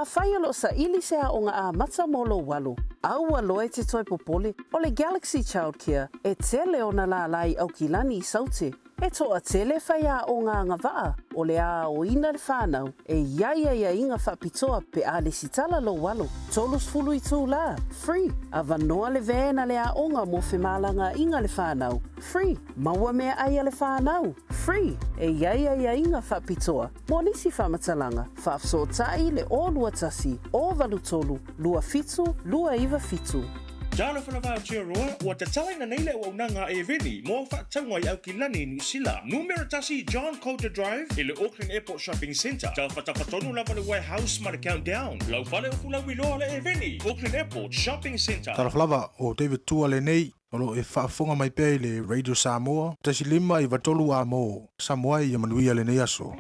Afai o lo o saili se aoga amata mo lou alo, aua loa e te toe popole, o le Galaxy Childcare e tele ona lālā i Aukilani i Saute. E toatele faiaoga agavaa o le a aoina le fanau e i ai aiaiga faapitoa pe a lesitala lou alo. 30 itulā, free, avanoa le van a le aoga mo femalagaaiga le fanau, free, maua meaai a le fanau, free, e i ai aiaiga faapitoa mo nisi faamatalaga, faafesootai le 021 083 27 297. Talofa lava Aotearoa, ua tatalaina nei le auaunaga a Eveni mo au faatauga i Aukilani i Niu Sila. Numera 1 John Coulter Drive i le Auckland Airport Shopping Centre. Taufatafata lava le warehouse ma le Countdown. Lau fale o fulauiloa le Eveni, Auckland Airport Shopping Centre. Talofa lava, o David Tua lenei, o lo o e faafofoga mai pea i le Radio Samoa, 1.5 93 A mo Samoa ia manuia lenei aso.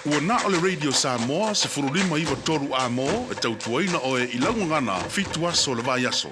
Ua na o le Radio Samoa 15 9 3 A-mo e tautuaina oe i lau gagana fitu aso o le vaiaso.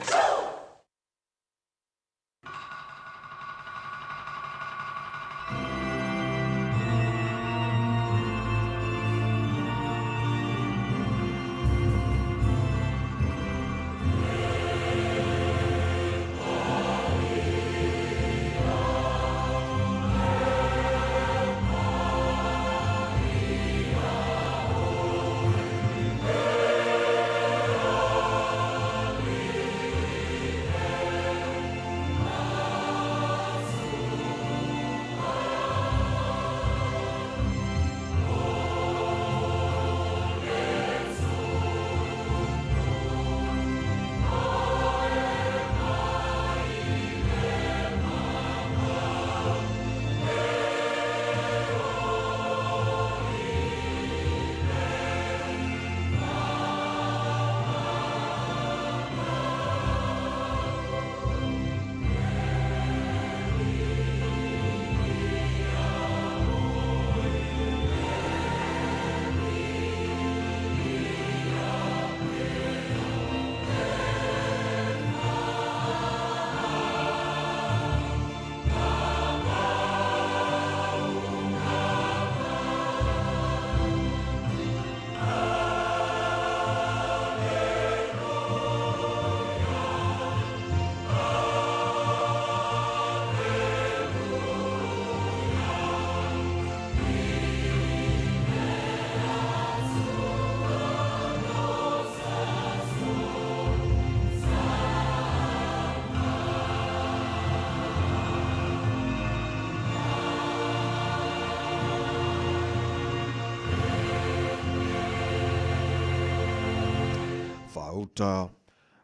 Faauta,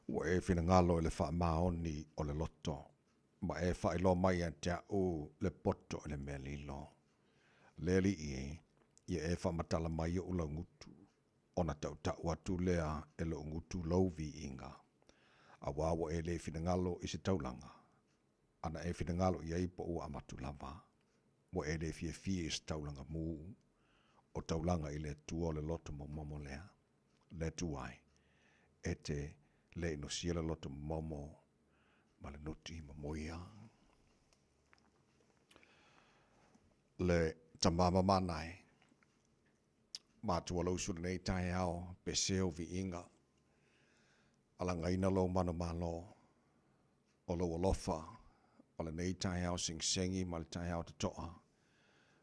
ua e finagalo i le faamaoni o le loto, ma e faailoa mai ia te a'u le poto i le mea lilo. Le Alii e, ia e faamatala mai oʻu laugutu, ona tautau atu lea e loʻu gutu lou viiga. Auā ua e le finagalo i se taulaga, ana e finagalo i ai po ua avatu lava. Ua e le fiafia i se taulaga mū, o taulaga i le Atua o le loto momomo lea. Le Atua e, e te le inosia le loto momomo ma le nuti mamoia. Le tama mamana e, matua lou usu lenei taeao, pese ou viiga, alagaina lou manumalo, o lou alofa, o lenei taeao segisegi ma le taeao totoa,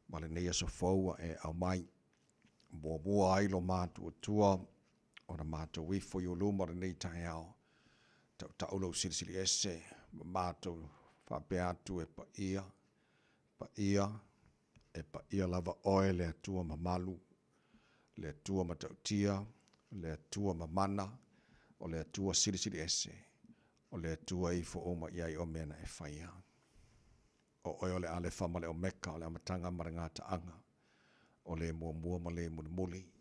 ma lenei aso fou ua e aumai. Muamua ai lo matuatua ona matou ifo i ou luma o lenei taeao, tautau lou silisili ese ma matou faapea atu e paia, paia, e paia lava oe le Atua mamalu, le Atua matautia, le Atua mamana, o le Atua silisili ese, o le Atua e ifo uma i ai o mea na e faia. O oe o le Alefa ma le Omeka, o le amataga ma le gataaga, o le muamua ma le mulimuli,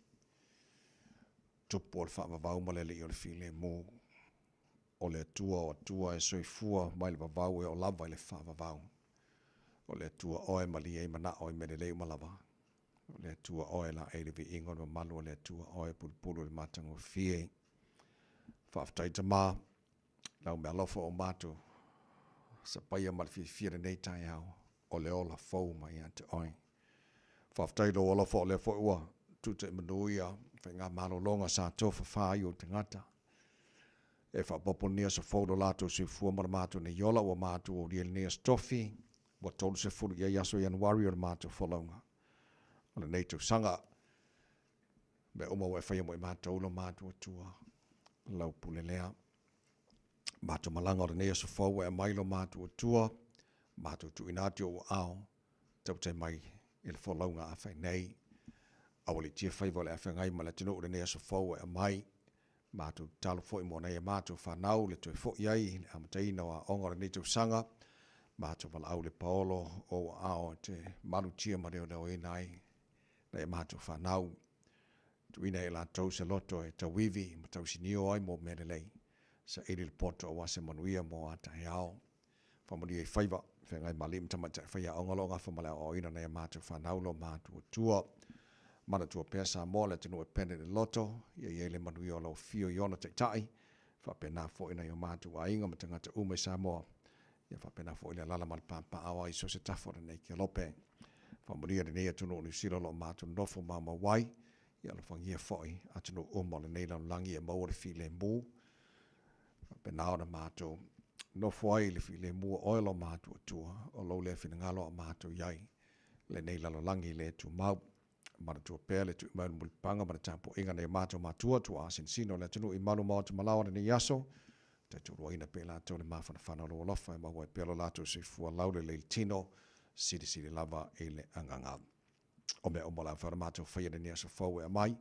Tupu o le faavavau ma le Alii o le filemu, o le Atua o Atua e soifua mai le vavau e oo lava i le faavavau. O le Atua oe e malie ai manao i mea lelei uma lava. O le Atua oe e laei le viiga o le mamalu o le Atua oe e pulupulu i le matagofie. Faafetai Tama, lau meaalofa o matou sapaia ma le fiafia lenei taeao o le ola fou mai ia te oe. Faafetai lou alofa o lea foi ua tuta i manu ia faigamalologa sa tofafa ai ou tagata. E faaopooponia se fou lo latou soifua ma le matou nei ola ua matou aulia i lenei aso tofi, ua 30 i ai aso Ianuari o le matou folauga o lenei tausaga. Mea uma ua e faia mo i matou lo matou Atua, lau pule lea. Matou malaga o lenei aso fou ua e aumai lo matou Atua, matou tuuina atu i ou aao, tautai mai i le folauga a fai nei. Aualiitia faiva o le afeagai ma le atunuu i lenei aso fou ua e aumai. Matou tatalo foi mo nai a matou fanau le toe foi ai i le amataina o aoga o lenei tausaga. Matou valaau le paolo o ou aao e te malutia ma leoleoina ai nai a matou fanau. Tuuina e latou se loto e tauivi ma tausinio ai mo mea lelei. Saili le poto aua se manuia mo a taeao. Faamanuia i faiva, feagai ma alii ma tamaitai faiaoga o lo o gafa ma le aoaoina o nai a matou fanau lo matuatua. Manatua pea Samoa le atunuu e pene i le loto, ia i ai le manuia o lau afio i ona taitai, faapena foi nai o matou aiga ma tagata uma i Samoa, ia faapena foi le alaala ma le papaaao ai i so o se tafa o lenei kelope. Faamanuia lenei atunuu o Niu Sila o lo o matou nofo maumau ai, ia alofagia foi atunuu uma o lenei lalolagi e maua le filemu, faapena ona matou nofo ai i le filemu o oe lo matou Atua, o lou lea finagalo a matou i ai lenei lalolagi le tumau. Manatua pea le tui mai o le mulipapaga ma le tapuaiga a nai o matou matua, tuaa sinosino o le atunuu i malu maota malaoa lenei aso, taituluaina pea i latou le mafanafana o lou alofa e maua ai pea lo latou soifua laulelei i le tino, silisili lava i le agaga. O mea uma o le a mafai ona matou faia i lenei aso fou e aumai,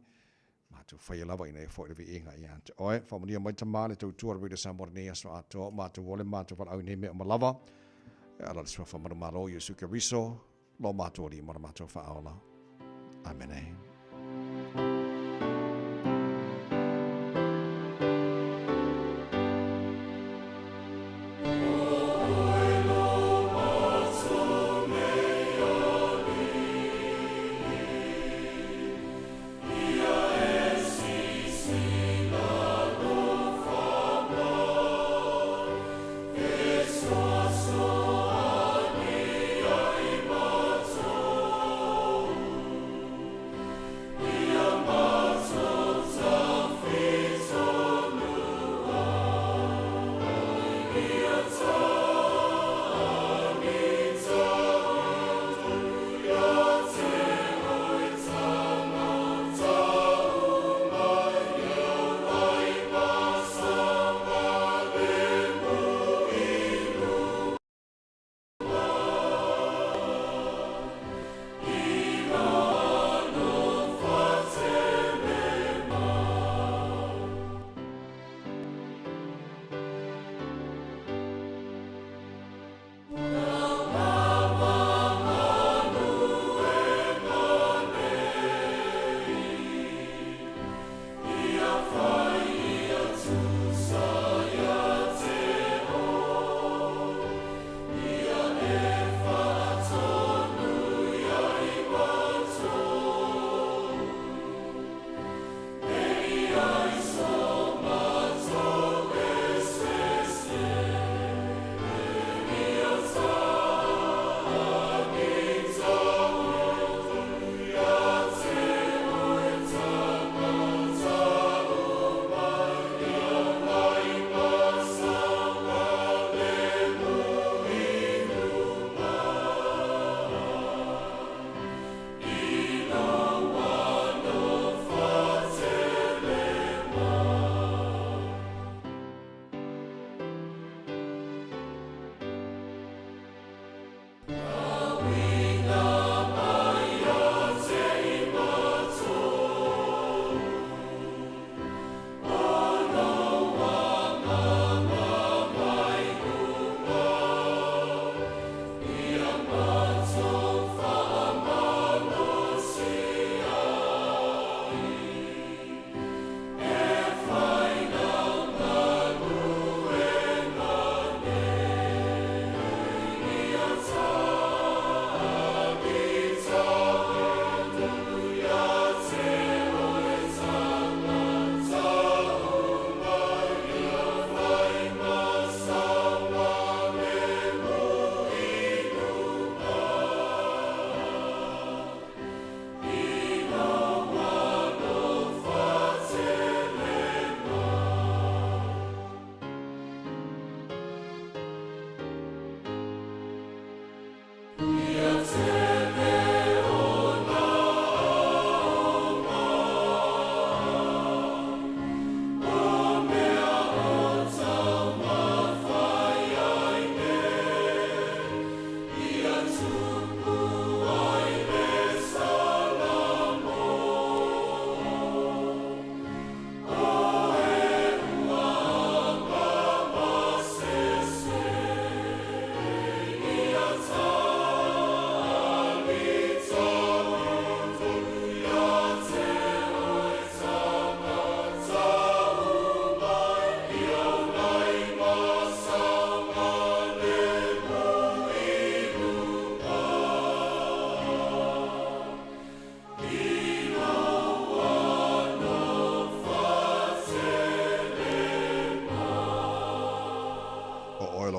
matou faia lava ina ia foi le viiga ia te oe. Faamanuia mai Tama le tautua o le Radio Samoa lenei aso atoa, o matou ole matou valaau i nei mea uma lava. E ala le suafa manumalo Iesu Keriso, lo matou Alii ma lo matou Faaola. Amene.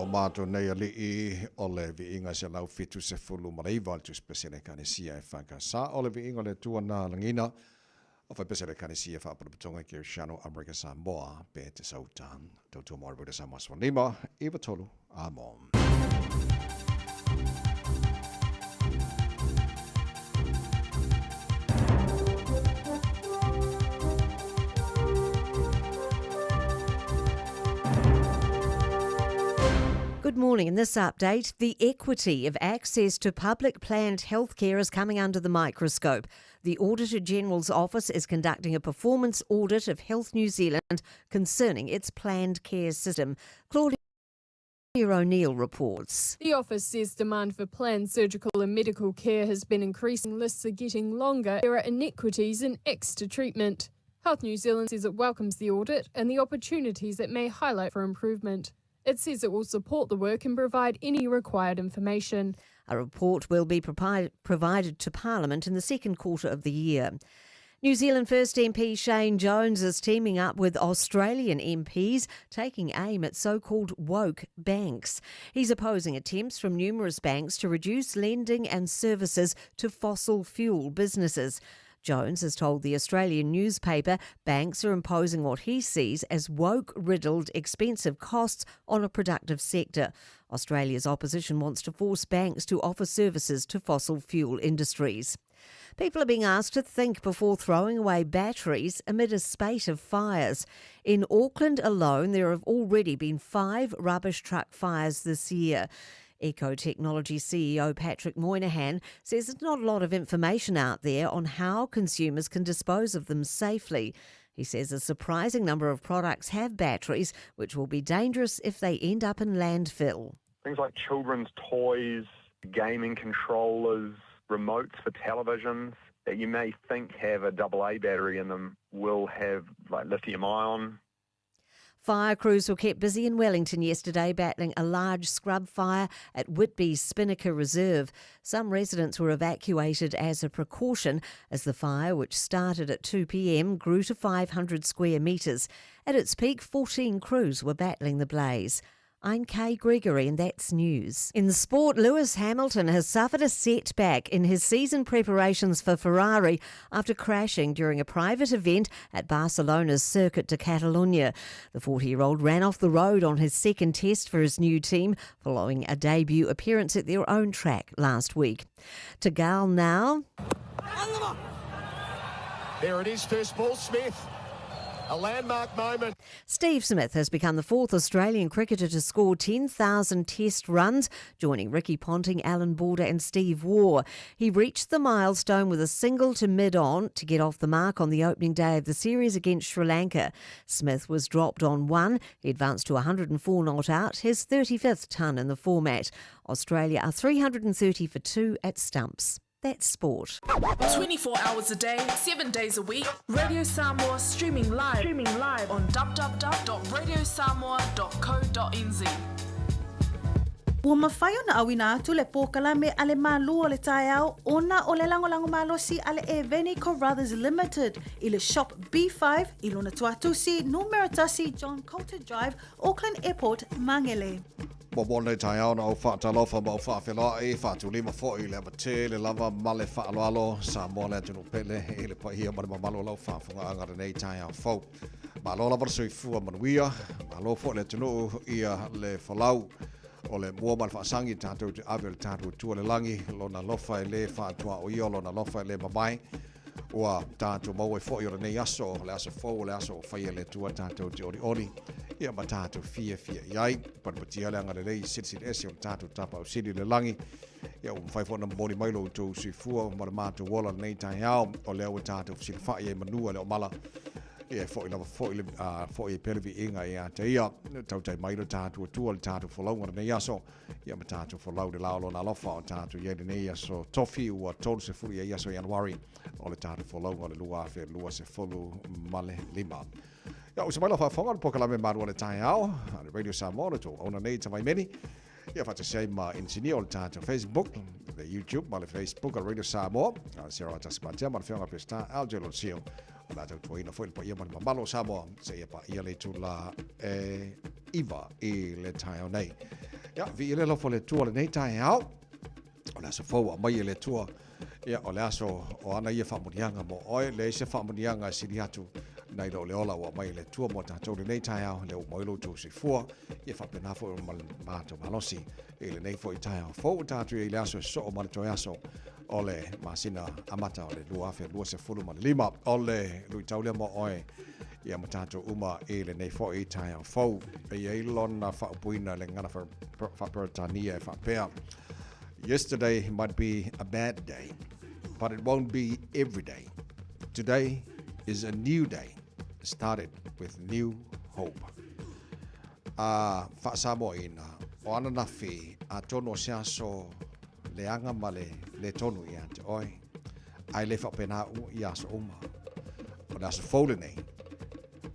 o matou nei Alii, o le viiga 179 o le Tusi Pese a le Ekalesia EFKS, o le viiga o le Atua na lagiina, o fai pese a le Ekalesia Faaputaputoga Keresiano Amerika Samoa, pe te sauta. Tautua mo Alberta Samoa 15, 93 amo. Good morning. In this update, the equity of access to public planned healthcare is coming under the microscope. The Auditor General's office is conducting a performance audit of Health New Zealand concerning its planned care system. Claudia O'Neill reports. The office says demand for planned surgical and medical care has been increasing. Lists are getting longer. There are inequities in extra treatment. Health New Zealand says it welcomes the audit and the opportunities it may highlight for improvement. It says it will support the work and provide any required information. A report will be provided to Parliament in the second quarter of the year. New Zealand First MP Shane Jones is teaming up with Australian MPs, taking aim at so called woke banks. He's opposing attempts from numerous banks to reduce lending and services to fossil fuel businesses. Jones has told the Australian newspaper banks are imposing what he sees as woke riddled expensive costs on a productive sector. Australia's opposition wants to force banks to offer services to fossil fuel industries. People are being asked to think before throwing away batteries amid a spate of fires. In Auckland alone, there have already been five rubbish truck fires this year. Eco Technology CEO Patrick Moynihan says there's not a lot of information out there on how consumers can dispose of them safely. He says a surprising number of products have batteries, which will be dangerous if they end up in landfill. Things like children's toys, gaming controllers, remotes for televisions that you may think have a AA battery in them will have like lithium ion Fire crews were kept busy in Wellington yesterday battling a large scrub fire at Whitby's Spinnaker Reserve. Some residents were evacuated as a precaution as the fire, which started at 2 pm, grew to 500 square metres. At its peak, 14 crews were battling the blaze. I'm Kay Gregory, and that's news. In sport, Lewis Hamilton has suffered a setback in his season preparations for Ferrari after crashing during a private event at Barcelona's Circuit de Catalunya. The 40 year old ran off the road on his second test for his new team following a debut appearance at their own track last week. To Gal now. There it is, first ball, Smith. A landmark moment. Steve Smith has become the fourth Australian cricketer to score 10,000 test runs, joining Ricky Ponting, Allan Border, and Steve Waugh. He reached the milestone with a single to mid on to get off the mark on the opening day of the series against Sri Lanka. Smith was dropped on one. He advanced to 104 not out, his 35th ton in the format. Australia are 330 for two at stumps. That's sport. 24 hours a day, 7 days a week. Radio Samoa streaming live, streaming live on www.radiosamoa.co.nz. Ua mafai ona auina atu le pōkalame a le Mālū o le taeao ona o le lagolago malosi a le Eveni Carruthers Limited i le Shop B5 i lona tuatusi numera 1 John Coulter Drive, Auckland Airport, Māngere. Muamua lenei taeao na ou faatalofa ma ou faafeloai, faatulima foi i le ava tele lava ma le faaaloalo, Samoa le atunuu pele i le paia ma le mamalu o lau faafogaaga lenei taeao fou. Malo lava le soifua manuia, malo foi le atunuu ia le folau o le mua ma le faasagi tatou te ave o le tatou Atua le lagi, lona alofa e le faatuaoia, o lona alofa e le mamae. Ua tatou maua ai foi o lenei aso, o le aso fou, o le aso ua faia e le Atua tatou te olioli, ia ma tatou fiafia i ai. Patipatia le agalelei silisili ese o le tatou Tapaau Sili i le lagi. Ia ua mafai foi ona momoli mai lo outou soifua ma le matou ola lenei taeao, o lea ua tatou fesilafai ai manua le omala. Ia e foi lava foi le foi ai pea le viiga ia te ia. Tautai mai lo tatou Atua le tatou folauga lenei aso. Ia ma tatou folau le la o lona alofa o tatou i ai lenei aso tofi ua 30 i ai aso Ianuari o le tatou folauga o le 2025. Ia, usa mai lau faafofoga o le polokalame Malu o le Taeao a le Radio Samoa, le tou auauna nei Tavaimeli. Ia faatasi ai ma inisinia o le tatou Facebook, le YouTube ma le Facebook a le Radio Samoa, a Sarah Tasimatea ma le Afioga Peseta Algelo Sio. O le a tautuaina foi le paia ma le mamalu o Samoa seia paia le itula e 9 i le taeao nei. Ia, viia le alofa o le Atua i lenei taeao. O le aso fou ua aumai e le Atua. Ia, o le aso o ana ia faamanuiaga mo oe. Leai se faamanuiaga e sili atu nai lo le ola ua aumai e le Atua mo tatou lenei taeao. Lea ua maua ai lo outou soifua. Ia faapena foi ma le matou malosi i lenei foi taeao fou. Ua tatou i ai i le aso e sosoo ma le toe aso o le masina amata o le 2025. O le luitau lea mo oe ia ma tatou uma i lenei foi taeao fou. E i ai lona faaupuina i le gagana faa-Peretania e faapea, Yesterday might be a bad day, but it won't be every day. Today is a new day, started with new hope. A faa-Samoaina, o ananafi atonu o se aso leaga ma le lē tonu ia te oe, ae le faapena i aso uma. O le aso fou lenei,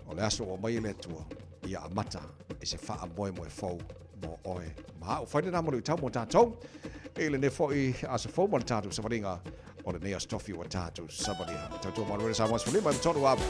o le aso ua aumai e le Atua, ia amata i se faamoemoe fou mo oe ma a'u. Fai lena mo luitau mo tatou i lenei foi aso fou ma le tatou savaliga o lenei Aso Tofi ua tatou savalia. Tautua malo Samoa 15 i tolu amo.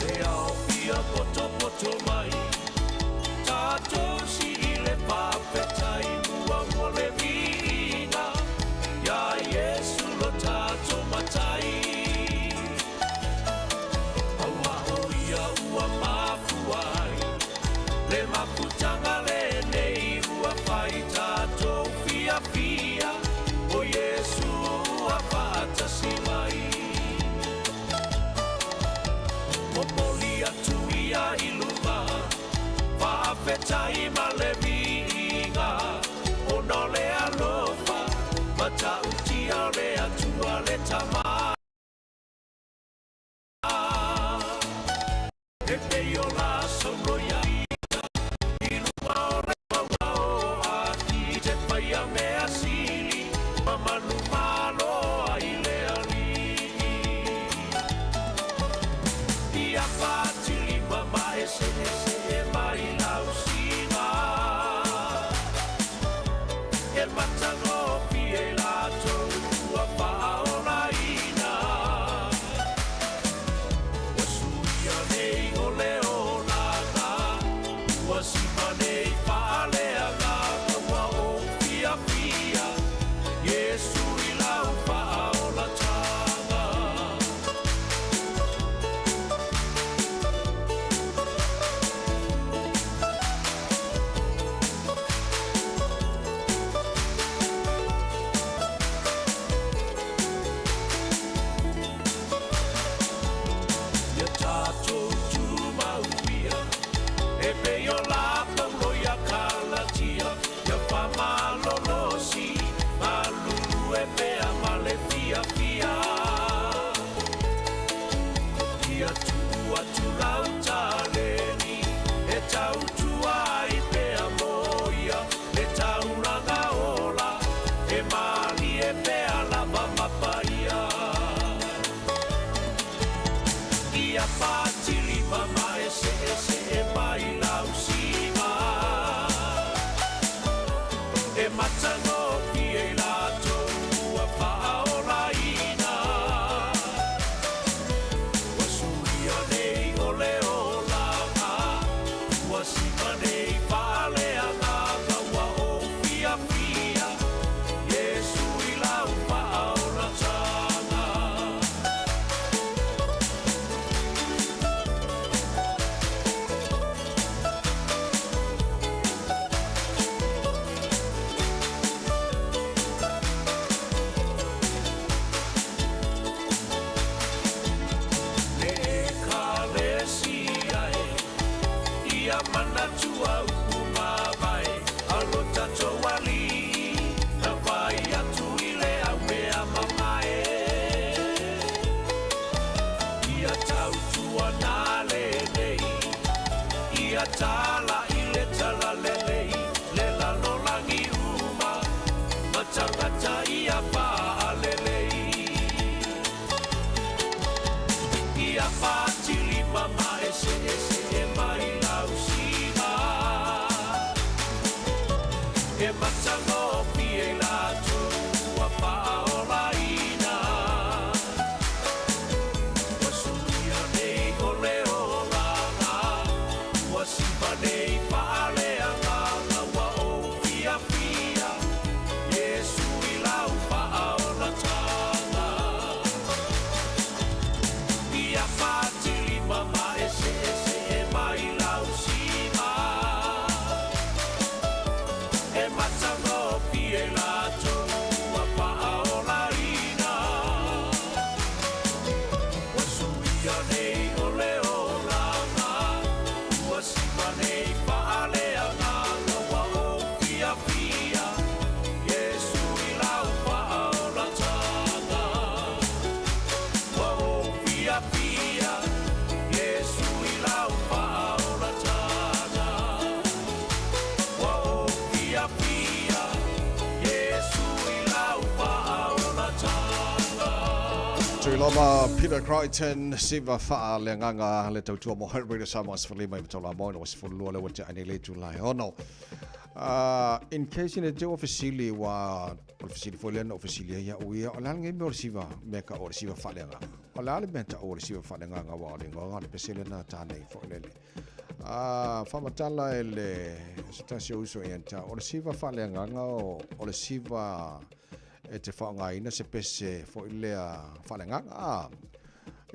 E ao pia potopoto mai Tātou siri le whawhetai Mua mo le viiga Ia Iesu lo tātou matai Aua o ia ua mafua ai Le mafutanga lenei ua whai tātou fiafia O Iesu ua whaatasi mai Momoli atu ia i luma Faafetai ma le viiga Ona o le alofa Matautia o le Atua le Tama E pei o la saulo ia ia I luma o le maua o Aki Te whai a mea sili Ma manu malo ai le alii Ia whātilima ma eseese e mai lausiga E matagofie latou ua faaolaina Ua suia nei o le olaga Ua sima nei faaleagaga Ua ou fiafia Iesu i lau faaolataga. Ia tatou tumauia, e pei o la Paulo ia Kalatia, ia faamalolosi, galulue pea ma le fiafia. Ia tuu atu lau taleni, e tautua ai pea mo ia, le taulaga ola, e malie pea lava ma paia. Ia patilima ma eseese mai lausiga, E matagofie i latou ua faaolaina. Ua suia nei o le olaga, Ua sima nei faaleagaga, Ua ou fiafia, Iesu i lau faaolataga. Tuiloma Peter Crichton, siva faa le agaga le tautua mo Radio Samoa 15 i matau la moe no 12 le ua te ai nei le itula e ono. In case ina te ua fesili ua o le fesili foi lea na ou fesili ai au ia, o le a lenei mea o le siva mea ka o le siva faaleagaga? O le a le mea taua o le siva faaleagaga aua o le igoa o le pese lea na ta nei foi lele. Faamatala e le se tasi o uso ia ta, o le siva faaleagaga o, o le siva e te faaaogaina se pese foi lea faaleagaga.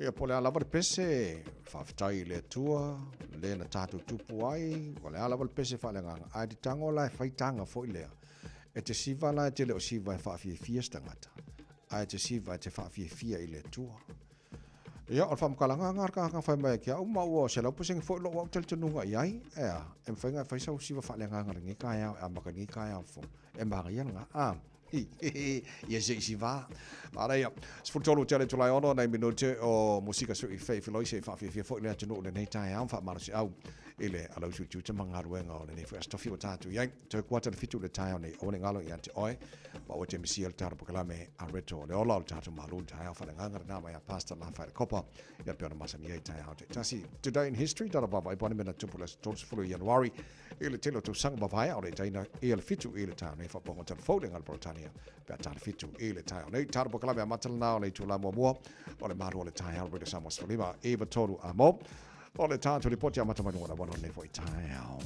Ia po o le a lava le pese, faafetai i le Atua, le na tatou tupu ai, o le a lava le pese faaleagaga, ae te tago la e fai taga foi lea, e te siva la e te le o siva e faafiafia se tagata, ae te siva e te faafiafia i le Atua. Ia, o le faamatalaga lena a le tagata na fai mai ia te au, ma ua 100% foi lou au talitonuga i ai, e a, e mafai ona e fai sau siva faaleagaga i lenei taeao, e amata i lenei taeao fou, e manaia lena, a. Ia se i siva. Manaia. 13 tea le itula e ono nai minute o musika sui fei filoi se i faafiafia foi le atunuu i lenei taeao ma faamalosiau i le alausu i tiute ma galuega o lenei foi aso tofi ua tatou i ai. Toe kuata le 7 i le taeao nei, aua ne i galo ia te oe ma ua te misia le tatou polokalame a Reto o le ola o le tatou Malo i le taeao faaleagaga lena mai a Pastor Lafaele Kopa ia pei ona masani ai i taeao taitasi. Today in History, tala vaavaai po o a ni mea na tupu i le aso 30 o Ianuari i le tele o tausaga mavae a o le itaina ia le 7 i le taeao nei faapoga telefou le galo Peretania pe a ta le 7 i le taeao nei. Talo polokalame amata lena o le itula muamua o le malu o le taeao Radio Samoa 15 9 3 a mo o le tatou lipoti amata mai luga o le auala o lenei foi taeao.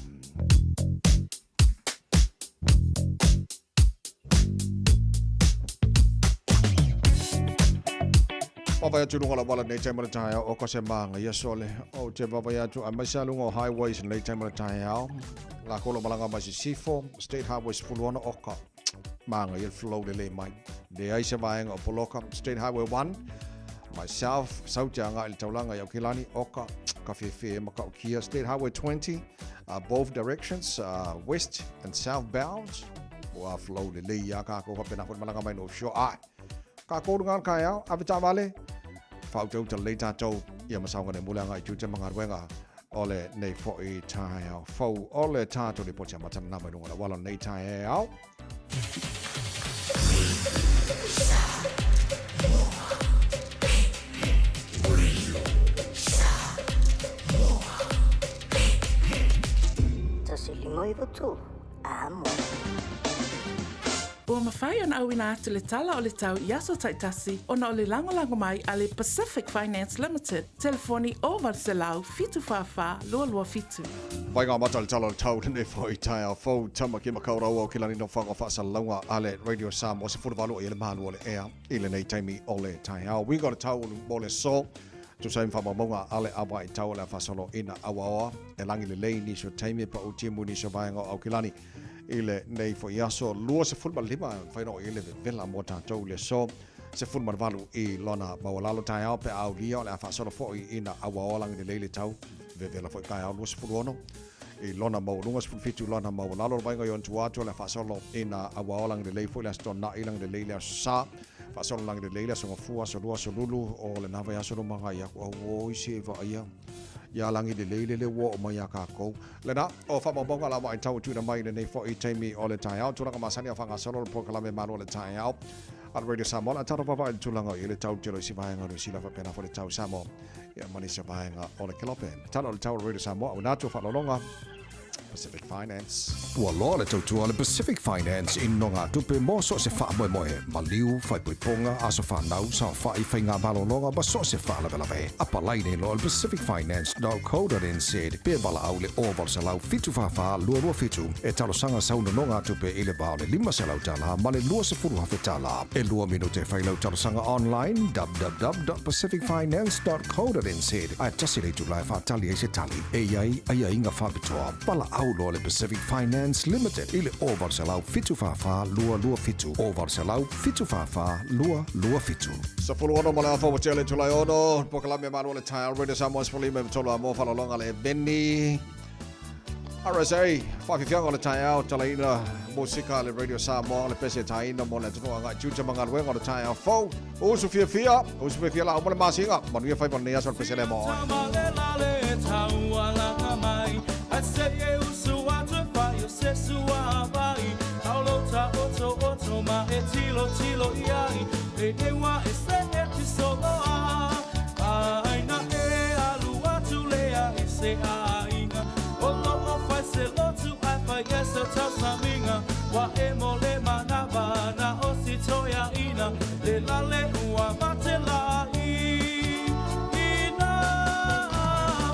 Vaavaai atu i luga o le auala i lenei taimi o le taeao, oka se māgaia sole. Ou te vaavaai atu aemaise lava luga o highways i lenei taimi o le taeao. Lākou o lo o malaga mai Sisifo, State Highway 16 oka. Māgaia le flow lelei mai. Leai se vaega o poloka. State Highway 1, mai south, sau te agai i le taulaga i Aukilani, oka, ka fefe e matautia. State Highway 20, both directions, west and southbound. Ua flow lelei ia kākou faapena foi le malaga mai North Shore. Ae, kākou luga o le taeao, ave taavale, faautauta lelei tātou ia ma saogalemu le agai i tiute ma galuega o lenei foi taeao fou o le tatou lipoti amata lena mai luga o le auala o lenei taeao. 153, Amo. Ua mafai ona auina atu le tala o le tau i aso taitasi ona o le lagolago mai a le Pacific Finance Limited, telefoni 0800 744 227. Vai ngā mata le tala o le tau lenei foi taeao fou tama ki makau raua o kilani no whanga whaasalauga a le Radio Samoa 18 i le malu o le ea i lenei taimi o le taeao. Uiga o le tau mo le so tusa ai ma faamaumauga a le awa i tau o le a faasolo ina auaoa e lagi lelei nisi o taimi pa u timu nisi o vaega o Aukilani i lenei foi aso 25 e mafai ona oo i ai le vevela mo tatou i le aso 18 i lona maualalo taeao pe a aulia o le a faasolo foi ina auaoa lagi lelei le tau vevela foi taeao 26 i lona maualuga 17 i lona maualalo le vaega i ona tua atu o le a faasolo ina auaoa lagi lelei foi le aso Toonai lagi lelei le aso Sa faasolo lagi lelei le aso Gafua aso Lua aso Lulu o lena vaiaso luma agai aku auoi se vaaia ia lagi lelei lele ua oo mai iā kākou. Lena, o faamaumauga la vaitau e tuuina mai i lenei foi taimi o le taeao. Tulaga masani a faagasolo le polokalame malo o le taeao a le Radio Samoa. O le a tatou vaavaai i le tulaga o i ai le tau tele o isi vaega o Niu Sila faapena foi le tau Samoa ia ma nisi o vaega o le Kelope. Tala o le tau o le Radio Samoa, auina atu o faaaloaloga. Pacific Finance. Ua loa le tautua a le Pacific Finance i nogatupe mo so o se faamoemoe, maliu, faaipoipoga, aso fanau, saofai, faiga malologa ma so o se faalavelave. Apalai nei loa i le pacificfinance.co.nz pe valaau i le 0800 744 227 e talosaga sau nonogatupe i le va o le $500 ma le $20,000. E lua minute e fai lau talosaga online www.pacificfinance.co.nz ae tasi le itula e faatali ai se tali. E i ai aiaiga faapitoa, valaau loa le Pacific Finance Limited i le 0800 744 227, 0800 744 227. 16 ma le afa ua tea le itula e ono, polokalame malo o le taeao Radio Samoa 15 i tolu a mo faaaloaloga le Eveni. RSA, faafiafiaga o le taeao, talaina musika a le Radio Samoa o le pese taina mo le atunuu agai tiute ma galuega o le taeao fou. Usu fiafia, usu fiafia la uma le masina, manuia faiva o lenei aso le pese lea mo oe. tausamiga Ua emo le manava na o si toeaina Le lale ua mate la'i ina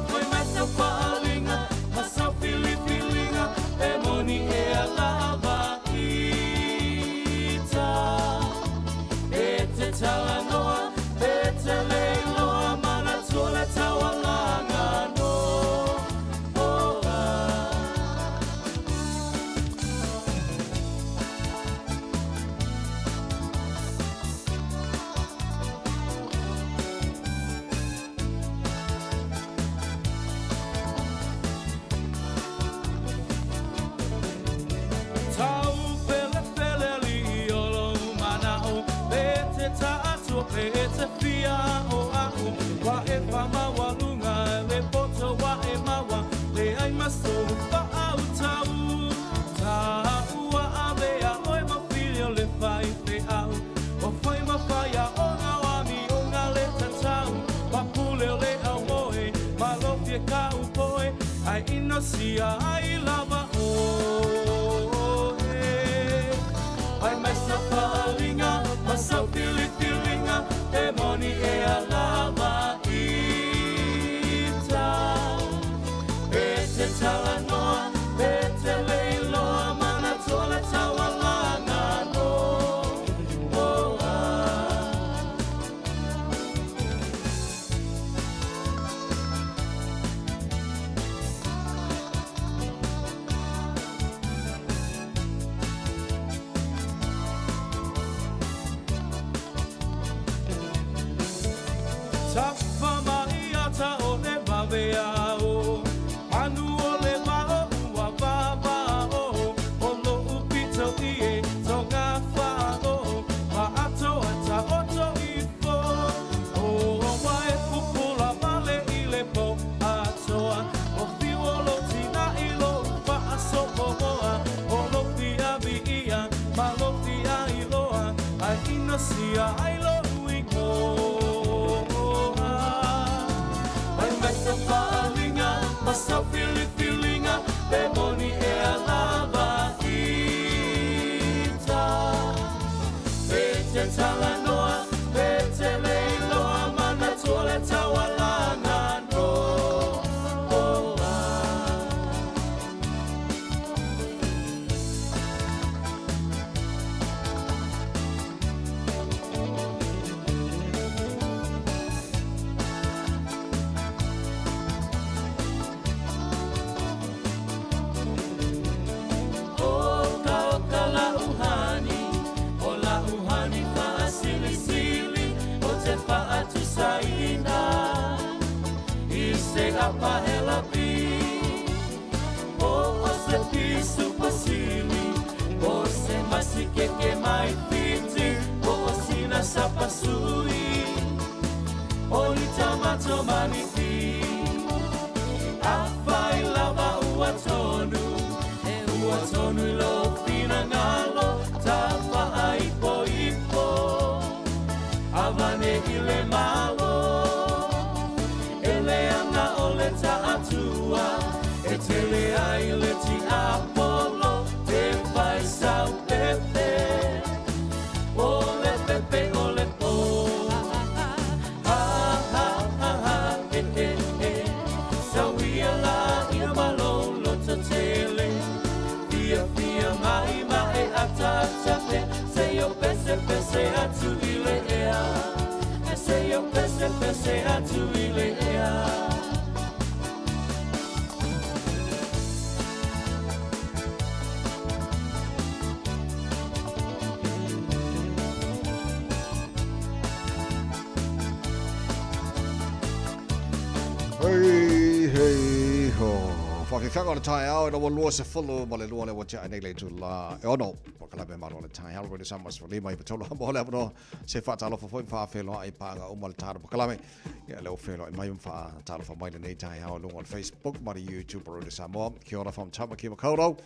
Fai mai sau faaaliga ma sau filifiliga E moni ea lava ita E te talanoa e te le iloa Manatua le taualaga no oa. Tau felefele alii o lou manao Pe te taatua pe te fia aoao Ua e faamaualuga le poto ua e maua Leai ma sou faautau Ta ua avea oe ma fili o le faifeau Ua fai ma faiaoga o amioga le tatau Papule o le aumoe malofie kaupoe Ae inosia ai lava oe Fai mai sau faaaliga ma sau filifiliga E moni ea lava ita E te talanoa pe te le iloa Manatua le taualaga no oa. Tafa mai ata o le vaveao Manu o le vao ua vavao O lou pito i e toga fao Ma ato a taoto ifo O ua e pupula male i le po atoa O fiu o lou tina i lou faasopomoa O lou fia viia ma lou fia iloa Ae inosia ai lou igoa Fai mai sau faaaliga ma sau filifiliga Pe moni ea lava ita E te talanoa pe te le iloa Manatua le taualaga no oa. Oka oka la'u hani, o la'u hani faasilisili O te faatusaina i se apa he lapi Po o se pisupo sili, po se masikeke mai Fiti Po o sina sapasui, o ni tamato maniki Afai lava ua tonu, e ua tonu i lou finagalo Tafaaipoipo, avane i le Malo E leaga o le taatua, e tele ai le tiapolo Te fai sau pepe, o le pepe o le po Ha ha ha ha e e e Sauia la ia ma lou lototele Fia fia mai ma e ataata pe Se o pese pese atu i le ea Se o pese pese atu i le ea. Hei, hei, ho. Whakekanga o le taeao e rawa 22 le ua tea nei le itula e 6. Polokalame Malo o le Taeao, Radio Samoa 15 93 a mo le avanoa se faatalofa foi ma faafeiloai i paaga uma o le tatou polokalame. Ia le ua feiloai mai ma faatalofa mai lenei taeao i luga o le Facebook ma le YouTube o Radio Samoa. Kia ora from Tamaki Makaurau.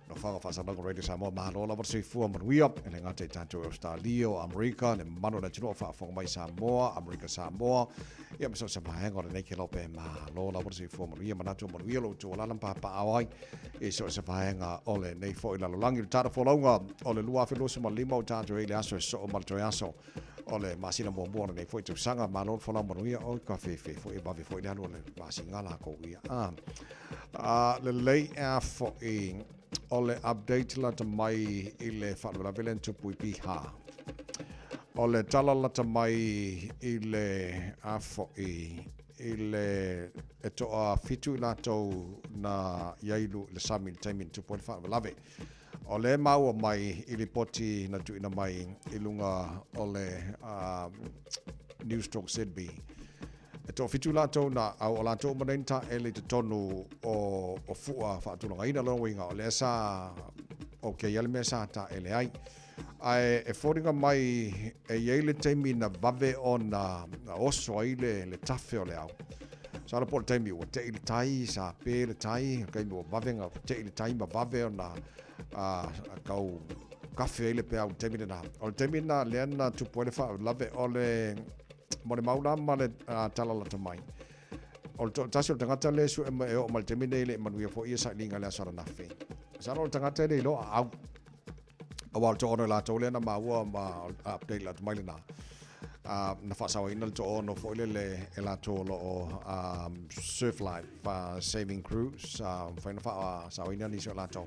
Nofoaga Faasalalauga Radio Samoa, malo lava le soifua manuia, e le gata i tatou i Ausetalia, o Amerika, le mamalu o le atunuu o faafofoga mai Samoa, Amerika Samoa, ia ma so o se vaega o lenei kelope, malo lava le soifua manuia, manatu o manuia lo outou alaala ma papaaao ai i so o se vaega o lenei foi lalolagi. Le tala folauga o le 2025 o tatou i le aso e soo ma le toe aso o le masina muamua o lenei foi tausaga. Malo le folau manuia, oi ka fefe foi e vave foi le alu o le masina lakou ia. Ah. Lelei ea foi o le update lata mai i le faalavelave lea na tupu i Piha. O le tala lata mai i le a foi i le e toa fitu i latou na iai i le sami i le taimi na tupu ai le faalavelave. O lea e maua mai i lipoti na tuuina mai i luga o le Newstalk ZB. E toafitu latou na au o latou uma nei na taele i totonu o, o fua faatulagaina. Lona uiga, o lea sa okay ia le mea sa taele ai. Ae e foliga mai e i ai le taimi na vave ona oso ai le, le tafe o le au. Masalo po o le taimi ua tei le tai, sa pe le tai, o le taimi ua vave na tei le tai ma vave ona tau kafe ai le peau i le taimi lena. O le taimi lena lea na tupu ai le faalavelave o le molimau la ma le tala lata mai. O le toatasi o le tagata lea e sue mai e oo mai le taimi nei e le i manuia foi ia sailiga i le aso ananafi. Masalo o le tagata e le iloa aau. Aua o le toaono i latou lea na maua ma update lata mai lena. Na faasaoina le toaono foi lele e latou o lo o Surf Life Saving Crews, mafai ona faasaoina nisi o latou.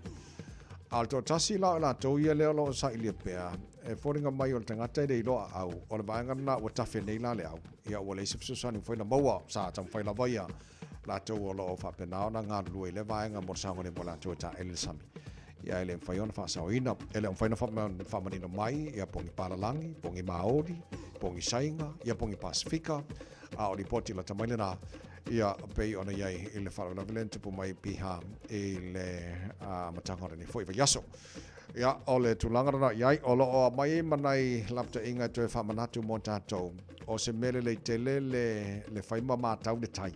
A o le toatasi la o latou ia lea o lo o sailia pea, e foliga mai o le tagata e le iloa aau, o le vaega lena ua tafe nei la le au, ia ua leai se fesoasoani mafai ona maua, sa taumafai lava ia latou o lo o faapena ona galulue i lea vaega mo le saogalemu o latou e taele le sami. Ia e le mafai ona faasaoina, e le o mafai ona faamanino mai ia po o ni palalagi, po o ni Māori, po o ni Saina, ia po o ni Pasifika, a o lipoti lata mai lena, ia pei ona i ai i le faalavelave lea na tupu mai piha i le amataga o lenei foi vaiaso. Ia, o le tulaga lena i ai, o lo o aumai ai ma nai lapataiga e toe faamanatu mo tatou, o se mea lelei tele le, le fai ma matau le tai.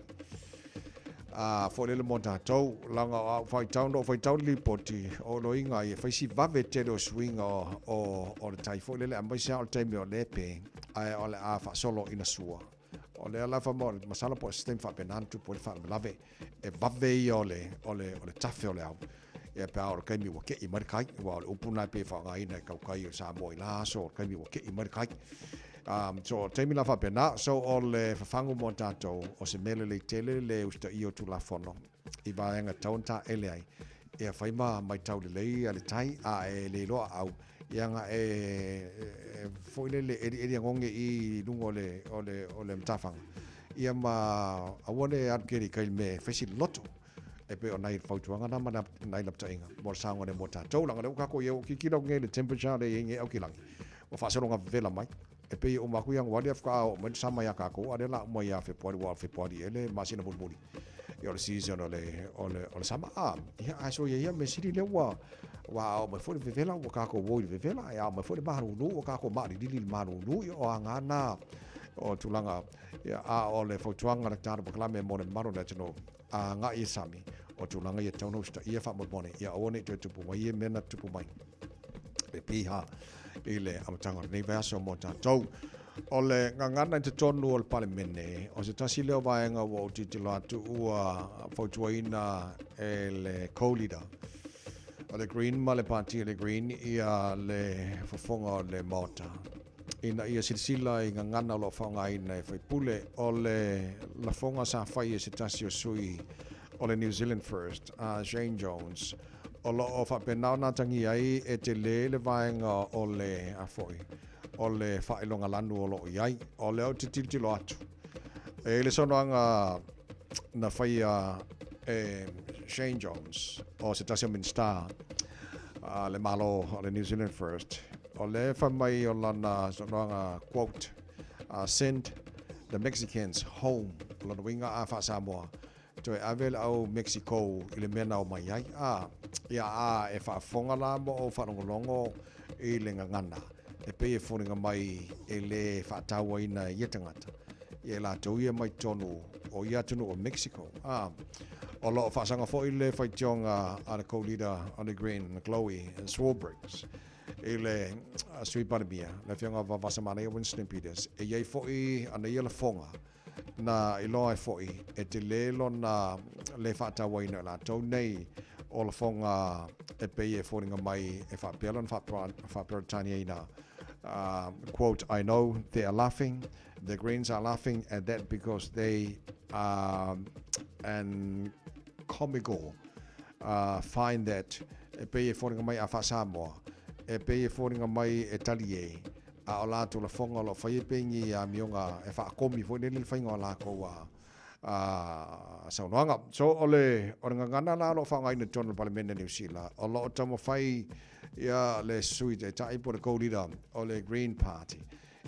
A foi lele mo tatou, leaga o au faitau, na ou faitau le lipoti, o loiga ai e fai si vave tele o suiga o, o, o le tai foi lele, aemaise lava o le taimi o lea pe, ae o le a faasolo ina sua. O lea la fai mai, masalo po o se taimi faapena na tupu ai le faalavelave, e vave ia o le, o le, o le tafe o le au. Ia pe a o le taimi ua kei mai le kai, aua o le upu lena e pei e faaaogaina e tautai o Samoa i la aso, o le taimi ua kei mai le kai. So o le taimi la faapena, so o le fafagu mo tatou, o se mea lelei tele le usitaia o Tulafono i vaega e tatau ona taele ai, ia fai ma matau lelei a le tai, a e le iloa au, ia na e, e foi lele elieli agoge i luga o le, o le, o le matafaga, ia ma aua le alu keli i kai le mea e fai si loloto. E pei o nai fautuaga na ma nai lapataiga mo le saogalemu mo tatou, leaga o lea ua tatou i ai, ua tilotilo atu nei i le temperature lea e i ai nei Aukilagi, ua faasologa vevela mai. E pei e uma atu Ianuari ae faatoa oo mai le sama ia tatou, a o lea o le a uma ia Fepuari, aua o Fepuari ea le masina mulimuli, ia o le season o le, o le, o le sama. A, ia, ae soia ia mea sili lea ua, ua ao mai foi le vevela, ua tatou o i le vevela, ae ao mai foi le malulu, ua tatou maalilili i le malulu, ia o aga na o tulaga, ia, a o le fautuaga a le Tata Pakalame mo le mamalu o le atunuu, a agai e sami, o tulaga ia tatau ona usitaia faamolemole, ia aua ne i toe tupu mai ia mea na tupu mai e piha i le amataga o lenei vaiaso mo tatou. O le gagana i totonu o le Palemene, o se tasi lea o vaega ua ou tilotilo atu ua fautuaina e le co-leader o le Green ma le Pati o le Green ia le fofoga o le Maota ina ia silasila i gagana o lo o faaaogaina e faipule. O le lafoga sa fai e se tasi o sui o le New Zealand First, a Shane Jones, o lo o faapena ona atagia ai e tele le vaega o le, a foi, o le faailogalanu o lo o i ai. O lea ou te tilotilo atu e i le saunoaga na faia e Shane Jones, o se tasi o Minisita a le Malo o le New Zealand First, o lea e fai mai o lana saunoaga, quote, send the Mexicans home, o lona uiga a faa-Samoa, toe ave le au Mexico i le mea na omai ai. A, ia, a e faafofoga la ma ou faalogologo i le gagana, e pei e foliga mai e le faatauaina e ia tagata, ia i latou ia mai totonu o ia atunuu o Mexico. A, O lo o faasaga foi le faitioga a le co-leader o le Green, Chloe Swarbriggs, i le Sui Palemia, le Afioga Vasamanaia Winston Peters, e i ai foi ana ia lafoga na iloa ai foi e tele lona le faatauaina i latou nei o lafoga e pei e foliga mai e faapea lona faa-Peretaniaina, quote, I know they are laughing, the Greens are laughing at that because they are and comical find that e pei e foliga mai a faa-Samoa, e pei e foliga mai e tali e, a o latou lafoga o lo o fai e pei ni amioga e faakomi foi lele le faiga o lakou a saunoaga. So o le o le gagana la o lo o faaaogaina i totonu o le Palemene o Niu Sila, o lo o taumafai ia le Sui Taitai po o le co-leader o le Green Party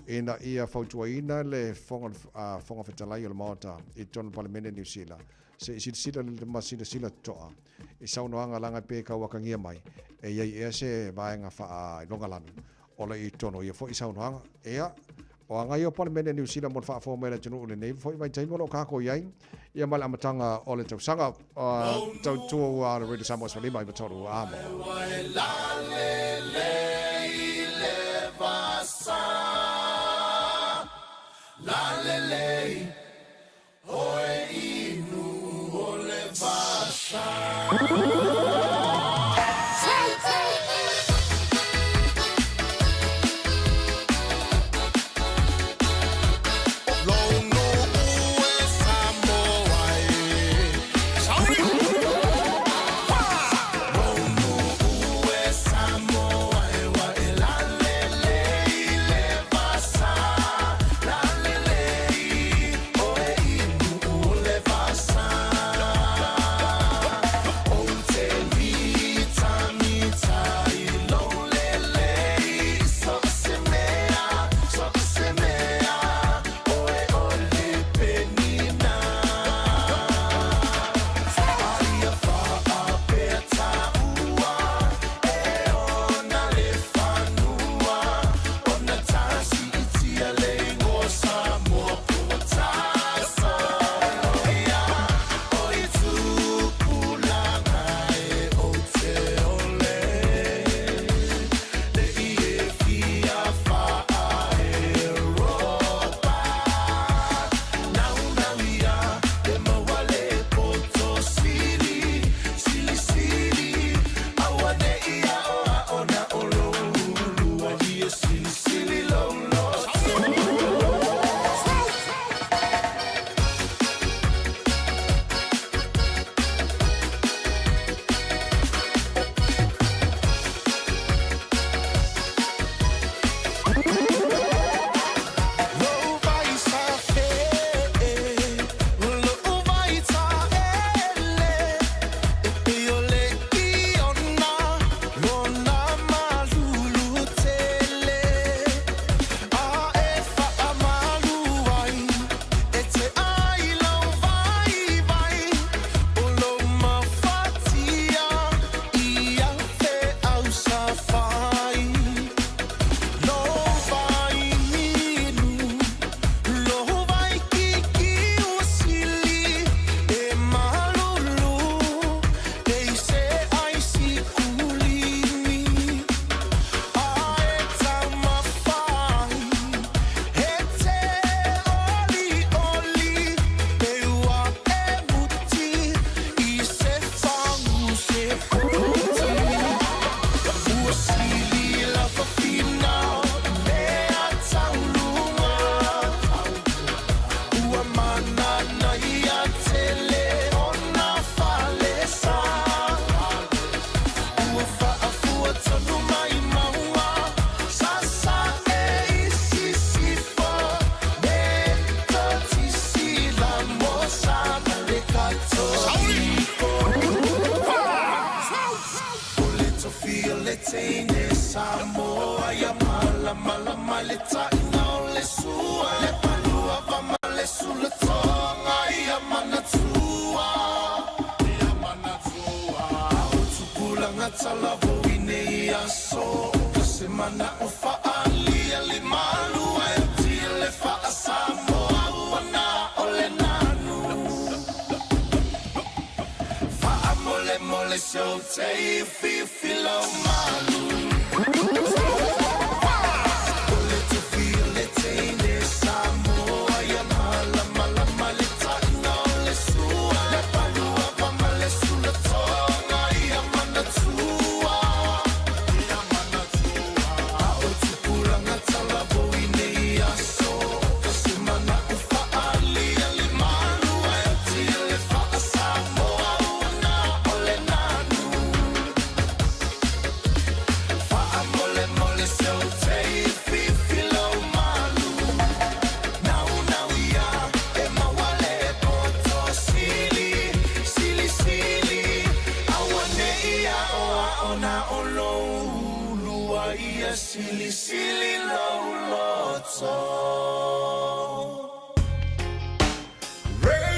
ina ia fautuaina le Fofoga Fetalai o le Maota i totonu o le Palemene o Niu Sila se i silasila ma silasila totoa i saunoaga leaga e pei e tauakagia mai e i ai ea se vaega faailoga lanu o le i totonu o ia foi saunoaga. Ia, o aga ia o Palemene Niu Sila mo le faafofoga mai a le atunuu i lenei foi vaitaimi o lo o kākou i ai, ia ma le amataga o le tausaga tautua a le Radio Samoa 15 i 3 Amo.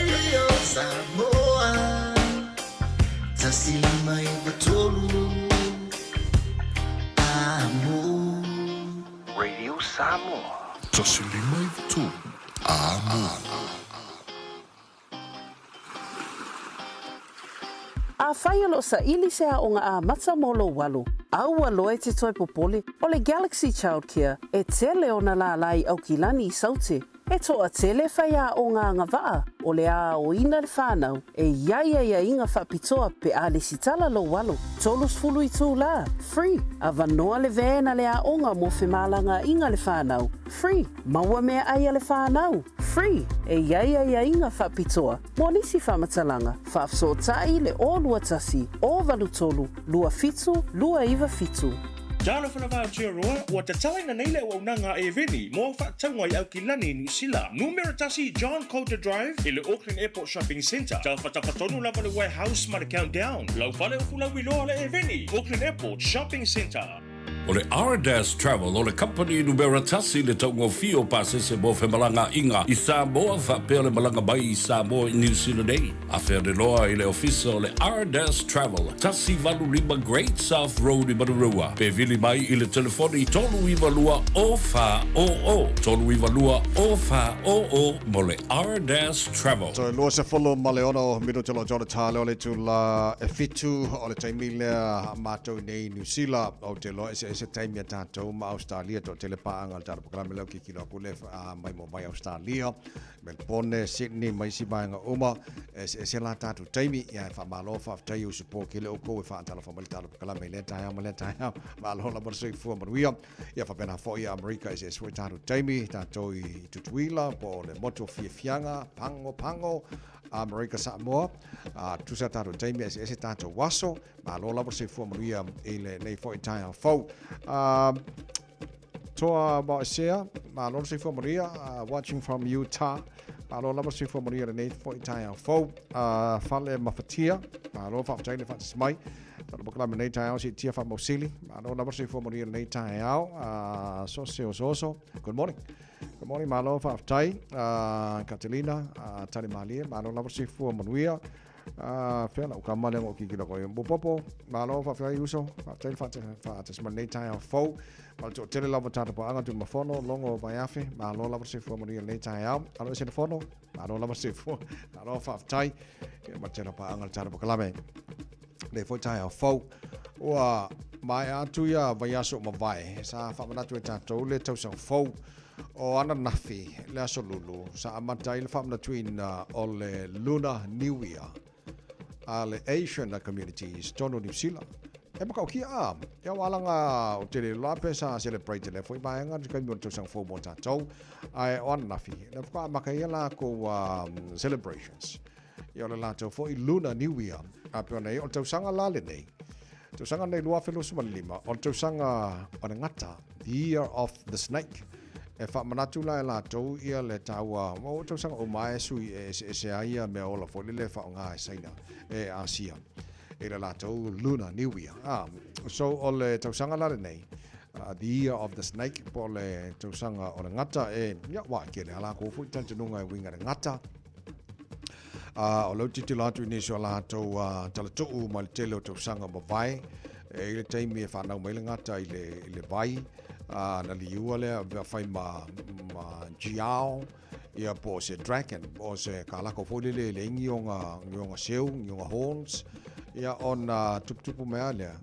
Radio Samoa 153 Amo. Radio Samoa. 153 Amo. Afai o lo o saili se aoga amata mo lou alo, a ua loa e te toe popole, o le Galaxy Childcare e tele ona lālā i Aukilani i Saute. E toatele faiaoga agavaa o le aoina le fanau e i ai aiaiga faapitoa pe a lesitala lou alo. 30 itulā, free, avanoa le van a le aoga mo femalagaaiga le fanau, free, maua meaai a le fanau, free, e i ai aiaiga faapitoa mo nisi faamatalaga, faafesootai le 021 083 27 297. Talofa lava Aotearoa, ua tatalaina nei le auaunaga a Eveni mo au faatauga i Aukilani i Niu Sila. Numera tasi John Coulter Drive i le Auckland Airport Shopping Centre. Tafatafa tonu lava le Warehouse ma le Countdown. Lau fale o Fulauiloa le Eveni, Auckland Airport Shopping Centre. O le Ardas Travel o le kamupani numera tasi i le taugofie o pasese mo femalagaaiga i Samoa faapea le malaga mai i Samoa i Niu Sila nei. Afea le loa i le ofisa o le Ardas Travel, 185 Great South Road i Manurewa, pe vili mai i le telefoni 392 0400, 392 0400 mo le Ardas Travel. Toe 26 minute o lo o tale o le itula e fitu o le taimi lea a matou nei i Niu Sila. Ou te iloa eseese taimi a tatou ma Ausetalia, toatele paaga o le tatou polokalame lea o kikilo aku le mai mo mai Ausetalia. Melbourne, Sydney ma isi vaega uma, e eseese la tatou taimi, ia e faamalo faafetai i usupo tele outou e faatalofa mai le tatou polokalame i lea taeao ma lea taeao. Malo lava le soifua manuia. Ia faapena foi i Amerika, eseese foi tatou taimi, tatou i Tutuila po o le motu o Fiafiaga, Pago Pago, Amerika Samoa, a tusa tatou taimi, eseese tatou aso. Malo lava le soifua manuia i lenei foi taeao fou. Toa Maoesea, malo le soifua manuia, watching from Utah. Malo lava le soifua manuia lenei foi taeao fou. Fale Mafatia, malo faafetai le faatasi mai. Talo polokalame lenei taeao siitia faamausili. Malo lava le soifua manuia lenei taeao. So se osooso. Good morning. Good morning, malo faafetai. Catalina, Tali Malie, malo lava le soifua manuia. Fea lau kama lea o kikilo koe. Popo, malo faafetai uso, faafetai le faatasi mai lenei taeao fou. Ma le toatele lava tatou paaga tu mafono, logo o vaiafe, malo lava le soifua manuia lenei taeao. Alo ese le fono, malo lava le soifua, malo faafetai. Ia ma le tele o paaga le tatou polokalame. Lenei foi taeao fou. Ua maea atu ia vaiaso ua mavae, sa faamanatu e tatou le tausaga fou. O ananafi le Aso Lulu sa amata ai le faamanatuina o le Lunar New Year a le Asian Communities tonu o Niu Sila. E matautia a, e au alaga o tele loa pe sa celebrate lea foi vaega le taimi o le tausaga fou mo tatou. Ae o ananafi, lea faatoa amata ai a latou celebrations. Ia o le latou foi Lunar New Year. A pei ona i ai, o le tausaga la lenei, tausaga lenei 2025, o le tausaga o le gata, the year of the snake. E faamanatu la e latou ia le taua, o tausaga uma e sui e eseese ai ia mea ola foi lele e faaaoga e Saina, e Asia, i le latou Lunar New Year. Ah, so o le tausaga la lenei, the year of the snake, po o le tausaga o le gata, e, ia, ua tele a latou foi talitonuga e uiga i le gata. A o lou tilotilo atu i nisi o latou talatuu mai le tele o tausaga ua mavae, e i le taimi e fanau mai le gata i le, i le vai, a, na liua lea mea fai ma, ma jiao, ia po o se dragon, po o se kalako foi lele e leai ni ona, ni ona seu, ni ona horns, Ia ona tuputupu mai lava lea,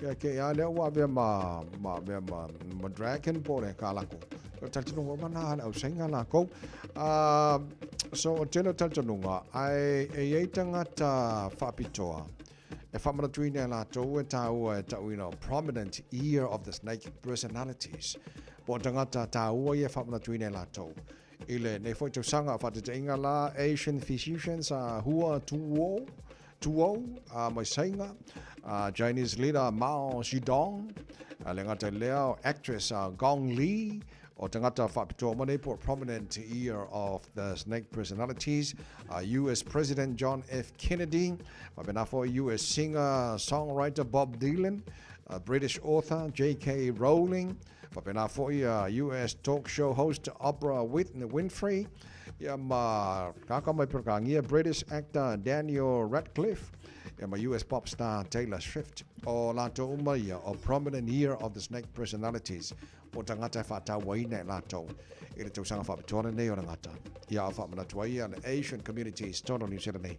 ia te i lava lea ua avea ma, ma avea ma, ma dragon po o le kalako. O le talitonuga uma na a le ausaina lakou. So o le tele o talitonuga, ae e i ai tagata faapitoa e faamanatuina e latou e taua e tauina o prominent year of the snake personalities po o tagata taua ia e faamanatuina e latou i lenei foi tausaga. Faataitaiga la, Asian physicians a Hua Tuo, Tuo a mai Saina, a Chinese leader Mao Zedong, a le gata i lea o actress a Gong Li, o tagata faapitoa uma nei po o prominent year of the snake personalities, a US President John F. Kennedy, faapena foi US singer songwriter Bob Dylan, a British author J.K. Rowling, faapena foi a US talk show host Oprah Winfrey, ia ma kaka mai Peretānia British actor Daniel Radcliffe, ia ma US pop star Taylor Swift. O latou uma ia o prominent year of the snake personalities, po o tagata e faatauaina e latou i le tausaga faapitoa lenei o le gata. Ia a faamanatu ai ia le Asian communities tonu o New Zealand nei,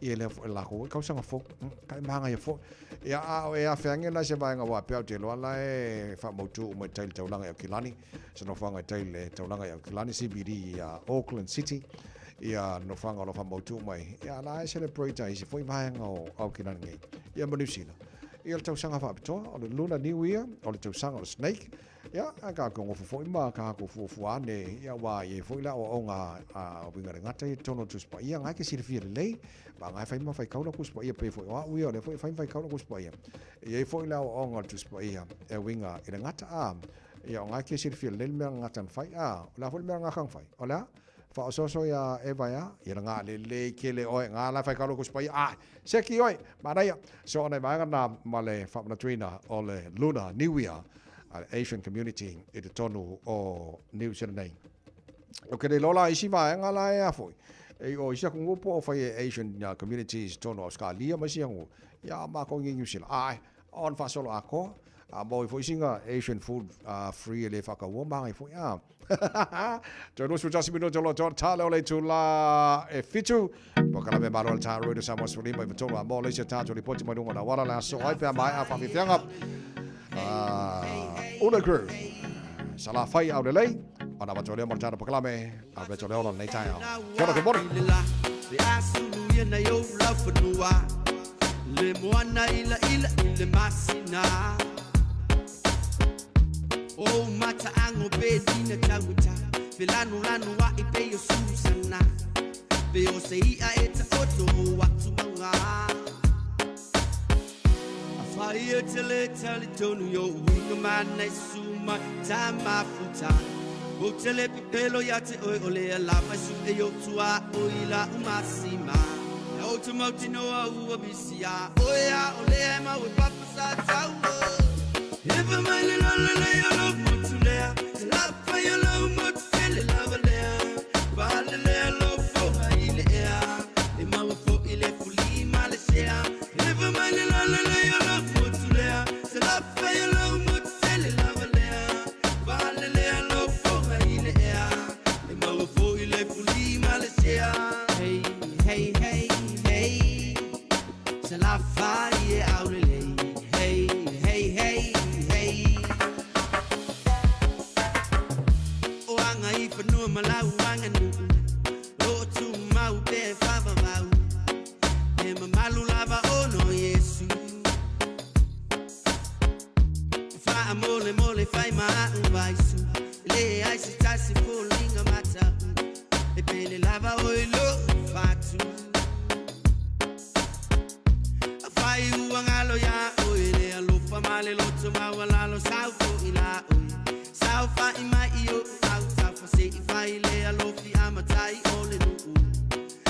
ia lea foi lakou foi kausaga fou, ka e magaia foi. Ia a o e afeange la se vaega ua pea o te iloa la e faamautu uma i tai le taulaga i Aukilani, se nofoaga i tai le taulaga i Aukilani, CBD i Auckland City, ia nofoaga o lo o faamautu uma ai, ia la e celebrate ai isi foi vaega o Aukilani nei, ia ma New Zealand. Ia le tausaga faapitoa, o le Lunar New Year, o le tausaga o le Snake, ia, ae ka gofo foi ma ka fuafua ane, ia aua e i ai foi le aoaoga a uiga le gata ia i totonu o le Tusi Paia, na e te silafia lelei, ma na e fai ma faikaula Tusi Paia, pei foi o au ia, o lea foi e fai ma faikaula Tusi Paia. E i ai foi le aoaoga o le Tusi Paia e uiga i le gata, a, ia o na e te silafia lelei le mea na gata na fai, a, o le a foi le mea na gata na fai? O le a? Faaosooso ia Eva ea, ia na ga lelei tele oe, ga la e faikaula Tusi Paia, a, seki oe, manaia. So o nai vaega na ma le faamanatuina o le Lunar New Year a le Asian community i totonu o New Zealand nei. O ke le lola isi vaega la e a foi. E o isi atunuu po o fai e Asian communities totonu o Australia ma isi atunuu. Ia a matou i New Zealand. Ae, on faasolo atoa. A maua ai foi sina Asian food free e le faataua magai foi a. Toe 21 minute o lo toa tale o le itula e 7. Polokalame malo le tā Radio Samoa 15 i 3 a mo le isi tatou lipoti mai luga o le auala le aso ai pe a maea faafiafiaga. Una Crew. Salafai au lelei. Ona avatu lea mo le tatou polokalame. A Rachel Leola lenei taeao. Kia ora, good morning. Le asulu ia nei ou laufanua Le moana ila ila i le masina O mataago pe tina tauata Felanulanu a'i pei o Susana Pe o se i'a e taoto o atu mauga Afai e te le talitonu i o'u uiga mana e su mai ta mafuta Ou te le pepelo ia te oe o lea lava e su'e i ou tuaoi i la'u masima E ou te mautinoa ua misi a oe a o lea e mau e papa sa taua Ewa mai le lolo lei o lou motu lea Te lafai o lou motu tele lava lea Pale lea lou foga i le ea E maua fo'i le fuli ma le sea Ewa mai le lolo lei o lou motu lea Te lafai o lou motu tele lava lea Pale lea lou foga i le ea E maua fo'i le fuli ma le sea Hey, hey, hey, hey Salafai e aulelei Hey, hey, hey, hey O aga i fanua ma lau aganuu O lo o tumau pea e faavavau E mamalu lava ona o Iesu E faamolemole fai ma a'u vaisu E leai se tasi foliga mata'u E pele lava oe i lo'u fatu Afai ua galo iā oe le alofa ma le loto maualalo Sau fo'i la oe Saofa'i mai i o'u autafa Se i fai le alofi a matai o le nu'u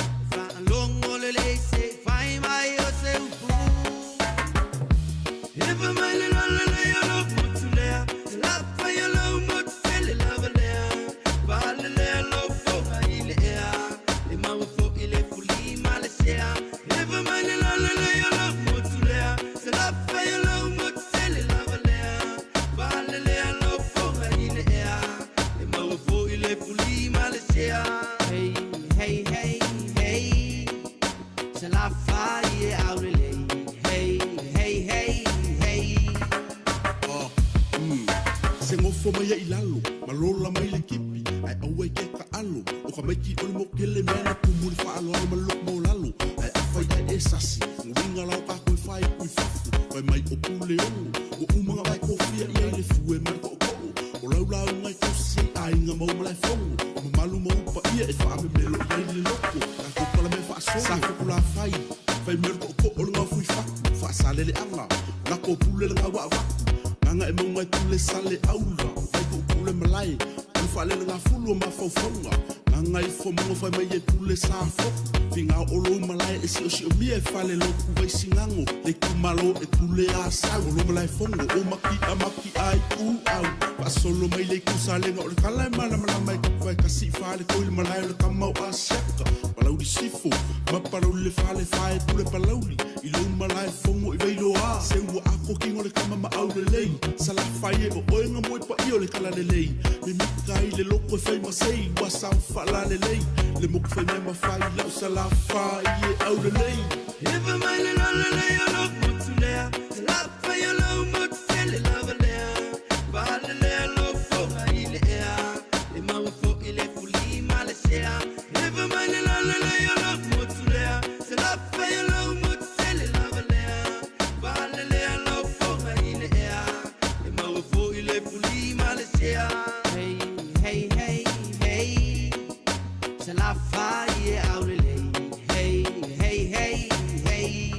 E faalogo lelei se i fai mai o se upu Ewa mai le lolo lei o lou motu lea Te lafai o lou motu tele lava lea Pale lea lou foga i le ea E maua fo'i le fuli ma le sea Ewa mai le lolo lei o lou motu lea Te lafai o lou motu tele lava lea Pale lea lou foga i le ea E maua fo'i le fuli ma le sea Hey, hey, hey, hey Salafai e aulelei. Ma lola mai le kipi Ae aua i ke kaʻalo O ka maiki o le mokele Mea na kumu i le faaaloalo ma le loko maualalo Ae afai ae e sasi Uiga la o kākou e faaiku i fafo Fai mai o Puleono Ua uma ona vae kofia i ai le fue ma le toʻotoʻo O lau lauga e tausi ai aiga ma ou malaefono O mamalu ma ou paia e faamemelo i ai le loko Tatou palamea faasolo Sa Fokulafai Fai mai o le toʻotoʻo o le gaofui fatu Faasaleleaga Lako o pule le gau avatu Gagaemauga e pule Saleaula Vaituutuu le malae O le faalelegafulu o mafaufauga Gagaifomauga fai mai e pule Safotu Figao o lou malae e siosiomia e falelotu Vaisigano le itumalo e pule Asau O lo malaefono o Makia Makia ai u au Faasolo mai le itu Salega o le tala e malamalama e tapuai kasi i Faletoi le malae o le tama o Asiata Palauli Sifo ma Palauli le Falefa e pule Palauli i lou malaefono i Vailoa Se ua ako kino o le tama ma Aulelei Salafai e o oe nga moe paia o le talalelei Mimita ai le loko e fai ma sei Ua sao faalalelei Le moku fai mea ma fai lau Salafai e Aulelei. Efa mai le lalelei o lou motu lea, Se lafai o lou motu tele lava lea, Faalelea lou foga i le ea, E maua foi le fuli ma le sea. Efa mai le lalelei o lou motu lea, Se lafai o lou motu tele lava lea, Faalelea lou foga i le ea, E maua foi le fuli ma le sea. Hey, hey, hey, hey, Se lafai e aulelei. Hey, hey, hey, hey.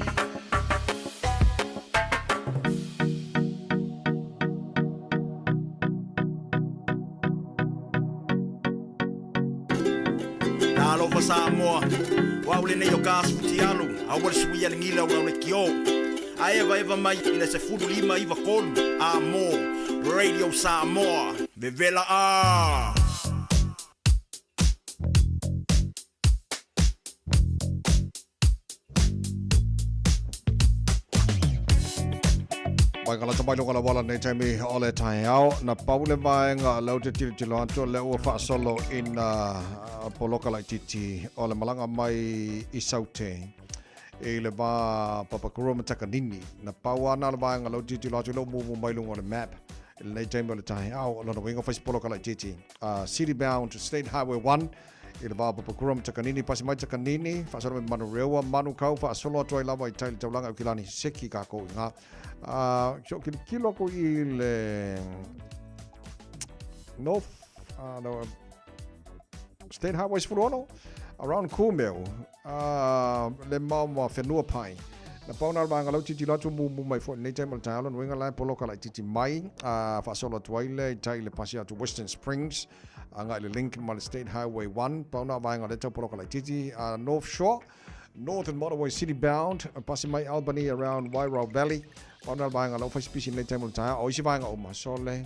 Talofa Samoa, o au lenei o ka Sutialu, aua le suia le gila o lau lekiō. A evaeva mai i le 15 93 a mō Radio Samoa, vevela a! Mai ka lata mai luga la wala nei taimi o le taeao. Na pau le vaega lau te tilotilo atu le ua faasolo ina poloka laititi o le malaga mai i Saute i le va Papakura ma Takanini. Na pau ana le vaega lau tilotilo atu le umumu mai luga o le map i lenei taimi o le taeao. O lona uiga fai se poloka laititi. City bound State Highway 1 i le va o Papakura ma Takanini, pasi mai Takanini, faasolo mai Manurewa, Manukau, faasolo atu ai lava i tai le taulaga o Kilani seki kākou i ngā. So kilokilo aku i le North, no, State Highway 16, around Kumeu, le mau ma whenua pai. Na pau nā vanga lau titi latu mu mu mai fo nei taimi o le taeao nuinga lai poloka lai titi mai faasolo atu ai le i tai le pasi atu Western Springs agai le Lincoln ma le State Highway 1 pau nā vaenga le tau poloka lai titi North Shore Northern Motorway City bound pasi mai Albany around Wairau Valley pau nā vaenga lau whai sipisi nei taimi o le taeao o isi vaenga uma so le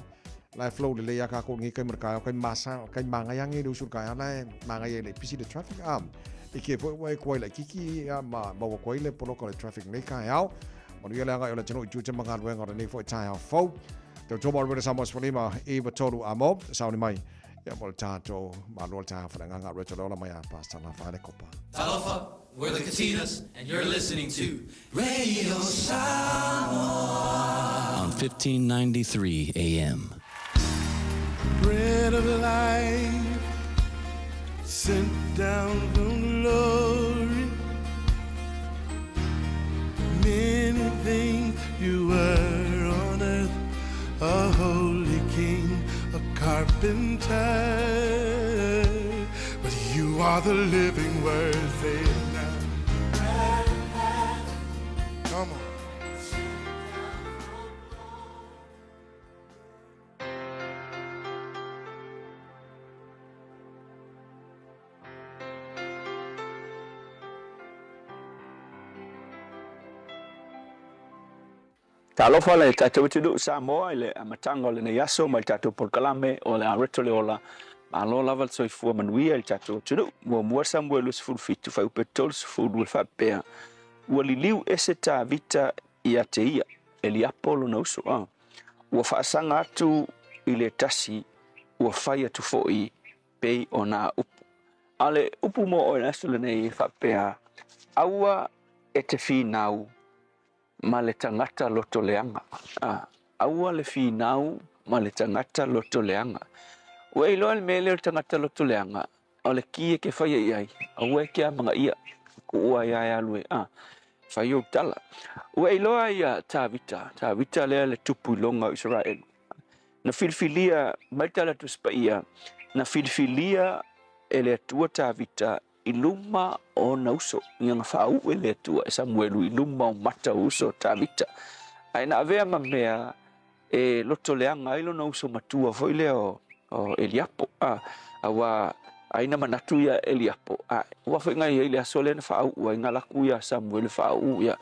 lai flow le lei a kākou ngi kai mara kai masa kai mangai angi le usu kai ala mangai le pisi le traffic i ke foi wai koai lai kiki a ma ma wa koai le poloka le traffic nei kai ao manuia le agai o le tino i tute mga luenga o nei foi tai ao fau te tō maru mera Samoa sefulima iwa tolu a mo sauni mai ia mo le tātou malo le tā whananganga reto le ola mai a Pastor Lafa le Kopa. Talofa, we're the Katinas, and you're listening to Radio Samoa on 1593 AM. Bread of life sent down from glory. Many things you were on earth, a holy king, a carpenter. But you are the living word, say it now. Come on. Talofa le tatou atunuu Samoa i le amataga o lenei aso ma le tatou polokalame o le a reto le ola. Malo lava le soifua manuia i le tatou atunuu. Muamua Samuelu 17 fuaiupu 30 e faapea, Ua liliu ese Tavita ia te ia, Eliapo lona uso, a ua faasaga atu i le tasi, ua fai atu foi pei o nā upu. A o le upu mo oe i le aso lenei e faapea, Aua e te finau ma le tagata loto leaga. A, aua le finau ma le tagata loto leaga. Ua e iloa le mea lea o le tagata loto leaga, o le ki e ke faia i ai, aua e ke amagaia, kuua ai lava e alu e, a, fai ou tala. Ua e iloa ia Tavita, Tavita lea le tupu iloga o Isaraelu. Na filifilia, mai le Tala Tusi Paia, na filifilia e le Atua Tavita i luma o ona uso, ia na faauu e le Atua e Samuelu i luma o mata o uso o Tavita. Ae na avea ma mea e loto leaga ai lona uso matua foi lea o, o Eliapo, a, auā ai na manatu ia Eliapo, a, ua foi na i ai le aso lea na faauu ai, na laku ia Samuelu e faauu ia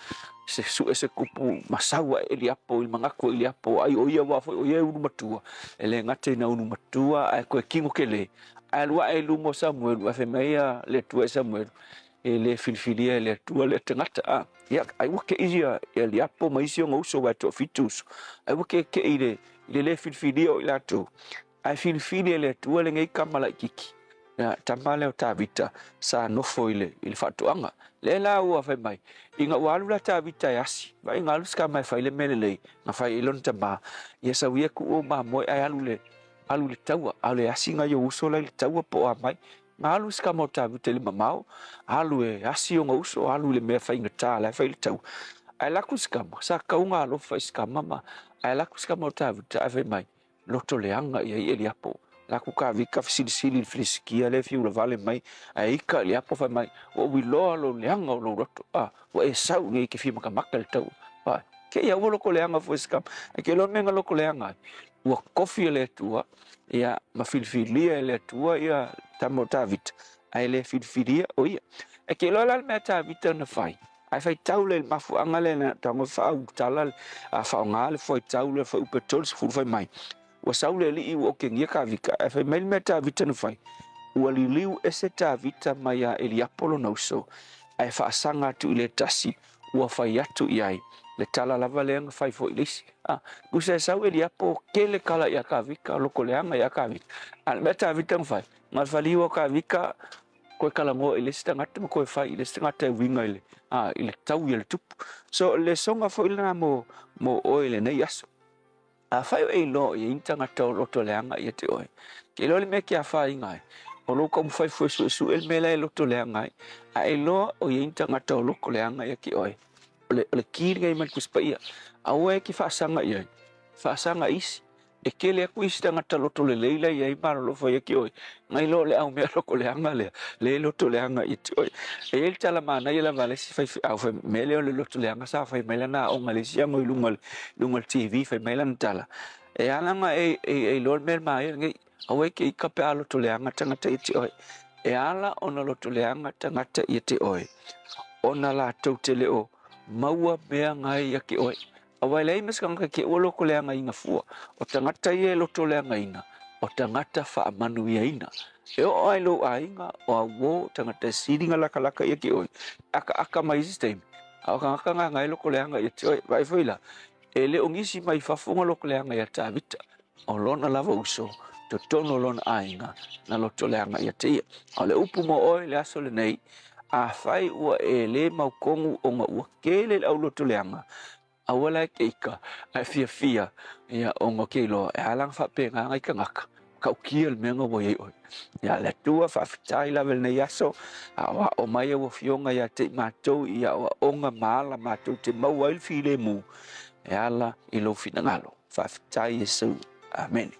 se sue se kupu masau a Eliapo i le manatu o Eliapo, ai o ia aua foi o ia e ulu matua, e le gata ina ulu matua ae toe kino tele. Ae alu ae i luma o Samuelu, ae fai mai ia le Atua e Samuelu, e le filifilia e le Atua lea tagata. A, ia, ai ua kei ia Eliapo ma isi ona uso, aua e toafitu uso, ai ua kekeʻi i le, i le lē filifilia o i latou, ae filifili e le Atua lenei tama laitiiti, ia, tama lea o Tavita, sa nofo i le, i le faatoaga. Lea la ua fai mai, ina ua alu la Tavita e asi, vaai na alu se tama e fai le mea lelei, na fai i lona tamā, ia sau ia tuu ou mamoe ae alu le, alu i le taua, a o le asi nai ou uso la i le taua po o a mai. Na alu si tama o Tavita i le mamao, alu e asi ona uso, alu i le mea faigata la e fai i le taua. Ae alu atu si tama, sa tatau ona alofa i si tama ma, ae alu atu si tama o Tavita ae fai mai, loto leaga i ai Eliapo. Alu atu Tavita fesilisili i le Filisitia lea e fiu lavale mai, ae ita Eliapo fai mai, ua ou iloa lou leaga o lou loto, a, ua e sau nei e te fia matamata i le taua. Vaai, kei aua loko leaga foi si tama. Ae ke iloa le mea na loko leaga ai, ua tofi e le Atua, ia, ma filifilia e le Atua ia tama o Tavita, ae le filifilia o ia. Ae ke iloa la le mea a Tavita na fai, ae faitau lea i le mafuaaga lea na tago faaulutala a faaaoga le fuaitau lea fuaiupu e 30 fai mai, ua sau le alii ua otegia Tavita, ae fai mai le mea a Tavita na fai, ua liliu ese Tavita mai ia Eliapo lona uso, ae faasaga atu i le tasi ua fai atu i ai le tala lava lea na fai foi i le isi. A, tusa e sau Eliapo kele kala ia Tavita, loko leaga ia Tavita. A le mea Tavita na fai, na o le faliu o Tavita koe talanoa i le isi tagata ma koe fai i le isi tagata e uiga i le, a, i le taui a le tupu. So, o le lesoga foi lena mo, mo oe i lenei aso. Afai o e iloa o i ai ni tagata o loto leaga ia te oe, ke iloa le mea ke afaina ai, o lou taumafai fua e suesue le mea la e loto leaga ai, a e iloa o i ai ni tagata o loko leaga ia te oe, o le, o le ki lenei mai le Tusi Paia, aua e te faasaga i ai, faasaga i isi. E tele atu isi tagata loto lelei la e i ai ma alolofa ia te oe, nai lo le aumea loko leaga lea, le loto leaga ia te oe. E i ai le tala manaia lava a le isi faifeau, fai mea lea o le loto leaga sa fai mai lana aoga i le isi ago i luga o le, luga o le TV, fai mai lana tala, e ala ona e, e, e iloa le mea maia lenei, aua e te ika pe a loto leaga tagata ia te oe. E ala ona loto leaga tagata ia te oe, ona latou te le o maua mea ngai ia te oe. Aua e leai ma se tagata ke ua loko leagaina fua. O tagata ia e loto leagaina, o tagata faamanuiaina. E oo lava i lou aiga, o au uō, tagata e siliga lakalaka ia ke oe, e akaaka mai isi taimi, a o tagata na e loko leaga ia te oe. Vaai foi la, e le o nisi mai fafo na loko leaga ia Tavita, o lona lava uso, totonu o lona aiga, na loto leaga ia te ia. A o le upu mo oe i le aso lenei, afai ua e le mautonu ona ua tele le au loto leaga, aua la e te ika, ae fiafia, ia, ona o ke iloa, e ala ona faapena nai tagata, matautia le mea na ua i ai oe. Ia, le Atua, faafetai lava i lenei aso, aoao mai au Afioga ia te i matou i aoaoga ma ala matou te maua ai le filemu e ala i lou finagalo. Faafetai Iesu. Amene.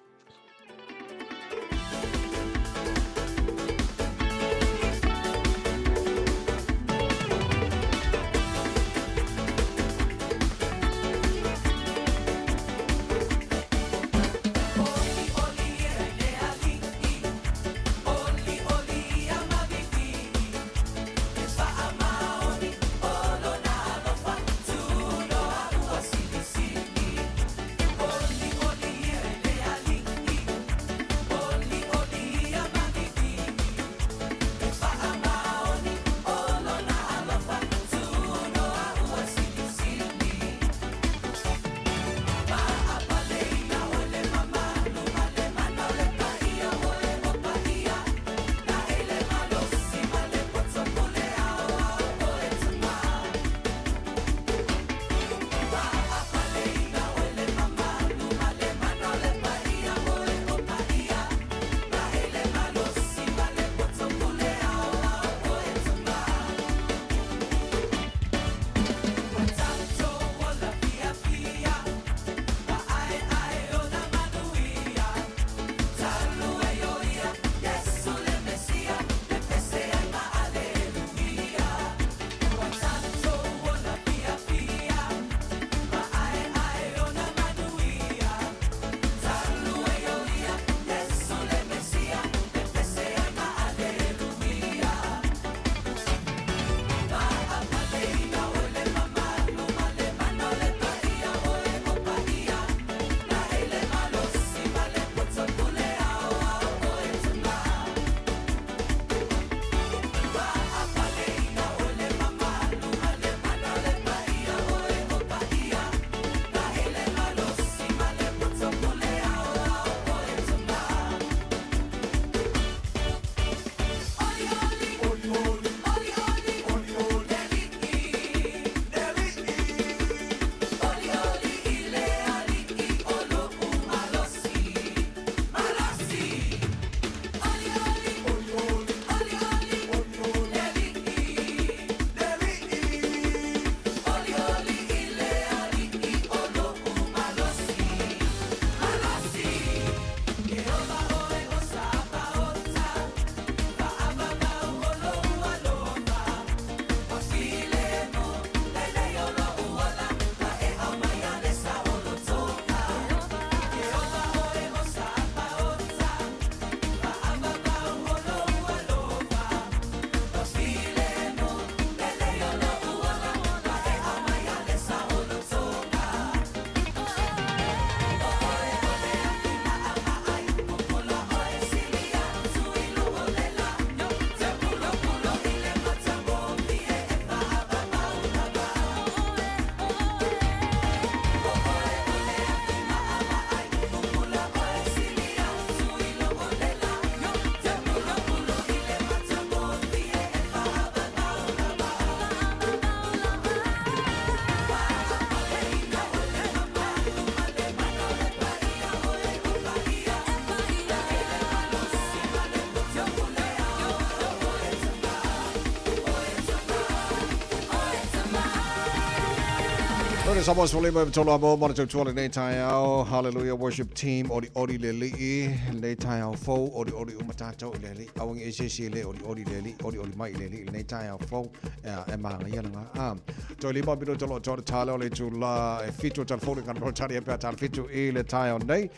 Rona Samoa sefululima iva tolu amo mo le tautua lenei taeao. Hallelujah Worship Team odi odi le alii lenei taeao fou odi odi uma tatou i le alii. Aua nge eseese le odi odi le alii odi odi mai i le alii lenei taeao fou e magaia lena. A toe lima minuta o lo o toa le tala o le itula e fitu o talafou le ngana Peretania pe a tala fitu i le taeao nei.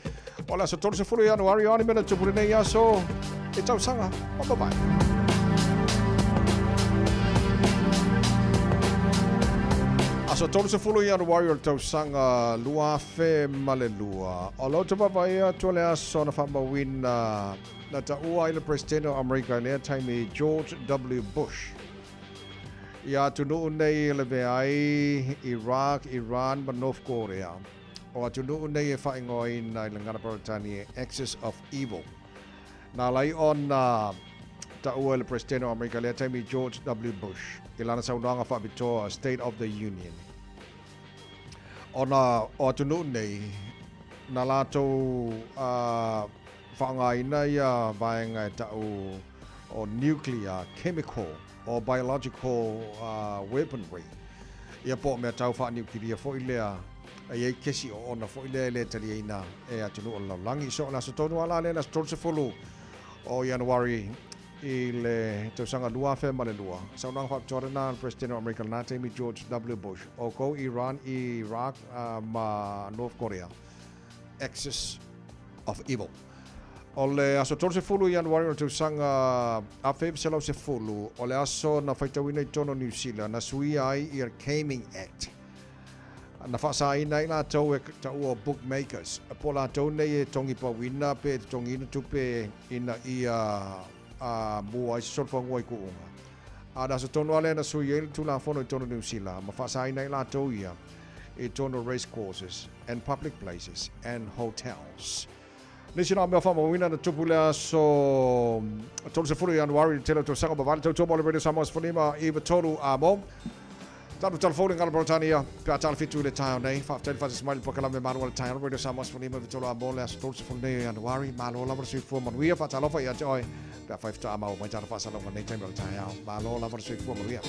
O le aso 30 Ianuari o a ni mea na tupu lenei aso e tausaga. Bye bye. Aso 30 Ianuari o le tausaga 2002. O lo te vaavaai atu o le aso na faamauina na taua ai le Peresetene o Amerika i lea taimi George W. Bush. Ia atunuu nei e lavea ai Iraq, Iran ma North Korea. O atunuu nei e faaigoaina i le gagana Peretania Axis of Evil. Na ala ai ona taua e le Peresetene o Amerika i lea taimi George W. Bush i lana saunoaga faapitoa State of the Union. Ona o atunuu nei na latou faaaogaina ia vaega e tau o nuclear, chemical or biological weaponry, ia po o mea tau faaniukilia foi lea, e i ai kesi oona foi lea e le taliaina e atunuu o le lalolagi. So o le aso tonu lava la lea, le aso 30 o Ianuari i le tausaga 2002, saunoaga faapitoa lena a le Peresetene o Amerika i lena taimi George W. Bush, o kou Iran, Iraq ma North Korea. Axis of Evil. O le aso 30 Ianuari o le tausaga 1910, o le aso na faitauina i totonu o Niu Sila, na suia ai ia Gaming Act. Na faasaina ai latou e taua o bookmakers, po o latou nei e togipauina pe e totogiina tupe ina ia mua ai se solofanua i kuuga. A o le aso tonu lava lea na sui ai le Tulafono i totonu o Niu Sila ma faasaina ai latou ia i totonu o race courses and public places and hotels. Nisi na mea faamauina na tupu le aso 30 Ianuari i le tele o tausaga ma vale tautua mo le Radio Samoa 15 93 amo. Tanu telefoni ngala Britania pe a tala fitu i le taeao nei. Faafetai le faatasi mai le polokalame Malu o le Taeao Radio Samoa 15 93 amo le aso 30 nei o Ianuari. Malo lava le soifua manuia. Faatalofa ia te oe pe afai faatoa maua mai tana faasalauga nei taimi o le taeao. Malo lava le soifua manuia.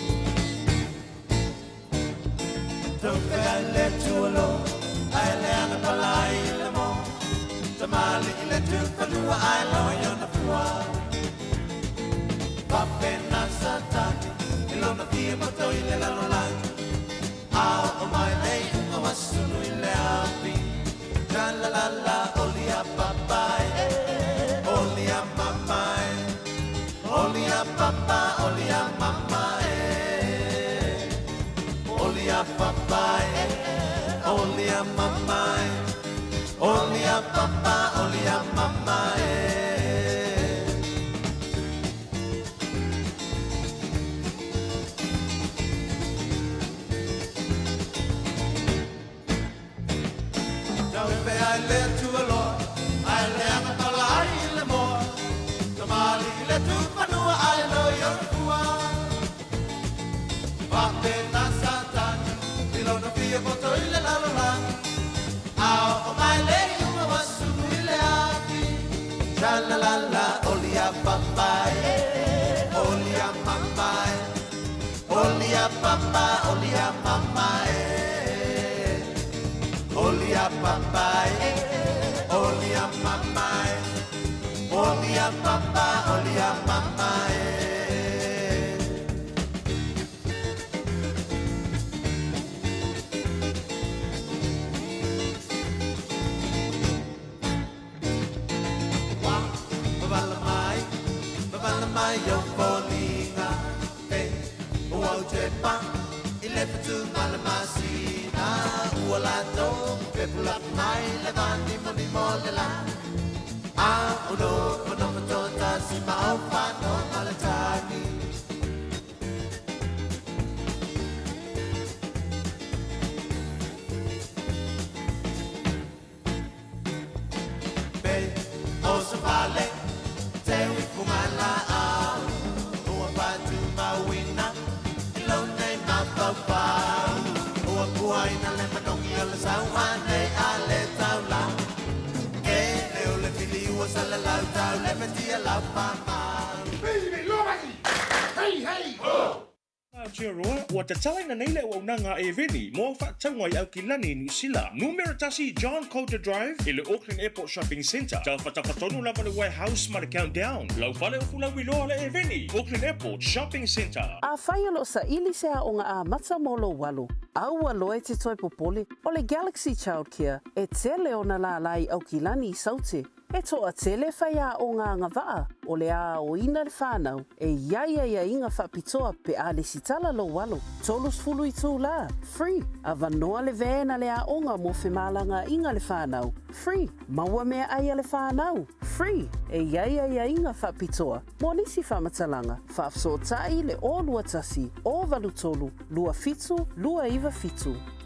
Aotearoa, ua tatalaina nei le auaunaga a Eveni mo au faatauga i Aukilani, Niu Sila. Numera 1 John Coulter Drive i le Auckland Airport Shopping Centre. Tafatafa tonu lava le Warehouse ma le Countdown. Laufale o Fulauiloa le Eveni, Auckland Airport Shopping Centre. Afai o lo o saili se aoga amata mo lou alo, a ua loa e te toe popole, o le Galaxy Childcare e tele ona lālā i Aukilani i Saute. E toatele faiaoga agavaa o le aoina le whanau e i ai aiaiga faapitoa pe a lesitala lou alo. 30 itulā, free, avanoa le van a le aoga mo femalagaaiga le whanau, free, maua meaai a le whanau, free, e i ai aiaiga faapitoa mo nisi faamatalaga, faafesootai le 021 083 27 297.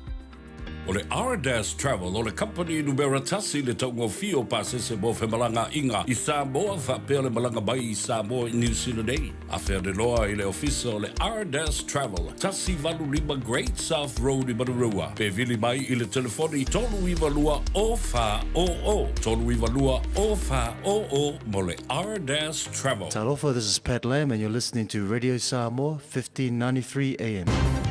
O le Ardas Travel o le kamupani numera tasi le taugofie o pasese mo femalagaaiga i Samoa faapea le malaga mai i Samoa i Niu Sila nei. Afe ane loa i le ofisa o le Ardas Travel, 185 Great South Road i Manurewa, pe vili mai i le telefoni 392 0400, 392 0400 mo le Ardas Travel. Talofa, this is Pat Lam and you're listening to Radio Samoa, 1593 AM.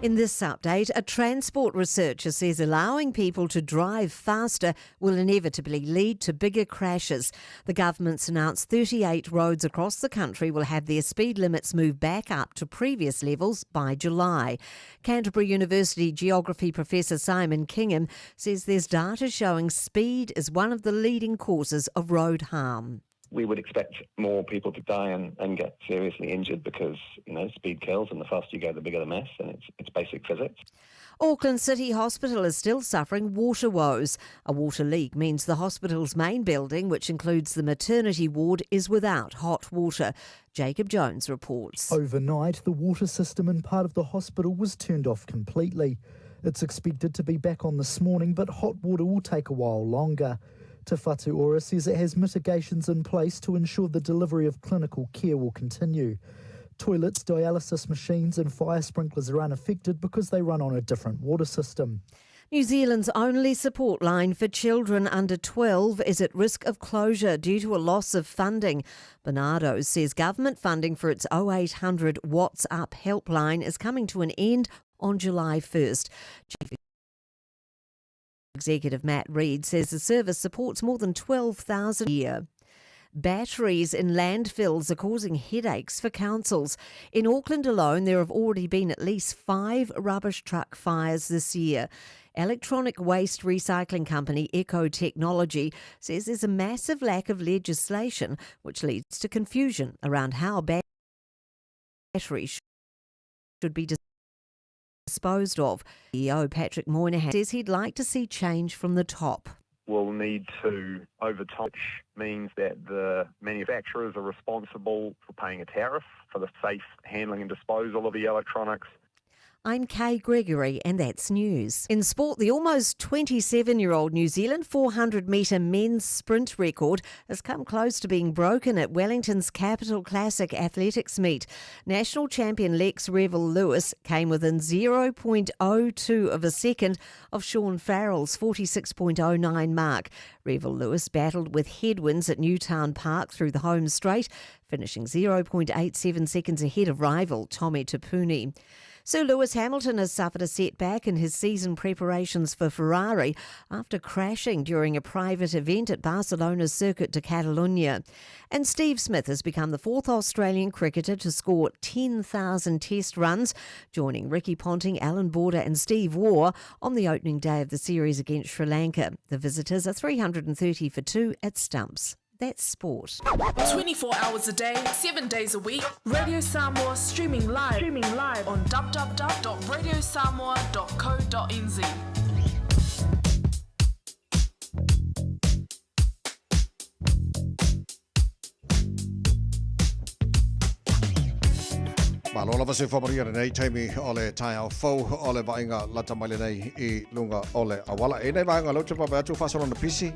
In this update, a transport researcher says allowing people to drive faster will inevitably lead to bigger crashes. The government's announced 38 roads across the country will have their speed limits moved back up to previous levels by July. Canterbury University geography professor Simon Kingham says there's data showing speed is one of the leading causes of road harm we would expect more people to die and, and get seriously injured because, you know, speed kills and the faster you go, the bigger the mess and it's, it's basic physics. Auckland City Hospital is still suffering water woes. A water leak means the hospital's main building, which includes the maternity ward, is without hot water. Jacob Jones reports. Overnight, the water system in part of the hospital was turned off completely. It's expected to be back on this morning, but hot water will take a while longer. Te Whatu Ora says it has mitigations in place to ensure the delivery of clinical care will continue. Toilets, dialysis machines, and fire sprinklers are unaffected because they run on a different water system. New Zealand's only support line for children under 12 is at risk of closure due to a loss of funding. Barnardo says government funding for its 0800 What's Up helpline is coming to an end on July 1st. Chief Executive Matt Reid says the service supports more than 12,000 a year. Batteries in landfills are causing headaches for councils. In Auckland alone, there have already been at least five rubbish truck fires this year. Electronic waste recycling company Eco Technology says there's a massive lack of legislation, which leads to confusion around how batteries should be disposed of. CEO Patrick Moynihan says he'd like to see change from the top will need to, over time, which means that the manufacturers are responsible for paying a tariff for the safe handling and disposal of the electronics. I'm Kay Gregory, and that's news. In sport, the almost 27 year old New Zealand 400 metre men's sprint record has come close to being broken at Wellington's Capital Classic Athletics meet. National champion Lex Revel Lewis came within 0.02 of a second of Sean Farrell's 46.09 mark. Revel Lewis battled with headwinds at Newtown Park through the home straight, finishing 0.87 seconds ahead of rival Tommy Tapuni. Sir Lewis Hamilton has suffered a setback in his season preparations for Ferrari after crashing during a private event at Barcelona's Circuit de Catalunya. And Steve Smith has become the fourth Australian cricketer to score 10,000 test runs, joining Ricky Ponting, Alan Border, and Steve Waugh on the opening day of the series against Sri Lanka. The visitors are 330 for two at stumps. That's sport. 24 hours a day, 7 days a week. Radio Samoa streaming live, streaming live on www.radiosamoa.co.nz. Malo lava se whamaria lenei taimi o le taeao fou o le vaaiga lata mai lenei i lunga o le awala. E nei vaega lau te pape atu whasolona pisi.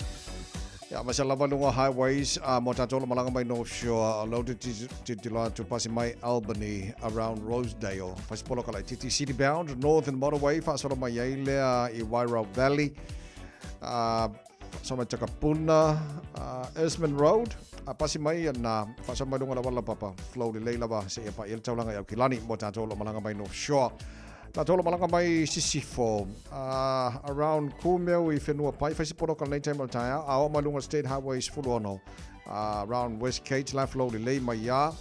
Ia, ma se lava luga highways, a mo tātou lo malaga mai North Shore, lo te tilotilo atu pasi mai Albany around Rosedale. Fai se poloka laititi city bound, Northern Motorway, faasolo mai ai lea i Wairau Valley. Faasolo mai Takapuna, Eastman Road, a pasi mai na faasolo mai luga lava la papa, flow lelei lava seia paia le taulaga i Aukilani mo tātou lo malaga mai North Shore. Tātou lo malaga mai Sisifo, around Kumeu i whenua pai, whai se poroka lenei taimi o le taeao, a oo mai luga State Highway 16, around West Cage, la flow lelei mai ia.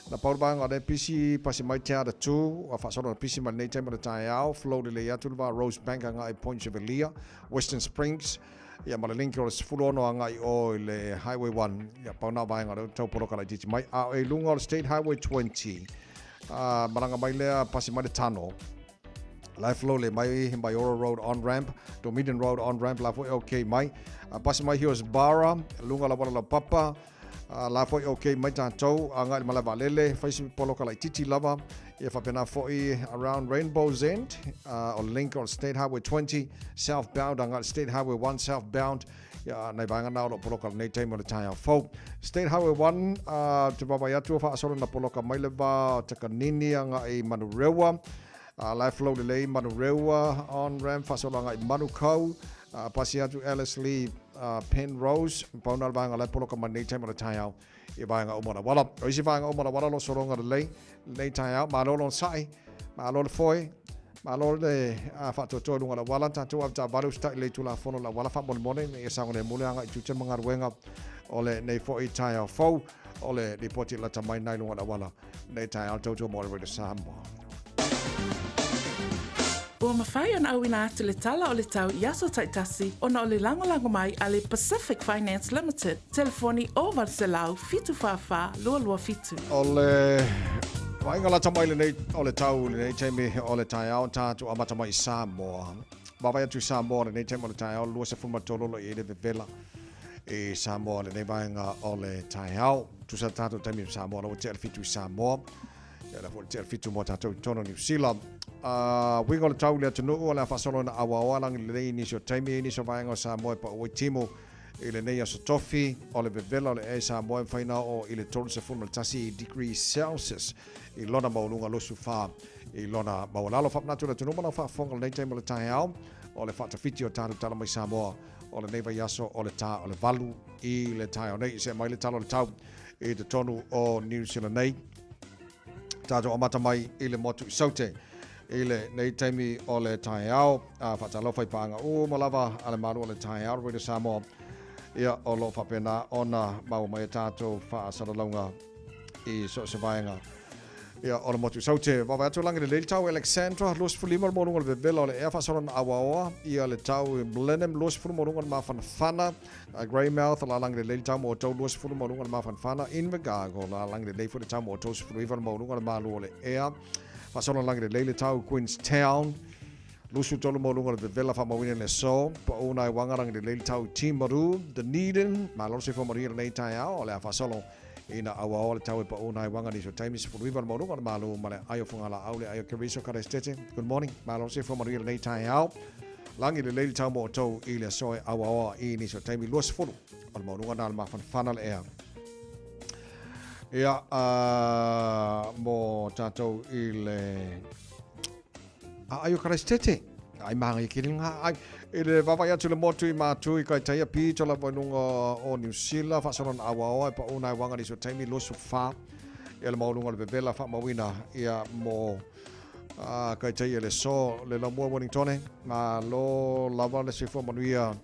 Na pau le vaega o le pisi, pasi mai Te Aratū, a faasolo na pisi mai lenei taimi o le taeao, flow lelei atu le va Rosebank agai Point Chevalier, Western Springs, ia ma le link o le 16 agai o i le Highway 1, ia pau na vaega o le tau poroka laitiiti mai, a o i luga o le State Highway 20, a malaga mai lea pasi mai le Tano, la flow le mai Maiora Road on ramp, Dominion Road on ramp, la foi okay mai, a pasi mai Hillsborough, luga lava la papa, A la foi ok mai tātou, a ngai le malae vaalele, fai si poloka laititi lava, ia faapena foi around Rainbow's End, o le link o le State Highway 20, southbound, a ngai le State Highway 1, southbound, ia nai vaega na o lo o poloka lenei taimi o le taeao fou. State Highway 1, te vaavaai atu o faasolo na poloka mai le va o Takanini a ngai Manurewa, a la e flow lelei Manurewa on ramp faasolo a ngai Manukau, pasi atu Ellerslie, Penrose, pau na le vaega la e poloka mai lenei taimi o le taeao i vaega uma o le auala. O isi vaega uma o le auala o lo o sologa lelei lenei taeao, malo le onosai, malo le foe, malo le faatoatoa i luga o le auala, tatou avetaavale usitai lelei i Tulafono o le auala faamolemole ina ia saogalemu le agai i tiute ma galuega o lenei foi taeao fou. O le lipoti lata mai nai luga o le auala lenei taeao, tautua mo le Radio Samoa. Ua mafai ona auina atu le tala o le tau i aso taitasi ona o le lagolago mai a le Pacific Finance Limited, telefoni 0800 744 227. O le vaaiga lata mai lenei o le tau i lenei taimi o le taeao tatou amata mai i Samoa. Vaavaai atu i Samoa lenei taimi o le taeao 23 lo i ai le vevela i Samoa lenei vaega o le taeao. Tusa tatou taimi i Samoa la ua tea le 7 i Samoa. Ia la foi le tea le 7 mo tatou i totonu o Niu Sila. Uiga o le tau i le atunuu o le a faasolo ina auaoa lagi lelei i nisi o taimi i nisi o vaega o Samoa e pau ai timu i lenei aso tofi. O le vevela o le ea i Samoa e mafai ona oo i le 31 degrees Celsius i lona maualuga 24 i lona maualalo. Faamanatu i le atunuu ma lau faafofoga i lenei taimi o le taeao o le faatafiti o tatou tala mai Samoa o lenei vaiaso o le tā o le 8 i le taeao nei. See mai le tala o le tau i totonu o New Zealand nei. Tatou amata mai i le motu i Saute i lenei taimi o le taeao. A faatalofa i paaga uma lava a le Malo o le taeao Radio Samoa. Ia, o lo o faapena ona maua mai a tatou faasalalauga i so o se vaega. Ia, o le motu i Saute. Vaavaai atu lagi lelei le tau i Alexandra, 25 le maualuga o le vevela o le ea faasolo na auaoa. Ia le tau i Blenheim, 20 le maualuga o le mafanafana. Greymouth, lalagi lelei le tau mo outou, 20 le maualuga o le mafanafana. Invercargill, lalagi lelei foi le tau mo outou, 19 le maualuga o le malu o le ea. Faasolo lagi lelei le tau i Queenstown, 23 le maualuga o le vevela faamauina i le aso. Pau nai uaga lagi lelei le tau i Timaru, Dunedin, malo le soifua manuia i lenei taeao, o le a faasolo ina auaoa le tau e pau nai uaga nisi o taimi, 19 le maualuga o le malu ma le ai o Fugalaau, le ai o Keriso Karestete. Good morning, malo le soifua manuia i lenei taeao. Lagi lelei le tau mo outou i le aso e auaoa i nisi o taimi 20 o le maualuga na le mafanafana le ea. Ia, mo tatou i le aai o Karaisitete. Ai mahangai ke ngā ai. I le vaavaai atu le motu i Mātū i Kaitaia pito lava i luga o Niu Sila, faasolo na auaoa e pau nai wanga nisi o taimi 24 ia le maualuga o le vevela faamauina ia mo Kaitaia le aso le laumua Wellingtone. Malo lava le soifua manuia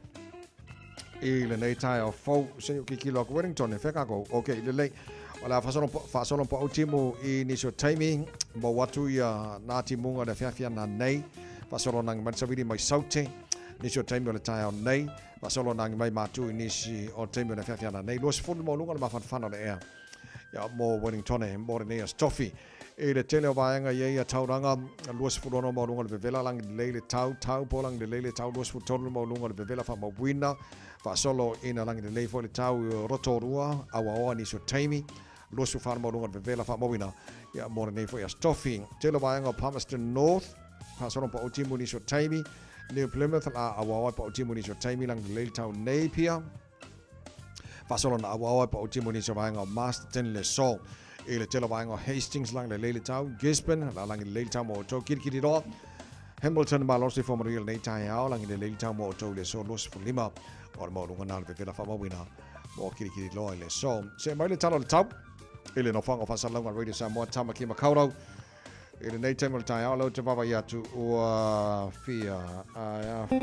i lenei taeao fou. Se i ou kikilo aku Wellington, e fea kākou? Ok, lelei. O le a faasolo pa'u timu i nisi o taimi, mou atu ia nā timuga le afiafi ana nei. Faasolo nangi mai le sawili mai Saute, nisi o taimi o le taeao nei. Faasolo nangi mai mātu i nisi o taimi o le afiafi ana nei. 20 maualuga le mafanafana o le ea. Ia, mō Wellingtone, mō lenei aso tofi. I le tele o vaega i ai ia tauranga, 26 maualuga o le vevela, lagi lelei le tau, tau, po lagi lelei le tau, 23 maualuga o le vevela faamauina, faasolo ina lagi lelei foi le tau i Rotorua, Awaoa nisi o taimi, 24 maualuga o le vevela faamauina, ia, mō lenei foi aso tofi. Tele o vaega o Palmerston North, faasolo pa'u timu nisi o taimi, New Plymouth, la Awaoa pa'u timu nisi o taimi, lagi lelei le tau Napier. Faasolo naʻauao e paʻu timu i nisi o vaega o Masterton i le aso. I le tele o vaega o Hastings, lagi lelei le tau, Gisborne, lalagi lelei le tau mo outou, Kirikiriroa, Hamilton, malo se soifua manuia i lenei taeao, lagi lelei le tau mo outou i le aso 25 o le maualuga na o le vevela faamauina mo Kirikiriroa i le aso. See mai le tala o le tau i le nofoaga o faasalalauga a Radio Samoa, Tamaki Makaurau. I lenei taimi o le taeao, lea ou te vaavaai atu ua fia ae a foi.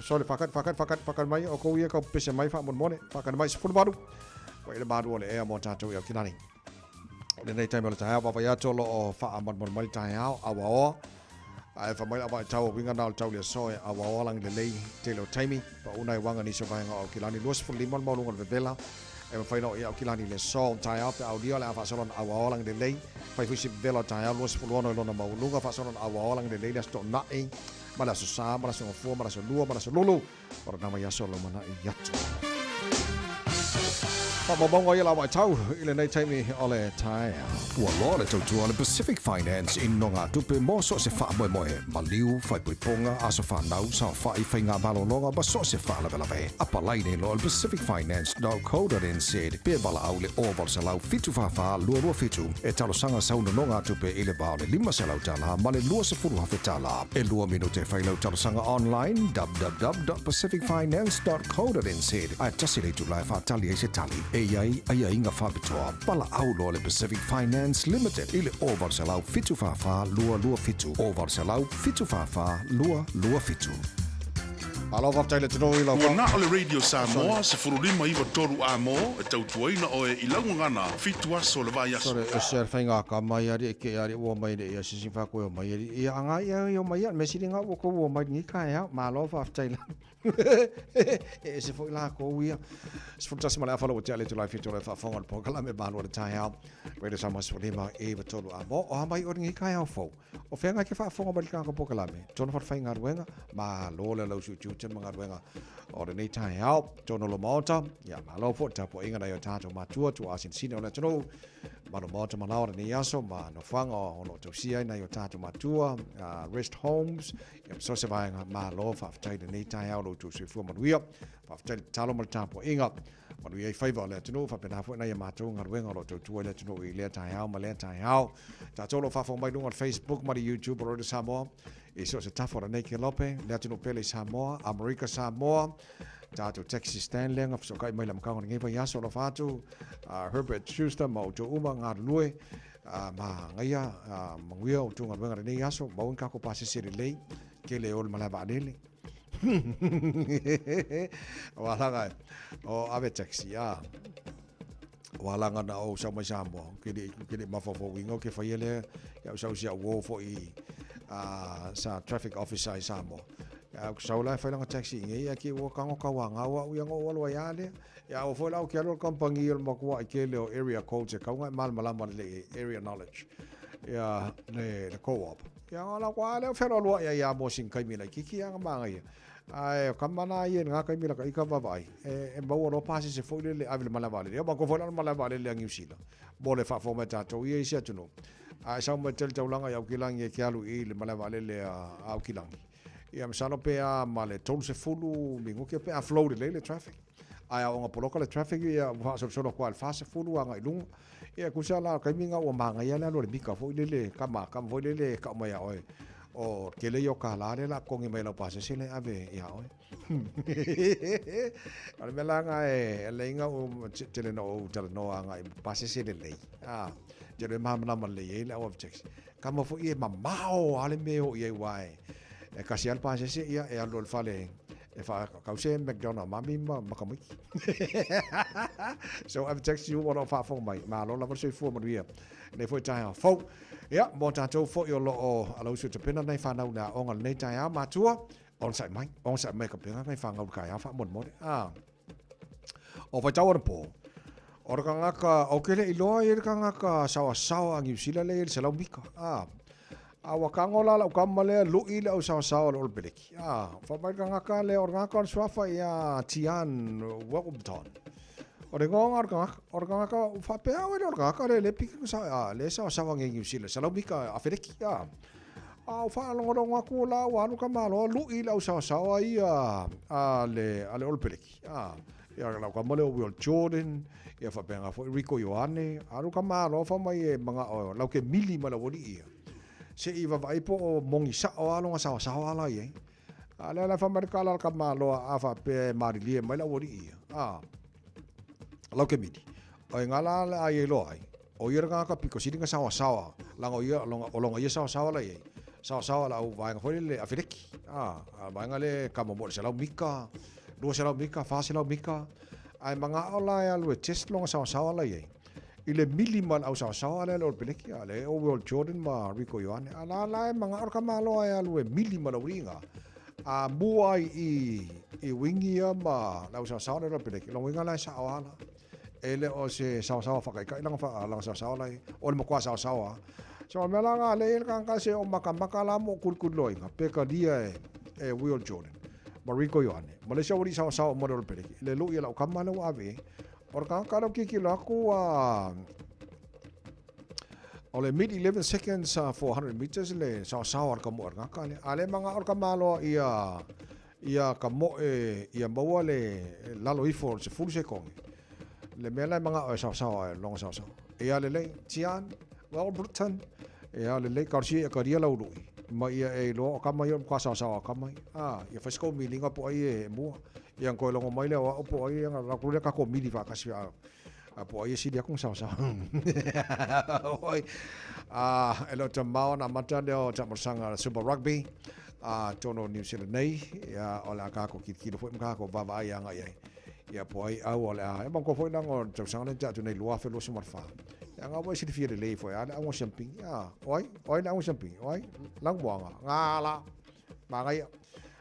Sorry, whakari, whakari, whakari, whakari mai. O kou ia kau pese mai whaamonemone. Whakari mai, 18. Wa i le maru o le ea mō tātou i Aukilani. I lenei taimi o le taeao, vaavaai atu o lo o whaamonemone mai le taeao, awaoa. Ae wha mai la vai tau o winga nā o le tau le aso e awaoa langi lelei tele o taimi. Paʻu nai uaga nisi o vaega o Aukilani 25 le maualuga o le vevela e mafai ona oo i Aukilani i le aso taeao pe aulia o le a faasolo ona auaoa lagi lelei. Fai foi si vevela o taeao 26 i lona maualuga faasolo ona auaoa lagi lelei le Aso Toonai ma le Aso Sa ma le Aso Gafua ma le Aso Lua ma le Aso Lulu o lena vaiaso lumanai atu. Faamaumauga ia la vaitau i lenei taimi o le taeao. Ua loa le tautua a le Pacific Finance i nogatupe mo so o se faamoemoe, maliu, faaipoipoga, aso fanau, saofai, faiga malologa ma so o se faalavelave. Apalai nei loa i le pacificfinance.co.nz pe valaau i le 0800 744 227 e talosaga sau nonogatupe i le va o le $500 ma le $20,000. E lua minute e fai lau talosaga online, www.pacificfinance.co.nz, ae tasi le itula e faatali ai se tali. E i ai aiaiga faapitoa. Valaau loa le Pacific Finance Limited i le 0800 744 227, 0800 744 227. Malo faafetai le atunuu i lau Ua na o le Radio Samoa 15 9 3 amo e tautuaina oe i lau gagana fitu aso o le vaiaso. Sorry, e se whainga ka mai ari e ke ari ua mai le ia sisi wha koe o mai ari. Ia anga ia i o mai ia, me siri ngā ua kou o mai ni ka e au, malo faafetai la. E ese foi la kou ia. 11 ma le afa ua tea le itula e fitu o le faafofoga o le polokalame Malu o le Taeao. Radio Samoa 15 9 3 amo o a mai o ni ka e au fou. O whenga ke faafofoga mai le kāka polokalame. Tōna whawhai galuega, malo le lau suitiuti ma galuega o lenei taeao. Tōna lo maota, ia malo fo tapuaiga nai o tātou matua, tua asinsina o le atunuu. Malo maota malao lenei aso, ma nofoaga o lo tausia ai nai o tātou matua, rest homes, ia ma so se vaega, malo faafetai lenei taeao lo outou soifua manuia. Faafetai le tatalo ma le tapuaiga. Manuia ai faiva o le atunuu, faapena foi nai a matou galuega o lo o tautua i le atunuu i lea taeao ma lea taeao. Tatou o lo o faafofoga mai luga o le Facebook ma le YouTube o Radio Samoa i so o se tafa o lenei kelope, le atunuu pele i Samoa, Amerika Samoa, tatou taxi stand lea na fesootai mai le amataga o lenei vaiaso. Alofa atu Herbert Schuster ma outou uma galulue ma gaia manuia outou galuega i lenei aso, maua ni tatou pasese lelei, tele o le malae vaalele. Ua laga o ave taxi a. Ua laga na ou sau mai Samoa ke le ke le mafaufauina o ke faia lea ia au sau si au uo foi a sa traffic officer i Samoa. Ia au sau la e fai langa taxi i ia ke ua kango kau a ngau au ia ngo alu ai a lea. Ia au foi la au ke alu al kampangi o le makuaʻi tele o area codes e kaunga e malamalama lelei area knowledge. Ia le le co-op. Ia nga la kua lea whero lua ia ia mo sin kaimi laitiiti ia nga maangaia. Ae o ka mana ia nga kaimi la ka ika vavaai. E, e maua loa pasese foi lele ave le malae vaalele. Ia ma foi la malae vaalele a Niu Sila. Mo le faafofoga mai tatou ia i se atunuu. Ae sau mai tele taulaga i Aukilagi e ke alu i le malae vaalele a Aukilagi. Ia masalo pe a ma le 30 minute pe a flow lelei le traffic. Ae a oga poloka le traffic ia ua faasolosolo atu lava i le 40 agai i luga. Ia tusa la o le taimi lena ua manaia le alu a le mita foi lele, kama kama foi lele e kau mai ia oe o le tele ia o kālā lea o le a totogi mai e lau pasese lea e ave ia oe. O le mea la lena e lelei ona ou tele ona ou talanoa agai i pasese lelei, a, tele e malamalama lelei ai le au ave taxi. Kama foi e mamao lava le mea e oo i ai aua e tasi lava le pasese ia e alu loa i le fale e faatau se McDonald mami ma tamaiti. So ave taxi ua o lo o faafofoga mai, malo lava le soifua manuia lenei foi taeao fou. Ia, mo tatou foi o lo o alausu e tapena nai fanau i le aoga i lenei taeao, matua, onosai mai, onosai mai e tapena nai fanau i le taeao faamolemole. Ah. O faitau anapo, o le tagata, ou te le i loa i le tagata saoasaoa a Niu Sila lea e i le 100 mita. A, a ua tago la lau tama lea lu'i le au saoasaoa o le Olopeleki. A, fai mai le tagata lea, o le tagata o le suafa ia Tiaan Wellington. O le igoa o le tagata, o le tagata, faapea au e le o le tagata lea le piki sa, le saoasaoa nei Niu Sila, 100 mita Afeleki. A, A o faalogologo atu la ua alu ka Malo luʻi i le au saosaoa ia a le a le Olopeleki. A. Ia lau kama lea o Will Jordan, ia faapena foi Rieko Ioane, a o kama alofa mai e maga'o lau ke mili ma le auali'i ia. Se'i vavaai po o mogi sa'o lava lona saosaoa la i ai. A o lea la e fai mai le tala a le kama aloa a faapea e malilie mai le auali'i ia, a, lau ke mili, o i ina la o le a ia iloa ai, o ia le tagata pito sili ona saoasaoa, leaga o ia, o lona ia saoasaoa la i ai, saoasaoa i le au vaega foi lele afeleki, a, vaega lea e kama mo i le 100 mita, 200 mita, 400 mita, ae mana'o la e alu e test lona saoasaoa la i ai, i le mili ma le au saoasaoa lea a le Olepeleki, a lea o Will Jordan ma Rieko Ioane, a la la e mana'o le tamaloa e alu e mili ma le auliiga, a mua ai i i wingi ia ma le au saoasaoa lea a le Olepeleki, lona uiga la e sa'o lava la. E le o se saoasaoa faataitai lana lana saoasaoa la e i ai, o le matua saoasaoa lava. So o le mea la lena lea e i ai le tagata se o matamata la mo tulituliloaina pe talia e e Will Jordan ma Rieko Ioane ma le isi aualii saoasaoa uma le Olepeleki le lu'i a lau tama lea ua ave i ai. O le tagata lea ou te tilotilo atu a o le mid 11 seconds 400 meters le saoasaoa a le tamoe a le tagata lea. A o lea e manao le tamaloa ia ia tamoe ia maua le lalo ifo o le 10 sekone. Le mea la e manao e saoasaoa ai lona saoasaoa. Ia lelei, Tiaan, Wellbritton, ia lelei, talosia ia talia lau lui, ma ia e iloa o tama ia o le matua saoasaoa a tama ia. A, ia fai se tou miliga po o ai e mua. Ia ona toe logo mai lea o au po o ai, ona alu atu lea tatou mili faatasi a po o ai e sili atu ona saoasaoa. Oi, a, e le o tamao ona amata lea o taamalosaga Super Rugby a totonu o Niu Sila nei, ia, o le a tatou tilotilo foi ma tatou vaavaai agai i ai. Ia po o ai au o le a, e manatua foi leaga o le tausaga lea na tea atu nei 2024. Ia nga ua e silafia lelei foi a le auga siampini. A, o ai? O ai le auga siampini? O ai? Lanumoana. Ga la. Manaia.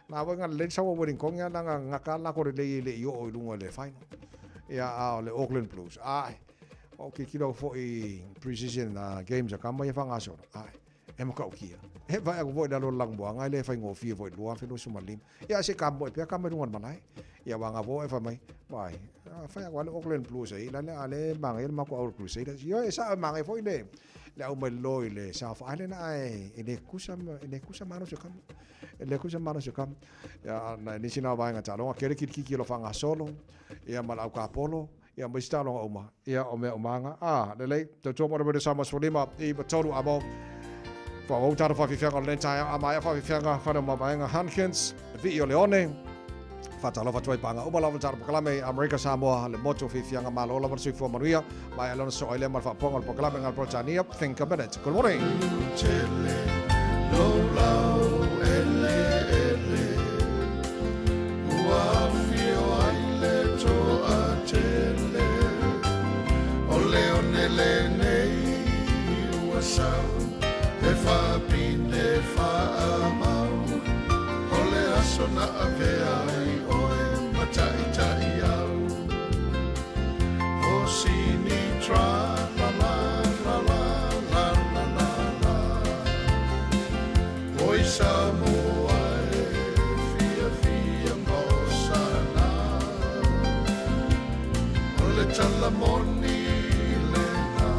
Na foi nga lelei le sau a Wellington ia leaga gata lava lako lelei e le i oo i luga i le final. Ia a o le Auckland Blues. Ae, ua ou tilotilo atu foi i pre-season games a tama ia faagasolo. Ae, e matautia. E vaai atu foi i lalo o le lanumoana e le faigofie foi i le 2025. Ia ae se i tamoe pea tama i luga o le malae. Ia aua na foe fai mai, vaai, fai atu lava le Auckland Blues e i la lea, a lea e manaia le matou au Crusaders. Ioe, e sao e manaia foi le le au mai lalo i le South Island ae e le tutusa, e le tutusa malosi o tama. E le tutusa malosi o tama. Ia, na nisi na vaega taaloga, kele kilikiki o lo faagasolo, ia ma le au kapolo, ia ma isi taaloga uma. Ia, o mea uma nga. A, lelei, tautua mo le Radio Samoa 15 i tolu a mo. Whaau tātou whawhiwhianga o lenei taeao, a maea whawhiwhianga whare o mavaenga Hankins, Vii o Leone, Whatalofa atu ai pānga uma lava le tātou polokalame i Amerika Samoa, le motu o whiwhianga malo lava le soifua manuia, maea lona so ai lea ma le whaapoga o le polokalame ngā Britannia, Think a Minute. Good morning. Tele, lau ele ele, ua afio ai le toatele, o le one lenei ua sau, e faapine faamau, o le aso na avea ai oe ma ta'ita'i au. O sini tra la la la la la la la la. Oi Samoa e fiafia ma osana. O le tala moni lena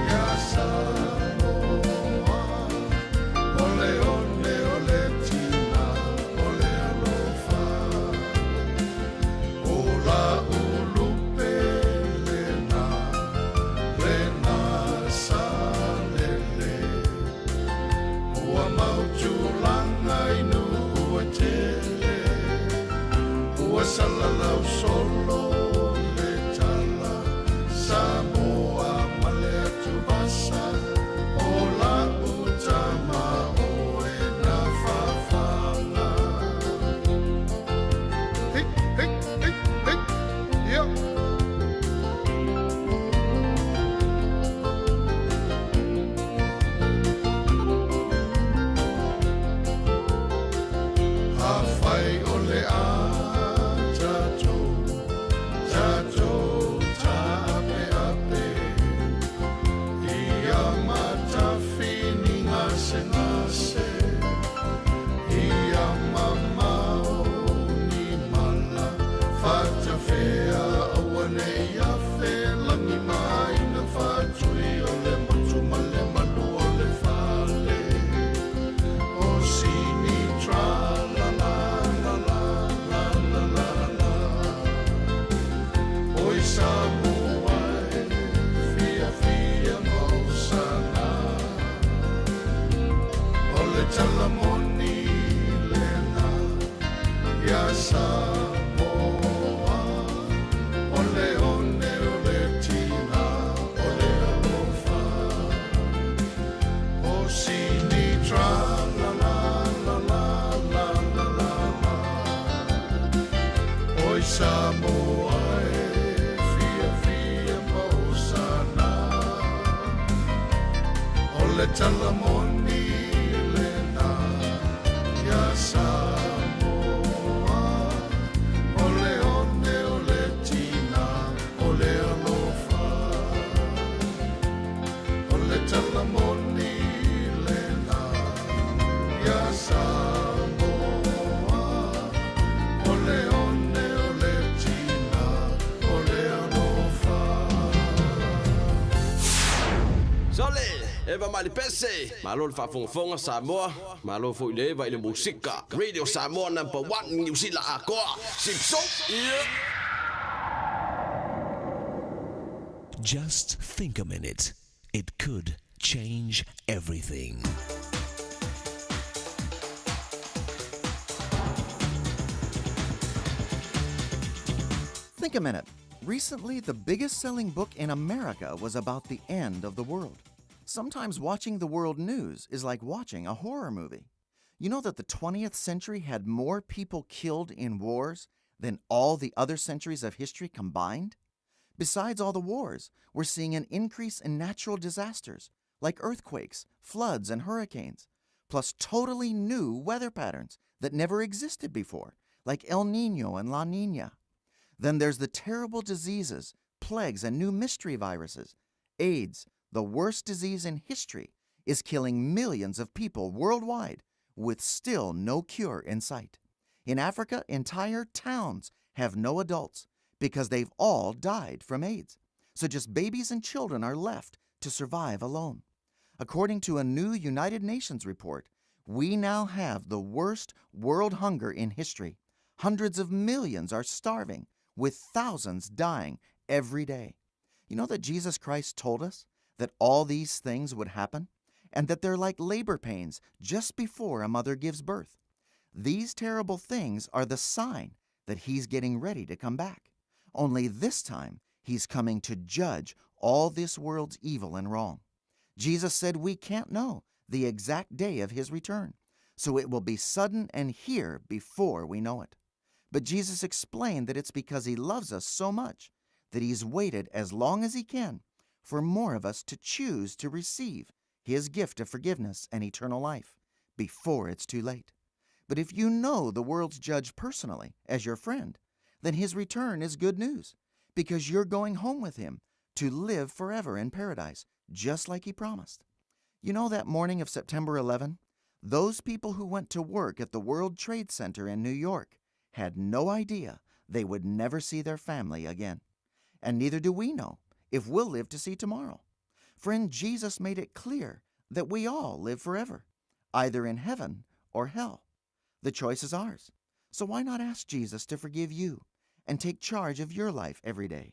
ia Samoa. O le one o le tina o le alofa. O la ulupe lena, lena salele. Ua mautulanga i nuu e tele. Ua salalau solo le tala. Samoa ma le atuvasa. O la utama oe na fafaga. Hey, hey, hey, hey. Yeah. Afai o le a tatou, tatou taapeape. Ia matafini gasegase, ia mamao ni mala, fatafea aua nei afe lagi maina faatui o le motu ma le malu o le fale. O sini tra la la la la la la la la. le tala moni lena ia Samoa. O le one o le tina o le alofa. O sini tra la la la la la la la la. Oi Samoa e fia fia mausana. O le tala moni lena ia Samoa. O le one o le tina o le alofa. O le tala moni lena ia Samoa. O le one o le tina o le alofa. Sole, eva mai le pese. Malo le faafogafoga Samoa. Malo foi le eva i le musika. Radio Samoa number 1 Niu Sila atoa. Sipso. Yeah. Just think a minute. It could change everything. Think a minute. Recently, the biggest selling book in America was about the end of the world. Sometimes watching the world news is like watching a horror movie. You know that the 20th century had more people killed in wars than all the other centuries of history combined? Besides all the wars, we're seeing an increase in natural disasters like earthquakes, floods, and hurricanes, plus totally new weather patterns that never existed before, like El Nino and La Nina. Then there's the terrible diseases, plagues, and new mystery viruses. AIDS, the worst disease in history, is killing millions of people worldwide with still no cure in sight. In Africa, entire towns have no adults because they've all died from AIDS. So just babies and children are left to survive alone. According to a new United Nations report, we now have the worst world hunger in history. Hundreds of millions are starving, with thousands dying every day. You know that Jesus Christ told us that all these things would happen and that they're like labor pains just before a mother gives birth. These terrible things are the sign that he's getting ready to come back. Only this time, he's coming to judge all this world's evil and wrong. Jesus said we can't know the exact day of his return, so it will be sudden and here before we know it. But Jesus explained that it's because he loves us so much that he's waited as long as he can for more of us to choose to receive his gift of forgiveness and eternal life before it's too late. But if you know the world's judge personally as your friend, then his return is good news because you're going home with him to live forever in paradise, just like he promised. You know that morning of September 11? Those people who went to work at the World Trade Center in New York had no idea they would never see their family again. And neither do we know if we'll live to see tomorrow. Friend, Jesus made it clear that we all live forever, either in heaven or hell. The choice is ours. So why not ask Jesus to forgive you and take charge of your life every day?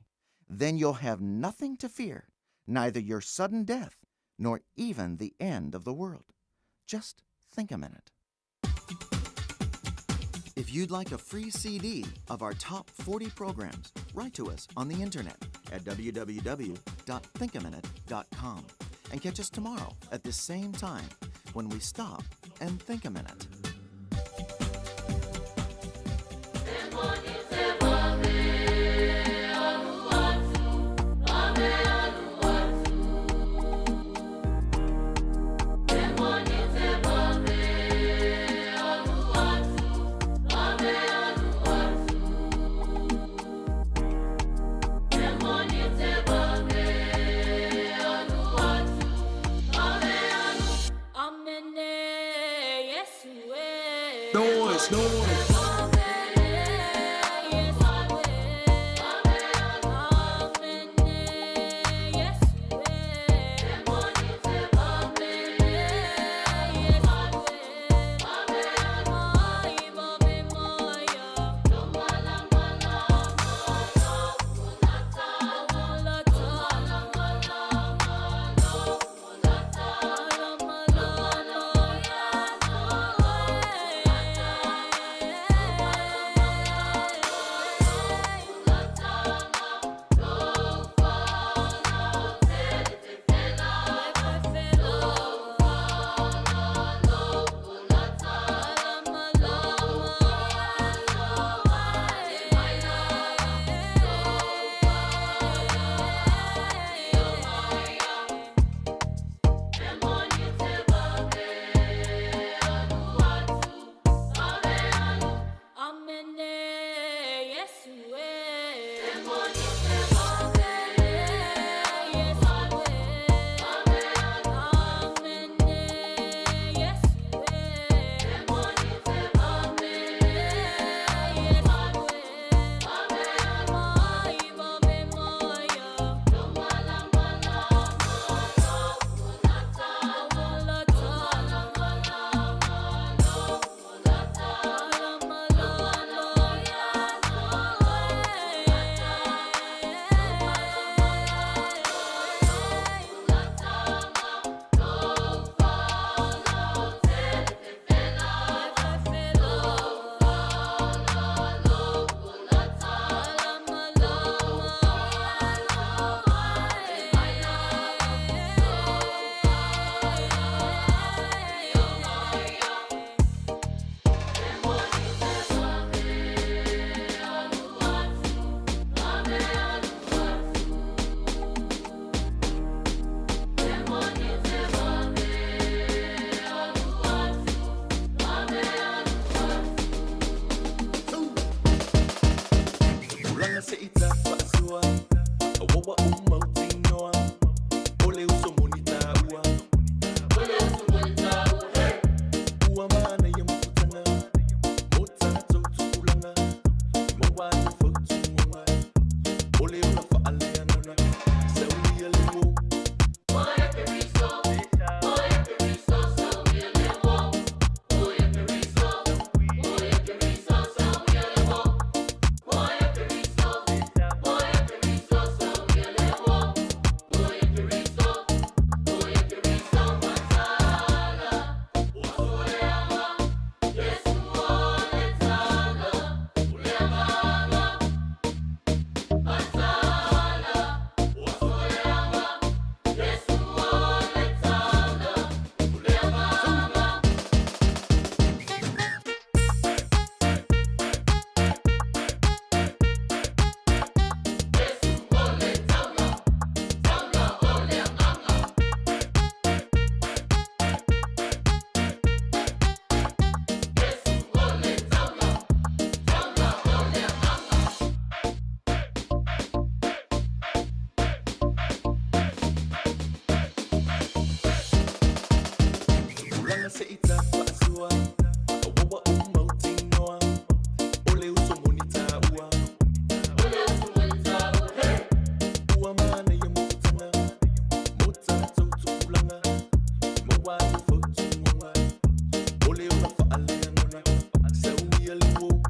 Then you'll have nothing to fear, neither your sudden death nor even the end of the world. Just think a minute. If you'd like a free CD of our top 40 programs, write to us on the internet at www.thinkaminute.com and catch us tomorrow at this same time when we stop and think a minute. Noise, noise. Tulaga se i tafaasua Aua ua ou mautinoa O le uso moni tāua Ua manaia mokutaga Mo tatou tupulaga Maua atu fautuaga O le ola faaleagaga Sauia le uo.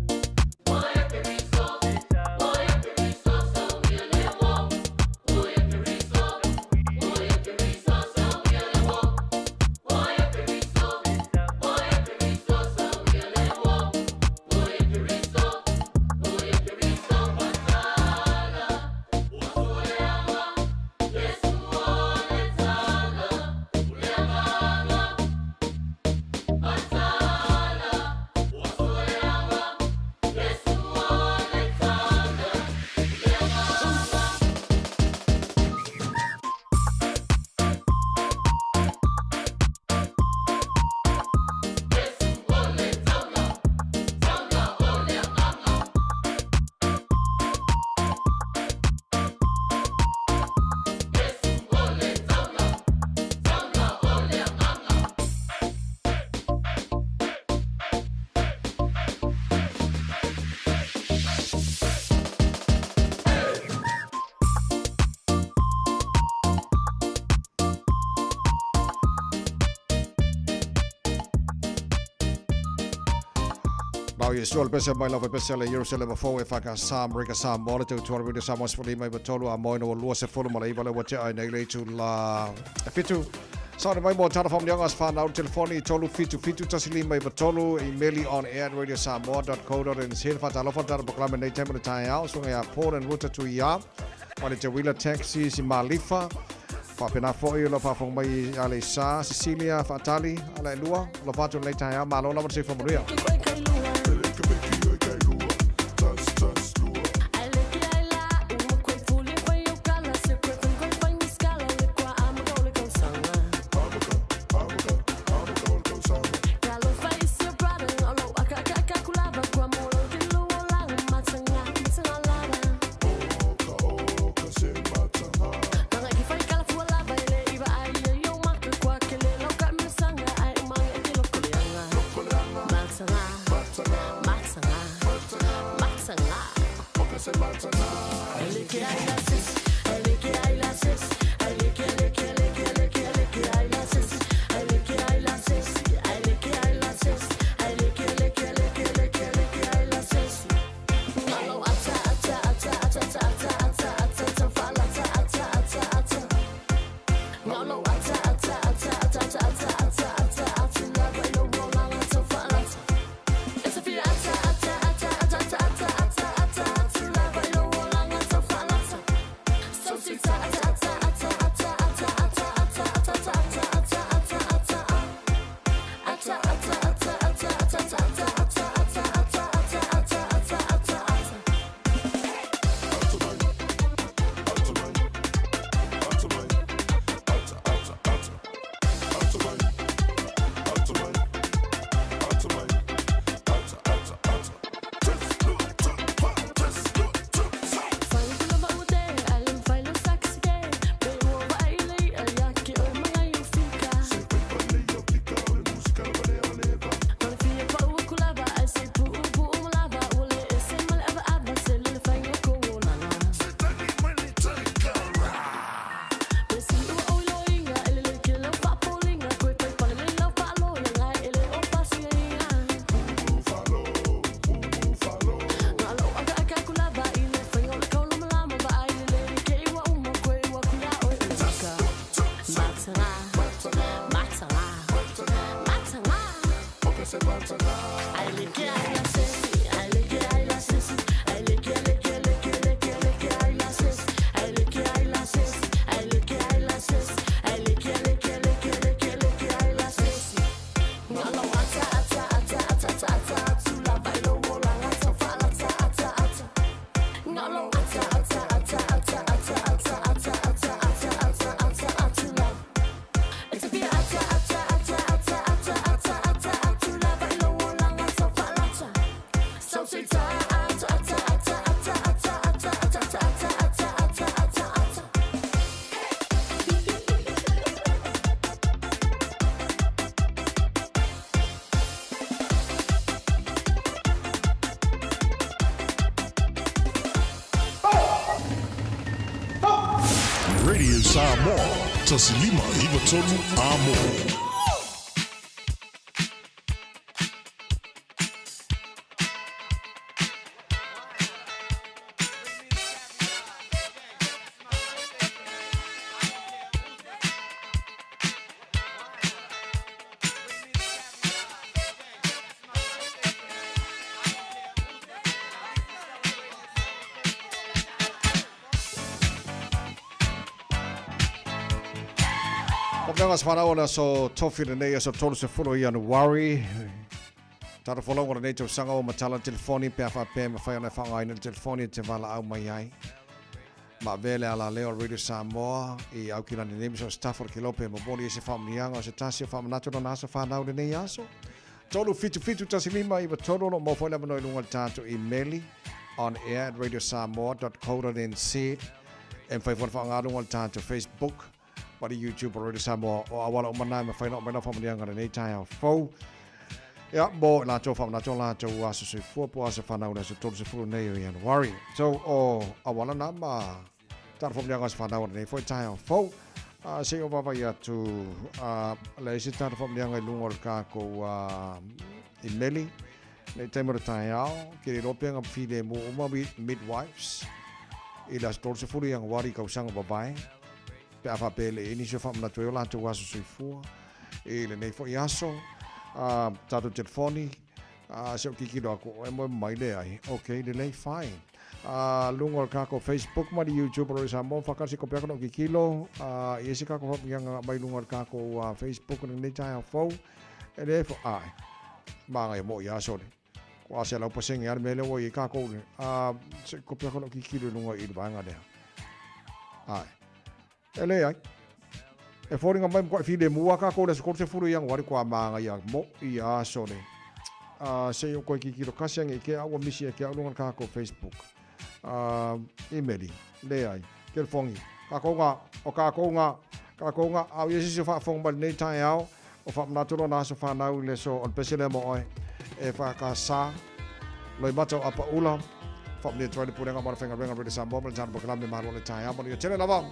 Nau Iesu o le pese mai lava pese le Ierusalema fou e whakasa Amerika Samoa le tautua le Samoa sefulu lima iwa tolu a moe no ua 29 le ua tea ai nei le itula e fitu. Saone mai mo tala whamnianga as whanau telefoni 377 1593 emaili on air at radiosamoa.co.nz whatalofa tara poklame nei taimo le tae ao sunga ia Paul and Ruta Tuia ma le Te Wila Taxis i Malifa Faapena foi o lo faafofoga mai ia Leisa, Cecilia, Faatali, ala e lua, o lo fatu lenei taeao, malo lava le soifua manuia. Samoa, 1593 Amo. Ko mea ngā whanau o le aso tofi lenei aso 30 o Ianuari. Tata folauga o lenei tausaga ua matala le telefoni pe a faapea e mafai ona e faaaogaina le telefoni e te valaau mai ai. Ma avea le alaleo o le Radio Samoa i Aukilani nei ma so o se tafa o le kelope e momoli ai se faamanuiaga o se tasi o faamanatu lona aso fanau lenei aso. 3771593 o lo o maua foi le avanoa i luga o le tatou imeli onair at radiosamoa.co.nz e mafai foi ona faaaoga luga o le tatou Facebook ma le YouTube o Radio Samoa o auala uma na e mafai ona oo mai lau faamanuiaga lenei taeao fou. Ia, mo i latou faamanatu o latou aso soifua po o aso fanau le aso 30 nei o Ianuari. So, o auala na ma tala faamanuiaga aso fanau o lenei foi taeao fou. Se i o vaavaai atu le isi tala faamanuiaga i luga o le tatou imeli nei taimi o le taeao, ke le iloa pe ga filemu uma midwives i le aso 30 Ianuari i kausaga vavae pe a faapea e le i ai nisi o faamanatu ai o latou aso soifua i lenei foi aso. Tatou telefoni, se o kikilo aku oe moe mai le ai. Ok, lelei, fine. Luga o le kako Facebook ma le YouTube o Lori Samoa, whakasi ko peaka no kikilo, i ese kako whapungianga mai luga o le kako Facebook lenei taeao fou, e le fo, ai, maangai mo i aso le. Ko ase lau pasenge ale mele ua i kako le. Se ko peaka no kikilo i luga i le vaenga lea. Ai. E leai. E foliga mai makuaʻi filemu a kākou le aso 30 Ianuari kua māngaia moʻi aso nei. A se i o koe kikilo kasi ange i ke au ua misi e ke au luga le kākou Facebook. A imeli. Leai. Kelifongi. Kākou ngā. O kākou ngā. Kākou ngā. A o ia sisi o faafofoga mai lenei taeao, o faamanatu lona aso whanau i le aso o le pese lea mo oe e whakasā. Loimata o Apaula. Whaamania atu ai le pulega ma le faigaluega Radio Samoa ma le tana polokalame Malo le taeao. Manuia tele lava.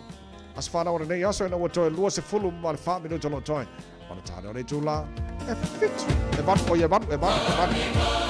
Aso whanau o lenei aso ina ua toe 24 minuta o lo o toe. Ma le tane o le itula e 7. E 8, oi e 8, e 8, e 8.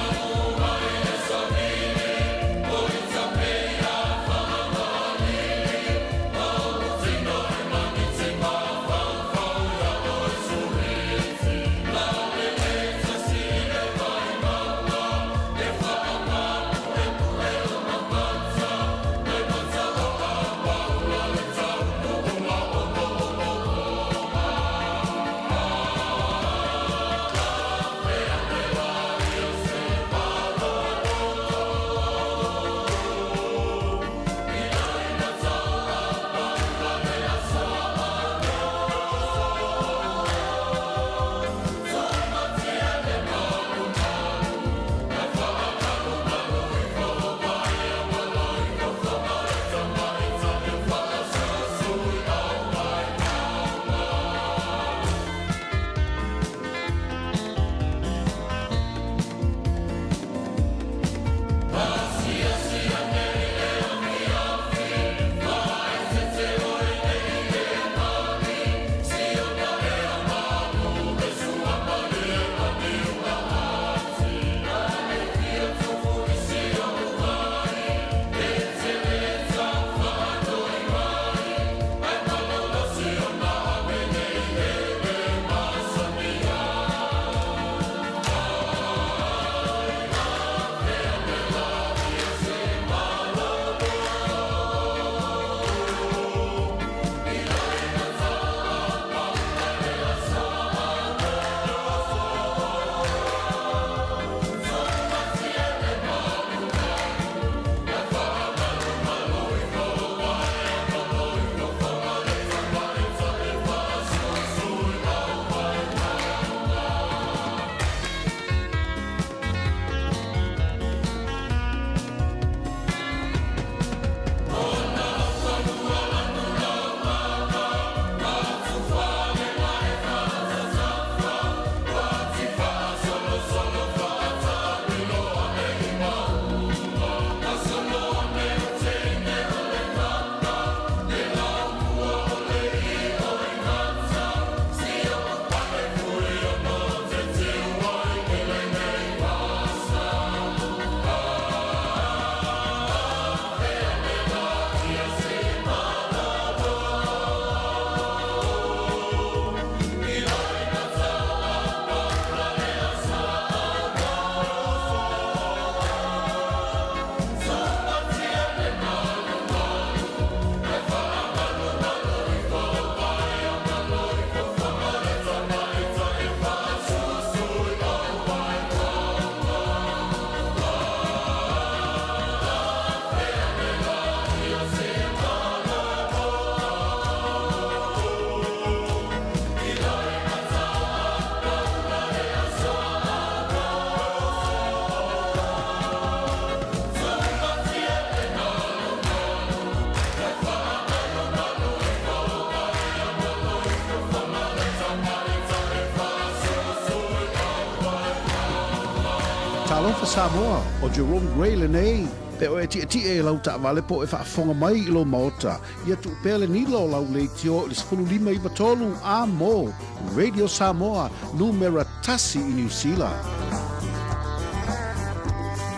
Talofa Samoa, ʻo Jerome Gray lenei. Pe ʻoe e tiʻetiʻe i lau taʻawale po e faafofoga mai i lou maota, ia tuu pea le nila o lau leitio i le 15 93 a mo Radio Samoa, numera tasi i Niu Sila.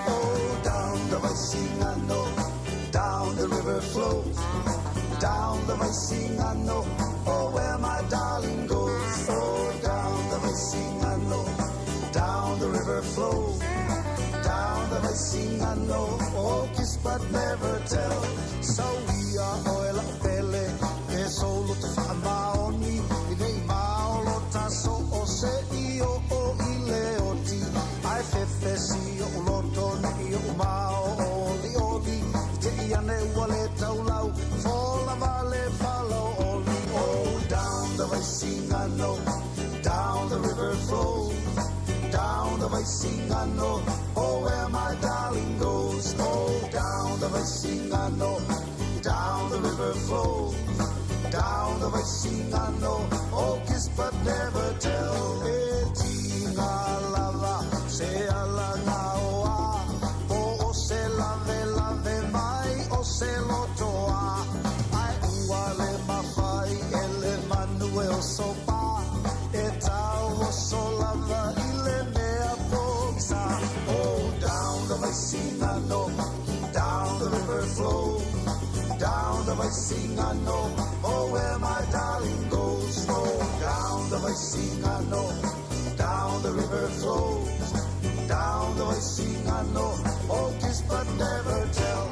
Oh, down the Vaisigano, down the river flows, down the Vaisigano, oh, where my darling goes. Oh, down the Vaisigano, down the river flows, down the Vaisigano, oh, kiss but never tell. So we are oil pele, e solo te whaamaoni, i nei maolo taso o se i o o i le oti, ai fefe si o uloto nei o mao o li oli, i te iane ua le taulau, fola vale falo oli. Oh, down the Vaisigano, down the river flows, down the Vaisigano, oh, where my darling goes. Oh, down the Vaisigano, down the river flows, down the Vaisigano, oh, kiss but never tell. E tinga lava, se ala ngā oa, po o se lave lave mai o se lotoa. Ai ua le mawhai e le manu e o sopa, e tau o so lava i le mea poksa. Oh, down the Vaisigano, down the river flows, down the Vaisigano, oh, where my darling goes. Oh, down the Vaisigano, down the river flows, down the Vaisigano, oh, kiss but never tell.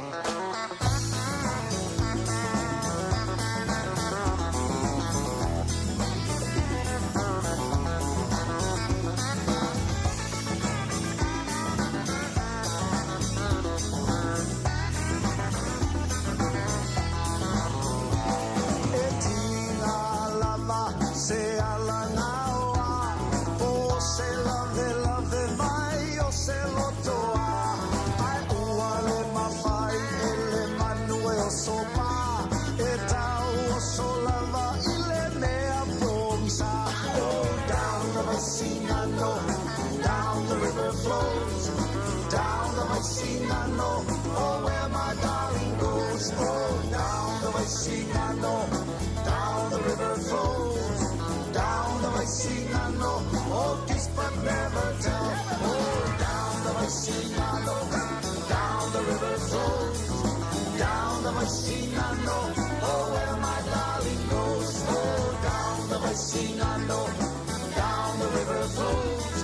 E tinga lava se ala ngaoa, po se lave lave mai o se lotoa. Ai ua le mawhai e le manu e o sopa, e tau o so lava i le mea pongisa. Oh, down the Vaisigano, down the river flows, down the Vaisigano, oh, where my darling goes. Oh, down the Vaisigano, down the river flows, down the Vaisigano, oh, kiss but never tell. Oh, down the Vaisigano, down the river flows, down the Vaisigano, oh, where my darling goes. Oh, down the Vaisigano, down the river flows,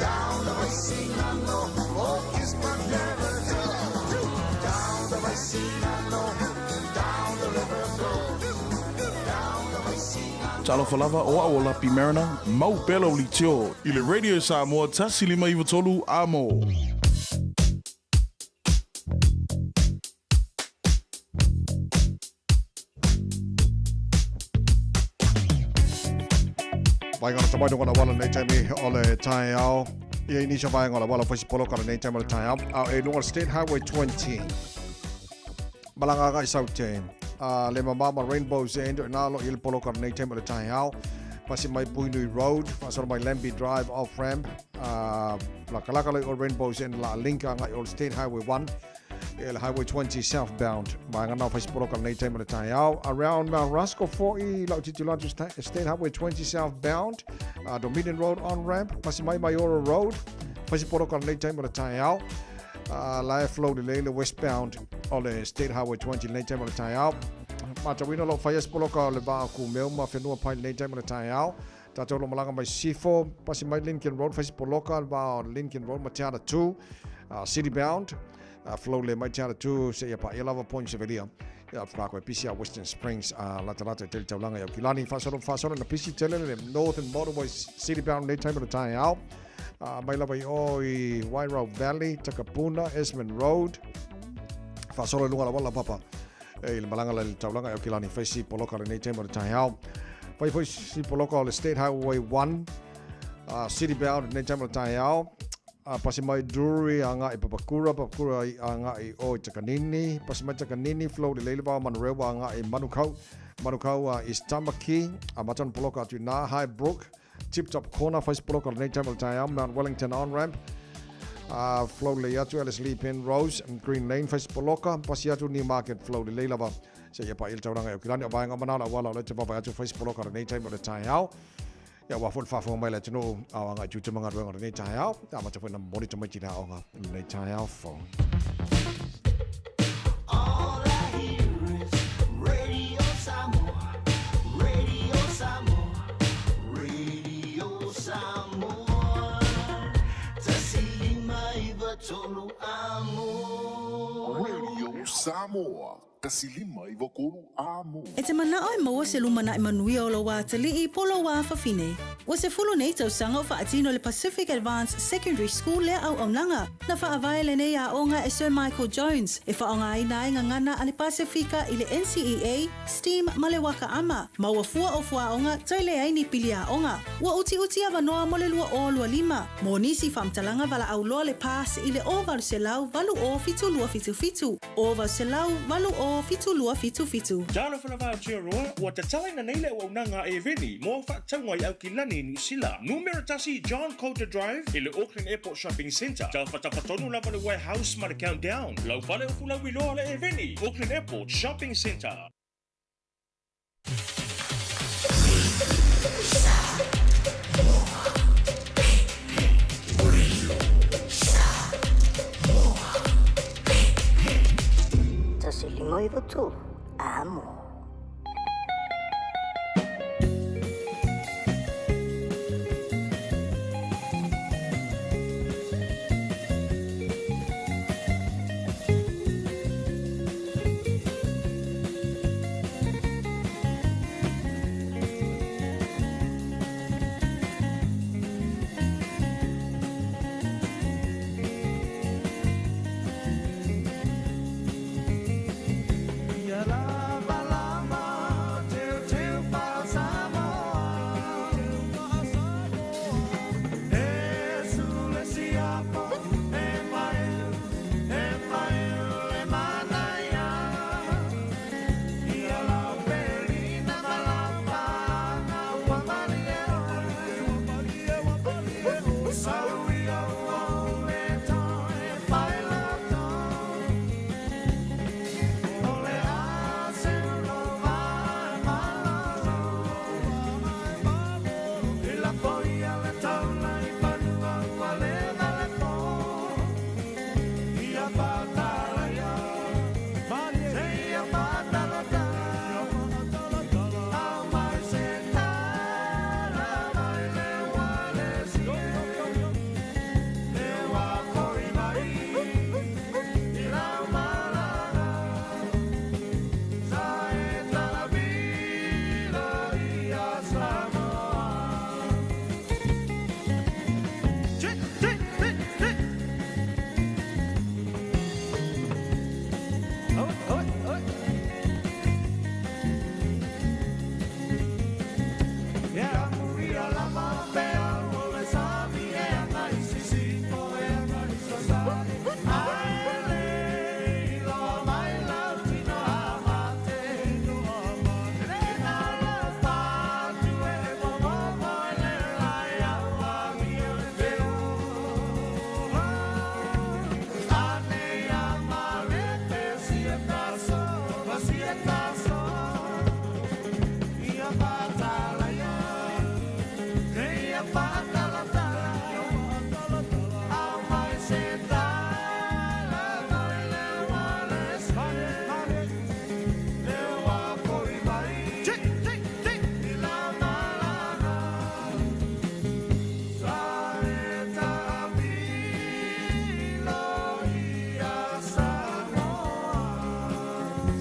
down the Vaisigano, oh, kiss but never tell. Down the Vaisigano, down the river flows, down the Vaisigano. Talofa lava o a'u o Lapi Mariner, mau pea lau leitio i le Radio Samoa 1593 a mo. Vaega o le tamai o le wala nei taimi o le taeao. Ia i nisi o vaega o le wala whaisi poloka le nei taimi o le taeao. A e lunga o le State Highway 20. Malanga agai saute. A le mamama Rainbow's End o nā lo i le poloka le nei taimi o le taeao. Pasi mai Puhinui Road, whaasolo mai Lambie Drive off ramp. A lakalaka loi o Rainbow's End la linka ngai o le State Highway 1. E le Highway 20 southbound. Vaega nā whaisi poloka le nei taimi o le taeao. Around Mount Rusk o fo'i lau titilo atu State Highway 20 southbound. Dominion Road on ramp. Pasi mai Maiora Road. Whaisi poloka le nei taimi o le taeao. La e flow lelei le westbound o le State Highway 20 lenei taimi o le taeao. Matauina lo whai poloka o le vaa ku meo ma whenua pai lenei taimi o le taeao. Tātou lo malanga mai Sifo, pasi mai Lincoln Road, whaisi poloka le vaa o Lincoln Road ma Te Ara 2, city bound. Flow le mai Te Ara 2, se ia pa ia lava point sevelia. Ia whakako e pisi a Western Springs, lata lata i tele taulanga i Aukilani. Whasoro, whasoro na pisi tele le Northern Motorway city bound lenei taimi o le taeao. Mai lava i o i Wairau Valley, Takapuna, Esmond Road. Whasoro i lunga la wala papa. E i le malanga le taulanga i Aukilani whaisi poloka lenei taimi o le taeao. Whai whaisi poloka o le State Highway 1, city bound lenei taimi o le taeao. Pasi mai Drury a ngā i Papakura, Papakura i a ngā i o i Takanini, pasi mai Takanini, flow le leile vao Manurewa a ngā i Manukau, Manukau a East Tamaki, a matana poloka atu i Nā High Brook, Tip Top Corner, whaisi poloka lenei taimi o le taeao, Mount Wellington on-ramp. Flow lelei atu Ellerslie Penrose, Green Lane, fai se poloka, pasi atu Newmarket flow lelei lava seia paia le taulaga i Aukilani. O vaega uma na o le auala o lea e te vaavaai atu fai se poloka i lenei taimi o le taeao. Ia aua foi le faafofoga mai a le atunuu a o agai i tiute ma galuega o lenei taeao. E amata foi ona momoli tamaiti i le aoga i lenei taeao fou. All I hear is Radio Samoa, Radio Samoa, Radio Samoa. 1593 amo. Radio Samoa, 1593 amo. E te manao e maua se lumanai manuia o lou atalii po o lou afafine. Ua 10 nei tausaga o faatino le Pacific Advanced Secondary School lea auaunaga. Na faavae lenei aoga e Sir Michael Jones, e faaaogaina ai gagana a le Pasefika i le NCEA, STEAM ma le Waka Ama, ma ua fua o fuaaoga toe leai ni pili aoga. Ua utiuti avanoa mo le 2025. Mo nisi faamatalaga valaau loa le PASS i le 0800 80 7277, 0800 80 7277. Talofa lava Aotearoa, ua tatalaina nei le auaunaga a Airveni mo au faatauga i Aukilani, Niu Sila. Numera tasi John Coulter Drive i le Auckland Airport Shopping Centre. Tafatafa tonu lava le Warehouse ma le Countdown. Lau fale o Fulauiloa le Airveni, Auckland Airport Shopping Centre. 1593, amo.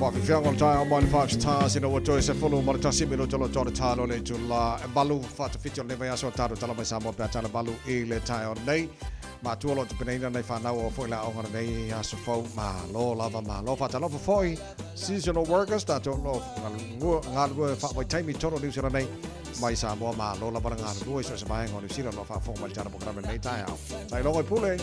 Faafifiaga o le taeao mai le Five Stars ina ua toe 11 minute o lo tore talo le itula e valu faatafiti o lenei vaiaso tatou tala mai Samoa pe a tala valu i le taeao nei. Matua o lo o tapenaina nei whanau o foi la aoga nei aso fou malo lava malo whaatalofa foi seasonal workers tatou lo galulue faavaitaimi tonu o Niu Sila nei mai Samoa malo lava le galulue i so o se vaega o Niu Sila o lo o faafofoga mai le tala polokalame lenei taeao. Tailogo i pule.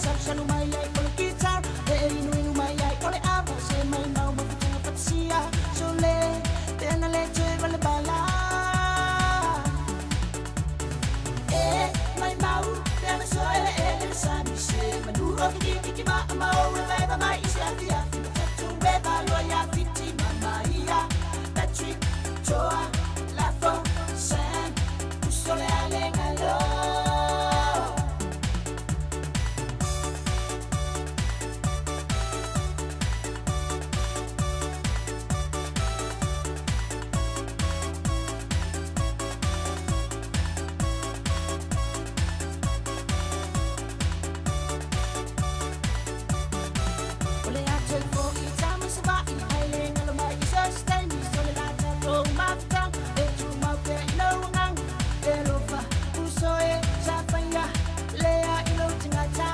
salusalu mai ai o le guitar e inuinu mai ai o le ava se mai mau mafutaga fatasia sole pe ana lē toe valebala e mai mau pe ana soeleele le sami se manu o kikikiki maamau e vaeva mai i se afiafi matatu e valoa iā Fiti mamaia Patrick Toa Lafo Sam uso le alega lo. O le atu e fo'i tama sa va'i ai le galo mai i se taimi so le la tatou mafutaga e tumau pea i lou agaga e alofa uso e sa faia lea i lou tagata.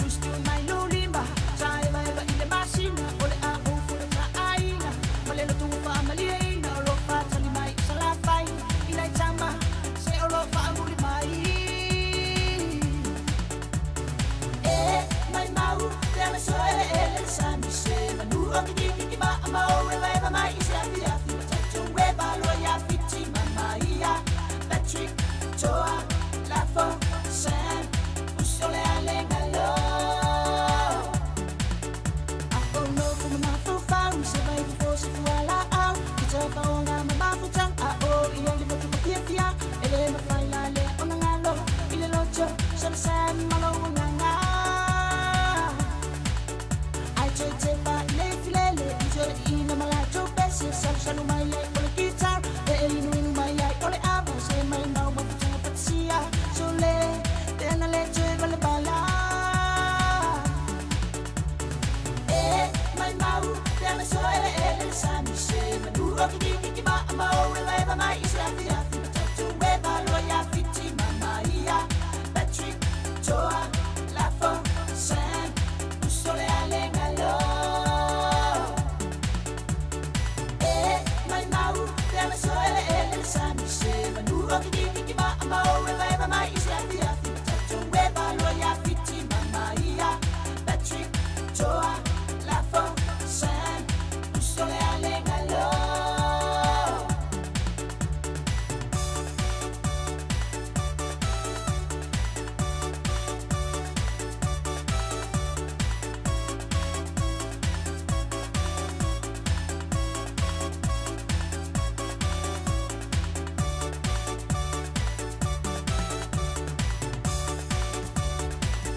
Ustu mai lulima sa evaeva i le masina o le a ou fula ta'aiga ma le loto ua fa'amalieina o lo fa'atali mai i Salafai i nai tama se o lo fa'amuli mai. E mai mau pe ana soeleele le sami se manu o kikikiki maamau e vaeva mai i se afiafi matatu e valoa iā Fiti mamaia Patrick Toa Lafo Sam uso le alega lo. A'o nofo ma mafaufau se vai fofo se fuala'au i tafaoga ma mafutaga a'o i ai le motu mafiafia e lē mafai la lea ona galo i le loto so le Sam ma lou agaga ai toe tepa i le filele i toe'iina ma latou pese salusalu mai ai o le guitar e inuinu mai ai o le ava se mai mau mafutaga fatasia sole pe ana lē toe valebala. E mai mau pe ana soeleele le sami se manu o kikikiki maamau e vaeva mai i se afiafi matatu e valoa iā Fiti mamaia Patrick Toa Lafo Sam uso le alega lo. E mai mau pe ana soeleele le sami se manu o kikikiki maamau e vaeva mai i se afiafi matatu e valoa iā Fiti mamaia Patrick Toa Lafo Sam uso le alega lo.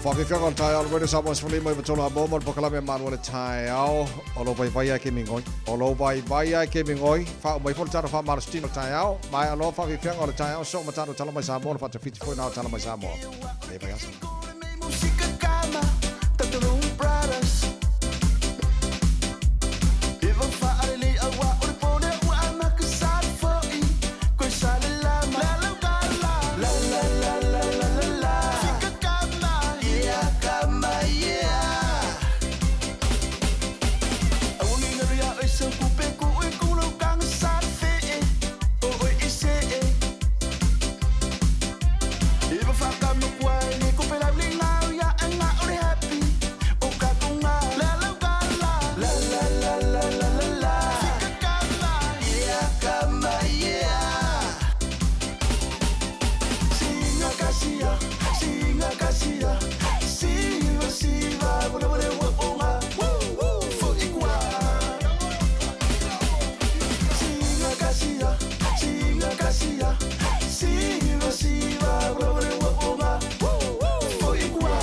Whawhiwhianga o le taeao le Radio Samoa 15 i tolu a mo le pokalame malu o le taeao o lou vaivai ai ke mingoi. O lou vaivai ai ke mingoi. Wha mai fo le taro wha marostino o le taeao. Mai aloa whawhiwhianga o le taeao so matano tala mai Samoa le whatawhiti foi nao tala mai Samoa. Le vai asa. Música kama, tatulong brothers. Iwa whaarele awa o le pone ua amaka sa fo'i. Koe sa le lama. La la la la la la la la la la. Fika kama, yeah kama yeah. Awangi ngaru ya oi sa kupe ku oi ku lau kanga sa fe'e. O oi i se'e. Iwa whakama kua e ni kupe lau le ngau ya anga o le happy. O ka kunga. La la la la. La la la la la la la. Fika kama, yeah kama yeah. Singa kasia, singa kasia. Siva siva, wale wale wa onga. Fo ikua. Singa kasia, singa kasia. Siva siva, wale wale wa onga. Fo ikua.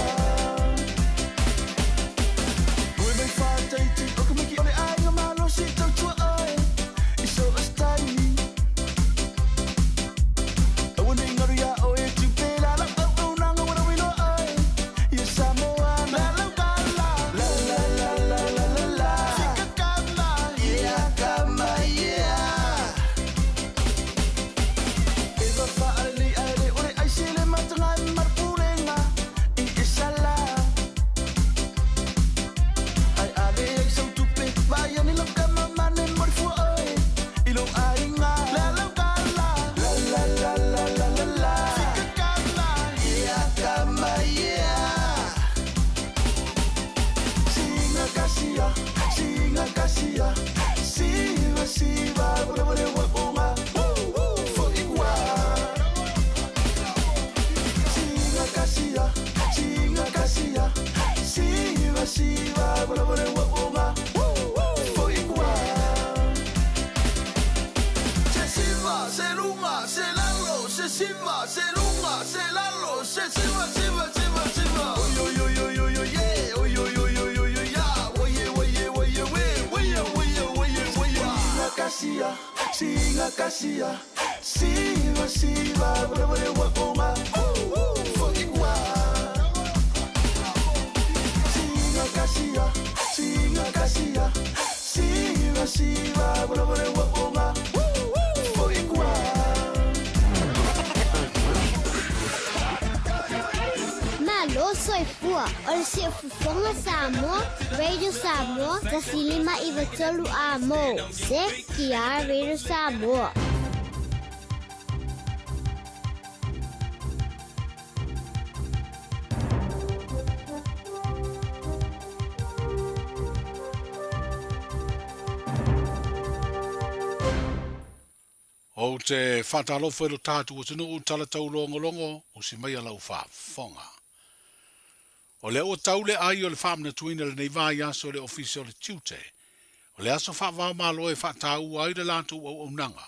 Ui mai whāteiti, o ka miki o le ainga malo si tautua oe. I so astaimi. Aua nei ngaru ia oe tu pe la la au au nanga wana wilo oe. Ia Samoa la la la la. La la la la la la la. Fika kama, yeah kama yeah. siva, se luga, se lalo, se siva, siva, siva, siva. Oi, oi, oi, oi, oi, oi, yeah. Oi, oi, oi, oi, oi, oi, yeah. Oi, oi, oi, oi, oi, oi, oi, oi, oi, oi. Singa kasia, singa kasia, siva siva, vore vore wa oma, foi wa. Singa kasia, singa kasia, siva siva, vore vore wa oma, foi wa. Malo soifua o le siufofoga Samoa, Radio Samoa, 1593 amo. Se kia Radio Samoa. Ou te whātalofa i lo tātou atunuu tala taulogologo o si mai a lau faafofoga. O lea ua tau le ai o le faamanatuina lenei vaiaso i le Ofisa o le Tiute, o le aso faava-o-Malo e faataua ai le latou auaunaga.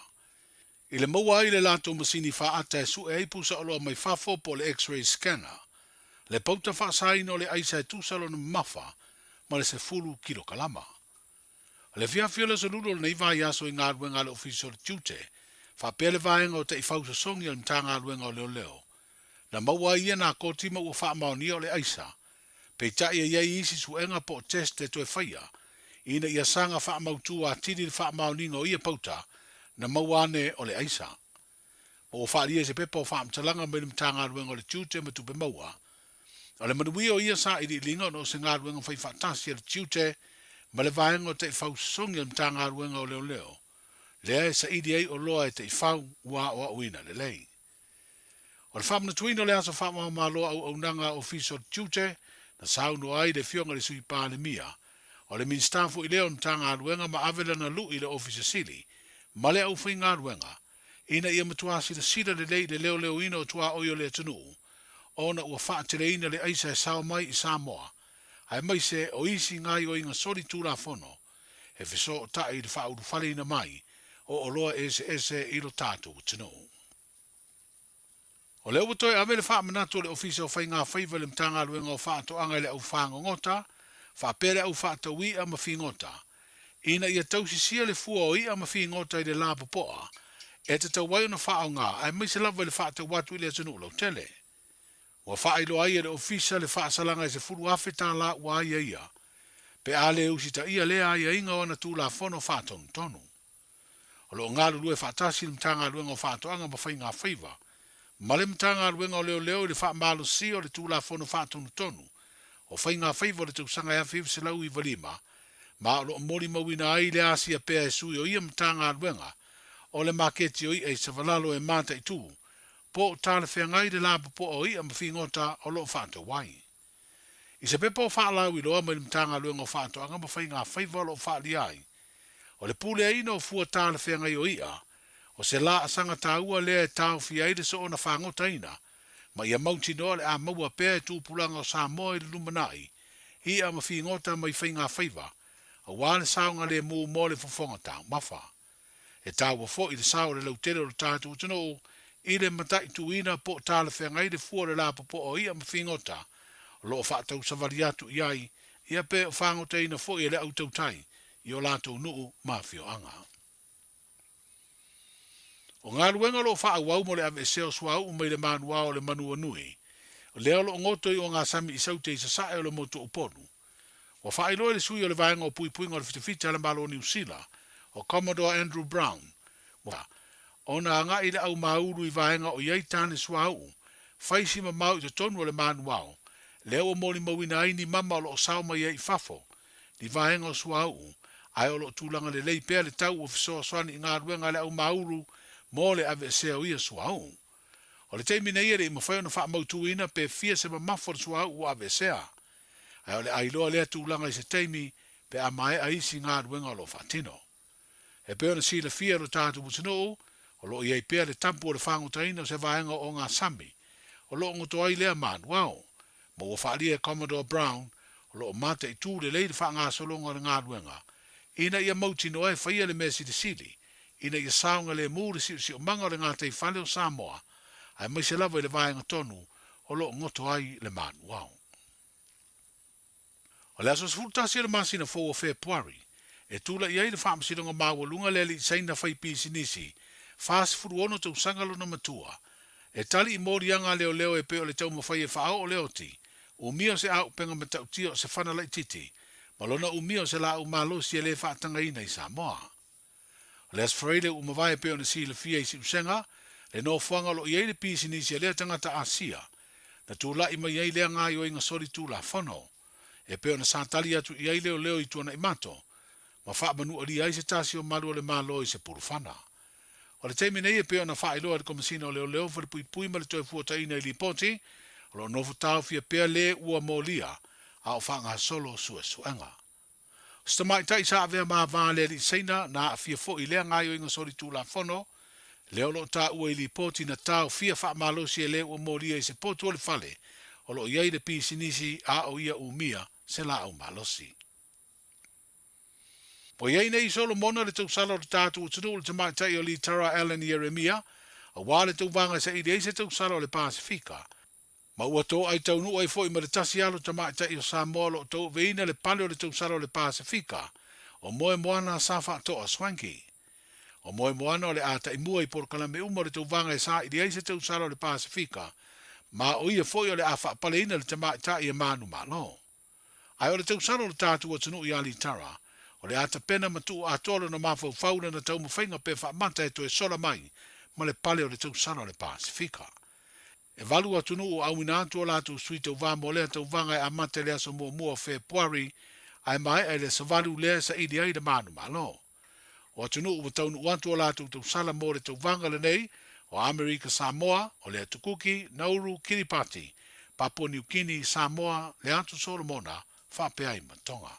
I le maua ai le latou masini faata e sue ai pusaoloa mai fafo po o le X-ray scanner, le pauta faasaina o le aisa e tusa lona mamafa ma le 10 kilokalama. O le afiafi o le Aso Lulu o lenei vaiaso i galuega a le Ofisa o le Tiute, faapea le Vaega o Taifau Sosogi o le Matagaluega o Leoleo, na maua ai ia nakoti ma ua faamaonia o le aisa, peitai e i ai isi suega po o test e toe faia, ina ia saga faamautu atili le faamaoniga o ia pauta na maua ane o le aisa. Ma ua faaalia i se pepa o faamatalaga mai le Matagaluega o le Tiute ma Tupe Maua, o le manuia o ia sailiiliga ona o se galuega faifaatasi a le Tiute ma le Vaega o Taifau Sosogi a le Matagaluega o Leoleo, lea e saili ai oloa e taifau ua aoaoina lelei. O le faamanatuina o le aso faamamaumalo auaunaga a Ofisa o le Tiute, na saunoa ai le Afioga i le Sui Palemia, o le Minisita foi lea o le Matagaluega ma ave lana lui i le Ofisa Sili ma le aufaigaluega ina ia matua silasila lelei i le leoleoina o tuaoi o le atunuu ona ua faateleina le aisa e sao mai i Samoa aemaise o isi gaoioiga soli tulafono e fesootai i le faaulufaleina mai o oloa eseese i lo tatou atunuu. O lea ua toe ave le faamanatu a le Ofisa o Faiga Faiva i le Matagaluega o Faatoaga i le au fagogota, faapea le au faatau i'a ma figota, ina ia tausisia le fua o i'a ma figota i le lapopoa e tatau ai ona faaaoga aemaise lava i le faatau atu i le atunuu lautele. Ua faailoa ai e le Ofisa le faasalaga e $10,000 ua aiaia pe a le usitaia lea aiaiga o ana Tulafono Faatonutonu. O lo o galulue faatasi le Matagaluega o Faatoaga ma Faiga Faiva ma le Matagaluega o Leoleo i le faamalosia o le Tulafono Faatonutonu o Faiga Faiva o le tausaga e 1995 ma o lo o molimauina ai le asia pea e sui o ia Matagaluega o le maketi o i'a i Savalalo e mataitu po o talafeagai le lapopoa o i'a ma figota o lo o faatau ai. I se pepa o faalauiloa mai le Matagaluega o Faatoaga ma Faiga Faiva o lo o faaalia ai, o le puleaina o fua talafeagai o i'a, o se laasaga taua lea e taofia ai le soona fagotaina ma ia mautinoa le a maua pea e tupulaga o Samoa i le lumanai, i'a ma figota mai faiga faiva, aua le saogalemu mo le fofoga taumafa. E taua foi le sao o le lautele o le tatou atunuu i le mataituina po o talafeagai le fua o le lapopoa o i'a ma figota o lo o faatausavali atu i ai ia pe o fagotaina foi e le au tautai i o latou nuu ma afioaga. O galuega o lo o faaauau mo le aveesea o suauu mai le manuao o le Manuanui, lea o lo o goto i ogasami i Saute i Sasae o le motu o Upolu. Ua faailoa e le sui o le Vaega o Puipuiga o le Fitafita a le Malo o Niu Sila, o Commodore Andrew Brown, ua ona agai le au māulu i vaega o i ai tane suauu, fai si mamao i totonu o le manuao, lea ua molimauina ai ni mama o lo o sao mai ai i fafo, ni vaega o suauu, ae o lo o tulaga lelei pea le tau ua fesoasoani i galuega a le au māulu mo le aveesea o ia suauu. O le taimi nei e le i mafai ona faamautuina pe fia se mamafa o le suauu ua aveesea. Ae o le a iloa lea tulaga i se taimi pe a maea isi galuega o lo o faatino. E pei ona silafia e lo tatou atunuu, o lo o i ai pea le tapu o le fagotaina o se vaega o ogasami o lo o goto ai lea manuao, ma ua faaalia e Commodore Brown o lo o mataitu lelei le faagasologa o le galuega ina ia mautinoa e faia le mea silisili ina ia saogalemu le siosiomaga o le gataifale o Samoa aemaise lava i le vaega tonu o lo o goto ai le manuao. O le aso 11 o le masina fou o Fepuari, e tula'i ai le Faamasinoga Maualuga le alii Saina fai pisinisi, 46 tausaga lona matua, e tali i moliaga a leoleo e pei o le taumafai e faaoo le oti, umia o se auupega matautia o se fana laitiiti, ma lona umia o se laau malosi e le faatagaina i Samoa. O le Aso Faraile ua mavae e pei ona silafia i Siusega, le nofoaga o lo o i ai le pisinisi a lea tagata Asia, na tula'i mai ai lea gaoioiga solitulafono, e pei ona sa tali atu i ai leoleo i Tuanaimato, ma faamanualia ai se tasi o malu o le Malo i se pulufana. O le taimi nei e pei ona faailoa e le Komesina o Leoleo, Falepuipui ma le Toefuataiina i Lipoti, o lo o nofo taofia pea le ua molia a o faagasolo suesuega. O se tamaitai sa avea ma va le alii Saina na aafia foi i lea gaoioiga solitulafono, lea o lo o taua i lipoti na taofia faamalosi e le ua molia i se potu o le fale o lo o i ai le pisinisi a o ia umia se laau malosi. Ua i ai nei i Solomona le tausala o le tatou atunuu le tamaitai o Litara Allan Ieremia, aua le tauvaga e saili ai se tausala o le Pasefika, Ma ua toai taunuu ai foi ma le tasi alo tamaitai o Samoa o lo o tauaveina le pale o le tausala o le Pasefika, o Moemoana sa faatoa Swanky. O Moemoana o le a taimua i polokalame uma o le tauvaga e saili ai se tausala o le Pasefika, ma o ia foi o le a faapaleina le tamaitai e manumalo. Ae o le tausala o le tatou atunuu i Alitara, o le a tapena ma tuu atoa lona mafaufau i lana taumafaiga pe faamata e toe sola mai ma le pale o le tausala o le Pasefika. E valu atunuu ua auina atu o latou sui tauva mo lea tauvaga e amata i le aso muamua o Fepuari ae maea i le aso valu lea e saili ai le manumalo. O atunuu ua taunuu atu o latou tausala mo le tauvaga lenei o Amerika Samoa, o le Atu Kuki, Nauru, Kiripati, Papua Niu Kini, Samoa, le Atu Solomona, faapea ai ma Tonga.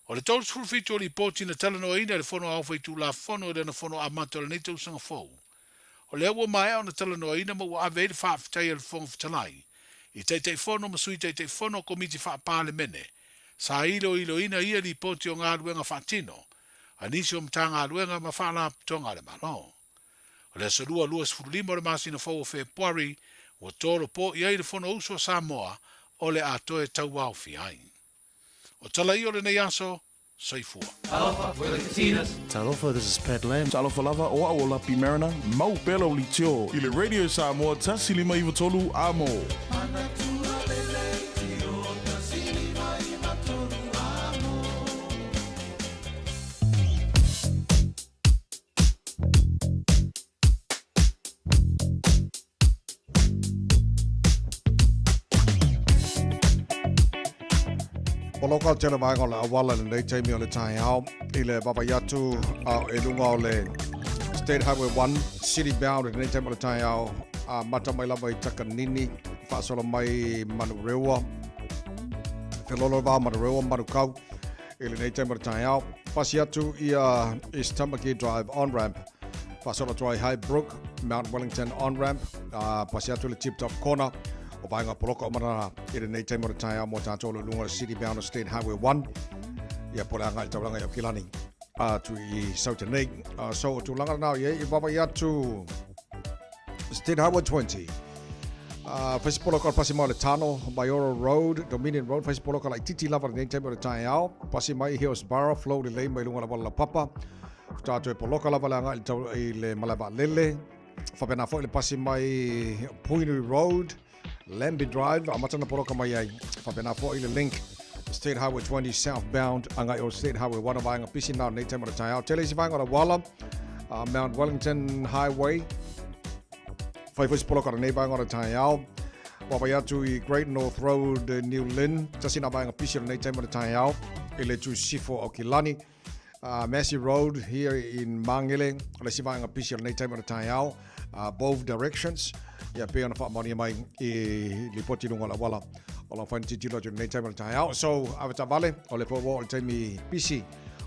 O le 37 o lipoti na talanoaina e le Fono Aoao Faitulafono i lana fono amata o lenei tausaga fou. O lea ua maea ona talanoaina ma ua ave ai le faafetai a le Fofoga Fetalai i Taitaifono ma Sui Taitaifono o Komiti Faa-Palemene sa iloiloina ia lipoti o galuega faatino a nisi o Matagaluega ma Faalapotopotoga a le Malo. O le aso Lua 25 o le masina fou o Fepuari ua tolopo i ai le Fonousu a Samoa o le a toe tauaofia ai. O tala ia o lenei aso, soifua. Talofa, we're the Katinas. Talofa, this is Pat Lam. Talofa lava, o au o Lapi Mariner, mau pea lau leitio. I le Radio Samoa 1 5 9 3 amo. Poloka o tele vaega o le auala i lenei taimi o le taeao i le vaavaai atu a e luga o le State Highway 1 City Bound i lenei taimi o le taeao a mata mai lava i Takanini faasolo mai Manurewa Felolo va Manurewa Manukau i lenei taimi o le taeao pasi atu ia East Tamaki Drive on ramp Faasolo atu ai Highbrook, Mount Wellington on-ramp, uh, pasi atu le Tip Top Corner, o vaenga poloka o manana i lenei taimi o le taeao mo tātou o le lunga o le City Bound o State Highway 1. Ia po le anga i taulanga i Aukilani atu i Sauta nei. Uh, so o tūlanga nā i i wawa i atu State Highway 20. Uh, whai poloka pasi mai le Tano, Maioro Road, Dominion Road, whai poloka lai titi lava lenei taimi o le taeao. Pasi mai Hillsborough, flow le lei mai lunga la wala la papa. Tātou e poloka lava le agai i le malae vaalele. Whapena foi le pasi mai Poinui Road, Lambie Drive, amata na poloka mai ai. Whapena foi le link State Highway 20 southbound agai o State Highway 1 o vaenga pisi nā nei taimi o le taeao. Tele isi vaenga o le wala, Mount Wellington Highway, Whai whai poloka nei vaenga o le taeao. Waawai atu i Great North Road, New Lynn, tasi nā vaenga pisi o lenei taimi o le taeao, i le tu sifo o Kilani. Massey Road here in Mangere, o le isi vaega pisi o lenei taimi o le taeao, both directions, ia pei ona faamaonia mai i lipoti i luga o le auala o lo o fai na tilotilo atu i lenei taimi o le taeao. So, ave taavale, o le popo o le taimi pisi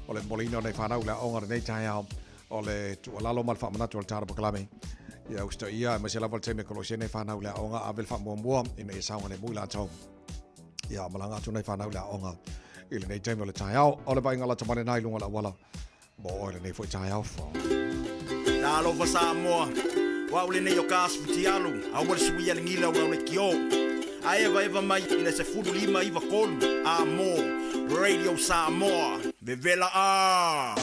o le momoliina o nei whanau le aoga o lenei taeao o le tuualalo ma le faamanatu o le tala polokalame. Ia usitaia, aemaise lava le taimi e kolosi ai nei whanau le aoga, ave le faamuamua ina ia saogalemu i latou. Ia, malaga atu nei whanau le aoga i lenei taimi o le taeao. O le vaaiga lata mai lenā i luga o le auala mo oe lenei foi taeao fou. Talofa Samoa. O au lenei o ka aso fitialu, aua le suia le gila o lau leitio. A evaeva mai i le 15 93 A mō Radio Samoa. Vevela ā!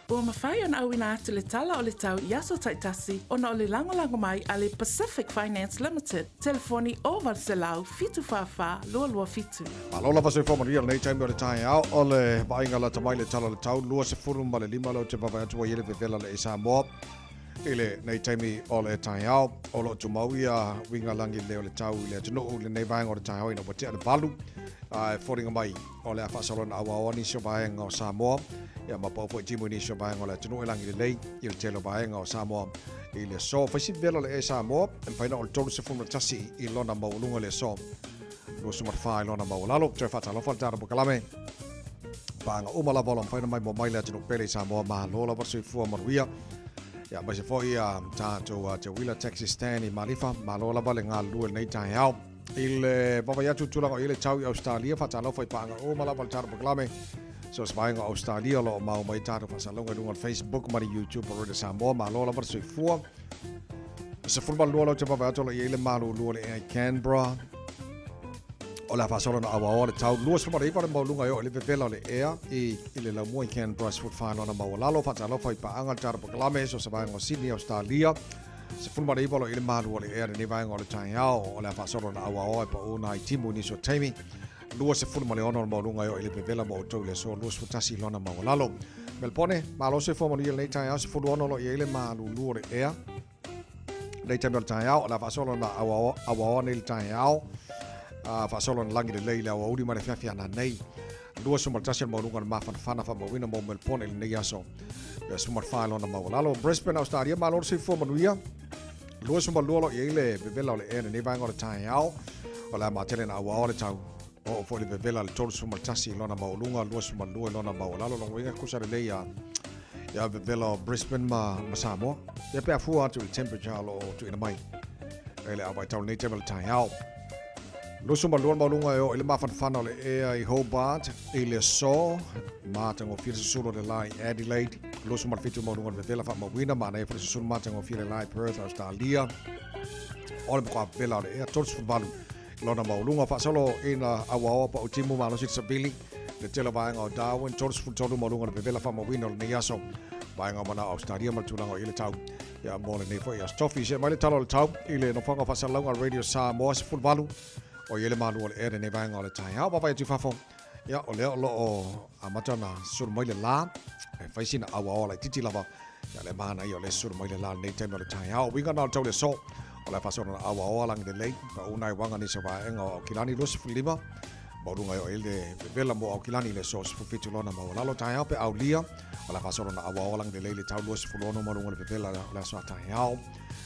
Ua mafai ona auina atu le tala o le tau i aso taitasi ona o le lagolago mai a le Pacific Finance Limited, telefoni 0800 744 227. Malo lava soifua manuia lenei taimi o le taeao o le vaaiga lata mai le tala o le tau 25 leo te vaavaai atu ai i le vevela le Samoa i lenei taimi o le taeao. O lo o tumau ia uiga lagi lelei o le tau i le atunuu i lenei vaega o le taeao ina ua tea le 8. A e foliga mai o le a faasolo ona auaoa nisi o vaega o Samoa ia ma pau foi timu i nisi o vaega o le atunuu e lagi lelei i le tele o vaega o Samoa i le aso. Fai si vevela o le Air Samoa e mafai ona o le 31 i lona maualuga i le aso. 24 i lona maualalo. Toe faatalofa le tatou polokalame. Paaga uma lava o lo o mafai ona maimoa mai le atunuu pele i Samoa. Malo lava le soifua manuia. Ia, aemaise foi ia tatou Te Wila Taxi Stand i Malifa. Malo lava le galulue i lenei taeao. I le vaavaai atu i tulaga o i ai le tau i Ausetalia, faatalofa i paaga uma lava le tatou polokalame. So se vaega o Australia o lo o mau mai tatou faasalalauga i luga o le Facebook ma le YouTube o Radio Samoa. Malo lava le soifua. 12 lau te vaavaai atu o lo o i ai le malulu o le ea i Canberra. O le a faasolo na auaoa le tau 29 le maualuga e oo i le vevela o le ea i, i le laumua i Canberra 14 lona maualalo. Faatalofa i paaga le tatou polokalame so se vaega o Sydney, Australia. 19 o lo o i ai le malu o le ea lenei vaega o le taeao. O le a faasolo na auaoa e pau nai timu i nisi o taimi. 26 le maualuga e oo i le vevela mo outou i le aso 21 lona maualalo. Melbone, malo soifua manuia lenei taeao, 16 o lo o i ai le malulu o le ea. Lenei taimi o le taeao, o le a faasolo na auaoa nei le taeao. Faasolo na lagi lelei le aoauli ma le afiafi ananei. 21 le maualuga o le mafanafana faamauina mo Melbourne i lenei aso. Ia 14 lona maualalo. Brisbane, Australia, malo le soifua manuia. 22 o lo o i ai le vevela o le ea i lenei vaega o le taeao. O le a matele na auaoa le tau. Oo foi le vevela le 31 i lona maualuga, 22 i lona maualalo. Lona uiga kusa lelei ia ia vevela o Brisbane ma, ma Samoa. Ia pe a fua atu i le temperature o lo o tuuina mai. E le au vaitau lenei taimi o le taeao. 22 le maualuga e oo i le mafanafana o le ea i Hobart i le aso. Matagofie le susulu o le la i Adelaide. 27 maualuga o le vevela faamauina. Manaia foi le susulu matagofie le la i Perth, Australia. O le matua vevela o le ea 38 lona maualuga. Faasolo ina auaoa pau timu malosi le savili. Le tele o vaega o Darwin, 33 maualuga o le vevela faamauina o lenei aso. Vaega o manao Australia ma le tulaga o i le tau. Ia mo lenei foi aso tofi. See mai le tala o le tau i le nofoaga o faasalalauga a Radio Samoa 18. O i ai le malu o le ea lenei vaega o le taeao. Vaavaai atu i fafo. Ia, o lea o lo o amata ona sulu mai le la. E fai sina auaoa laitiiti lava. Ia, le manaia o lea sulu mai le la lenei taimi o le taeao. Uiga na o le tau le aso. O le a faasolo na auaoa lagi lelei. Pa una i wanga nisi o vaega o Aukilani 25. Maualuga e oo i ai le vevela mo Aukilani i le aso 17 lona maualalo taeao pe aulia. O le a faasolo na auaoa lagi lelei le tau 26 maualuga o le vevela o le aso a taeao.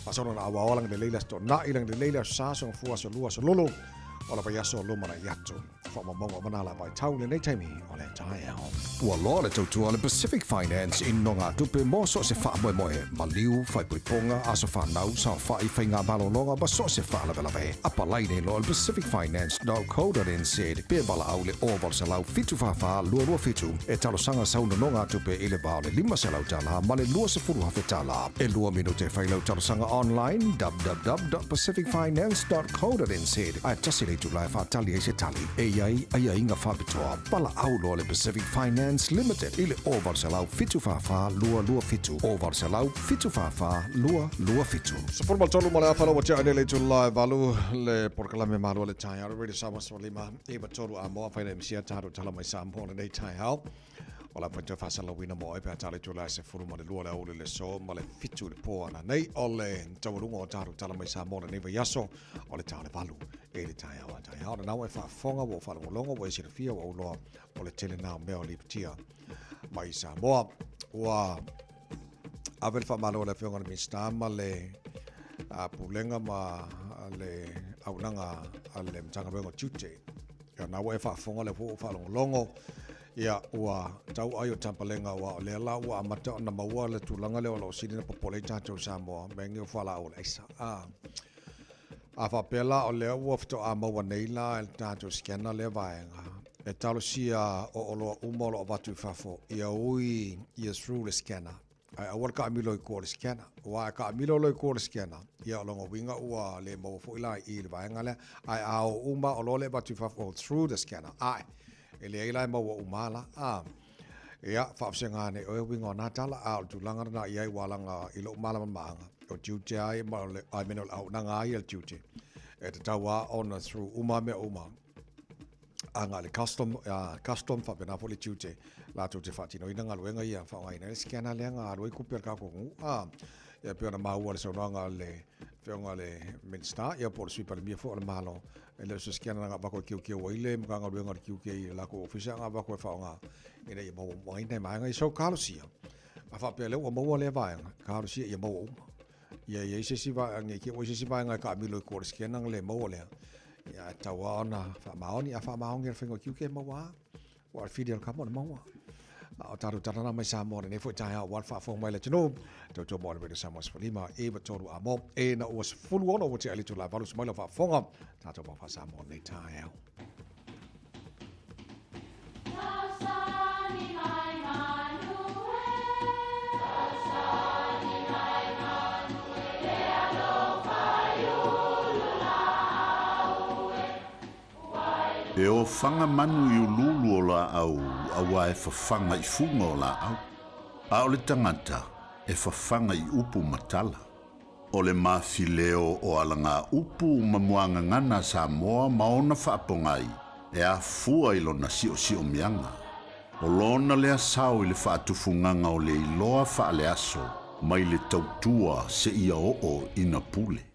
Faasolo na auaoa lagi lelei le aso Toonai, lagi lelei le aso Sa, aso Gafua, aso Lua, aso Lolo. O le vaiaso o luma na i atu. Faamaumauga uma nā la vaitau i lenei taimi o le taeao. Ua loa le tautua a le Pacific Finance i nogatupe mo so o se faamoemoe, maliu, faaipoipoga, aso fanau, saofai, faiga malologa ma so o se faalavelave. Apalai nei loa i le pacificfinance.co.nz pe valaau i le 0800 744 227 e talosaga sau nonogatupe i le va o le $500 ma le $20,000. E lua minute e fai lau talosaga online www.pacificfinance.co.nz ae tasi le itula e faatali ai se tali. E i ai aiaiga faapitoa. Valaau loa le Pacific Finance Limited i le 0800 744 227, 0800 744 227. 13 ma le afa ua tea nei le itula e valu le polokalame malo le taeao le Radio Samoa 15 93 a moa whaina MCA tātou tala mai Samoa lenei taeao. O la whaita whasalawina mo ai pe a tale tula e 12 le aouli le so ma le 7 le po ana nei o le taualuga o tātou tala mai Samoa lenei vaiaso o le tā le valu e le taeao a taeao. Na ua e faafofoga, ua ou faalogologo, ua e silafia, ua ou iloa o le tele na o mea o lipotia mai Samoa. Ua ave le faamalo i le Afioga i le Minisita ma le Pulega ma le auaunaga a le Matagaluega o Tiute. Ia, na ua e faafofoga, lea foi ua ou faalogologo, ia, ua tau ai o tapalega, aua o lea la ua amata ona maua le tulaga lea o lo o sili ona popole ai tatou i Samoa, mea nei o fualaau o le aisa. A faapea la o lea ua faatoa maua nei la e le tatou scanner lea vaega, e talosia o oloa uma o lo o avatu i fafo, ia ui ia through le scanner. Ae aua le taamilo i tua o le scanner. Aua a taamilo loa i tua o le scanner, ia o lona uiga ua le maua foi la i i le vaega lea. Ae a o uma o loa le avatu i fafo through the scanner, ae e leai la e maua uma la. A, ia, faavasega ane oe uiga o na tala, a o le tulaga lena i ai ua laga i lou malamalamaaga, o tiute lava ia ma o le, I mean o le auaunaga lava ia a le tiute, e tatau lava ona through uma mea uma. Agai i le custom, custom faapena foi le tiute latou te faatinoina galuega ia faaaogaina ai le scanner lea na alu ai tupe a le tatou atunuu. A, ia pei ona maua i le saunoaga a le Afioga i le Minisita, ia po o le Sui Palemia foi o le Malo, e le o se scanner na avatu e teuteu ai le Matagaluega o le Tiute i le latou ofisa, na avatu e faaaoga ina ia maua uma ai nai vaega ia. So, talosia, a faapea o lea ua maua lea vaega, talosia ia maua uma. Ia i ai se isi vaega, ne i te i ua i ai se isi vaega e taamilo i tua o le scanner ona le maua lea. Ia ae tatau lava ona faamaoni, a faamaoni e le faiga o tiute e maua lava. Aua o le fili o le kamo o le maua. A o tatou tala la mai Samoa lenei foi taeao aua le faafofoga mai a le atunuu. Tautua mo le Radio Samoa 15 93 a mo ina ua 16 ua tea i le itula e 8 usu mai lau faafofoga. Tatou mau faa-Samoa lenei taeao. E ofaga manu i uluulu o laau auā e fafaga i fuga o laau, a o le tagata e fafaga i upu ma tala. O le mafileo o alagaupu ma muagagana a Samoa ma ona faapogai e afua i lona siosiomiaga. O lona lea sao i le faatufugaga o le iloa faaleaso mai le tautua seia oo ina pule.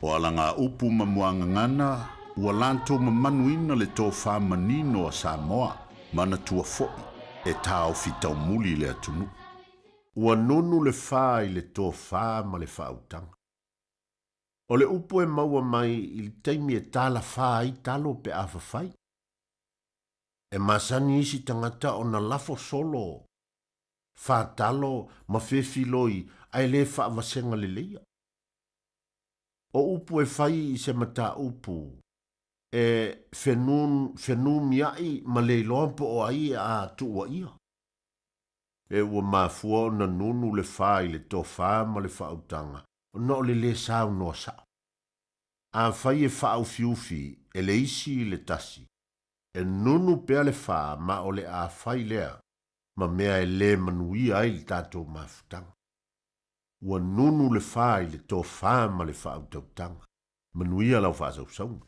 O alagaupu ma muagagana ua latou mamanuina le tofa manino a Samoa, manatua foi e taofi taumuli i le atunuu. Ua nunu le fa i le tofa ma le faautaga. O le upu e maua mai i le taimi e talafa ai talo pe a fafai. E masani isi tagata ona lafo solo fa talo ma fefiloi ae le faavasega leleia. O upu e fai i se mataupu e fenumiai ma le iloa po o ai a tuuaia. E ua mafua ona nunu le fa i le tofa ma le faautaga ona o le lē saunoa sa'o. Afai e faaufiufi e le isi i le tasi, e nunu pea le fa ma o le a fai lea ma mea e lē manuia ai le tatou mafutaga. Ua nunu le fa i le tofa ma le faautautaga. Manuia lau faasausauga.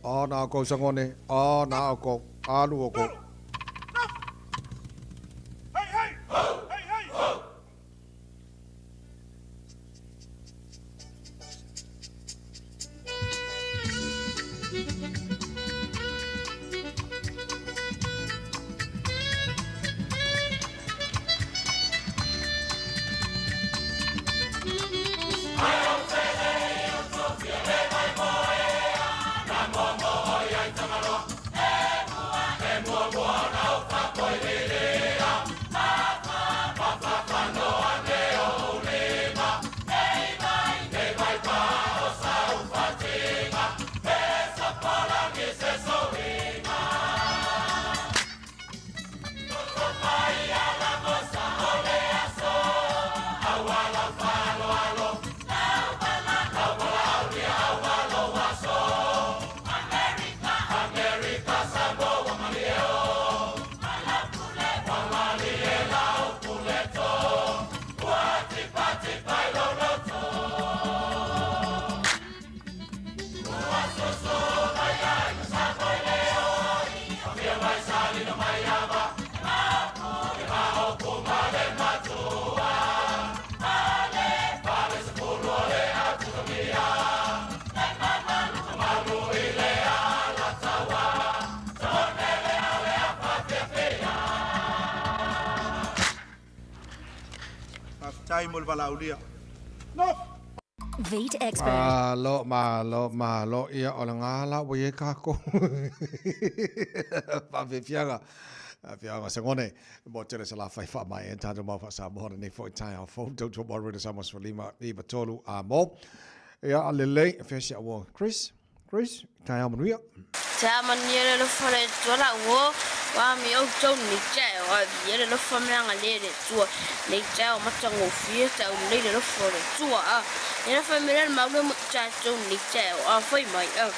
O na kou sangone, o na kou, alu o kou. Vet expert. Malo, malo, malo, ia o le ngā la ua ie kākou. Faafiafiaga. Afiaga sagone. Mo tele sa la fai wha mai e tātou mau wha sa mohona nei fo i tai au fo. Tau tau mo sa mo lima i tolu a mo. Ia a lelei, fesi a wo. Chris, Chris, tai au manuia. Ta manuia le fore tua wo. Wa mi au tau ni tau a vi le lofa mea le le tua nei tau mata ngofie tau nei le lofa le tua a ina fa me le mau le mo tau ni tau a fai mai a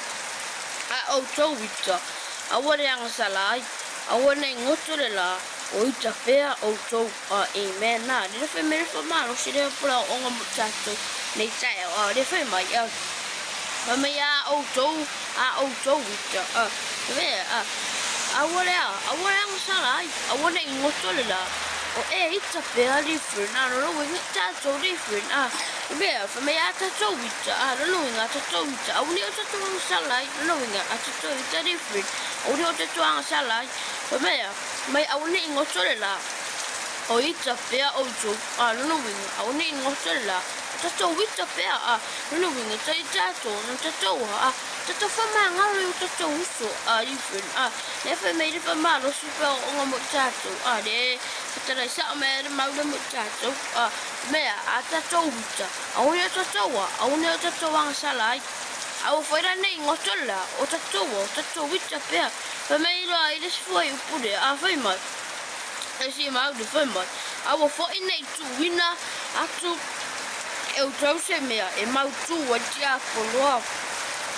a au tau ita a wa le anga salai a wa nei ngoto le la o ita pea au tau a amen na le fa me le fa ma lo si le pula o nga mo tau nei tau a le fai mai a ma me a au tau a au tau ita a me a Aua lea, aua le agasala ai, aua neʻi goto le lā. O e ita pea different, a lona uiga tatou different, a mea, fai mai a tatou ita, a lona uiga a tatou ita, aua neʻi o tatou agasala ai, lona uiga a tatou ita different, aua neʻi o tatou agasala ai, fai mai a, mai aua neʻi goto le lā. O ita pea outou, a lona uiga, aua neʻi goto le lā. O tatou ita pea, a lona uiga, tai tatou, na tatou a, tatou faamagalo i o tatou uso, a different, a le fai mai le faamalosi pea o oga mo i tatou, a le fetalai saʻo mai le mau le mo i tatou, a mea a tatou ita, aua neʻi o tatou a, aua neʻi o tatou agasala ai. A ua fai lanei goto le lā, o tatou a, o tatou ita pea, fai mai loa i le isi fuaiupu lea, a fai mai. E si mau le fai mai. A ua foʻi nei tuuina atu e outou se mea e mautū ai tiapoloa.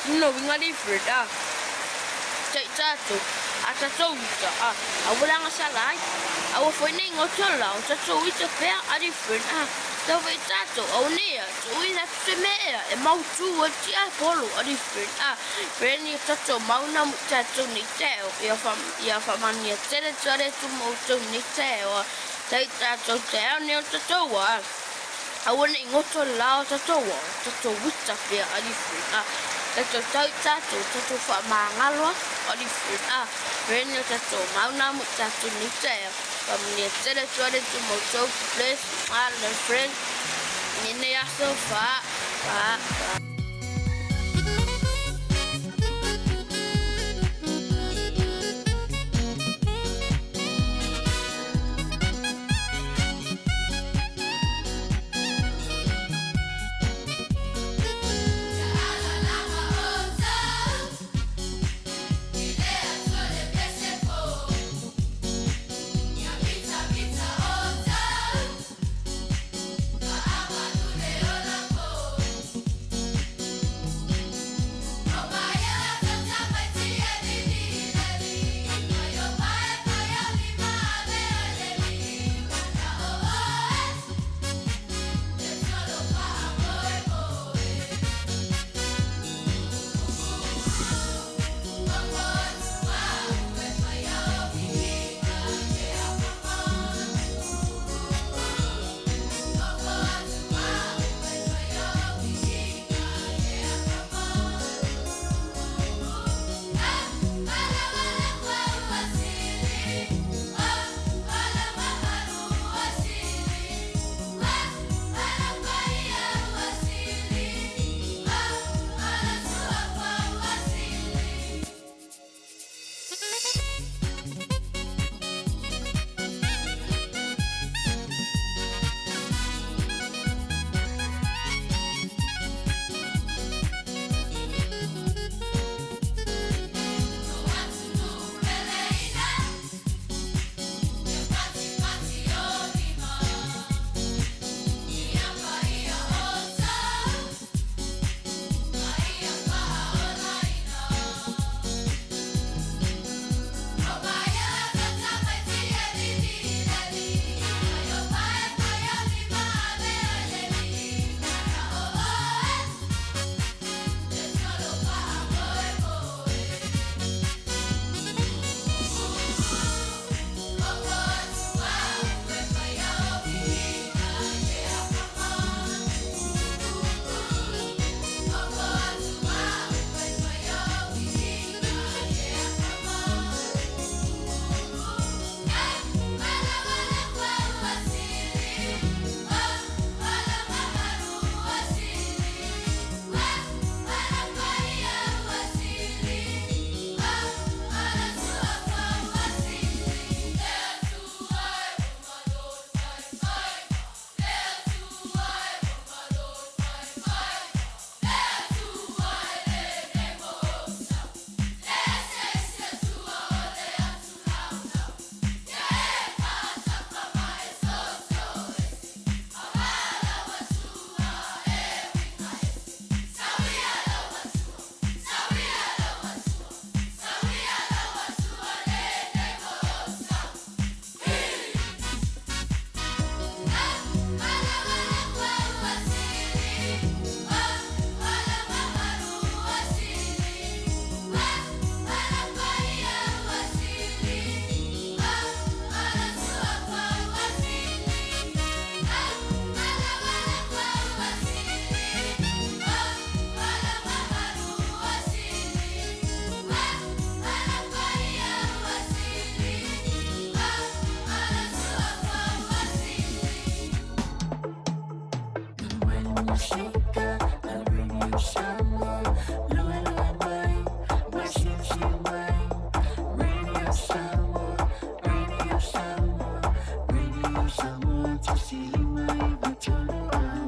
Lona uiga different a. tai tatou, a tatou ita, a, aua le agasala ai. Aua foi nei goto la o tatou ita pea a different, a, tau fai tatou, aua nei a, tuu i tatou se mea ea e mautū ai le tiapolo a different, a, friend ia tatou mau na mo tatou nei taeao, ia wha, ia whamania tele tare tu mo outou nei taeao, a, tai tatou taeao nei o tatou a, Aua ne i ngoto le la o tatou ao, tatou uita pea alifu, a, tatou tau i tatou, tatou faamagalo atu, alifu, a, rene o tatou mauna mo i tatou nei taeao, faamanuia tele atu ai le Atua ma outou, bless all the friends, lenei aso, fa, fa, fa.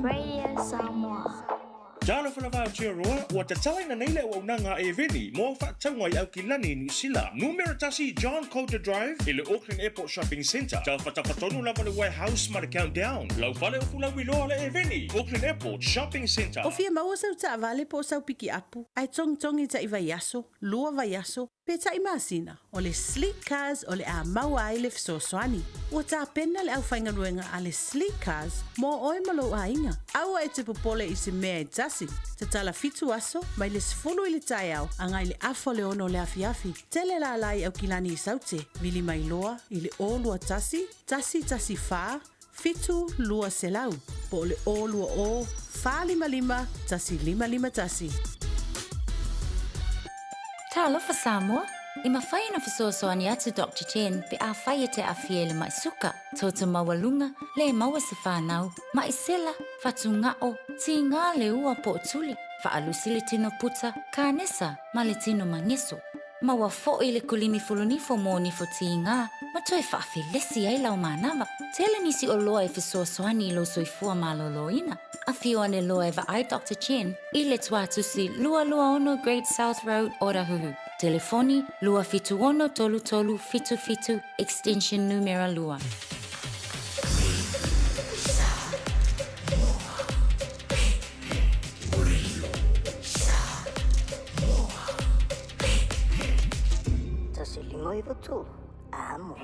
Radio Samoa. Talofa lava Aotearoa, ua tatalaina nei le auaunaga a Eveni mo au faatauga i Aukilani i Niu Sila. Numera tasi John Coulter Drive i le Auckland Airport Shopping Centre. Taufataufa tonu lava le Warehouse ma le Countdown. Lau fale o Fulauiloa le Eveni, Auckland Airport Shopping Centre. O fia maua sau taavale po o sau pikiapu, ae togitogi taʻi vaiaso, lua vaiaso. Peitai masina, o le Sleek Cars o le a maua ai le fesoasoani. Ua tapena le aufaigaluega a le Sleek Cars mo oe ma lou aiga. Aua e te popole i se mea e tasi. Tatala fitu aso, mai le 10 i le taeao agai le 5:30 o le afiafi. Tele lala i Aukilani i Saute, vili mai loa i le 021 114 7200 po o le 020 455 1551. Talofa Samoa! E mafai ona fesoasoani atu Doctor Chen pe afai e te aafia i le ma'i suka, toto maualuga, le maua se fanau, ma'i sela, fatuga'o, tigā le ua po o tuli, faalusi le tino puta, kanesa ma le tino mageso. Maua foʻi le kulimi fulunifo mo nifo tigā ma toe faafelesi ai lau manava. Tele nisi oloa e fesoasoani i lou soifua malōlōina. Afio ane loa e vaai Doctor Chen i le Tuatusi 226 Great South Road, Otahuhu. Telefoni, 276 33 77, extension numera 2. 1593, amo.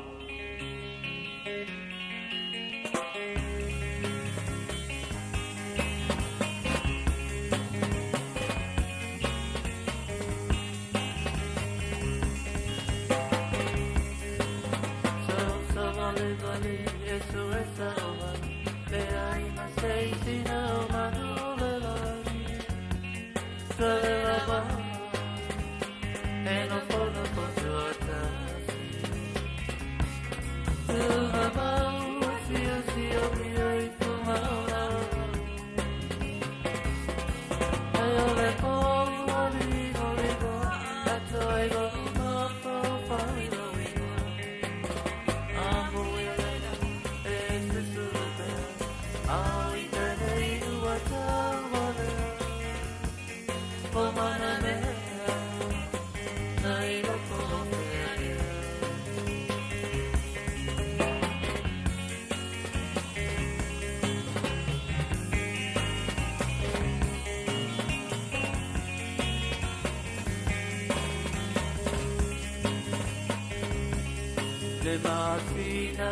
Le masina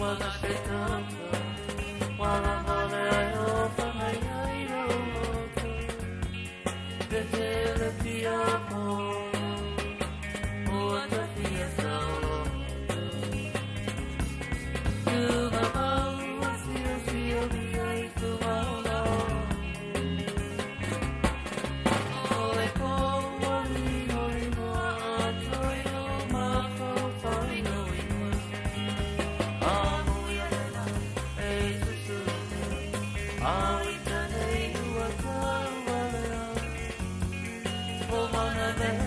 wala se tata wala male ai o whangai ai roto te tele pia mo o ata pia saolo Tuma mau sio sio mi ai tuma ola O le ko wali hori moa atoi o mafo whaino ingoa Amo ia lela e susuru Au i tane ua taualea O mana mea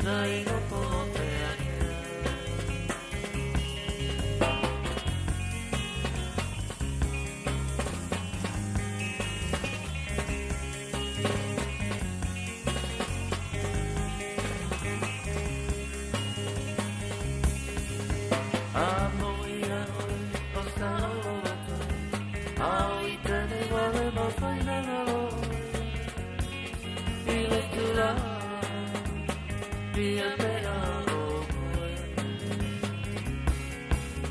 Nai loko o te ake. Amo ia oe o saolo atu Au i tene wale mawhai na ngaro I le tula Pia pea o koe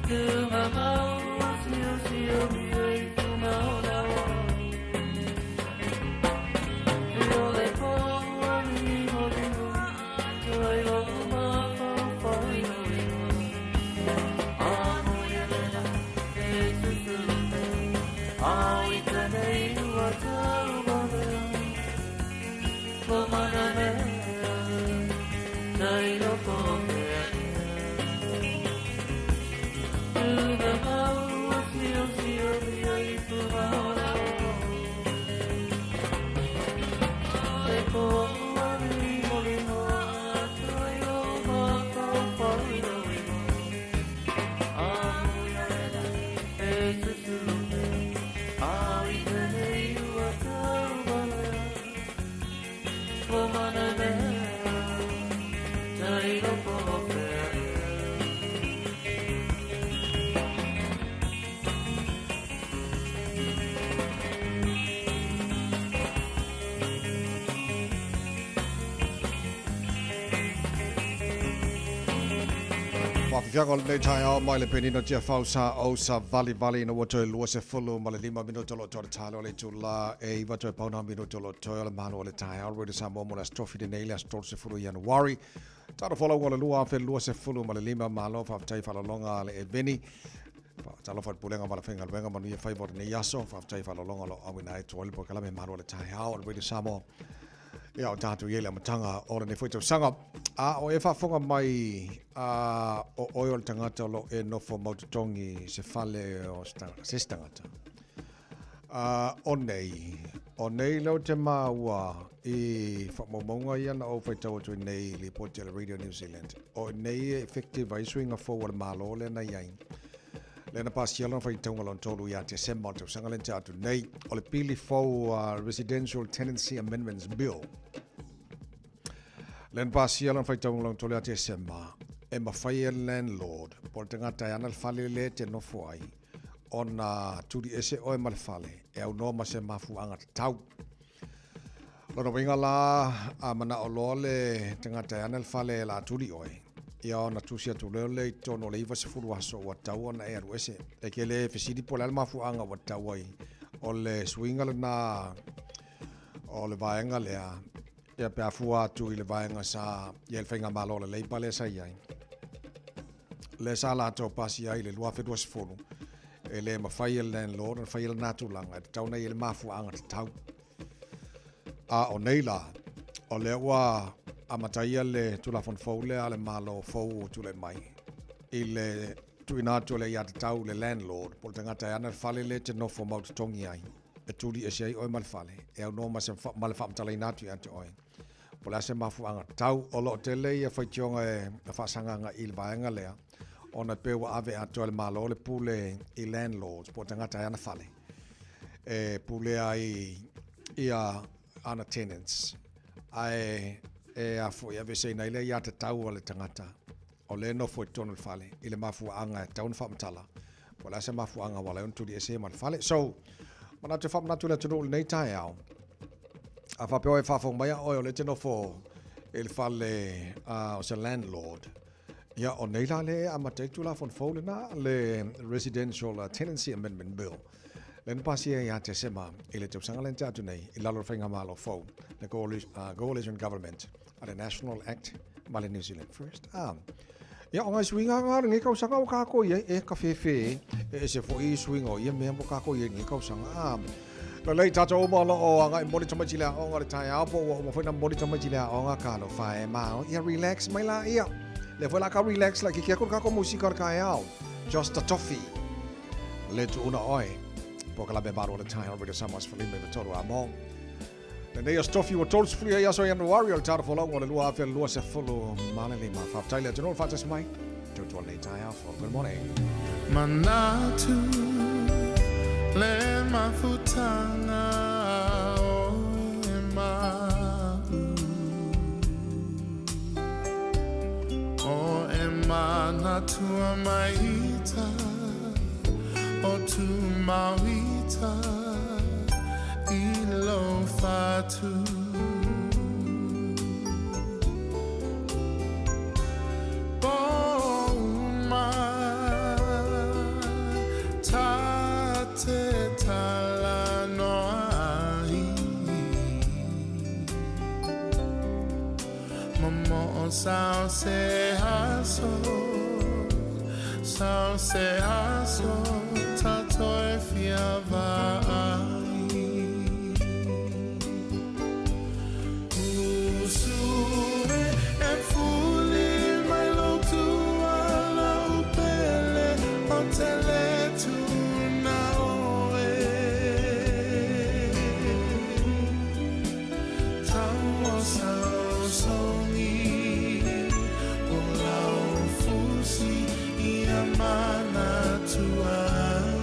Tuma mau sio sio mi ei tuma o la o I o le po ali mo limo Tuai lo ma fau fau i no ingoa Amo ia lela e susuru te Au i tene ua tau walea Ko mana mea Nai loko o te ake Tuna mau sio sio mi ai tuma o la o Te ko ali mo limo Tuai lo ma fau fau i no ingoa Amo ia lela e susuru te Au i tene ua tau walea Ko mana mea Nai loko Faafiafiaga o lenei taeao mai le penina Tiafau sa ou savalivali ina ua toe 25 minute o lo o toe le talo o le itula e 9 toe pauna minute o lo o toe o le malo o le taeao Radio Samoa mo le Aso Tofi lenei le aso 30 Ianuari talo folauga o le 2025. Malo faafetai faalologa a le Eveni. Talofa i le Pulega ma le Faigaluega, manuia faiva o lenei aso. Faafetai faalologa o lo o auina ai tua i le polokalame malo o le taeao o le Radio Samoa. Ia o tatou i ai le amataga o lenei foi tausaga. A o e faafofoga mai a o oe o le tagata o lo o e nofo mautotogi i se fale o se isi tagata. A o nei, o nei lea ou te maua i faamaumauga ia na ou faitau atu ai nei i lipoti a le Radio New Zealand. O i nei e effective ai suiga fou a le Malo lea na i ai. Lea na pasia lona faitauga lona tolu ia Tesema o le tausaga lea na tea atu nei. O le pili fou a Residential Tenancy Amendments Bill. Lea na pasia lona faitauga lona tolu ia Tesema, e mafai e le landlord po o le tagata e ana le fale lea e te nofo ai ona tuli ese oe ma le fale e aunoa ma se mafuaaga tatau. Lona uiga la, a manao loa le tagata e ana le fale e la tuli oe, ia ona tusi atu lea lea i totonu o le 90 aso ua tatau ona e alu ese. E ke le fesili po o le a le mafuaaga ua tatau ai, o le suiga lena o le vaega lea, ia pe a fua atu i le vaega sa i ai le faigamalo a le Labour lea sa i ai, lea sa latou pasia ai i le 2020, e le mafai e le landlord ona faia lena tulaga, e tatau ona i ai le mafuaaga tatau. A o nei la, o lea ua amataia le Tulafono fou lea a le Malo fou ua tulai mai i le tuuina atu o le aiatatau i le landlord po o le tagata e ana le fale lea e te nofo mautotogi ai, e tuli ese ai oe ma le fale, e aunoa ma se ma le faamatalaina atu ia te oe po o le a se mafuaaga tatau. O lo o tele ia faitioga e faasagaga i le vaega lea ona e pei ua ave atoa e le Malo le pule i landlords po o tagata e ana fale e pulea ai ia ana tenants ae e a foi aveeseina ai le aiatatau a le tagata o lea e nofo i totonu o le fale i le mafuaaga e tatau ona faamatala po o le a se mafuaaga ua ala ai ona tuli ese ma le fale. So, manatu e faamanatu i le atunuu i lenei taeao, a faapea oe e faafofoga mai a oe o lea e te nofo i le fale o se landlord, Ia, o nei la lea e amata ai le Tulafono fou lena, le Residential Tenancy Amendment Bill, lea na pasia ia Tesema i le tausaga lea na tea atu nei i lalo o le faigamalo fou, le Coalition Government a le National Act ma le New Zealand First. Ah. Ia, o ngai suiga ngā o lenei tausaga o kākou i ai, e ka whewhe, e ese foi i suiga o ia mea mo kākou i ai lenei tausaga. Ah. Lelei tātou uma o lo o agai moni tamaiti le aoga o le taeao po ua uma foi na moni tamaiti le aoga talofa e mao ia relax mai la ia. Lea foi la ka relax la kiki aku le kako musika o le taeao. Just a toffee. Le tuuna oe. Po ka labe maru o le taeao Radio Samoa 15 i tolu a mo. Lenei o Stofi ua 30 ai aso Ianuari o le tara folauga o le 2025 ma le lima. Faafetai le atunuu le faatasi mai. Tautua lenei taeao fou. Good morning. Manatu le mafutanga o e ma'u O e manatua maita o tu mauita i lou fatu. Po uma ta te talanoa ai. Momoo sao se aso, sao se aso tatou e fia vaai. Usu e fuli mai lou tuala u pele o te le tuna oe. Tau o sausongi o lau fusi ia manatua ai.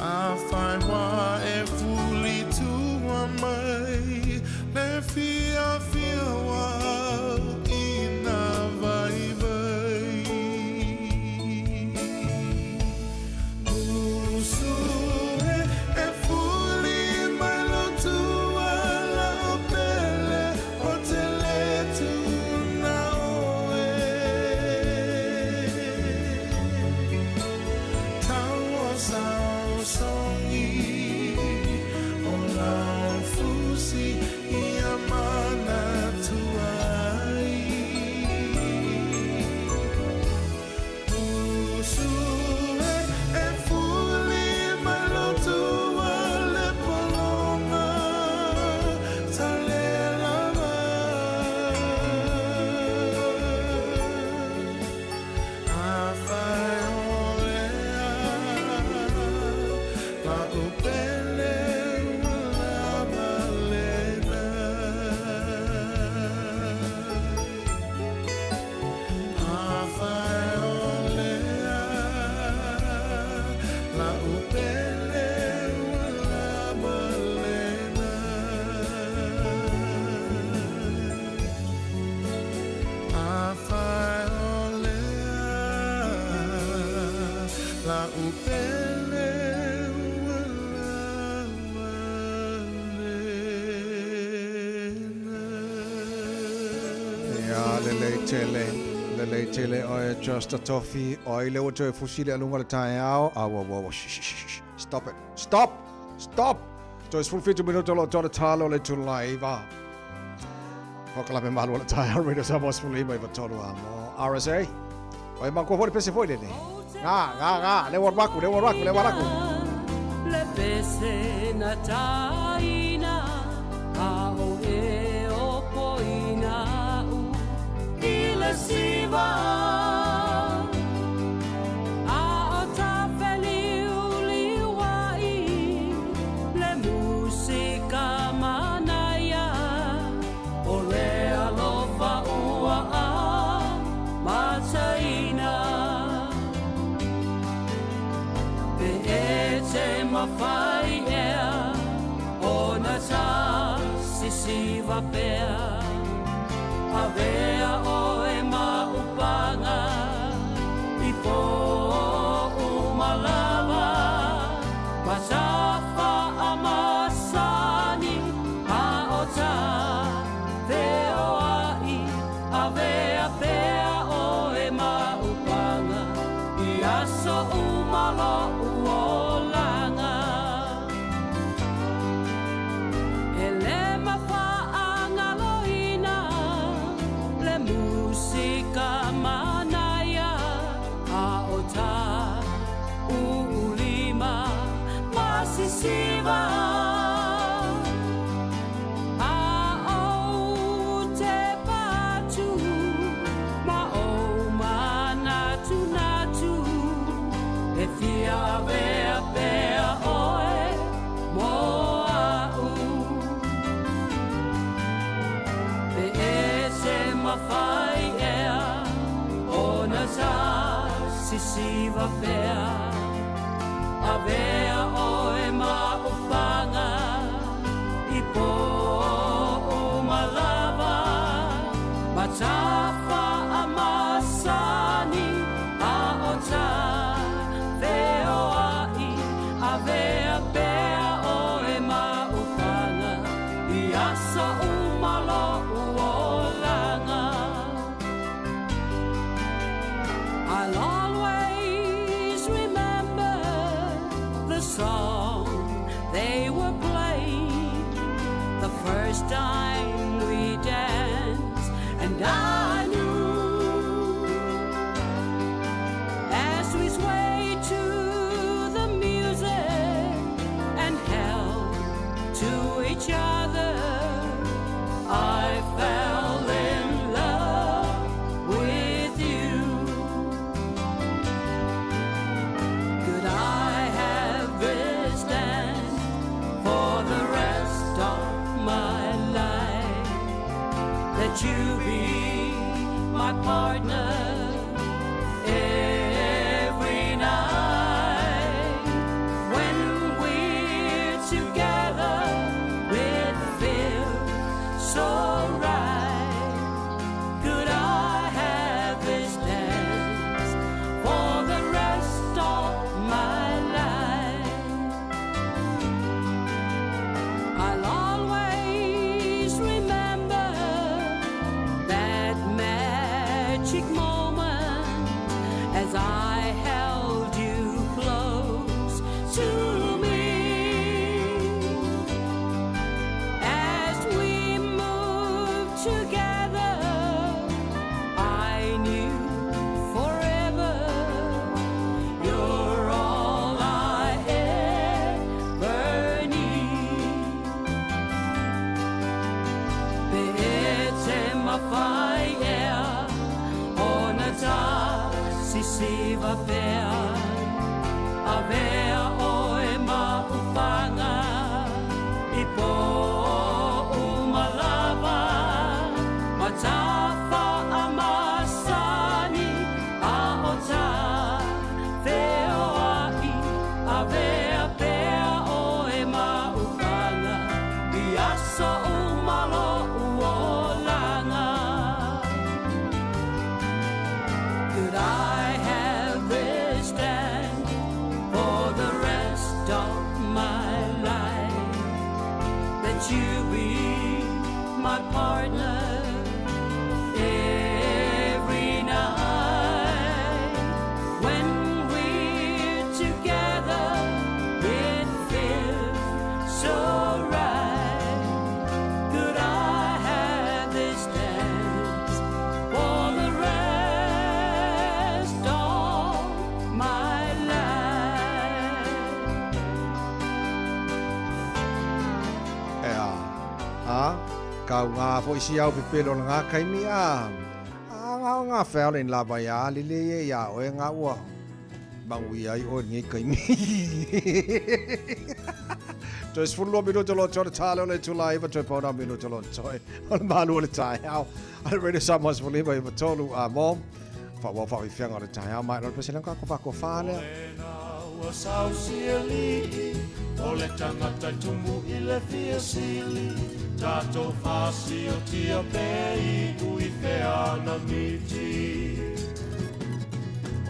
Afai ua e fuli tua mai le fiafia o au i nā vaivai. Usu e, e fuli mai lou tua la'u pele ou te lē tuuna oe. Tau o saosaogi o lau fusi ia manatu ai. Usu e, e fuli mai lou tua le pologa talelava. Afai o lea la'u pele ua lava lena. Afai o lea la'u pele ua lava lena. Afai o lea la'u pele ua lava lena. Ia, lelei tele, lelei tele oe Josta Tofi, o ai lea ua toe fusi le aluga o le taeao. Au, au, au, shh, shh, shh, shh, stop it, stop, stop! Toe 17 minuta o lo o toa le talo o le itula e 9. Polokalame malu o le taeao Radio Samoa 15 93 a mo RSA. Oi makua foi le pese foi lele. Ga, ga, ga, le ua alu aku, le ua alu aku, le ua alu aku. Le pese na taina a o e o poina u i le siva. A o ta feliuliuai le musika manaia o le alofa ua amataina. Pe e te mafai ea ona ta sisiva pea avea oe ma upaga i pō uma lava ma tafa amasani a o ta feoai avea pea oe ma upaga i aso uma lo'u olaga. E le mafaagaloina le musika manaia a o ta uulima ma sisiva. A ou te patu ma ou manatunatu e fia avea pea oe mo a'u. Pe e te mafai ea ona ta sisiva pea avea oe ma upaga i pō uma lava ma tafa amasani a o ta feoai avea pea oe ma upaga i aso uma lo'u olaga. I'll always remember the song they were playing the first time we danced, and I knew as we swayed to the music and held to each other, I fell in love with you. Could I have this dance for the rest of my life? Let you be Avea oe ma ufaga i pō uma lava ma tafa a masani a o ta feoaʻi. Avea pea oe ma ufaga i aso uma loʻu olaga. Could I have this dance for the rest of my life? That you be my partner every night. When we're together, it feels so right. Could I have this dance for the rest of my life? E a, a, kau ngā fo isi au pepelo o ngā kaimi a, a ngā o ngā whea o le lava ia lile ia ia oe ngā ua mangui ai oe ngi kaimi. Toe 12 minuto lo toe tale o le tula iwa toe pauna minuto lo toe o le malu o le taeao. A le Radio Samoa 15 i tolu a mo. Fa wa fa fianga o le taeao mai lo pese ka ko fa ko fa le. Ua sausialii o le tagata i tumu i le fiasili tatou fasiotia pe iu i feana miti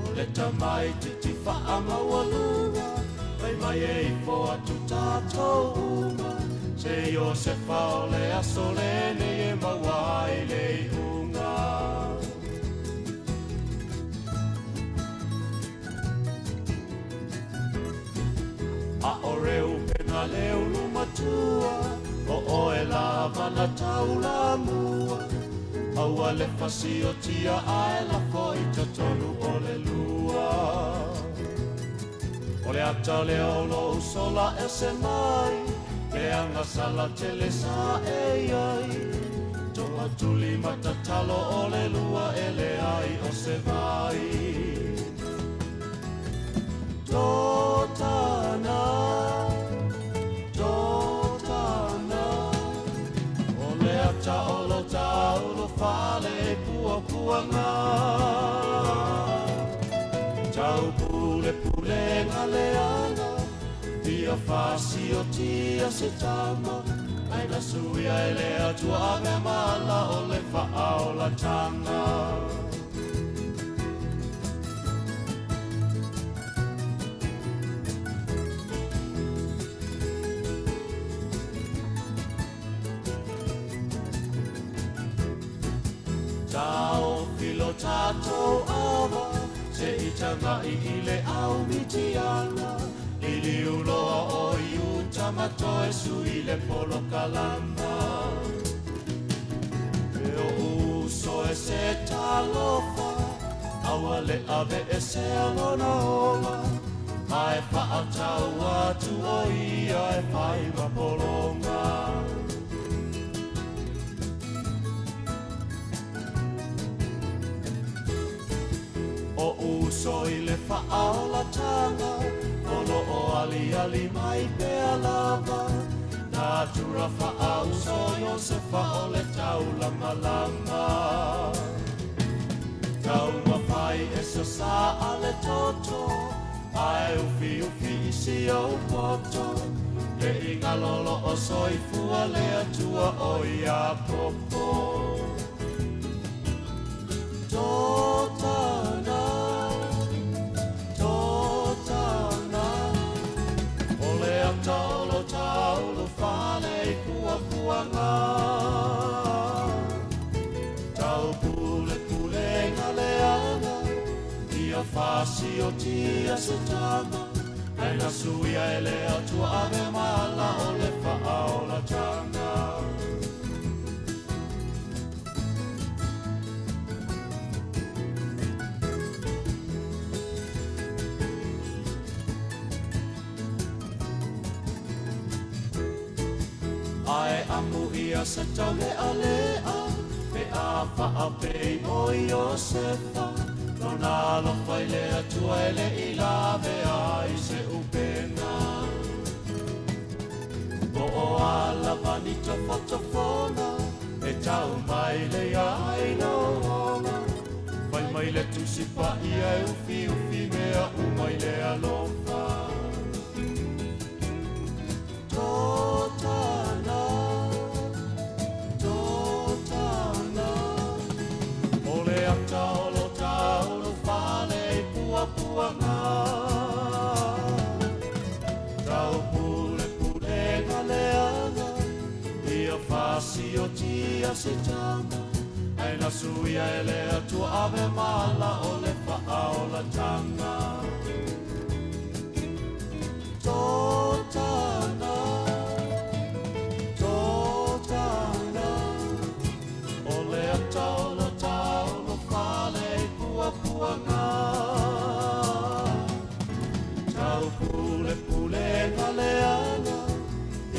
o le tamaititi faamaualuga fai mai e ifo atu tatou uma se Iosefa o le aso lenei e maua ai le iuga. A o Reupena le ulumatua o oe lava na taulamua aua le fasiotia ae lafo i totonu o le lua. O le ata lea o lou sola ese mai le agasala tele sa e iai toatuli matatalo o le lua e leai o se vai. Totana, totana, o le ata o lo taulo fale e puapuaga. Tau pule pulega leaga, ia fasiotia se tama. Ai na suia e le Atua ave mala o le faaolatanga. Tao filo tatou ava se i taga'i i le au mitiana i liuloa o iuta ma toe sui le polokalama. E o uso e se talofa aua le ave e se alona ola ae faatau atu o ia e fai ma pologa. O uso i le faaolataga o loo aliali mai pea lava. Natura faauso Iosefa o le taulamalama. Taumafai e sasā a le toto ae ufiufi i si ou poto le igalolo o soifua le Atua o Iakopo. Totana, totana, o le ata o lo taulo fale i puapuaga. Tau pule pulega leaga, ia fasiotia se tama. Ai na suia e le Atua ave mala o le faaolataga. Ae amu ia se taulealea pe a faapei o Iosefa lona alofa i le Atua e le i lavea ai se sitama Ai na suia e le atua ave mala o le faaolatanga Totana, totana O le ata o lo taulo fale i puapuaga Tau pule pule nga leaga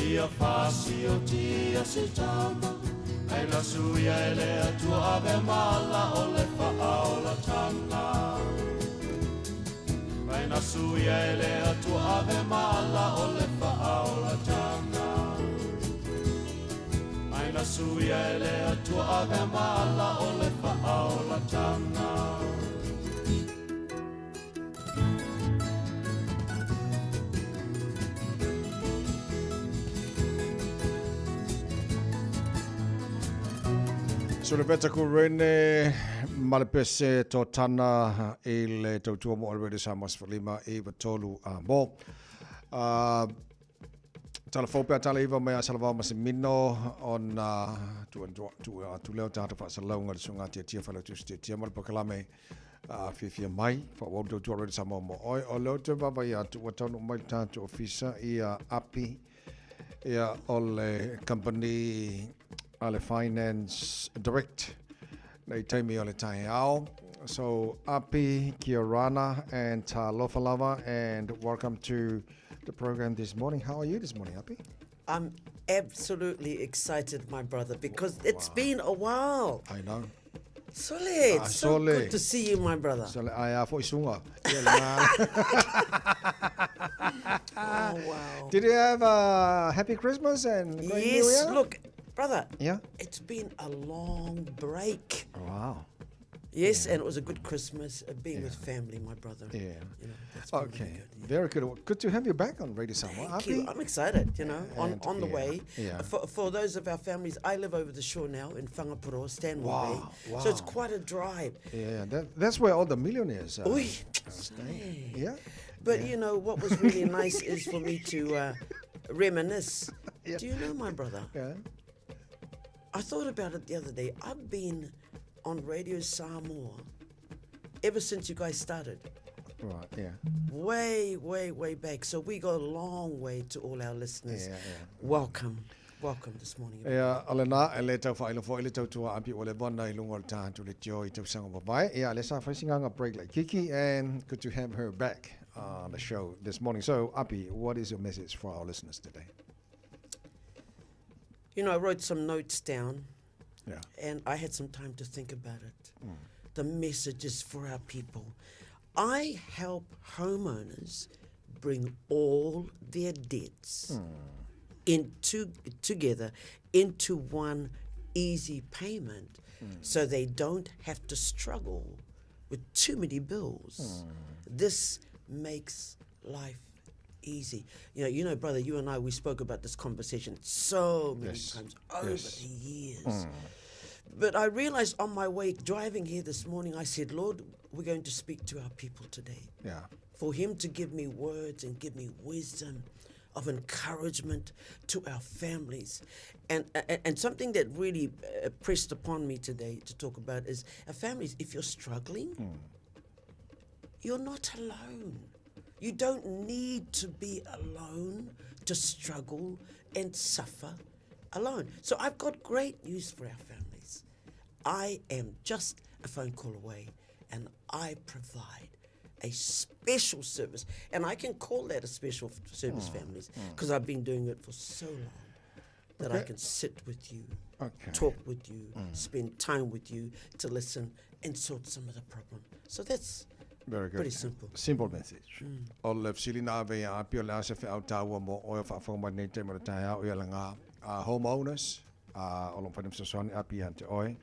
Ia fasiotia sitama Ai na suia e le atua ave mala o le faaolatanga Ai na suia e le atua ave mala o le faaolatanga Ai na suia e le atua ave mala o le faaolatanga Suleveta Kurene Malapese Totana i le tautua mo le Radio Samoa 15 i tolu a mo. Tala fou pea tala iva mai a salavao ma se mino ona tu tu atu leo tātou faasalauga le susuga Tiatia Failautusi Tiatia ma le polokalame fiafia mai faaauau le tautua Radio Samoa mo oe. O lea ou te vaavaai atu ua taunuu mai le tatou ofisa ia Api ia o le company a le Finance Direct nei taimi o le taeao. So Api, kia rana and talofa lava and welcome to the program this morning. How are you this morning, Api? I'm absolutely excited, my brother, because it's been a while. I know. Sole, it's Ah, so Sole. good to see you, my brother. Sole, ai a foi sunga. Ia le ngā. Oh, wow. Did you have a happy Christmas and great New Yes, Year? look, brother. Yeah. It's been a long break. Wow. Yes, and it was a good Christmas, being with family, my brother. Yeah. You know, that's been really Okay. good. Very good. Well, good to have you back on Radio Samoa. Thank you. Api. I'm excited, you know, on, And, on the yeah, way. yeah. For those of our families, I live over the shore now in Whangaparoa, Stanmore Wow, Bay. So it's wow. quite a drive. Yeah, that's where all the millionaires are. Oi. staying. Yeah. But you know, what was really nice is for me to reminisce. Do you know my brother? Yeah. I thought about it the other day. I've been on Radio Samoa ever since you guys started. Right, yeah. Way, way, way back. So we go a long way to all our listeners. Yeah, yeah. Welcome. Welcome this morning. Ia, o lena, e le tau whailo fo i le tautua api o le bona i lunga o le tātu le tio i tausaga mavae. Ia, le sa whaisinganga break like Kiki, and good to have her back on the show this morning. So, Api, what is your message for our listeners today? You know, I wrote some notes down. Yeah. And I had some time to think about it. The message is for our people. I help homeowners bring all their debts into together into one easy payment so they don't have to struggle with too many bills. This makes life easy. You know, brother, you and I, we spoke about this conversation so many Yes. times over Yes. the years. But I realized on my way driving here this morning, I said, Lord, we're going to speak to our people today. Yeah. For him to give me words and give me wisdom of encouragement to our families. And something that really pressed upon me today to talk about is our families, if you're struggling, you're not alone. You don't need to be alone to struggle and suffer alone. So I've got great news for our families. I am just a phone call away, and I provide a special service. And I can call that a special service, families, because I've been doing it for so long that I Okay. can sit with you, Okay. talk with you, spend time with you to listen and sort some of the problem. So that's Very good. pretty simple. Simple message. O le fesili na ave ia Api o le asa wheau tāua mo oe o whaafonga mai nei te mo le taeao ia le ngā homeowners o lo whanim saswani Api ia te oe.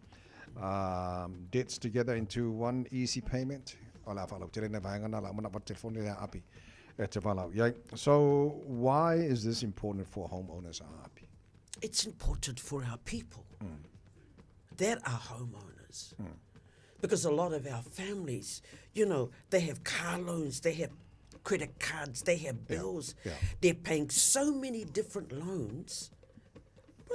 Debts together into one easy payment. O le a whalau tele na vaenga na la mana wa telefoni le Api. E te walau. Iai. So why is this important for homeowners, Api? It's important for our people that are homeowners. Because a lot of our families, you know, they have car loans, they have credit cards, they have bills. yeah. They're paying so many different loans.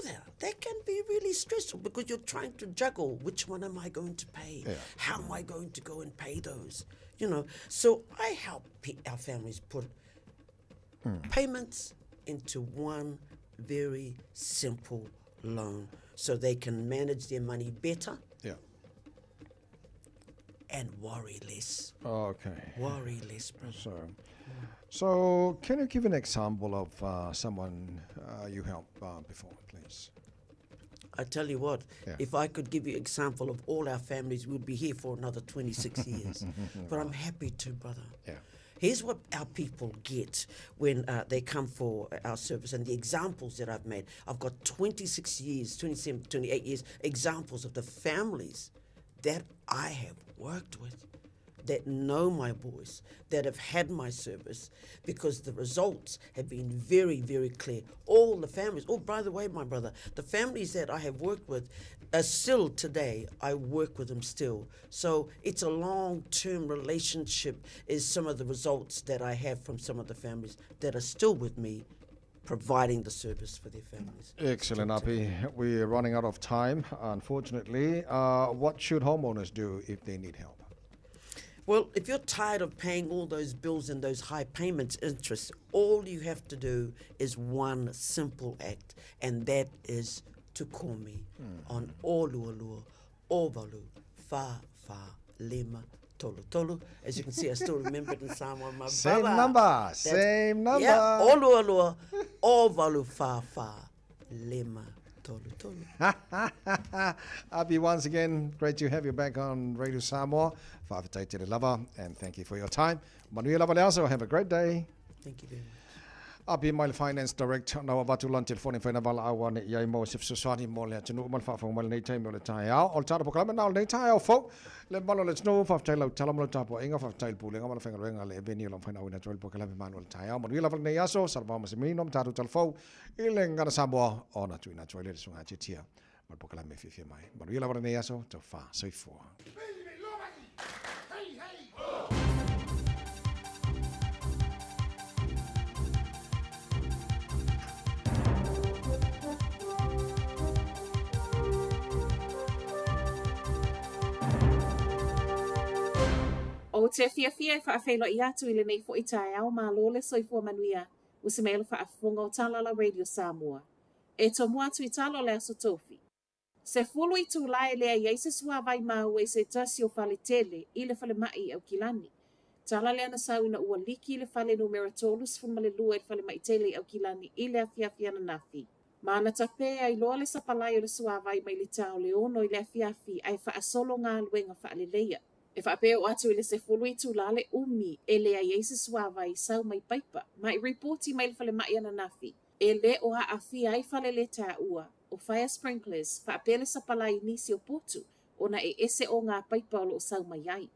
Brother, that can be really stressful because you're trying to juggle which one am I going to pay? Yeah. How am I going to go and pay those? You know, so I help our families put payments into one very simple loan so they can manage their money better Yeah. and worry less. Okay. Worry less, brother. So can you give an example of someone you helped before, please? I tell you what, Yeah. if I could give you example of all our families, we'd be here for another 26 years. But I'm happy to, brother. Yeah. Here's what our people get when they come for our service and the examples that I've made. I've got 26 years, 27, 28 years, examples of the families that I have worked with, that know my voice, that have had my service, because the results have been very, very clear. All the families, oh, by the way, my brother, the families that I have worked with are still today, I work with them still. So it's a long-term relationship is some of the results that I have from some of the families that are still with me, providing the service for their families. Excellent, Api. We're running out of time, unfortunately. What should homeowners do if they need help? Well, if you're tired of paying all those bills and those high payments interest, all you have to do is one simple act, and that is to call me on Olualua, Ovalu, Fa Fa Lima Tolu Tolu. As you can see, I still remember it in Samoan, my Same brother. number, That's same number. Yeah, Olualua, Ovalu, Fa Fa Lima Tolu Tolu. Api, once again, great to have you back on Radio Samoa. Fa'afetai tele lava, and thank you for your time. Manuia lava le aso, have a great day. Thank you very much. Api mai le Finance Director na watu lan telefoni whaina wala awa ne iai mo se fesoasoani mo le atunuu ma le faafofoga mai lenei taimi o le taeao. O le tala polokalame na o lenei taeao fou. Le mamalu o le atunuu, faafetai lau tala ma lau tapuaiga, faafetai le pulega ma le faigaluega le eveni o lau mafai na auina atu ai le polokalame manu o le taeao. Manuia lava lenei aso, salavao ma se manino ma tatou talafou i le gagana Samoa ona tuuina atu ai lea i le susuga Tiatia ma le polokalame e fiafia mai. Manuia lava lenei aso, taufa soifua. Ou te fiafia e faafeiloai atu i lenei foi taeao malo le soifua manuia ua se mea faafofoga o Talala Radio Samoa. E tomua atu i tala o le aso tofi. 10 itulā e leai ai se suāwai maua i se tasi o faletele i le falemai i Aukilani. Tala lea na sau ina ua liki le fale numera 32 i le falemai tele i Aukilani i le afiafi ananafi. Ma na tapē ai loa le sapalai o le suāwai mai le tā o le 6 i le afiafi ae faasolo galuega faaleleia. E faapea oo atu i le 10 itulā le umi e leai ai se suāwai sau mai paipa ma i ripoti mai le falemai ananafi. E lē o aafia ai fale le taua o fire sprinklers faapea le sapalai i nisi o potu ona e ese o ngā paipa o loo sau mai ai.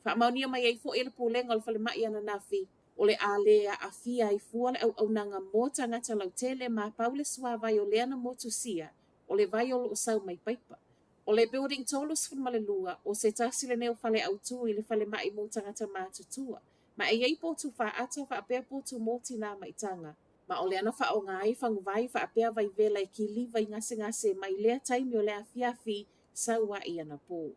Faamaonia mai ai fo'i e le pulega o le falemai ananafi o le a lē aafia ai fua le auaunaga mo tagata lautele ma pau le suāwai o lea na motusia o le vai o loo sau mai paipa. O le building 32 o se tasi lenei o fale autū i le falemai mo tagata matutua. Ma e iai potu faata faapea potu mo tinā ma itaga. Ma o lea na faaaoga ai faguvai faapea vaivela e kiliva i gasegase mai lea taimi o le afiafi sau a'i anapō.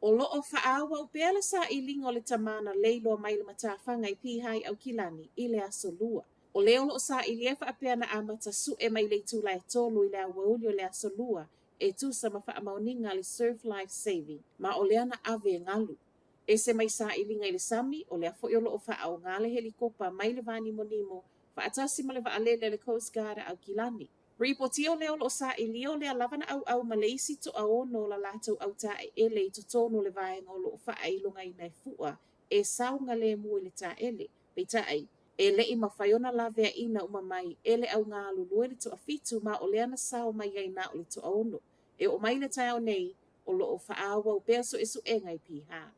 O loo faaauau pea le sailiga o le tamā na leiloa mai le matafaga i Piha i Aukilani i le aso Lua. O le o loo sailia faapea na amata su'e mai le itula e 3 i le aoauli o le aso Lua e tusa ma faamaoniga a le Surf Life Saving ma o lea na ave e galu. Ese mai sailiga i le sami o lea fo'i o loo faaaogā le helikopa mai le vanimonimo faatasi ma le vaalele a le Coast Guard a Aukilani. Ripotia o lea o loo sailia o lea lava na auau ma le isi toaono o la latou autaeele i totonu o le vaega o loo faailogaina e fu'a e saogalemu i le taele. Peitai, e le'i mafai ona laveaina uma mai e le augalulue le toafitu ma o lea na sao mai ai na o le toaono. E oo mai le taeao nei o loo faaauau pea suesuega i Piha.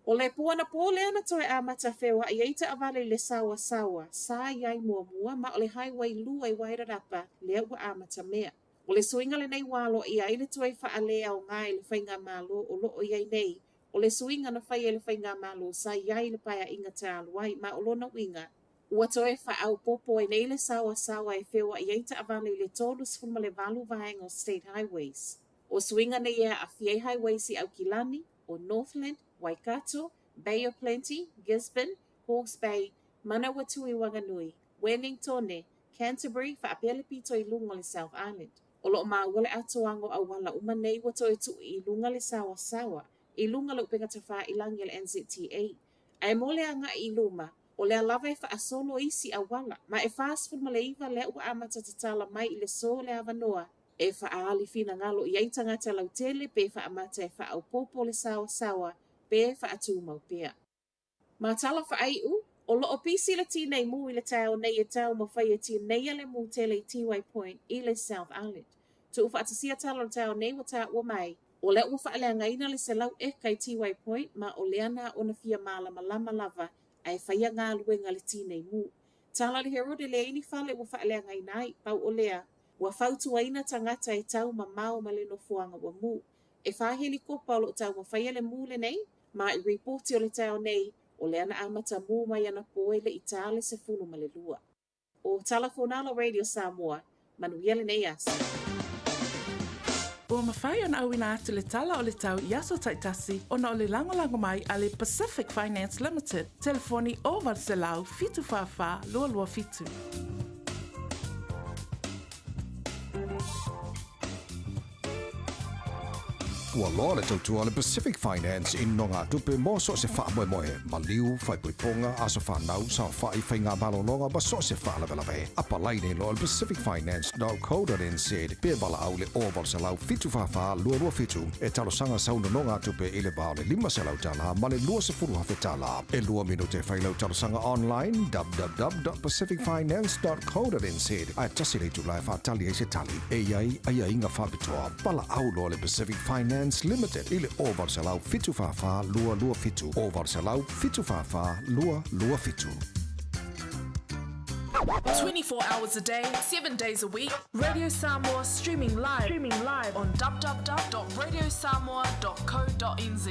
O le puana pō lea na toe amata feoa'i ai taavale i le saoasaoa sa i ai muamua ma o le Highway 2 i Wairarapa lea ua amatamea. O le suiga lenei ua aloaia ai le toe faaleaoga e le faigamalo o loo i ai nei. O le suiga na faia e le faigamalo sa i ai le paeaiga talu ai ma o lona uiga. Ua toe faaopoopo ai nei le saoasaoa e feoai ai taavale i le 38 vaega o State Highways. O suiga nei e aafia ai highways i Aukilani, o Northland, Waikato, Bay of Plenty, Gisborne, Hawke's Bay, Manawatu i Wanganui, Wellingtone, Canterbury faapea le pito i luga o le South Island. O lo o maua le atoaga o auala uma nei ua toe tuu i luga le saoasaoa i luga o le upega tafailagi a le NZTA. Ae mo le agai i luma, o lea lava e faasolo isi auala, ma e 49 lea ua amata tatala mai i le so le avanoa e faaali finagalo i ai tagata lautele pe faamata e faaopoopo le saoasaoa pe faatumau pea. Ma tala faaiu, o lo o pisi le tinei mu i le taeao nei e taumafai e tineia le mu tele i Tiwai Point i le South Island. Tuufaatasia tala o le taeao nei ua taua mai, o lea ua faaleagaina le 100 eka i Tiwai Point ma o lea na ona fia malamalama lava ae faia galuega a le tinei mu. Tala le Herald e leai ni fale ua faaleagaina ai, pau o lea, ua fautuaina tagata e tau mamao ma le nofoaga ua mu. E fa helikopa o lo o taumafaia le mu lenei, ma i ripoti o le taeao nei, o lea na amata mu mai anapo e le i ta le 12. O Tala Fonalo Radio Samoa, manuia lenei aso. Ua mafai ona auina atu le tala o le tau i aso taitasi ona o le lagolago mai a le Pacific Finance Limited, telefoni 0800 744 227. Ua loa le tautua a le Pacific Finance i nonogatupe mo so o se faamoemoe, maliu, faaipoipoga, aso fanau, saofai, faiga malologa ma so o se faalavelave. Apalai nei loa i le pacificfinance.co.nz pe valaau i le 0800 744 227 e talosaga sau nonogatupe i le va o le $500 ma le $20,000. E lua minute e fai lau talosaga online www.pacificfinance.co.nz ae tasi le itula e faatali ai se tali. E i ai aiaiga faapitoa. Valaau loa le Pacific Finance Limited i le 0800 744 227, 0800 744 227. 24 hours a day, 7 days a week. Radio Samoa streaming live, streaming live on www.radiosamoa.co.nz.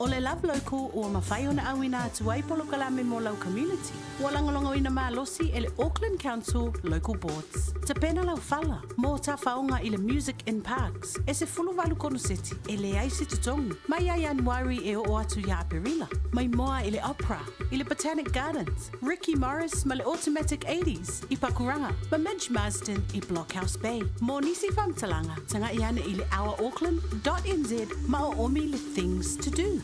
O le Love Local ua mafai ona auina atu ai polokalame mo lau community. Ua lagolagoina malosi e le Auckland Council Local Boards. Tapena lau fala mo tafaoga i le Music in Parks e 18 konoseti e leai se totogi mai ia Ianuari e oo atu ia Aperila. Mai moa i le Opera, i le Botanic Gardens, Ricky Morris ma le Automatic Eighties i Pakuranga, ma Midge Marsden i Blockhouse Bay. Mo nisi faamatalaga, taga'i ane i le ourauckland.nz ma oomi le Things to Do.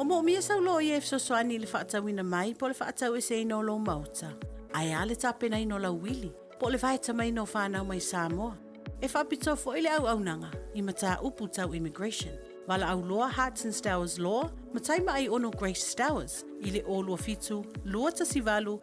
O moomia sau loia e fesoasoani i le faatauina mai po o le faataueseina o lou maota, ae a le tapenaina o lau uili, po o le vaetamaiina o fanau mai Samoa. E faapitoa foi le auaunaga i mataupu tau immigration. Valaau loa Hearts and Stowers Law ma Taimaai Ono Grace Stowers i le 027 218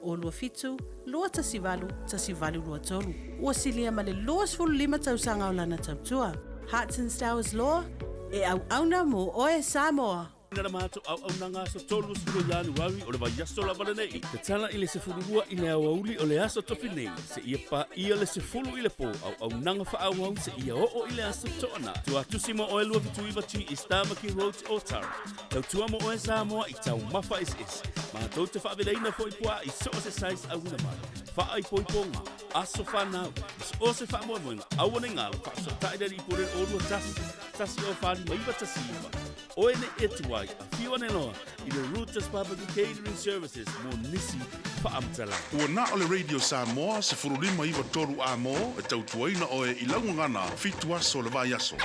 1823, 027 218 1823. Ua silia ma le 25 tausaga o lana tautua. Hearts and Stowers Law, e auauna mo oe Samoa! Na le matou auaunaga aso 30 Ianuari o le vaiaso lava lenei. Tatala i le 12 i le aoauli o le aso Tofi nei seia paia le 10 i le po auaunaga faaauau seia oo i le aso Toanai. Tuatusi mo oe 279 G East Tamaki Road Otara. Tautua mo oe Samoa i taumafa eseese. Matou te faavelaina foi puaa i so o se size auina mai. Faaipoipoga, aso fanau, ma so o se faamoemoega aua nei galo faafesootai le alii pule 021 1 0 4 5 9 1 9. Oe nei e tuai, afio ane loa i le Rooters Barbecue Catering Services mo nisi faamatalaga. Ua na o le Radio Samoa 15 9 3 A-mo e tautuaina oe i lau gagana fitu aso o le vaiaso.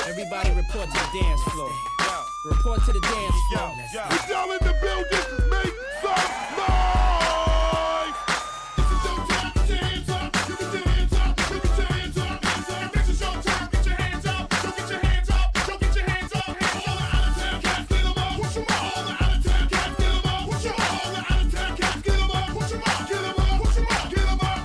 Everybody report to the dance floor. Report to the dance floor. We all in the building, make some noise! This is your time, get your hands up, you get your hands up, you get your hands up, hands up. This is your time, get your hands up, yo get your hands up, yo get your hands up. All the out of town cats, get 'em up, push 'em up. All the out of town cats, get 'em up, push 'em up. All the out of town cats, get 'em up, push 'em up, get 'em up, push 'em up, get 'em up.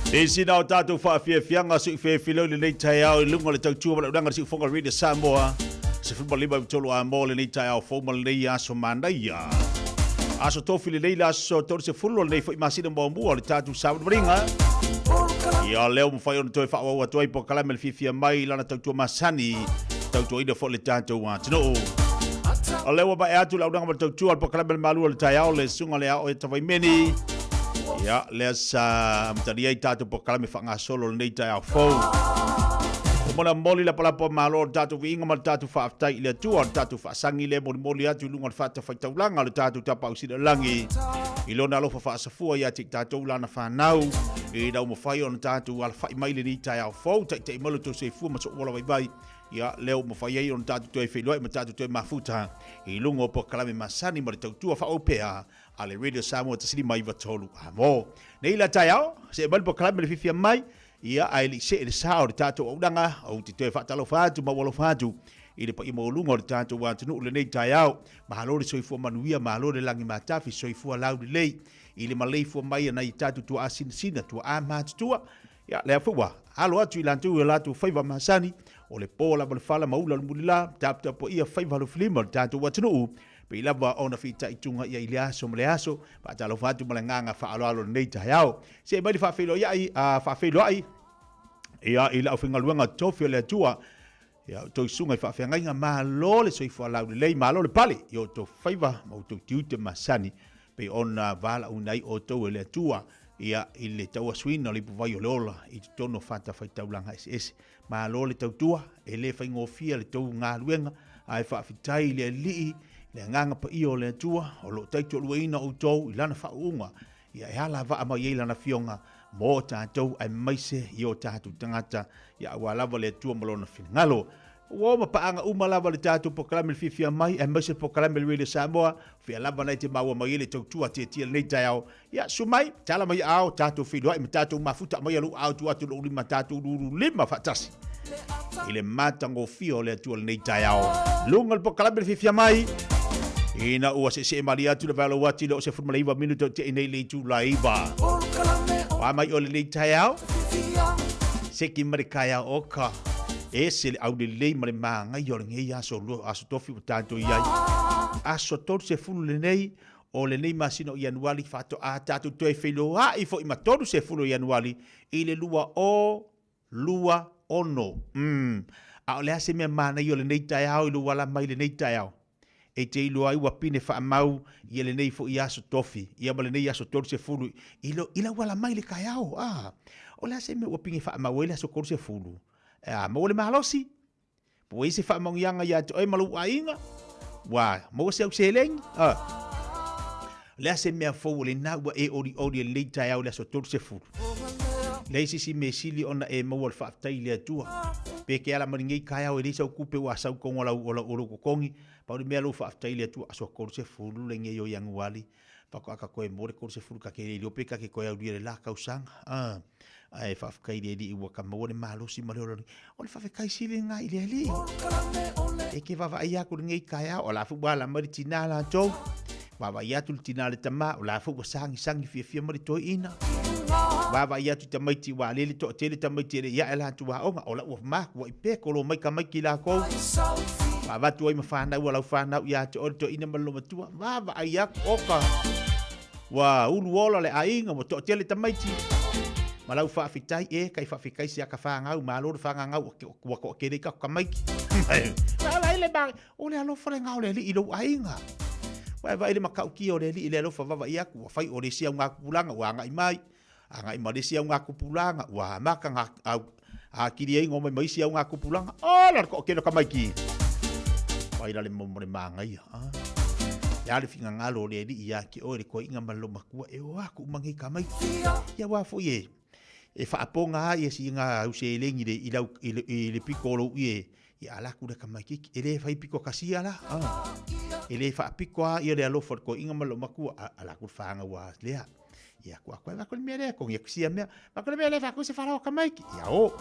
I sina o tātou whaafiafianga siu whewhileu le nei taeao i lunga o le tautua ma le unanga siufoga Radio Samoa. 15 i tolu a mō le nei taeao fou ma le nei aso manaia. Aso tofi le nei le aso 30 o le nei foi masina muamua o le tātou savalivaliga. Ia leo mawhai ona toe whaawau atu ai polokalame le fiafia mai i lana tautua masani, tautuaina foi le tātou atunuu. O lea ua mae atu le aunaga ma le tautua o le polokalame le malu o le taeao le susuga le ao e Tavaimeni. Ia, lea sa amatalia ai tātou polokalame whaangasolo lenei taeao fou. O mona moli la palapa malo o le tātou viiga ma le tātou whaaftai i le Atua o le tātou whaasangi le molimoli atu i lunga o le whaatawhaitaulanga o le tātou tapausina langi. I lona alofa whaasafua ia te i tātou lana whanau i ina ua mawhai ona tātou alawhai mai lenei taeao fou, taita'i mai lo tou soifua ma so'u ola vaivai, ia lea ua mawhai ai ona tātou toe feiloai ma tātou toe mafuta i luga o polokalame masani ma le tautua faaopea a le Radio Samoa 153 amo. Nei la taeao, se'e mai le polokalame le fiafia mai, ia ae le i se'e le sa o le tātou auaunaga, ou te toe faatalofa atu ma ou alofa atu i le paia maualuga o le tātou atunuu lenei taeao. Malo le soifua manuia, malo le lagi matafi, soifua laulelei i le maleifua mai a nai tatou tuaa sinasina, tuaa matutua. Ia, lea foi ua alo atu i latou i o latou faiva masani, o le po lava le fala ma ula le mulila, taputapuaia faiva alofilima o le tatou atunuu, pei lava ona fitaituga ia i le aso ma le aso. Faatalofa atu ma le agaga faaaloalo i lenei taeao. Se'e mai le faafeiloai, faafeiloai ia i le aufaigaluega tofi o le Atua. Ia outou susuga i faafeagaiga, malo le soifua laulelei, malo le pale i outou faiva ma outou tiute masani, pei ona valaauina ai outou e le Atua, ia, i le tauasuina o le ipuvai o le ola i totonu o fatafaitaulaga eseese. Malo le tautua, e le faigofie le tou galuega, ae faafetai i le Alii, le Agaga Paia o le Atua, o lo o taitoaluaina outou i Lana faauuga, Ia e ala vaa mai ai Lana Afioga mo tatou aemaise i o tatou tagata, ia aua lava le Atua ma Lona finagalo. Ua oo ma paaga uma lava le tatou polokalame le fiafia mai, aemaise le polokalame le Radio Samoa, fea lava na e te maua mai ai le tautua tiatia lenei taeao. Ia, susu mai, tala mai aao, tatou feiloai ma tatou mafuta aumaia lou aao tuu atu lou lima tatou lulu lima faatasi i le matagofie o le Atua lenei taeao. Luga le polokalame le fiafia mai, ina ua seesee malie atu le vaealo ati le o 19 minuta o te'i nei le itula e 9. O a mai o lenei taeao, seki ma le kaeao oka, ese le aulelei ma le māgaia o lenei aso lua, aso tofi ua tatou i ai. Aso 30 lenei o lenei masina o Ianuari faatoa tatou toe feiloai foi ma 30 o Ianuari i le 2026. Umm. A o le a se mea manaia o lenei taeao i lou ala mai lenei taeao? E te iloa ai ua pine faamau ia lenei foi aso tofi, ia ma lenei aso 30 i lo, i lau ala mai le taeao. Ah, o le a se mea ua pine faamau ai le aso 30? A maua le malosi? Po ua i ai se faamanuiaga ia te oe ma lou aiga? Ua maua se au seleni? Ah. O le a se mea fou o lena ua e olioli e lenei taeao i le aso 30? Leai se isi mea sili ona e maua le faafetai i le Atua. Pe ke ala mai lenei taeao e leai sau tupe ua sau tonu o lau, o lau, o lou totogi, pau le mea lou faafetai i le Atua, aso 30 lenei o Ianuari, faatoa ka toe maua le 30 ka te le iloa pe ka te toe aulia le la tausaga. Ah. Ae faafetai i le Alii ua ka maua le malosi ma le ola. O le faafetai sili lena i le Alii. E ke vaavaai aku lenei taeao, o la foi ua ala mai le tina latou. Vaavaai atu le tina le tama, o la foi ua sagisagi fiafia mai le toeaina. Vaavaai atu i tamaiti ua alele toatele tamaiti e le i ae latou aoga, o la ua matua i pea kolo mai tamaiti lakou. Ua avatu ai ma fanau a lau fanau ia te oe le toeaina ma le lomatua. Vaavaai atu, oka. Ua ulu ola le aiga, ua toatele tamaiti. Ma lau faafetai, e kai faafetai se aka whangau, malo le whangangau, ua toatele i kako tamaiti. Vaai le ma, o le alofa le ngao le alii i lou aiga. Ua e vaai le matautia o le alii i le alofa vaavaai atu, ua fai o le isi au ngā tupulaga, ua agai mai, agai ma le isi au ngā tupulaga, ua amata ngā au, akili ai ngō mai ma isi au ngā tupulaga, ola le toatele o tamaiti. Vai la le momo le māngaia. Ah. Le a le finagalo o le Alii ia te oe le toeaiga ma le lomatua e o aku uma nei tamaiti. Ia aua foi e e faapoga ai e siga au seleni le i lau i le, i le pito o lou ie ia ala atu le tamaititi e le fai pito kasia la. Ah. E le faapito a ia le alofa o le toeaiga ma le lomatua ala atu le whāngau a lea. Ia kua koe wako le mea lea, kongi aku sia mea. Wako le mea lea whaku se wharau ka maiki. Ia o.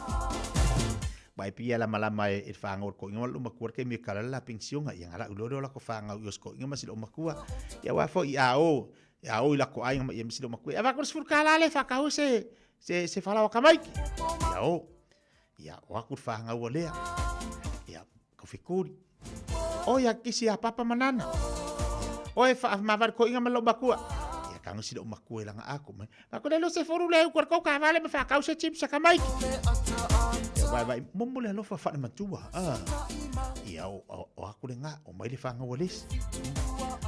Wai pia la malama e e whāngau ko inga ma makua ke me kala la pensionga ia ngala ulore ola ko whāngau i osko inga masilo makua. Ia wā fo i a o. Ia o i la ko ainga ma ia masilo makua. Ia wako le sifuru kala le whakau se. se se falaoa kamaiki. Ia o. Ia o aku le whangaua lea. Ia kofi kuli. O ia kisi a papa manana. O e wha mawari ko inga ma makua. Ia kango sila o makua i langa ako mai. Mako le lo se foru le uku ko ka vale me whakau se chips a kamaiki. Ia vai vai momo le alofa wha matua. Ah. Ia o, o, o aku le ngā o mai le whangaua lesi.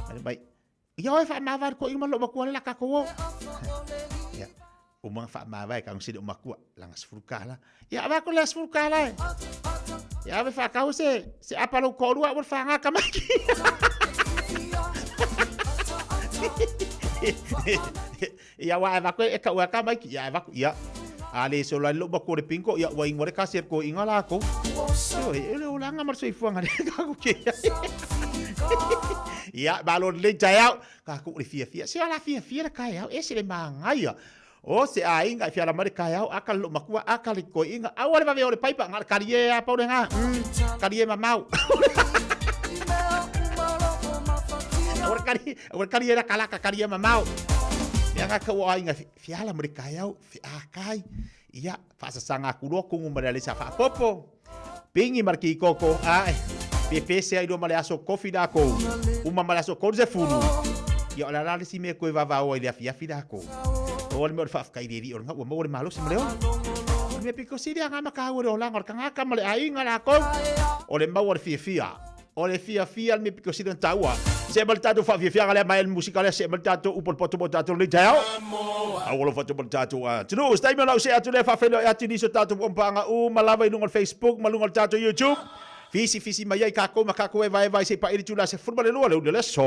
Mai mai. Ia oe wha mawari ko inga ma makua le la kako o. Ia. O mga wha mawai kango sila o makua langa sefuru kala. Ia awa ko le sefuru kala e. Ia ave whakau se se apalo korua o whanga kamaiki. Ia wa eva koe e ka ua ka maiki ia eva ia. A le so la lo ba ko le pinko ia wa ingore ka se ko inga la ko. Yo e le olanga mar so ifuanga le ka ko ke. Ia ba lo le jai ka ko le fia fia. Se ala fia fia le kai au e se le mangaia. O se a inga i fiala mare kai au aka lo makua aka le ko inga. Au ale vave o le paipa ngā kari e a paure ngā. Kari e mamau. Ora kari, ora kari era kalaka kari e mamau. Mea ngā kau a inga fiala mare kai au, fi a kai. Ia, whaasasanga kuroa kungu mare ale sa whaapopo. Pingi mare ki koko, ai. Pepe se ai mare aso kofi da kou. Uma mare aso koru se furu. Ia o la la si me koe vavao ai le afi afi da kou. O le mea o le whaafkai riri o le ngā ua mau o le malo se mare o. O le mea piko siri a ngā maka au o le olanga o le kangaka ma le ainga la kou. O le mau o le fiafia. O le fiafia le mea piko siri na taua. Se ma le tātou whaafia lea mai le musika lea se ma le tātou upo le poto mo tātou le tau. Au o le mo tātou a. Tunu, stai me lau se atu le whawhelo e atu niso tātou umpanga u malawa i lunga o Facebook, ma lunga o le tātou YouTube. Fisi fisi mai ai kākou ma kākou e vai vai se pa iri tula se furuma le lua le ule le so.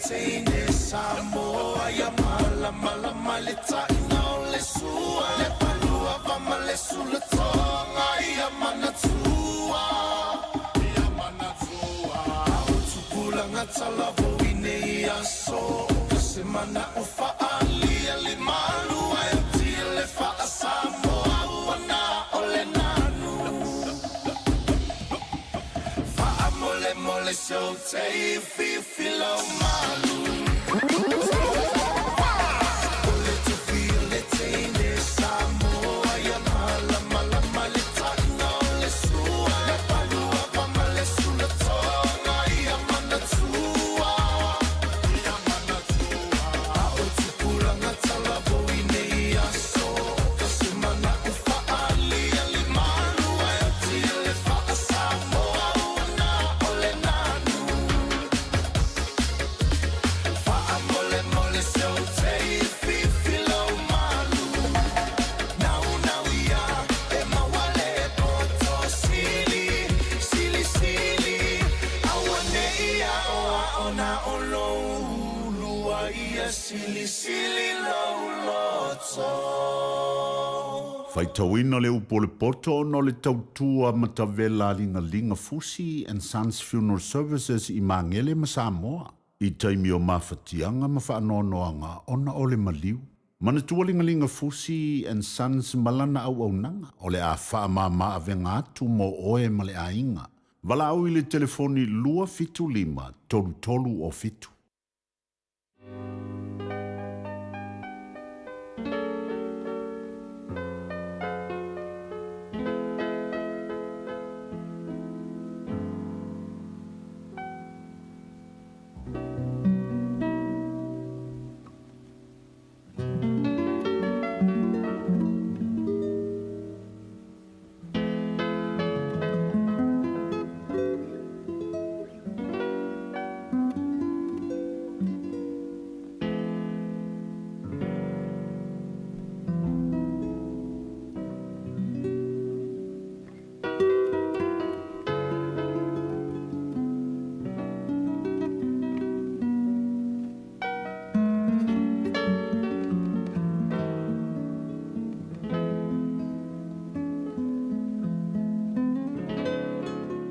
teine Samoa ia malamalama le taina o le sua le palua va ma le sulatoga ia manatua ia manatua o tupulaga talavou i nei aso o se mana o faalia le malu ai o tia le faasamoa ua na o le nanu faamolemole seu tei fifila o malu O le tufi o le teine Samoa ia malamalama le taina o le sua le palua va ma le sulatoga ia manatua ia manatua a o tupulaga talavou i nei aso o se mana o faalia le malu ai o tia le faasamoa ua na o le nanu faamolemole seu tei fifila o malu nau nau ia e mauale poto sili sili sili aua nei ao ao na o lou ulua ia sili sili lou loto. Faitauina le upu o le poto ona o le tautua matavela a Ligaliga Fusi and Sons Funeral Services i Magele ma Samoa i taimi o mafatiaga ma faanoanoaga ona o le maliu. Manatua Ligaliga Fusi and Sons ma lana auaunaga o le a faamama avega atu mo oe ma le aiga. Valaau i le telefoni 275 33 o 7.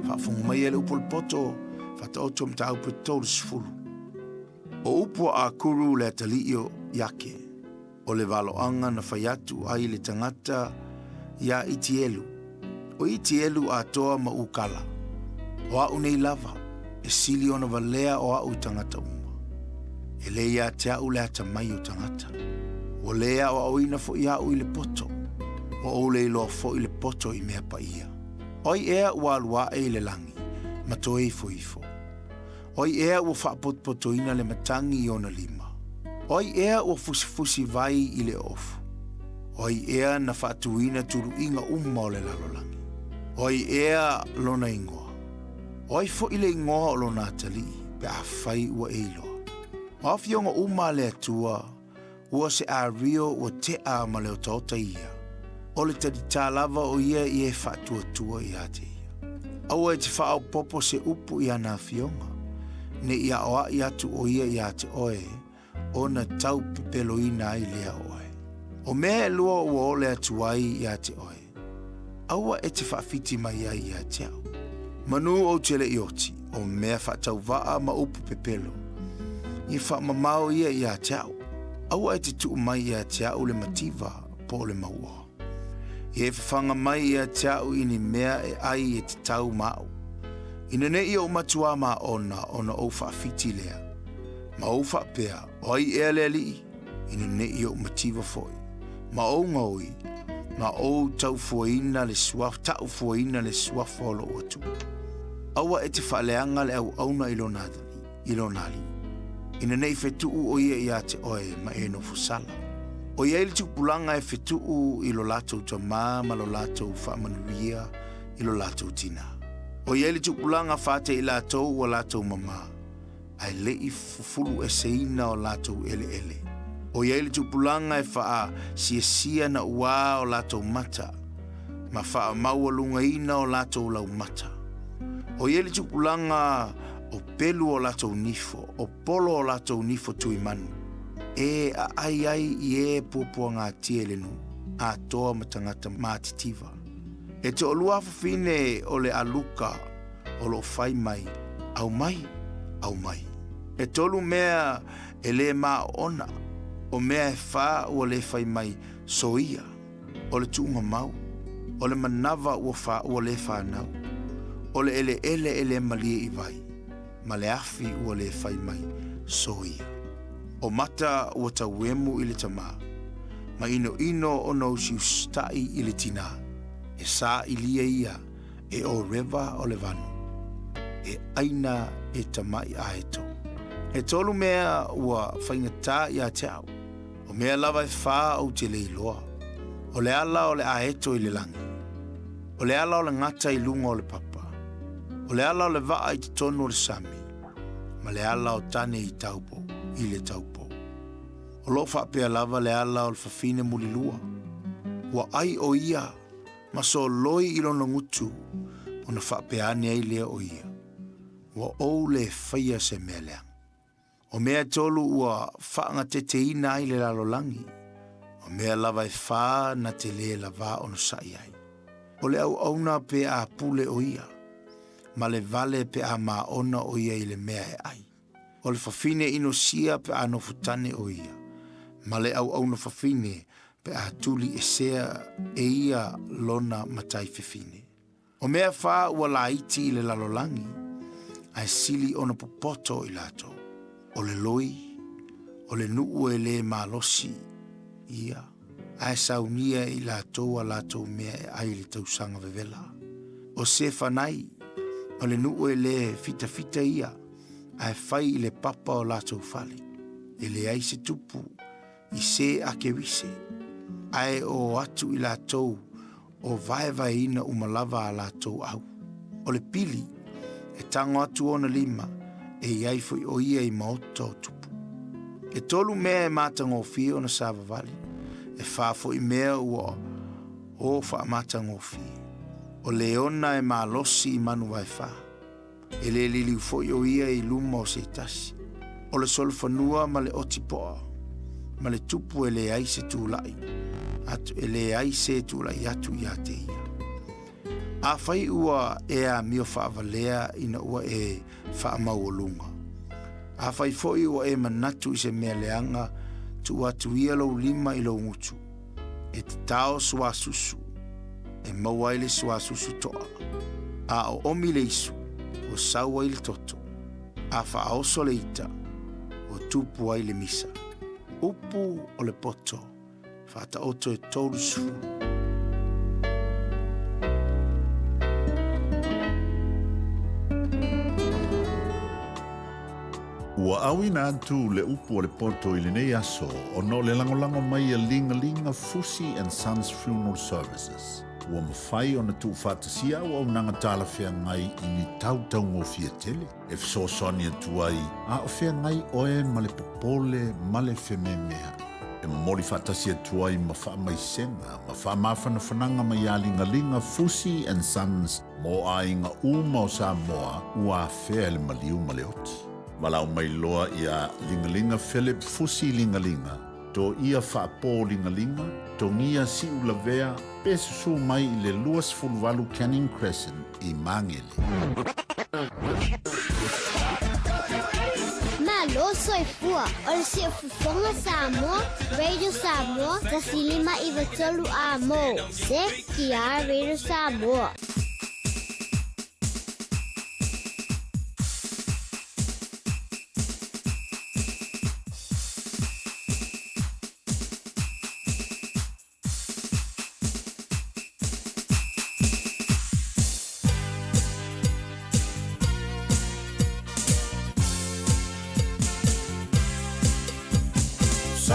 Faafofoga mai e le upu o le poto, faataoto mataupu e 30. O upu a Akuru le atalii o Iake, o le valoaga na fai atu ai le tagata iā Itielu, o Itielu atoa ma Ukala. O a'u nei lava, e sili ona valea o a'u i tagata uma. E lē iā te a'u le atamai o tagata. Ua lē aoaoina foʻi a'u i le poto. Ua ou le iloa foʻi le poto i mea paia. O ai ea ua alu aʻe i le lagi ma toe ifo ifo? O ai ea ua faapotopotoina le matagi i ona lima? O ai ea ua fusifusi vai i le ofu? O ai ea na faatuina tuluiga uma o le lalolagi? O ai ea lona igoa? O ai foʻi le igoa o lona atalii pe afai ua e iloa? O afioga uma a le Atua, ua se ario ua teʻa ma le otaota ia, o le talitā lava o ia i e faatuatua iā te ia. Aua e te faaopoopo se upu i ana afioga, ne i aoaʻi atu ʻo ia iā te ʻoe, ona tau pepeloina ai lea o ʻoe. O mea ʻelua ua ole atu ai iā te ʻoe, aua e te faawhiti mai ai iā te a'u. Manu ou te leʻi oti, o mea faatauvaʻa ma upu pepelo, i faamamao ia iā te a'u. Aua e te tuu mai iā te a'u le mativa po o le mauoa. I e fafaga mai iā te a'u i ni mea e ai e te tau ma a'u. Ina neʻi ou matuā ma ona, ona ou faawhiti lea. Ma ou faapea, o ai ea le alii? Ina neʻi ou mativa foʻi. Ma ou gaoi, ma ou taufuaina le suafa, taufuaina le suafa o loʻu Atua. Aua e te faaleaga le auauna i lona alii, i lona alii. Ina neʻi fetuʻu ʻo ia iā te ʻoe ma e nofo sala. ʻOiai le tupulaga e fetuʻu i lo latou tamā ma lo latou faamanuia i lo latou tinā. ʻOiai le tupulaga fate i latou ua latou mamā, ae le i fufulu eseina o latou eleele. ʻOiai le tupulaga e faasiasia na uā o latou mata, ma faamaualugaina o latou laumata. ʻOiai le tupulaga O pelu o latou nifo, o polo o latou nifo tuimanu, e aai ai i e puapuagatia i le nuu, atoa ma tagata matitiva. E toalua afafine o le aluka o loo fai mai, Aumai, aumai. E tolu mea e lē maoona, o mea e fa ua lē fai mai, Soia, o le tuugamau, o le manava ua fa ua lē fanau, o le eleele e lē malie i vai, ma le afi ua lē fai mai, Soia. O mata ua tauemu i le tamā, ma inoino ona usiusitaʻi i le tinā, e sailia ia e o reva o le vanu, e ʻaina e tamaʻi aeto. E tolu mea ua faigata iā te a'u, o mea lava e fa ou te le iloa, o le ala o le aeto i le lagi, o le ala o le gata i luga o le papa, o le ala o le vaa i totonu o le sami, ma le ala o tane i Taupo, i le taupou. O loo faapea lava le ala o le fafine mulilua, ua ʻai ʻo ia ma soloi i lona gutu ona faapea ane ai lea o ia, Ua ou lē faia se mea leaga. O mea e tolu ua faagateteina ai le lalolagi, o mea lava e fa na te lē lavā onosaʻi ai. O le auauna pe a pule ʻo ia, ma le vale pe a māʻona ʻo ia i le mea e ʻai. O le fafine inosia pe a nofotane ʻo ia, ma le auauna fafine pe a tuli esea e ia lona matai fefine. O mea fa ua laiti i le lalolagi, ae sili ona popoto i latou. O le loi, o le nuu e lē malosi ia, ae saunia e i latou a latou mea e ʻai i le tausaga vevela. O Sefanai, o le nuu e lē fitafita ia, ae fai i le papa o latou fale. E leai se tupu i se akewise, ae o atu i latou o vaevaeina uma lava a latou au. O le pili, e tago atu ona lima, e i ai foi ʻo ia i maota o tupu. E tolu mea e matagofie ona savavali, e fa foi mea ua o faamatagofie. O leona e malosi i manu vaefa. E lē liliu foi ʻo ia i luma o se tasi. O le solofanua ma le oti poa, ma le tupu e leai se tulaʻi atu, e leai se tulaʻi atu iā te ia. Afai ua e amio faavalea ina ua e faamaualuga, afai foi ua e manatu i se mea leaga, tuu atu ia lou lima i lou gutu, e tatao suasusu, e maua ai le suasusu toa. A oomi le isu, ua sau ai le toto. A faaoso le ita, ua tupu ai le misa. Upu o le poto, faataoto e 30. Ua auina atu le upu o le poto i lenei aso ona o le lagolago mai a Ligalinga Fusi and Sons Funeral Services. Ua mafai ona tuufaatasia auaunaga talafeagai i ni tau taugofie tele e fesoasoani atu ai a o feagai oe ma le popole ma le fememeaʻi. E momoli faatasi atu ai ma faamaisega ma faamafanafanaga mai iā Ligaliga Fusi and Sons mo aiga uma o Samoa ua afea e le maliu ma le oti. Valaau mai loa iā Ligaliga Philip Fusi Ligaliga, Toia Faapō Ligaliga, Togia Siulavea pe susū mai i le 28 Canning Crescent i Magele. Malo soifua, o le Siufofoga Samoa, Radio Samoa, 153 A mo, CTR Radio Samoa.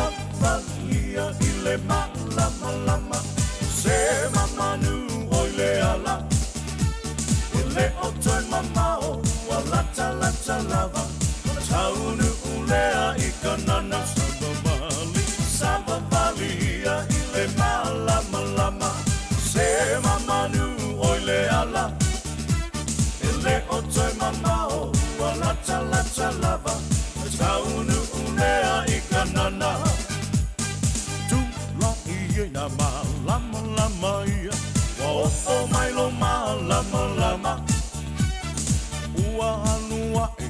Savalia i le malamalama Se mamanu oi le ala E le o toe mamao Ua lata lata lava Taunuu lea i Kanana Savavali Savavalia i le malamalama Se mamanu oi le ala E le o toe mamao Ua lata. i nā mālamalama ia. Ua oo mai lou mālamalama. Ua alu aʻe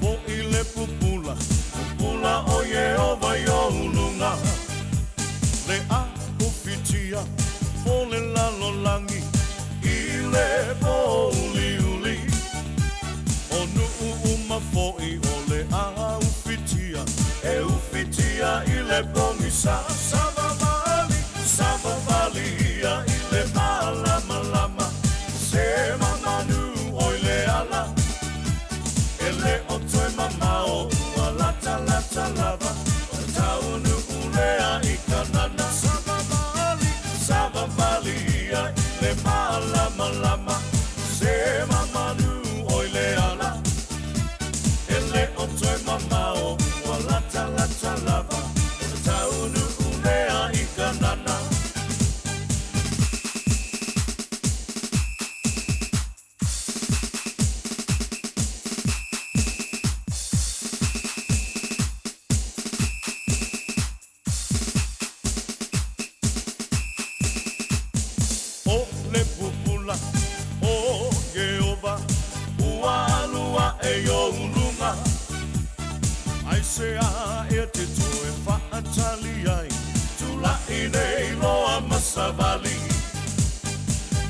foʻi le pupula, pupula ʻo Iēhova i ou luna. Le ʻaufitia o le lalolagi i le pōuliuli. ʻO nuʻu uma foʻi o le ʻaufitia e ufitia i le pogisa. Savavali, savavali ia i le mālamalama. Se mamanu ʻoe le ala. E le o toe mamao ua latalata lava. O ka taunuʻu lea i Kanana. Savavali, savavali ia i le mālamalama. Se mamanu ʻoe le ala. E le o toe mamao ua latalata lava. O ka taunuʻu lea i Kanana. ʻO le pupula o Iēhova, ua alu aʻe i ou luna. Aisea ea te toe faʻatali ai, tulaʻi nei loa ma savali.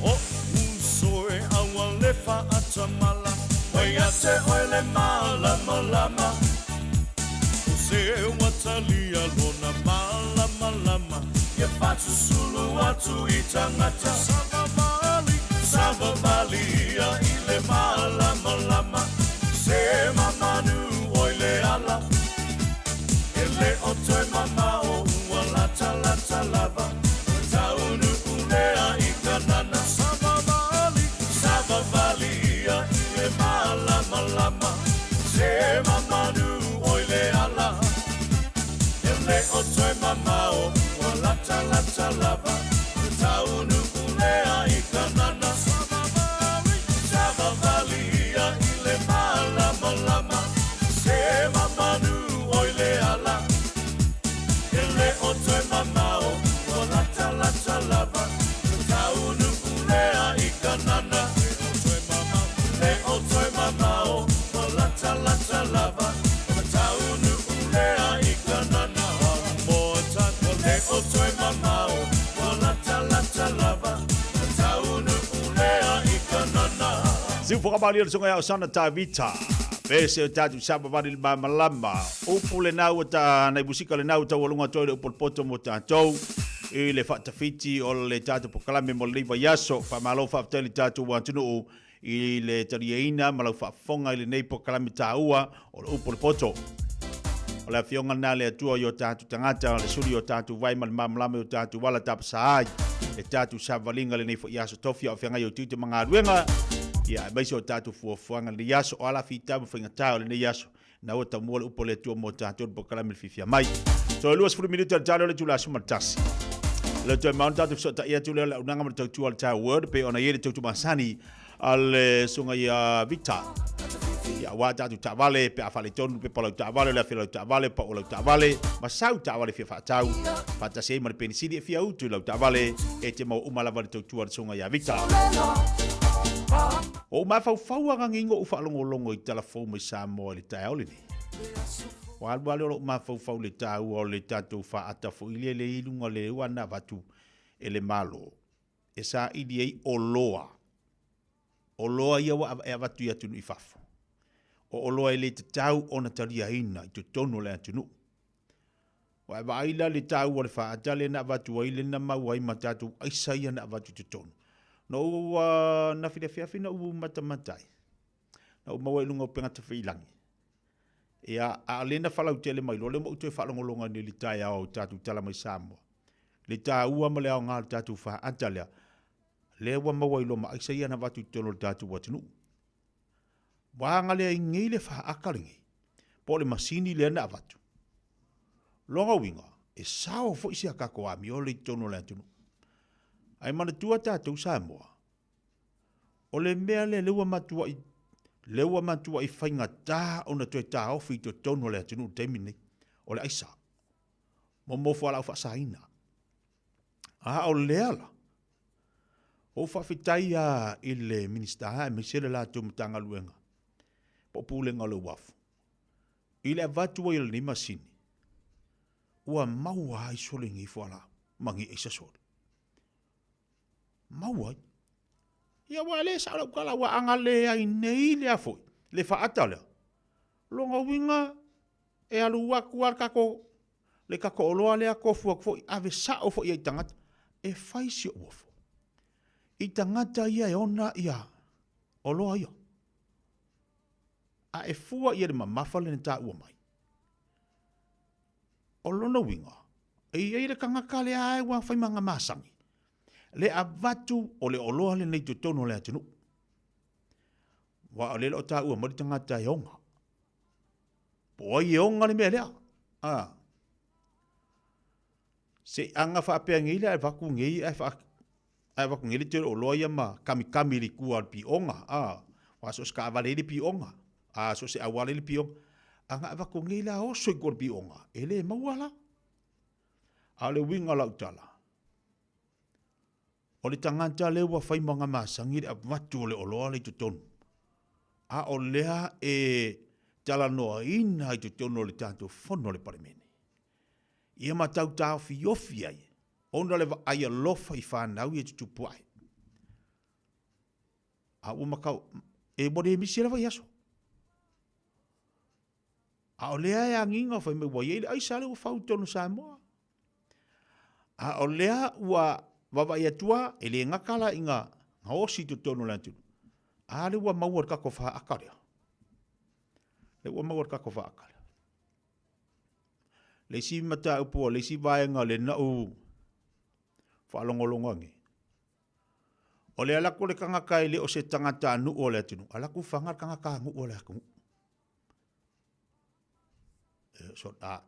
ʻO uso e ʻaua le faʻatamala, ua iā te ʻoe le mālamalama. ʻO se ua talia lona mālamalama, ia faasusulu atu i tagata. Savavali, savavali ia i le mālamalama, se mamanu ʻoe le ala. E le o toe mamao ua latalata lava, o ka taunuʻu lea i Kanana. Savavali, savavali ia i le mālamalama, se mamanu ʻoe le ala. E le o toe mamao ua latalata lava, o ka taunuʻu lea i Kanana. Savavali, savavali ia i le mālamalama, se mamanu ʻoe le ala. E le o toe mamao ua latalata lava, o ka taunuʻu lea i Kanana. Le o toe mamao ua latalata lava, o ka taunuʻu lea i Kanana. One more time. Le o toe mamao ua latalata lava, o ka taunuʻu lea i Kanana. Siufoga maoli o le susuga ia Osana Tavita. Pese o tatou savavali le malamalama. Upu lena ua ta nai musika lena ua taualuga atu ai le upu o le poto mo tatou i le faatafiti o le tatou pokalame mo lenei vaiaso. Faamalo faafetai i le tatou atunuu i le taliaina ma lau faafofoga i lenei pokalame taua o le upu o le poto. O le afioga lena a le Atua i o tatou tagata, o le suli o tatou vai ma le malamalama i o tatou ala tapasā ai le tatou savavaliga i lenei foi aso tofi a o feagai o tiute ma galuega, ia aemaise o tatou fuafuaga i lenei aso, o ala fitau ma faigatā o lenei aso, na ua taumua le upu a le Atua mo tatou le pokalame le fiafia mai. Toe 20 minute o le tale o le itula 11. Le toe mauna tatou fesootai atu lea o le auaunaga ma le tautua a le Tower Word pei ona i ai le tautu masani a le susuga ia Victor. Ia aua tatou taavale pe a faaletonu le pepa o lau taavale, o le afi o lau taavale, pau o lau taavale, ma sau taavale fia faatau, faatasi ai ma le penisini e fia utu i lau taavale, e te maua uma lava le tautua a le susuga ia Victor. Ua ou mafaufau agagiga ou faalogologo i tala fou mai Samoa i le taeao lenei. Ua alu lava lea o lou mafaufau i le taua o le tatou faata foi lea le i luga le ua na avatu e le Malo e saili ai oloa, oloa ia ua e avatu i atunuu i fafo. O oloa e le tatau ona taliaina i totonu o le atunuu. Ua e vaai la i le taua o le faata lea na avatu ai lea na maua ai ma tatou aisa ia na avatu i totonu. Na ou anafi i le afiafi na ou matamata ai, na ou maua i luga o upega tafailangi. Ia, a o lea na falautele mai loa, lea ua ou toe faalogologo ane i le taeao i tatou tala mai Samoa, le taua ma le aoga o le tatou faata lea, lea ua maua ai loa ma aisa ia na avatu i totonu o le tatou atunuu. Ua agalea i nei le faata lenei, po o le masini lea na avatu. Lona uiga, e sao foi si a tatou amio lea i totonu o le atunuu. Ae manatua tatou Samoa, O le mea lea, lea ua matuai, lea ua matuai faigata ona toe taofi i totonu o le atunuu i le taimi lenei, o le aisa. Mo mo fualaau faasaina. A o lea la, ou faafetai a i le Minisita aemaise le latou Matagaluega po o Pulega o le Uafu i le avatu ai o lenei masini ua maua ai sole nei fualaau ma nei aisa sole. Maua ai. Ia aua le sao lau tala, aua a na leai nei lea foi, le faata lea, lona uiga e alu atu lava le tatou, le tatou oloa lea tofu atu foi, ave sao foi i ai i tagata, e fai si ou ofo i tagata ia e ona ia oloa ia. A e fua i ai le mamafa lea na taua mai, o lona uiga, e i ai le tagata lea ua fai ma ana masani, le avatu o le oloa lenei i totonu o le atunuu. Aua o lea e le o taua mai le tagata e ona. Po o ai e ona le mea lea. A. Se i aga faapea nei le avatu nei ae faa ae avatu nei le tele o oloa ia ma kamikami i le itu o le pioga. A. Aua so o se taavale e i ai le pioga. A so o se auala e i ai le pioga. A na avatu nei la oso i tua o le pioga, e le maua la. A o le uiga o lau tala, O le tagata lea ua fai ma masani le avatu o le oloa lea i totonu, a o lea e talanoaina i totonu o le tatou Fono a le Palemene, ia ma tau taofiofi ai ona o le vaai alofa i fanau ia e tutupu ae. A ua matau, e ua le misi lava i aso. A o lea e agiga fai mai ua i ai le aisa lea ua fau i totonu o Samoa. A o lea ua vaavaai atu lava, e le gata la ina gaosi i totonu o le atunuu, a lea ua maua i le tatou faata lea. Lea ua maua i le tatou faata lea. Le isi mataupu, le isi vaega lea na ou faalogologo ane, o le alu atu o le tagata e le o se tagatanuu o le atunuu, alu atu faga le tagatanuu o le atunuu. E, so, a,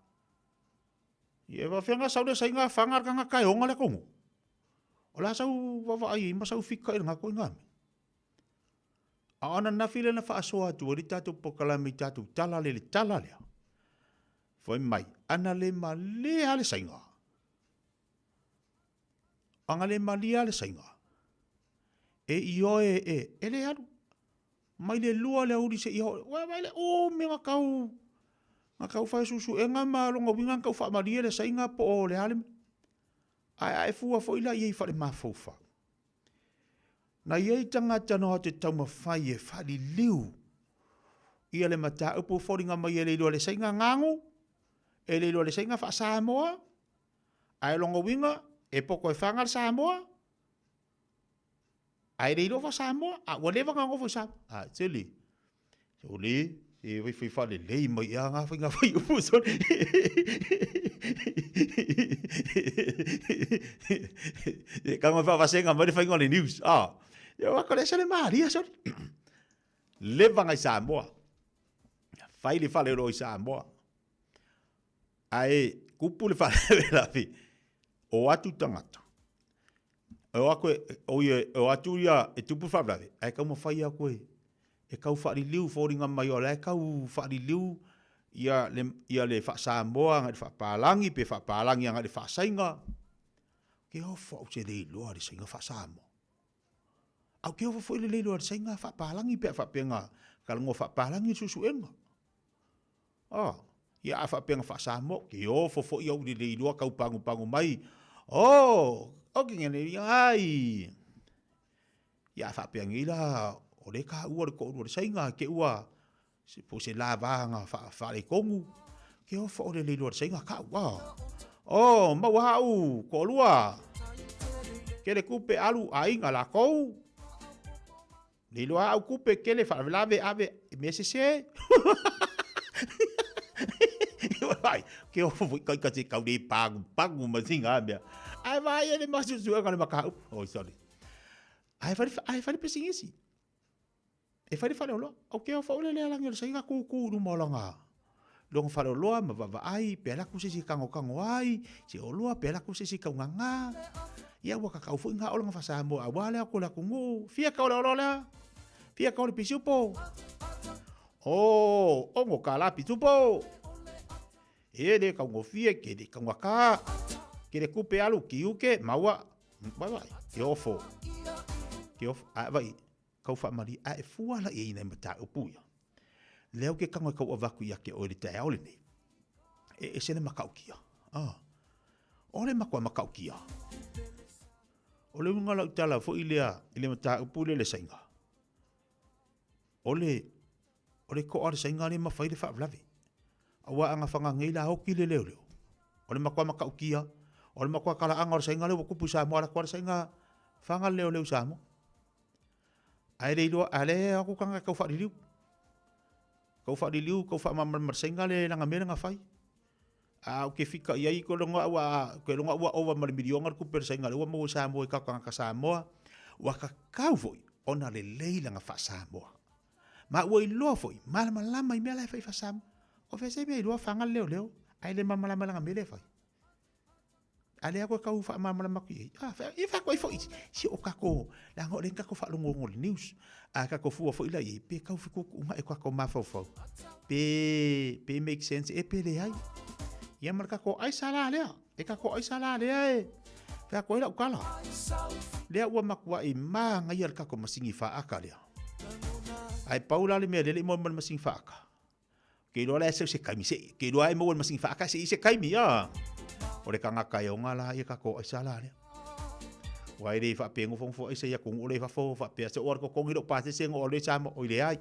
Ia e faafefea sau le saina faga le tagata e ona le atunuu? O le a sau vaavaai ai ma sau fika i lena ituaiga mea? A o ananafi lea na faasoa atu ai le tatou polokalame i tatou tala lea i le tala lea, fai mai, ana le malie lava le saina, ana le malie lava le saina, e ioe e, e le alu. Mai le 2 i le aoauli seia oo, ua vaai le umi na tau na tau fai suesuega ma lona uiga na tau faamalie le saina po o le a le mea. Ae a e fua foi la i ai faale-mafaufau, na i ai tagata na o atu e taumafai e faaliliu ia le mataupu foliga mai e le iloa le saina gagu, e le iloa le saina faa-Samoa, ae lona uiga e poto e faga le Samoa, Ae le iloa faa-Samoa, a ua leva ona nofo i Samoa. A, sole, sole, se fai fai faalelei mai ea na faiga fuaiupu, sole. E kau mai faavasega mai le faiga o le news. A, ia waka le sole malia, sole. Leva ngai Samoa. Fai le fale o i Samoa. Ae kupu le faalavelave, o atu tagata, e o atu, o ia, e o atu ia, e tupu le faalavelave, ae taumafai atu e, e tau faaliliu foliga mai o la e tau faaliliu ia le, ia le faa-Samoa agai le faapalagi pe faapalagi agai le faasaina. Ke ofo au se le iloa le saina faa-Samoa. Au ke ofo foi le le iloa le saina faapalagi pe a faapea na talanoa faapalagi le suesuega. Oh, ia a faapea na faa-Samoa, ke ofo foi au i le le iloa tau pagupagu mai. Oh, o ke ngene ia ai. Ia a faapea nei la, o le ka ua le toalua le saina, ke ua se po se lava na faaletonu. Ke ofo o le le iloa le saina kau. Oh, oh maua hau toalua. Ke le kupe alu aiga lakou. Le iloa au kupe kele faalavelave ave i mea sese. Ai, ke ofo foi kai ka te kau le pagu pagu ma singa mea. Ai vai ele ma susuega le makau. Oh, sorry. Ai fai ai fai pesingisi. E fai le faleoloa. O ke ofo le le alangi o le saina kūkū i luma o langa longa faleoloa ma vaavaai pe ala ku se isi kagokago ai, se oloa pe ala ku se isi kaugagā. Ia ua kakau foi ngā olanga faa-Samoa aua lea ko le atunuu. Fia kau le oloa lea? Fia kau le pisupo? Oh, ono kālā pisupo. E le kaugofie, ke le kaugakā. Kele kupe alu kiuke maua vaivai ke ofo. Ke ofo a vai kau faamalie a e fua la i ai nai mataupu ia. Lea ou ke tago e kau avatu ia te oe i le taeao lenei. E ese le matautia. Ah. O le matua matautia. O le uiga o lau tala foi lea i le mataupu lea i le saiga, o le, o le to'a o le saiga lea e mafai le faalavelave. Aua a na faga nei la oti le leoleo, o le matua matautia, o le matua talaaga o le saiga lea ua tupu i Samoa, alu atu lava le saiga faga le leoleo i Samoa. Ae le iloa, a lea e o atu tagata e tau faaliliu. Tau faaliliu, tau faamalamalama i le saiga lea lana mea lea na fai. A ou te fika i ai, ko logo au a, ke logo au ua ova ma le miliona le tupe a le saiga lea ua maua i Samoa i tatou tagata Samoa, ua tatau foi ona lelei lana faa-Samoa. Ma ua iloa foi, malamalama i mea la e fai faa-Samoa. O fea se mea iloa faga le leoleo, ae le malamalama i lana mea lea e fai. A lea koe tau faamalamalama atu i ai. Ah, ia fai atu ai foi si o tatou, leaga o lea na tatou faalogologo i le news. A tatou fua foi la i ai, pe tau fetuutuunai o tatou mafaufau, pe, pe make sense ea pe leai. Ia ma le tatou aisa la lea, le tatou aisa la lea e fai atu ai lau tala. Lea ua matuai manaia le tatou masini faata lea. Ae pau la le mea lea e le i maua mai le masini faata, Ke iloa la e seu se taimi se ke iloa e maua le masini faaka se i se taimi a. O le tagata e oga la ia tatou aisa la lea. Ua e le faapea nofonofo aisa i atunuu la i fafo faapea se o ala totogi lou pasese ona o alu ai Samoa. Oi leai.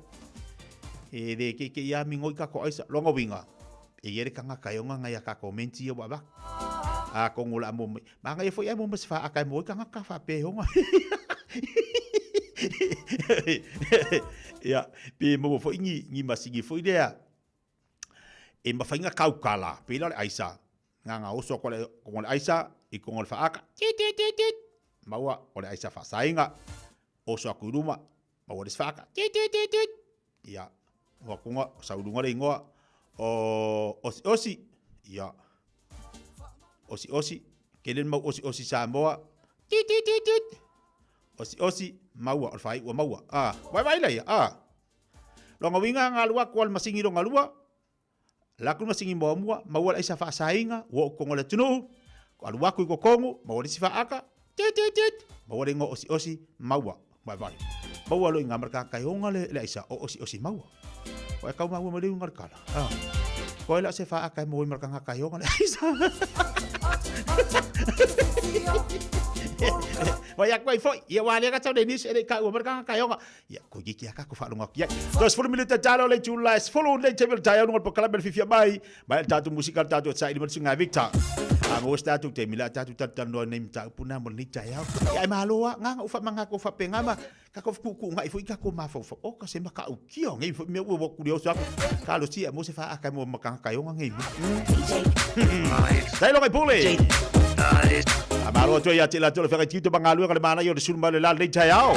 E le keikei a migoi tatou aisa. Lona uiga, e i ai le tagata e oga nai a tatou menti ia ua avatu. Atonu o le a maua mai. Manaia foi ae maua ma se faata e maua ai tagata faapea e oga. Ia, pe maua foi ni, ni masini foi lea e mafai ona tautala, pei la o le aisa, na ona oso atu o le aisa i totonu o le faata, tit tit tit tit, maua o le aisa faasaina, oso atu i luma, maua le isi faata, tit tit tit tit, ia, o atu sau i luga le igoa o Osi Osi, ia, Osi Osi, tele le mau Osi Osi Samoa, tit tit tit tit, Osi Osi, maua, o le faaiu ua maua, a, vaivai laia, a. Lona uiga na alu atu a le masini lona lua, alu atu le masini muamua, maua le aisa faasaina, ua oo i totonu o le atunuu, alu atu i totonu, maua le isi faaata, tit tit tit, maua le igoa Osi Osi, maua, vaivai. Maua loa i ina ma le tagata e ona le aisa o Osi Osi maua. Ua e tau maua mai le uiga o le tala. A. Koe la o se faaata e maua ai ma le tagata e ona le aisa. Vai atu ai foi, ia ua lea ka tau le nisi e le i taua mai le tagata e ona. Ia, koe kiki a kako faalogo atu i ai. Toe 10 minute talo le itula e 10 nei taimi o le taeao luga o le polokalame le fiafia mai. Mai le tatou musika le tatou saili mai le susuga Victor. A maua se tatou taimi la tatou talatalanoa nei mataupu na mo lenei taeao. Ia ai malo a nganga u faamanga ko faapena ma kako fetuutuunai foi kako mafaufau. O ka se matautia o nei foi mea ua ku le oso aku. Talosia mo se faaka mo makanga kai onga nei mea. Tailo kai pule. A malo atu ai ia te latou le feagai tiute ma galuega le manaia o le sulu mai o le la lenei taeao.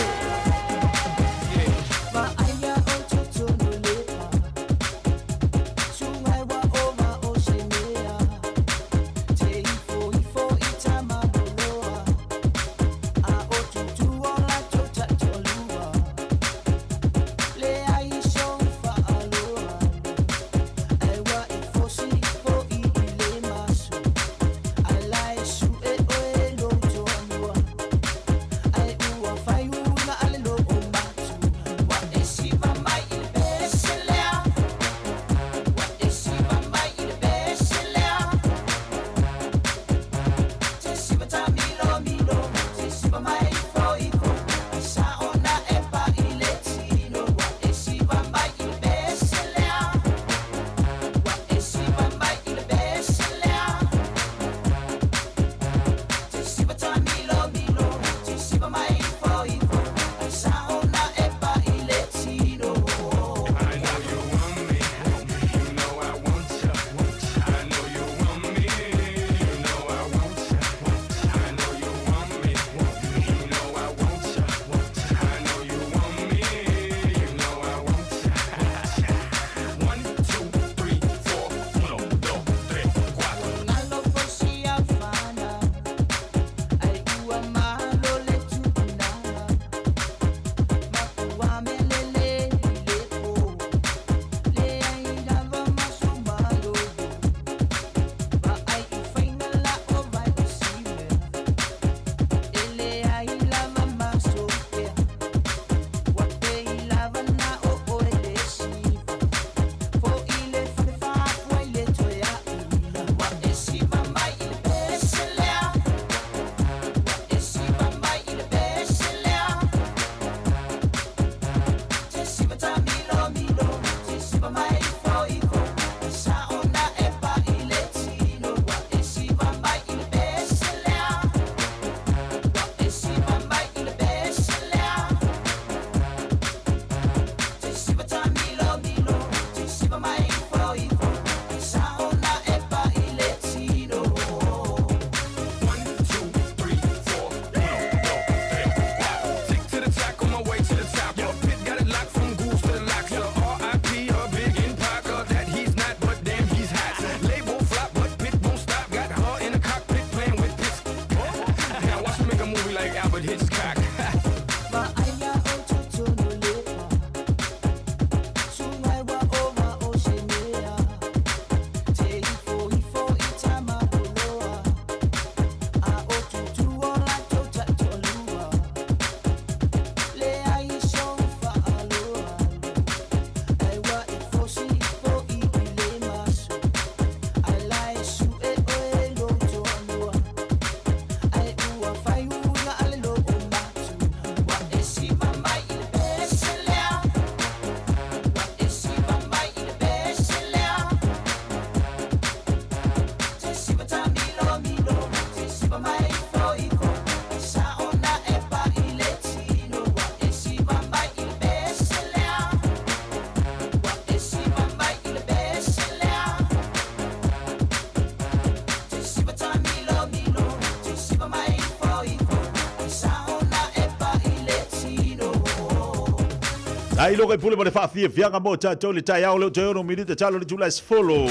Ai loka i pule ma le faafiafiaga mo tatou le taeao leo toe ono minute talo le tula sefolo.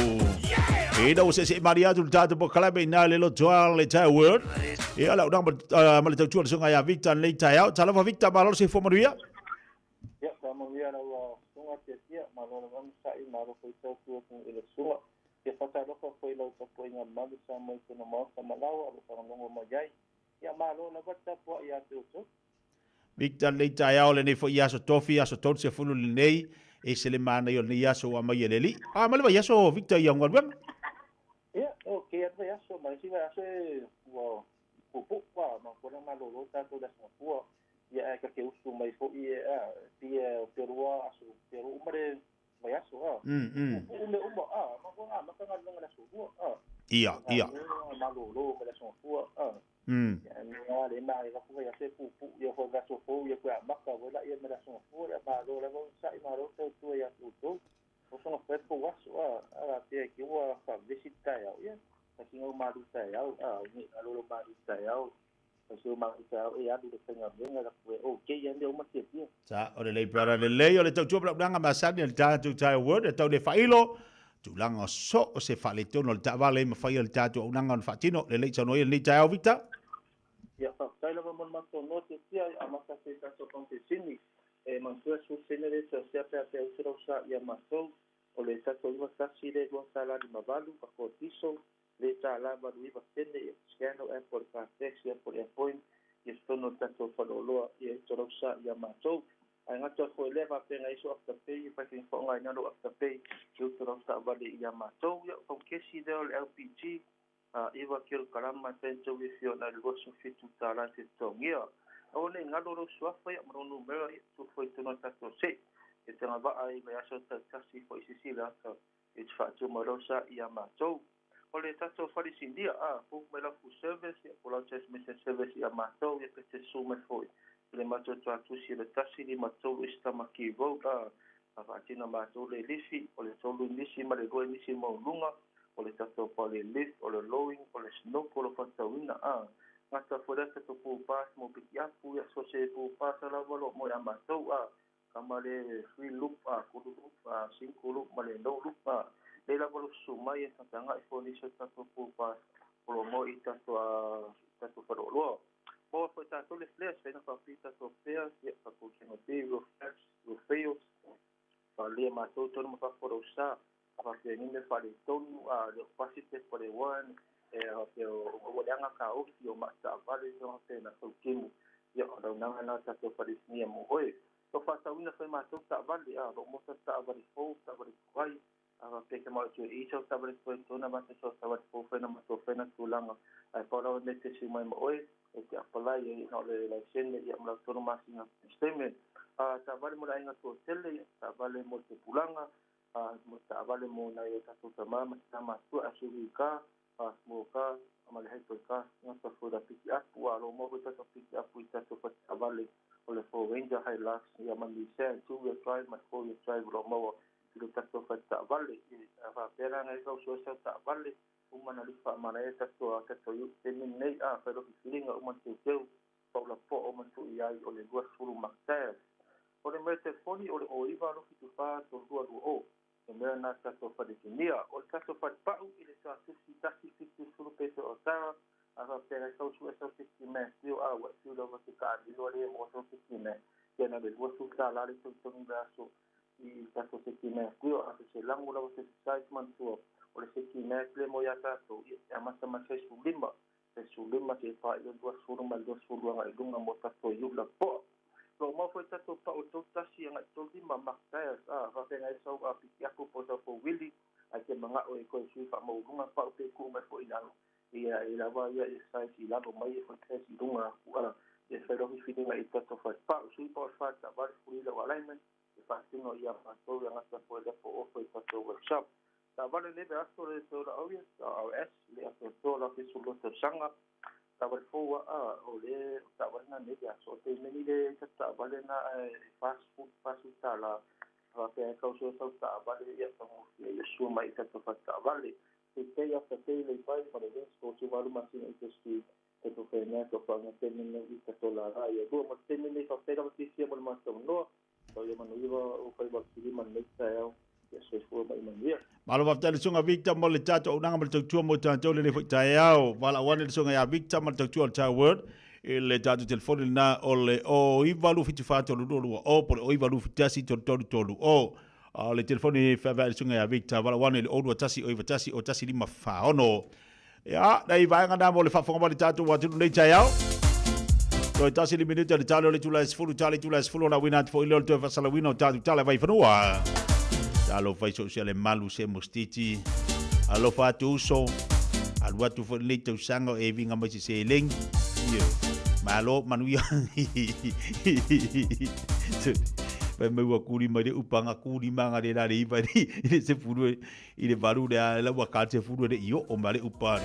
Ina ua seese'e malie atu le tatou polokalame ina le lotoa le entire world. Ia lau ma, ma le tautua le susuga ia Victor lenei taeao. Talofa Victor, malo le soifua manuia. Ia, faamanuia lau susuga Tiatia, malo lava onosai, malo foi tautua i le susuga. Ia faatalofa foi i lau tapuaiga mamalu Samoa i totonu o Maota ma Laoa o lo o faalogologo mai ai. Ia, malo lava le tapuai ia te outou. Victor lenei taeao lenei foi aso tofi aso 30 lenei e se le manaia o lenei aso ua aumai e le alii. A ma le vaiaso Victor i au galuega. Ia, okay atu vaiaso ma le isi vaiaso e ua puupuu a ma kona malolo tatou i le Aso Gafua. Ia ae ta te usu mai foi e a pei o Pelua aso Pelua uma le vaiaso a. Puupuu mea uma a ma kona amata galuega i le aso Lua a. Ia, ia. Galuega malolo ma le Aso Gafua a. Ia mea le ma e vaku vaiaso e puupuu ia foi vaiaso fou ia toe amata foi laia ma le Aso Gafua. Ia malo lava onosai malo tautua ia te outou. O soga fai tou aso a a pea ke ua faavesi le taeao ia faitino malu taeao a o nei alo lo malu taeao faitino malu taeao e alu le faigaluega la koe okay ia mea uma tiatia. Sa o lelei brother lelei o le tautua ma le masani o le tatou entire world e tau le faailo tulaga so o se faaletonu o le taavale e mafai e le tatou auaunaga ona faatino. Lelei saunoa ia lenei taeao Victor. Ia faafetai lava mo le matou noa tiatia e amata atu i tatou competini e manatua 10 sene le seasea pe a pe usu lau sa ia matou o le tatou 91 le $2.58 a ko diesel le tala 89 sene ia scan lau app o le car taxi ia po o le airpoint ia totonu o le tatou faleoloa ia ito lau sa ia matou ae gata foi lea faapea iso afterpay e fai faaaogaina lou afterpay e utu lau taavale ia matou ia o kesi lea o le LPG a 9 kilokarama e fai e fia na le $27 te totogia. Aua ne i galo lou suafa ia ma lou numera ia tu foi tonu o tatou sei. E te agavaa i vaiaso taitasi foi sisila ata i te faatumau sa ia matou. O le tatou falesinia a book mai lau full service ia po lau transmission service ia matou ia pe te susu mai foi i le matou tuatusi le 153 East Tamaki Road a faatino matou le lifi o le 3 inisi ma le 2 inisi maualuga o le tatou pale lift o le lowing o le snook o le faatauina a gata foi lea tatou pupa mo pikiapu ia so se pupa sa lava lo mo ia matou a kama le free loop a kulu loop a single loop ma le no loop a le lava lo susu mai e tagatagai foi nisi o tatou pupa o lo mo i tatou a tatou faleoloa. Maua foi tatou le flares faina faapi tatou flares ia tatou kenopi ro flares ro fails faaalia matou tonu ma fafo lau sa faapea ni mea faaletonu a le o pasi pe po le one e faapea o ua leaga kaofi o maataavale faapea na fautemu ia o launaga na tatou falesinia mo oe. O faatauina foi matou taavale a lo mota taavale fou taavale tuai a faapea ke mao tue i sau taavale tuai tona ma te sau taavale fou faina matou faina tulaga ae pau lava mea te siu mai ma oe e te apply ai na o le laisene ia ma lau tonu masina statement a taavale mo le aiga toatele ia taavale mo le tupulaga a mo taavale mo nai o tatou tama ma tina matua SUV car a small car ma le hybrid car gata foi la piki apu a lo mo foi tatou piki apu i tatou taavale o le Ford Ranger Hilux ia ma Nissan two wheel drive ma le four wheel drive o lo o maua i le tatou faletaavale e faapea la nai kau sua sau taavale uma na lifa faamalaia tatou tatou i taimi lenei a fai lofi filiga uma na teuteu paula po'o ma tuu i ai o le 20 Mark. O le mea telefoni o le 09 74 32 20 e mea na tatou falesinia. O le tatou falepau i le tuatusi 170 peso o tara a faapea nai sau sue sau seki mea tio a ua fiu lava ke kaamilo le mo sau seki mea ia na le $20 le togitogi le aso i tatou seki mea tio a se lago lava se size manatua o le seki mea le mo ia tatou ia e amata mai 15 15 se pa i le 20 ma le 20 agai i luga mo tatou i ula poa. Lo mau foi tatou pau 31 agai 35 Mark Tires a faapea sau a piki apu po sau fo wili ai te manga'o e koe sui faamaualuga pau pe tuu mai foi i lalo ia e lava ia e size i lalo mai e foi size i luga aku a ia fai lofi filiga i tatou falepau sui pau fa taavale fuli lau alignment e faatino ia matou ia gata foi le po ofo i tatou workshop taavale le aso le Toyota Auris RS le atoatoa la 12 tausaga taavale fou a o le taavale na nei le aso o taimi le taavale na e 40 $40 faapea e tau sua sau taavale ia tagofie ia sua mai i tatou faletaavale te pay after pay le vai ma le wins ko tu valu masina interest free tatou fainea to faanga taimi nei i tatou lala ia lua ma le taimi nei faafetai lava tifia mo le matou noa. Tau ia manuia o faiva o le filima i lenei taeao. Ia soifua ma ia manuia. Malo faafetai le susuga Victor mo le tatou auaunaga ma le tautua mo tatou lenei foi taeao. Valaau ane le susuga ia Victor ma le tautua o le Tower World i le tatou telefoni lena o le 09273220 po o le 0927133330. A o le telefoni feaveai le susuga ia Victor, valaau ane i le 021 091 1546. Ia, nei vaega na mo le faafofoga mai le tatou atunuu nei taeao. Toe tasi le minute le tale o le itula e 10, tale itula e 10 ona auina atu foi lea o le toe faasalauina o tatou tala vai fanua. Talofa i soo se le malu se mostiti. Alofa atu uso. Alu atu foi lenei tausaga o e vinga mai se seleni. Io. Malo, manuia. Fai mai ua kuli mai le upanga kuli manga le la le iva i le sefulu i le valu le a la ua ka sefulu le i oo ma le upa.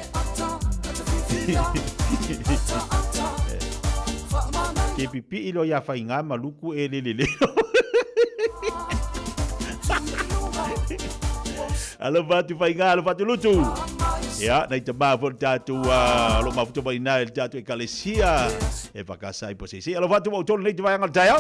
Ke pipi lo ya whainga ma luku e le le le. Alofa atu whainga, alofa atu lutu. Ia, nei ta mā fo tātou lo mafuta mai nā le tātou ekalesia. E whakasai po se se. Alofa atu mau tolu nei te vaianga le taia.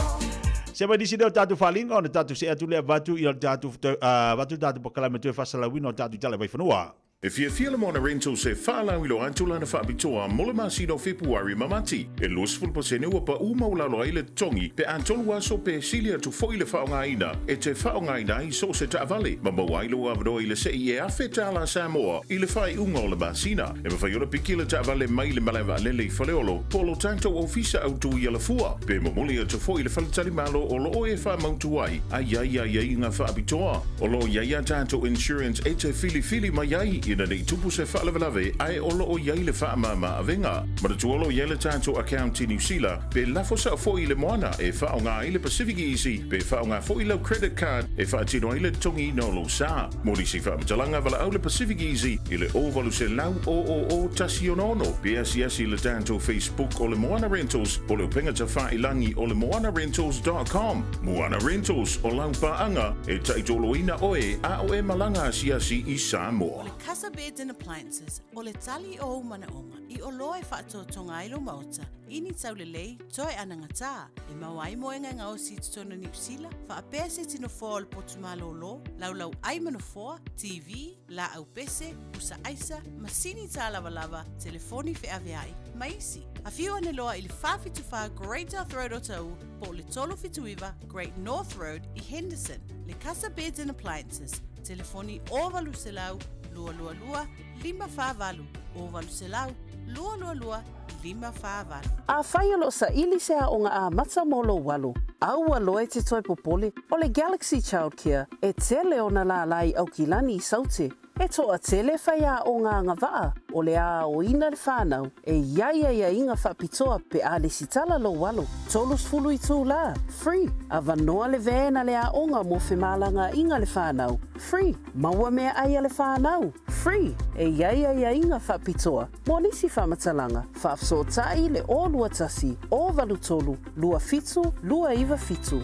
Se mai nisi leo tātou whalinga ona tātou se atu lea vatu i tātou vatu tātou pakalame toe whasalawina o tātou tala waiwhanua. E fiafia le Moana Rentals e faalauiloa atu lana faapitoa mo le masina o Fepuari ma Mati. E 20% ua paʻu maualalo ai le totogi pe a tolu aso pe sili atu foi le faaaogaina e te faaaogaina ai so o se taavale ma maua ai lou avanoa i le sei e $1,000 Samoa i le faaiuga o le masina. E mafai ona piki le taavale mai le malae vaalele i Faleolo po o lo tatou ofisa autu i Alafua pe momoli atu foi i le faletalimalo o lo o e faamautu ai a i ai aiaiga faapitoa. O lo o i ai a tatou insurance e te filifili mai ai ina nei tupu se faalavelave ae o lo o i ai le faamama avega. Manatua o lo o i ai le tatou account i Niu Sila pe lafo sao foi i le moana e faaaoga ai le Pacific Easy pe faaaoga foi lau credit card e faatino ai le totogiina o lou sa. Mo nisi faamatalaga valaau le Pacific Easy i le 0800 000 166 pe asiasi i le tatou Facebook o le Moana Rentals po o le upega tafailangi o le moanarentals.com. Moana Rentals, o lau paaga e taitoloina oe a o e malaga asiasi i Samoa. O le Casa Beds and Appliances, o le tali o ou manaoga i oloa e faatotoga ai lou maota, ini taulelei, toe anagatā, e maua ai moega e gaosi i totonu o Niu Sila, faapea se tino foa o le potu malōlō, laulau ai ma nofoa, TV, laau pese, pusa aisa, masini tālavalava, telefoni feaveai, ma isi. Afio ane loa i le 474 Great South Road o Taʻu, po o le 379 Great North Road i Henderson, le Casa Beds and Appliances, telefoni 0800 222 548, 0800 222 548. Afai o lo o saili se aoga amata mo lou alo, aua loa e te toe popole, o le Galaxy Childcare e tele ona lālā i Aukilani i Saute. E toatele faiaoga agavaa o le a aoina le whanau e i ai aiaiga faapitoa pe a lesitala lou alo. 30 itulā, free, avanoa le van a le aoga mo femalagaaiga le whanau, free, maua meaai a le whanau, free, e i ai aiaiga faapitoa mo nisi faamatalaga, faafesootai le 021 083 27 297.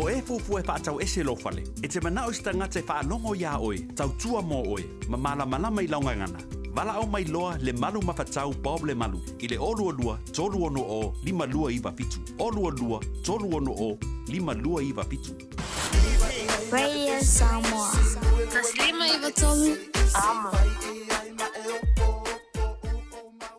O e fuafua e faatau ese lou fale, e te manao i se tagata e faalogo iā oe, tautua mo oe, ma malamalama i lau gagana. Valaau mai loa Lemalu Mafatau Bob Lemalu i le 022 360 5297, 022 360 5297. Radio Samoa. 153 Amo.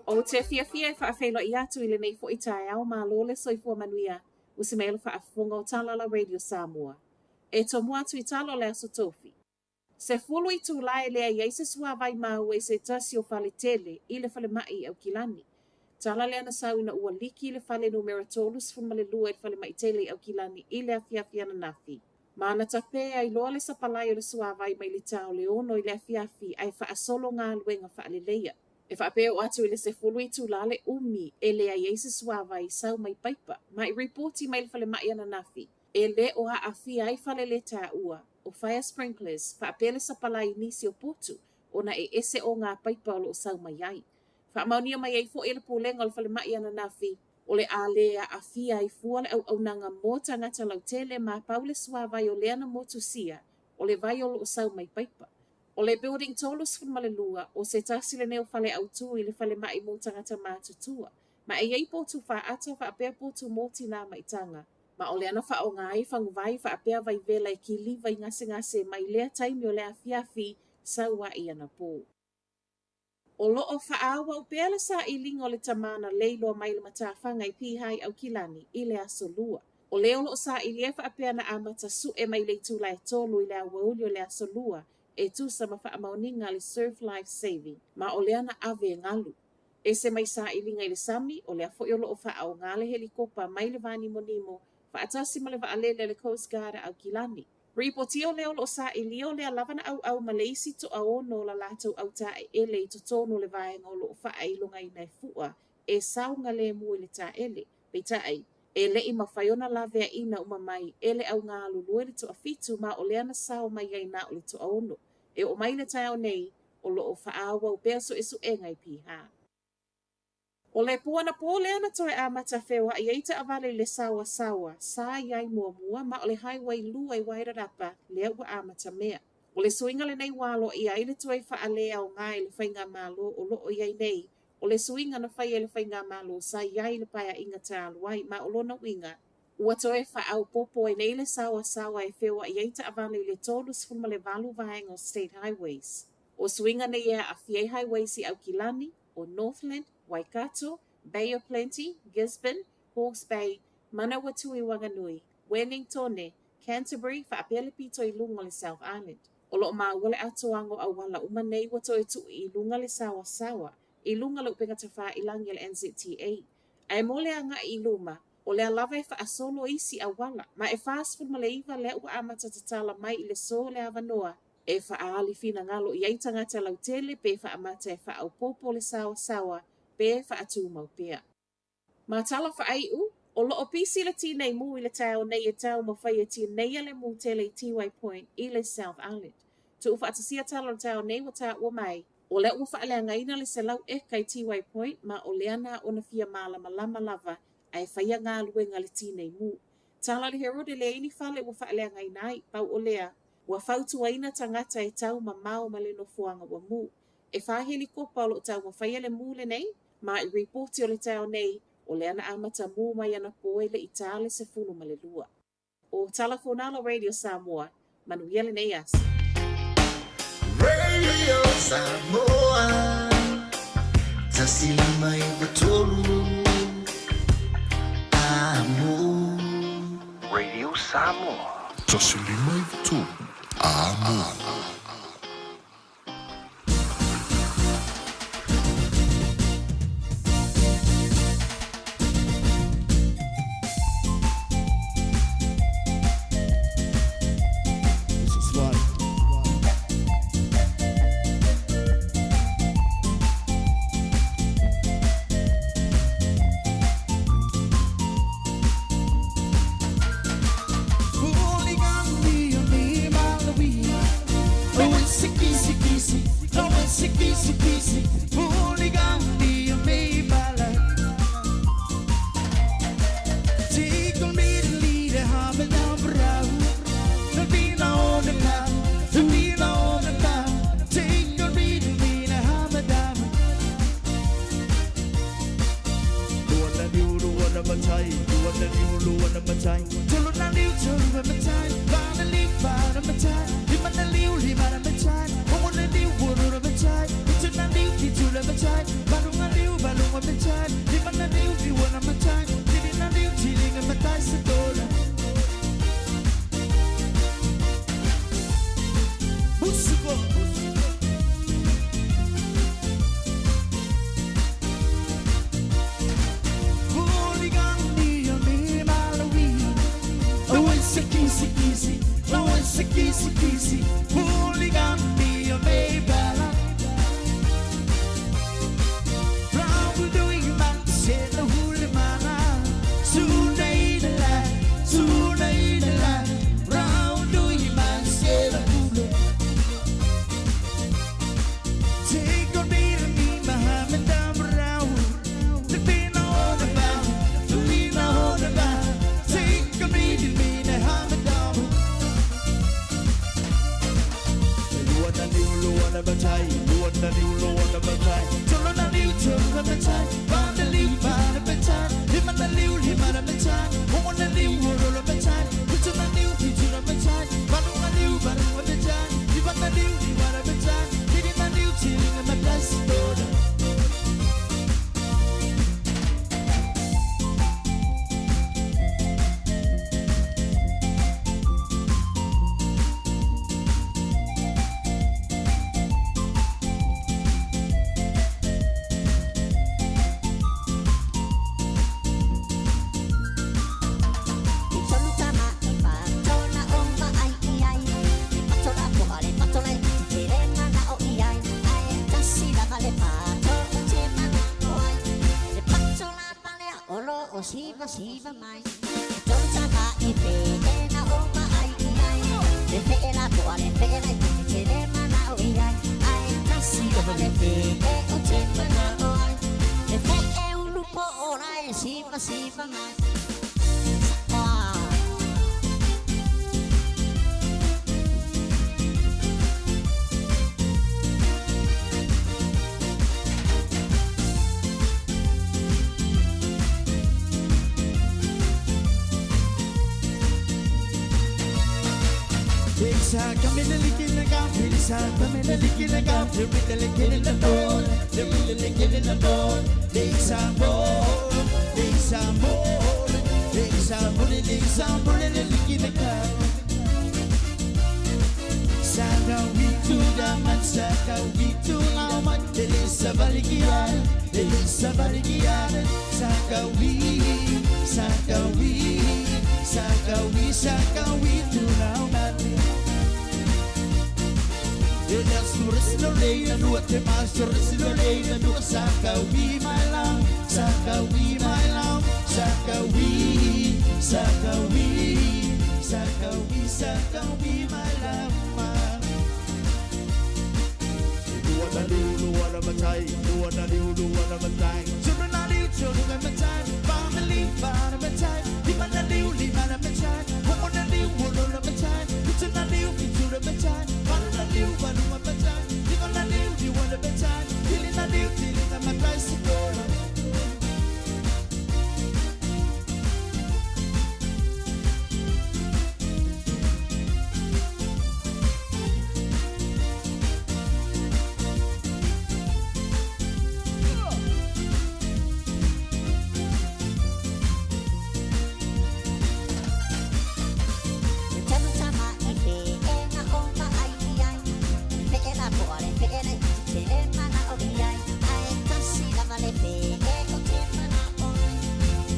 Ou te fiafia e faafeiloai atu i lenei foi taeao malo le soifua manuia ua se mea le faafofoga o Talala Radio Samoa. E tomua atu i tala o le Aso Tofi. 10 itulā e leai ai se suāwai māua i se tasi o fale tele i le falemai i Aukilani. Tala lea na sau ina ua liki le fale numera 32 i le falemai tele i Aukilani i le afiafi ananafi. Ma na tapē ai loa le sapalai o le suāwai mai le tā o le 6 i le afiafi ae faasolo galuega faaleleia. E faapea oo atu i le 10 itulā le umi e leai ai se suāwai sau mai paipa ma i ripoti mai le falemai ananafi e le o aafia ai fale le taua o fire sprinklers faapea le sapalai i nisi o potu ona e ese o ngā paipa o lo o sau mai ai. Faamaonia mai ai foi e le Pulega o le Falemai ananafi o le a le aafia ai fua le auaunaga mo tagata lautele ma pau le suāwai o lea na motusia o le vai o lo o sau mai paipa. O le Building 32 o se tasi lenei o fale autū i le falemai mo tagata matutua ma e i ai potu fāata faapea potu mo tinā maitaga. Ma o lea na faaaoga ai faguvai faapea vaivela e kiliva i gasegase mai lea taimi o le afiafi sau ai anapo. O lo o faaauau pea le sailiga o le tamā na lei loa mai le matafaga i Piha i Aukilani i le Aso Lua. O le o lo o sailia e faapea na amata sue mai le itula e 3 i le aoauli o le Aso Lua e tusa ma faamaoniga a le Surf Life Saving, ma o lea na ave e galu. Ese mai sailiga i le sami, o lea foi o lo o faaaoga le helikopa mai le vānimonimo faatasi ma le vaalele a le Coast Guard a Aukilani. Ripotia o lea o lo o sailia o lea lava na ʻauʻau ma le isi toaono o la latou autaʻeele i totonu o le vaega o lo o faailogaina e fuʻa e saogalemu i le taele. Peitai, e le i mafai ona laveaiina uma mai e le augalulue le toafitu ma o lea na sao mai ai na o le toaono. E oo mai le taeao nei, o lo o faaauau pea suesuega i Piha. O le po anapo lea na toe amata feoai ai taavale i le saoasaoa sa i ai muamua ma o le Highway 2 i Wairarapa lea ua amatamea. O le suiga lenei ua aloaia ai le toe faaleaoga e le faigamalo o lo o i ai nei o le suiga na fai e le faigamalo sa i ai i le paeaiga talu ai ma o lona uiga ua toe faaopoopo ai nei le saoasaoa e feoai ai taavale i le 38 vaega o State Highways. O suiga nei e aafia ai highways i Aukilani, o Northland, Waikato, Bay of Plenty, Gisborne, Hawke's Bay, Manawatu i Wanganui, Wellingtone, Canterbury faapea le pito i luga o le South Island. O lo o maua le atoaga o auala uma nei ua toe tuu i luga le saoasaoa i luga o le upega tafailagi a le NZTA. Ae mo le agai i luma, o lea lava e faasolo isi auala, ma e 49 lea ua amata tatala mai i le so le avanoa e faaali finagalo i ai tagata lautele pe faamata e faaopoopo le saoasaoa pe faatumau pea. Ma tala faaiu, o lo o pisi le tinei mu i le taeao nei e taumafai e tineia le mu tele i Tiwai Point i le South Island. Tuufaatasia tala o le taeao nei ua taua mai, o lea ua faaleagaina le 100 eka i Tiwai Point ma o lea na ona fia malamalama lava ae faia galuega le tinei mu. Tala a le Herald e leai ni fale ua faaleagaina ai, pau o lea, Ua fautuaina tagata e tau mamao ma le nofoaga ua mu. E fa helikopa o lo o taumafaia le mu lenei, ma i ripoti o le taeao nei, o lea na amata mu mai anapo e le i ta le 12. O Tala Fonalo Radio Samoa, manuia lenei aso. Radio Samoa 105 3 Amo. Radio Samoa. 105 3 Amo. This is one. Siva siva mai E tolu tama i pe e na o ma ai i ai Le fe e la poa le fe e la i te le mana o i ai Ai tasi lava le fe e o te mana o ai Le fe e ulu po o lai siva siva mai Ah. E tolu tama i fe e na o ma ai i ai Le fe e la poa le fe e la i te le mana o i ai Ai tasi lava le fe e o te mana o ai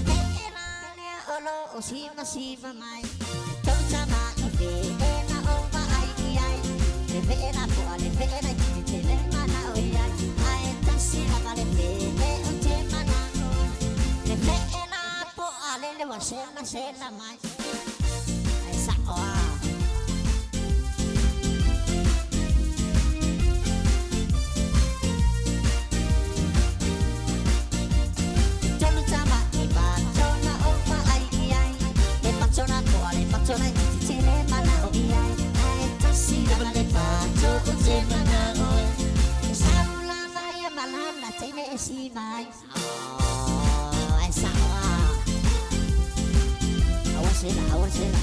Fe e la lea o lo o siva siva mai E tolu tama i fe e na o ma ai i ai Le fe e la poa le fe e la i te le mana o i ai Ai tasi lava le fe e o te mana o ai Le fe e la poa le lewa sela sela mai Ai sa o a. Tolu tama i patona o ma ai i ai Le patona koa le patona i te tele mana o i ai Ai tasi lava le pato o te mana o ai E saula vai a malala teine e si mai Oh, ai sa o a. Aua sela, aua sela.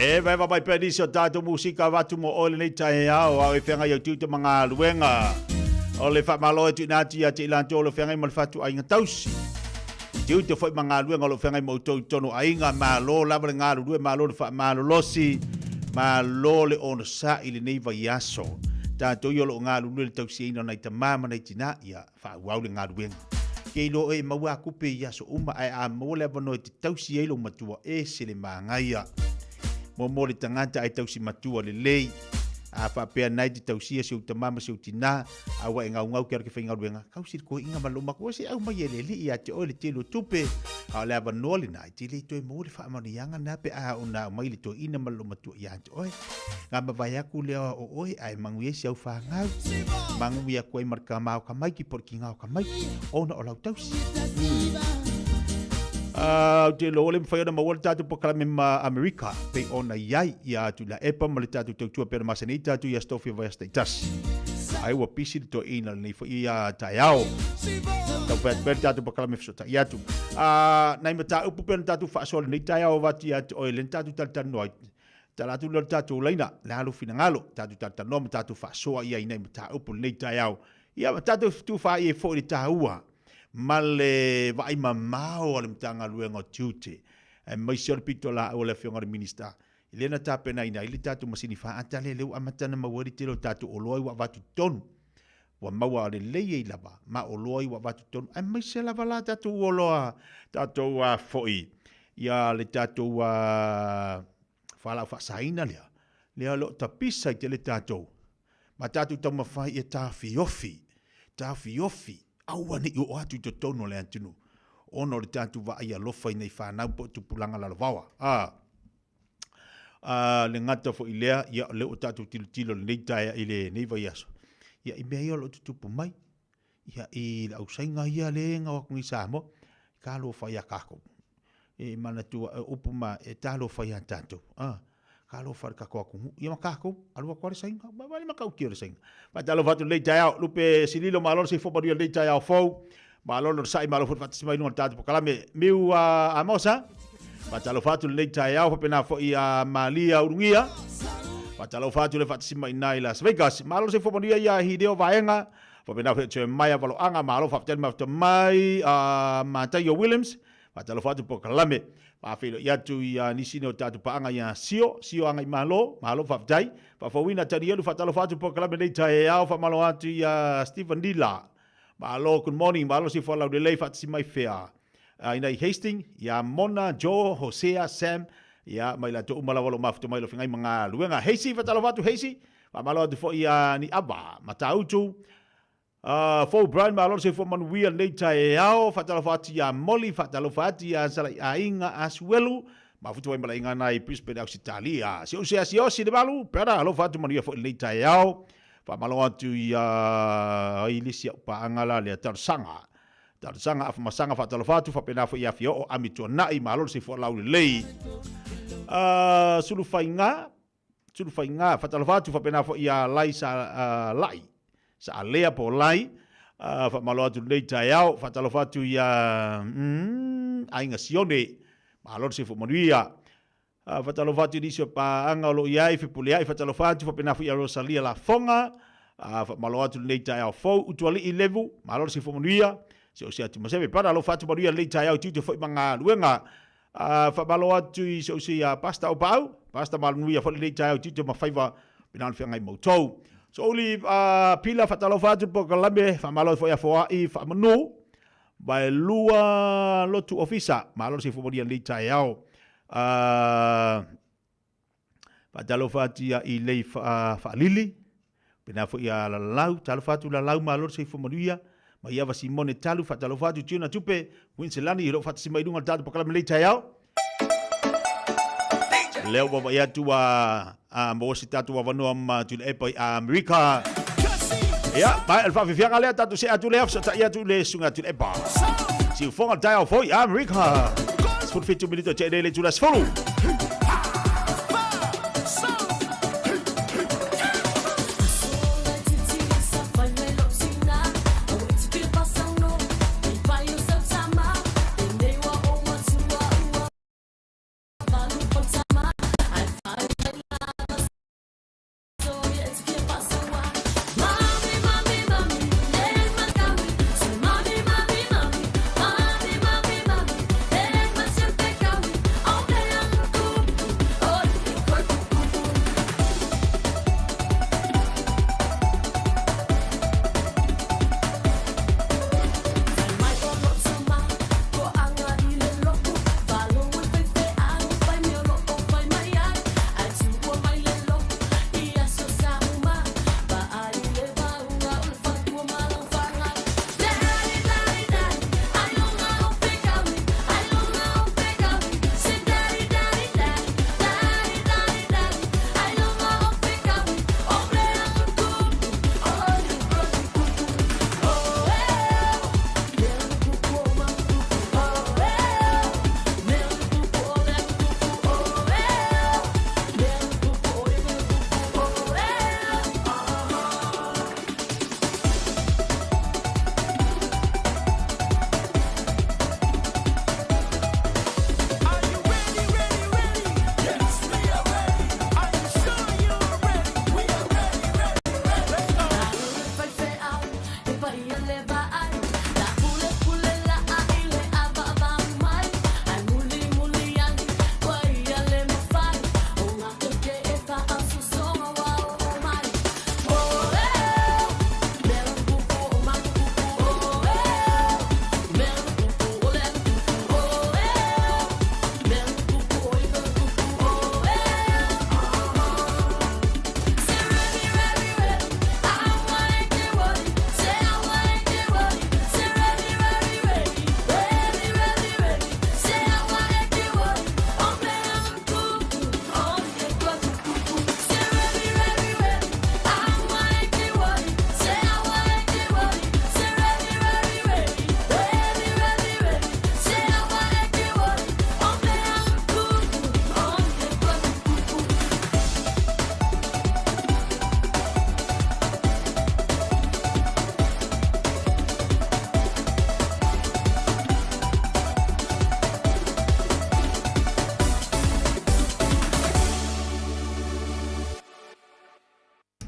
E vaeva mai pea nisi o tatou musika avatu mo oe lenei taeao ao e feagai au tiute ma galuega. O le faamalo e tuuina atu ia te i latou o lo feagai ma le fatuaiga tausi. Tiute foi ma galuega o lo feagai ma outou i totonu o aiga, malo lava le galulue, malo le faamalolosi, malo le onosai lenei vaiaso. Tatou ia o lo o galulue i le tausiaina o nai tama ma nai tina, ia faaauau le galuega. Ke iloa oe e maua aku pe i aso uma, ae a maua le avanoa e te tausi ai lou matua, e se le magaia. Mo le tagata ae tausi matua lelei. A faapea nai te tausia si ou tama ma si ou tina, a ua e gaugau ke ala ke faigaluega, kausi le koiiga ma lou matua se au mai e le alii ia te oe le tele o tupe. A o le avanoa lena, e te le toe maua le faamanuiaga na pe a ona aumai le toeaina ma lou matua ia te oe. Nga mavae aku lea o oe ae manuia si au whāngau. Manuia koe ma le ka o ka maiki po le kinga o ka maiki, ona o lau tausi. Ou te iloa ua le mafai ona maua le tatou polokalame ma Amerika pei ona i ai ia atu i Laepa ma le tatou tautua pei ona masani ai tatou i Aso Tofi o vaiaso taitasi. Ai ua pisi le toeaina lenei foi ia taeao. Tau fai atu pea le tatou polokalame fesootai atu. Nai mataupu pei ona tatou faasoa lenei taeao avatu ia te oe lea na tatou talatalanoa ai. Tala atu lea o le tatou laina, le a lou finagalo, tatou talatalanoa ma tatou faasoa i ai nai mataupu lenei taeao. Ia ma tatou fetufaai ai foi i le taua ma le vaai mamao a le Matagaluega o Tiute, aemaise o le pitolaau a le Afioga i le Minisita, i lea na tapenaina ai le tatou masini faata lea, lea ua amata ona maua ai le tele o tatou oloa ua avatu i totonu. Ua maua lelei ai lava ma oloa ua avatu i totonu, aemaise lava la tatou oloa, tatou a foi, ia le tatou a fualaau faasaina lea, lea o lo o tapisa ai tele tatou, ma tatou taumafai ia taofiofi, taofiofi, aua ne i oo atu i totonu o le atunuu. ona o le tatou vaai alofa i nai fanau po o tupulaga lalovaoa. A, a le gata foi lea, ia o lea ua tatou tilotilo i lenei taea i lenei vaiaso, ia i mea ia o lo o tutupu mai, ia i le ausaiga ia le gau atu nei i Samoa, talofa ia tatou. E manatua e upu ma e talofa ia tatou. A, talofa i le tatou atunuu. Ia ma tatou, alu atu lava le saiga. Ma le matautia o le saiga. Faatalofa atu i lenei taeao, Lupe Sililo, malo le soifua manuia i lenei taeao fou. Malo le onosai, malo foi le faatasi mai i luga o le tatou polokalame. Miu a Amosa, faatalofa atu i lenei taeao, faapena foi ia Malia Ulugia. Faatalofa atu le faatasi mai i ina i Las Vegas. Malo le soifua manuia ia Hideo Vaega, faapena foi Jeremiah Valoaga, malo faafetai le mafuta mai a Mataio Williams. Faatalofa atu polokalame. Faafeiloai atu i nisi nei o tatou paaga ia Sio, Sio Agaimalo, malo faafetai. Faafouina Tanielu, faatalofa atu polokalame nei taeao, faamalo atu ia Stephen Lila. Malo, good morning, malo soifua laulelei, faatasi mai fea. Ina i Hastings, ia Mona, Joe, Hosea, Sam, ia ma i latou uma lava o lo o mafuta mai i lou feagai ma galuega. Heisi, faatalofa atu Heisi, faamalo atu foi ia Niava, Matautu, Fou Brian, malo le soifua manuia lenei taeao, faatalofa atu ia Molly, faatalofa atu ia Salaiaiga Asuelu, mafuta mai malaiga na i Brisbane, Ausitalia. Si ou se asiosi le malu, brother, alofa atu manuia foi lenei taeao. Faamalo atu ia ai le isi au paaga la lea talosaga. Talosaga Afamasaga faatalofa atu faapena foi ia Fioo Ami Tuanai, malo le soifua laulelei. Sulufaiga, Sulufaiga faatalofa atu faapena foi ia Lai Sa Lai, Saalea po o Lai, faamalo atu lenei taeao, faatalofa atu ia Aiga Sione, malo le soifua manuia. Faatalofa atu i nisi o paaga o lo o i ai, Fepuleai, faatalofa atu, faapena foi ia Rosalia Lafoga, faamalo atu lenei taeao fou, Utualii Levu, malo le soifua manuia, si o se atu maseve, brother, alofa atu manuia lenei taeao i tiute foi ma galuega. Faamalo atu i si o se ia Pastor Opaau, Pastor Malunuia foi lenei taeao i tiute ma faiva pena ona feagai ma outou. Souli Pila, faatalofa atu i le polokalame, faamalo foi ia Foai Faamanu, Vaelua Lotu Ofisa, malo le soifua manuia i lenei taeao. Faatalofa atu ia i lei Faalili, pena foi ia Lalau, talofa atu Lalau, malo le soifua manuia. Maiava Simone Talu, faatalofa atu Tuna Tupe, Winselani, o lo o faatasi mai i luga o le tatou polokalame i lenei taeao. Lea ua vaai atu ua maua se tatou avanoa ma Tuilaepa i Amerika. Ia, mai le faafiafiaga lea, tatou see atu lea, fesootai atu i le susuga Tuilaepa. Siufoga le taeao foi, Amerika. 17 minute o tea nei le itula 10.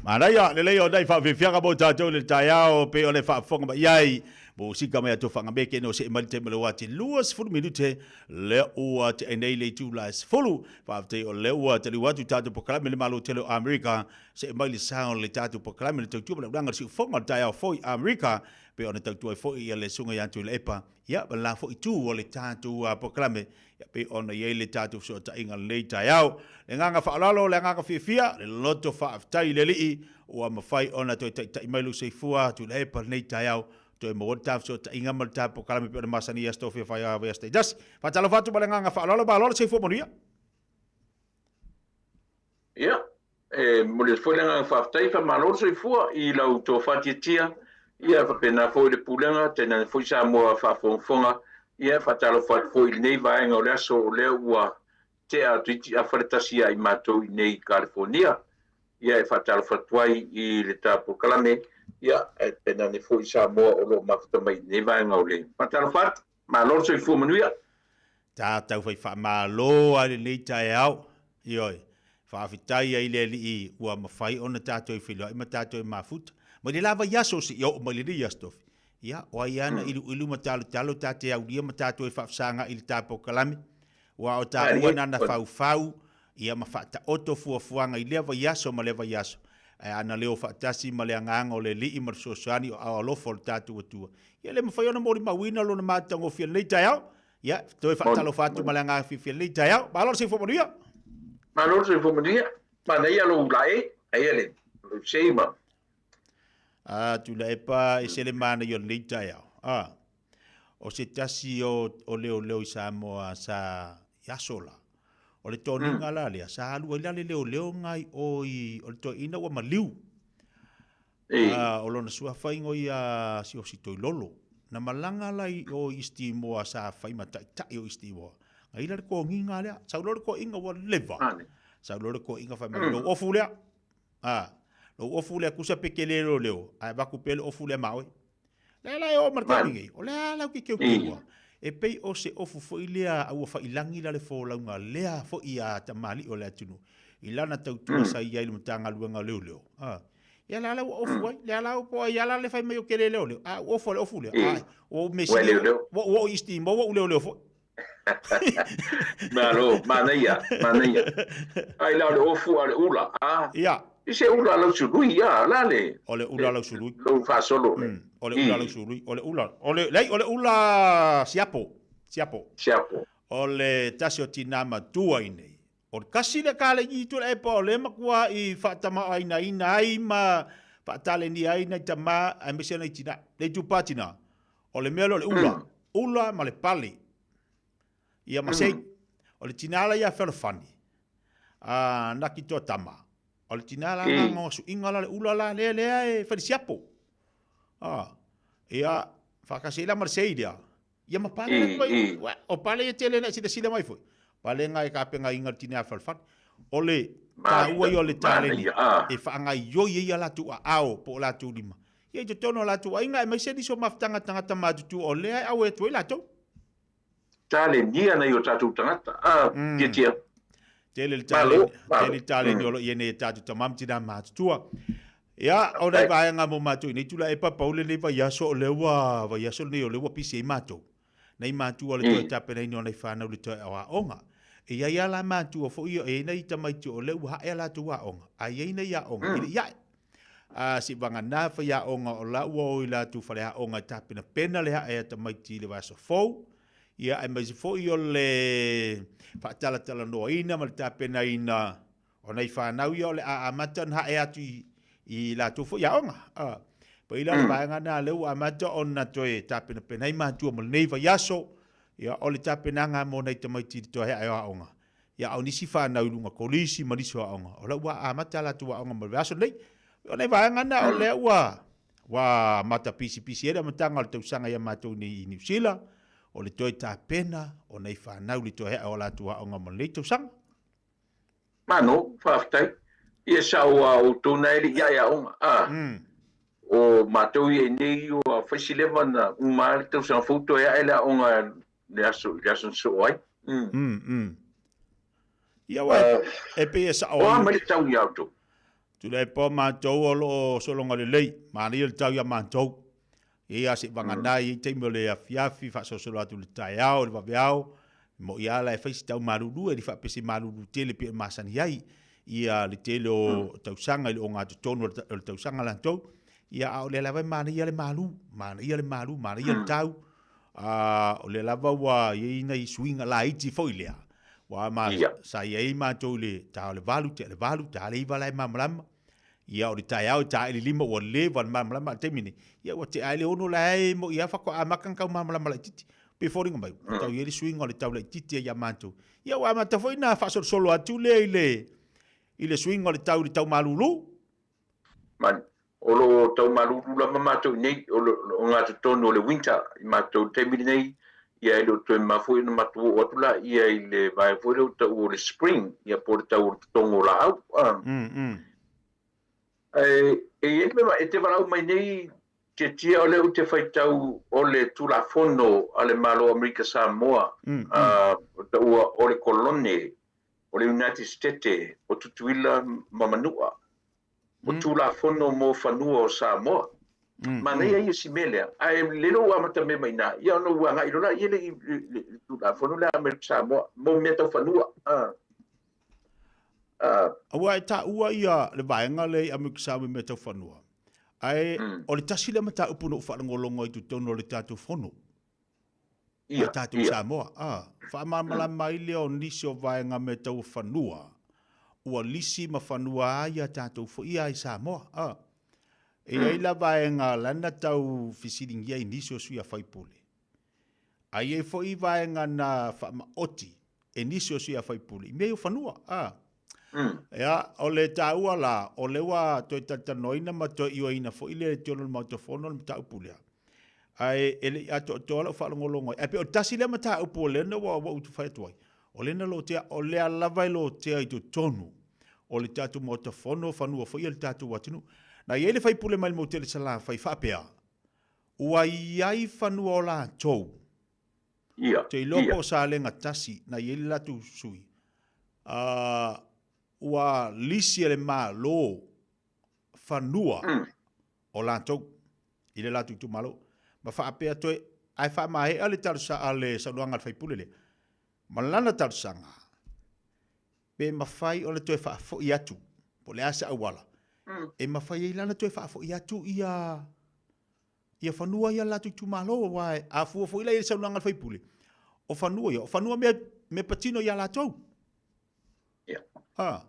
Manaia, lelei o nai faafiafiaga mo tatou i le taeao pei o le faafofoga mai ai. Mo sika mai ato whangameke ke no se mai te mele wati 20 minute le ua te nei le itu la 10. Faafetai o le ua te liu atu tatou polokalame le Malo tele o Amerika se mai le sao le tatou polokalame le tautua ma le ulaga le siufofoga o le taeao foi Amerika pei ona tautua ai foi ia le susuga ia Tuilaepa ia ma le la foi itu o le tatou polokalame ia pei ona i ai le tatou fesootaiga lenei taeao. Le agaga faaaloalo, le agaga fiafia, le loto faafetai i le Alii ua mafai ona toe taitai mai lou soifua Tuilaepa lenei taeao toe maua le ta fesootaiga ma le ta polokalame pei ona masani i aso tofia fai a vaiaso taitasi. Faatalofa atu ma le agaga faaaloalo, malo le soifua manuia. Ia, e momoli atu foi le agaga faafetai, faamalo le soifua i lau tofa tiatia, ia faapena foi le Pulega, tainane foi Samoa faafogafoga, ia faatalofa atu foi i lenei vaega o le aso o lea ua tea atu i tiafa le tasi ia i matou i nei i Kalifonia. Ia e faatalofa atu ai i le ta polokalame, ia ae tainane foi Samoa o lo o mafuta mai i lenei vaega o le faatalofa atu. Malo le soifua manuia. Tatou fai faamalo ai lenei taeao. Ioe. Faafetai ai le Alii ua mafai ona tatou feiloai ma tatou mafuta. Mai le la vaiaso seia oo mai lenei Aso Tofi. Ia, o ai lava na iluilu ma talotalo ta te aulia ma tatou e faafesagai i le ta polokalame. Aua o taua na na faufau ia ma faataoto fuafuaga i lea vaiaso ma lea vaiaso. Ae a na leo faatasi ma le agaga o le Alii ma le fesoasoani o ao alofa o le tatou Atua, ia le mafai ona molimauina lona matagofie i lenei taeao. Ia, toe faatalofa atu ma le agaga fiafia i lenei taeao. Malo le soifua manuia. Malo le soifua manuia. Manaia lou lae, aia le lou sei ma. A, Tuilaepa, ese le manaia o lenei taeao. A, o se tasi o, o leoleo i Samoa sa i aso la. O le toniga la lea, sa alu ai la le leoleo ngai o i, o le toeaina ua maliu. A, o lona suafa ingo ia Siaosi Toilolo. Na malaga la i o i East Timor sa fai ma taitai o East Timor. Ngai la le kogiga lea. Sau loa le koiga ua leva. Sau loa le koiga fai mai lou ofu lea. A, lou ofu lea kusa pe ke le leoleo, ae avatu pea le ofu lea ma oe. Lea la e oo ma le taimi nei, o lea lau ke keukeu e pei o se ofu foi lea a ua failagi la le folauga lea foi a tamalii o le atunuu i lana tautua sa i ai i le Matagaluega o Leoleo. A, ia la la ua ofu ai, lea la po ai ala le fai mai o ke le leoleo, a ua ofu le ofu lea. A, ua ou mea sili, ua ou oo i East Timor, ua ou leoleo foi. Malo, manaia, manaia. Ai la o le ofu a o le ula, a? Ia. I se ula lau sului, ia, la le. O le ula lau sului. Lou faasolo le. O le ula lau sului, o le ula, o le, leai, o le ula siapo, siapo. Siapo. O le tasi o tinā matua i nei. O le kasi le kalegi i Tuilaepa o lea matua i faatamaoainaina ai ma faatalenia ai nai tama aemaise nai tina. Le itupa tina, o le mea lea o le ula, ula ma le pale. Ia ma sei. O le tina la ia Fealofani, a na ki toa tama. O le tina la na nga suiga la le ula la lea lea e fai le siapo. A, ia, whaakasi la ma le sei lea. Ia ma pale mm, mai, mm. o pale ia tele na silasila mai foi. Pale ngai ka penga inga tine a falfal. O le taua ia o le taleni e whaangaioi ai ia latou aao po o latou lima. Ia i totonu o latou aiga aemaise nisi o mafutaga tagata matutua o lea e aue atu ai latou. Talenia nai o tatou tagata. Ah, mm. tia tia. Tele le taleni, tele le taleni mm. o lo ia nei e tatou tama ma tina matutua. Ia, o nai vaega mo matou i nei tulaga e papau lenei vaiaso o lea ua vaiaso lenei o lea ua pisi ai matou. Nai matua o le toe tapenaina o nai fanau i le toe aoaoga. E i ai lava la matua foi ia, e i ai nai tamaiti o lea ua hae a latou aoga, ae i ai nai aoga e le i ae. A se i vagana faiaoga o la ua o i latou faleaoga e tapenapena le hae a tamaiti i le vaiaso fou, ia aemaise foi o le faatalatalanoaina ma le tapenaina O nai fanau ia o le a amata ona hae atu i, i latou foi aoga. A, pei la o le vaega lena lea ua amata ona toe tapenapena ai matua mo lenei vaiaso, ia, o le tapenaga mo nai tamaiti i le toe hae o aoga. Ia, a o nisi fanau i luga kolisi ma nisi o aoga, o la ua amata a latou aoga mo le vaiaso lenei. O nai vaega na o lea ua, ua amata pisipisi ai le amataga o le tausaga ia matou nei i Niu Sila, o le toe tapena o nai fanau i le toe hae o latou aoga mo lenei tausaga. Mano, faafetai. Ia sao a outou na e le i ae aoga. A, o matou ia i nei ua fai si leva na uma a le tausaga fou toe ae le aoga le aso, le aso na soo ai. Ia ua e pei e sao O a mai le tau ia outou? Tuilaepa o matou o lo o sologa lelei, manaia le tau ia matou. Ia se i vagana i ai taimi o le afiafi, faasolosolo atu i le taeao, i le vaveao, mo'i lava la e fai si tau malulu, e le faapea se malulu tele pei ona masani ai ia le tele o tausaga i le ogatotonu o le tausaga latou. Ia a o lea lava e manaia le malu, manaia le malu, manaia le tau. A o lea lava ua i ai nai suiga laiti foi lea, ua ma sa i ai matou i le ta o le 8, tea le 8, ta le 9 la e malamalama. Ia o le taeao e ta i le 5 ua leva le malamalama, a o le taimi nei, ia ua tea ai le 6 la e mo'i lava faatoa amata ona tau malamalama laitiiti. Pei e foliga mai, ua tau i ai le suiga o le tau laitiiti ai ia matou. Ia ua amata foi ona faasolosolo atu lea i le i le suiga o le tau i le tau malulu. Man, o lo o tau malulu lava matou i nei, o le ogatotonu o le winter i matou i le taimi lenei, ia e le o toe mama foi ona matou oo atu laia i le vaega foi lea ua taua o le spring, ia po o le tau o le totogo o laau. Ae e i ai le mea e te valaau mai nei, Tiatia, o lea ou te faitau o le Tulafono a le Malo o Amerika Samoa, ua taua o le Kolone o le United Stete o Tutuila ma Manua, o Tulafono mo Fanua o Samoa. Manaia ia si mea lea, ae lele ua amata mea mai ina, ia ona ua agai loa laia i le Tulafono lea a Amerika Samoa mo mea tau fanua. Aua e taua ia le vaega lea i Amerika Samoa i mea tau fanua, ae o le tasi lea mataupu na ou faalogologo ai i totonu o le tatou fono. Ia, a tatou ia. Samoa. A, faamalamalama ai lea o nisi o vaega mea tau fanua, ua lisi ma fanua ai a tatou foi ia i Samoa. A, e i ai la vaega la na tau fesiligia i nisi o sui a faipule. A i ai foi vaega na faamaoti e nisi o sui a faipule i mea ia o fanua. A, Ia, o le taua la, o lea ua toe talatalanoaina ma toe ioeina foi le Tiono o le Maota Fono le mataupu lea. Ae e le i atoatoa lau faalogologo ai. Ae pei o le tasi lea mataupu o lea na ua ou fai atu ai, o lea na lotea, o lea lava e lotea i totonu o le tatou Maota Fono, fanua foi o le tatou atunuu. Na i ai le faipule mai le Moutele Salafai faapea, ua i ai fanua o latou Ia, Ou te iloa ia. po o Salega tasi na i ai le latou sui, a, ua lisi e le Malo fanua o latou i le latou itumalo. Ma faapea toe, ae faamaea le talosaga, le saunoaga a le faipule lea, ma lana talosaga, pe mafai ona toe faafoi atu, po o le a se auala, e mafai ai la ona toe faafoi atu ia ia fanua ia latou itumalo, aua a fua foi la i le saunoaga a le faipule, o fanua ia, o fanua mea, mea patino ia latou. Yeah. Ah.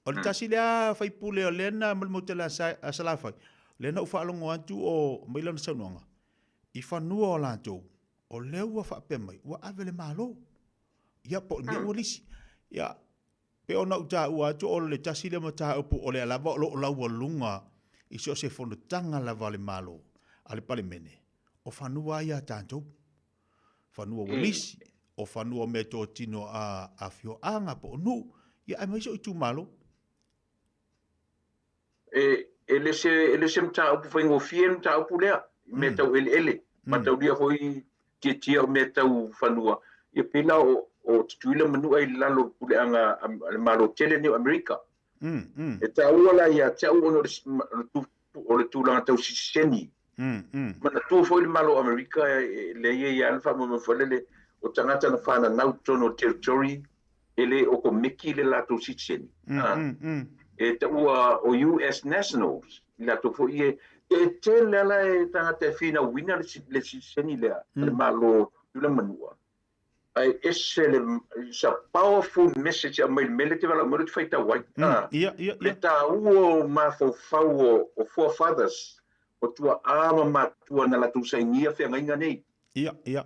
O le tasi lea faipule o lea na molimau tele a Salafai, lea na ou faalogo atu o mai lana saunoaga, i fanua o latou, o lea ua faapea mai, ua ave le Malo. Ia, po o le mea ua lisi. Ia, Pei ona ou taua atu o le tasi lea mataupu o lea lava o lo o laualuga i so o se fonotaga lava a le Malo, a le Palemene, o fanua lava ia a tatou. Fanua ua lisi, o fanua o meatotino a afioaga po o nuu, ia aemaise o itumalo. E, e le se, e le se mataupu faigofie le mataupu lea, i mea tau eleele, mataulia foi tiatia o mea tau fanua, ia pei la o, o Tutuila ma Manua i lalo o le puleaga a le Malo tele nei o Amerika. E taua la ia te au ona o le, o le tulaga tau sitiseni. Manatua foi le Malo o Amerika, e leai e i ai lava le faamoemoe foi lele, o tagata na fananau i totonu o le territory, e le okomeki le latou sitiseni. E taua o US nationals, i latou foi e, e tele lava e tagata e finauina le sitiseni lea, a le Malo Tutuila ma Manua. Ae ese le, it's a powerful message e aumai i le mea lea e te valaau mai ai, ou te faitau ai. Le taua o mafaufau o forefathers, o tuaa ma matua na latou sainia feagaiga nei. Ia, ia.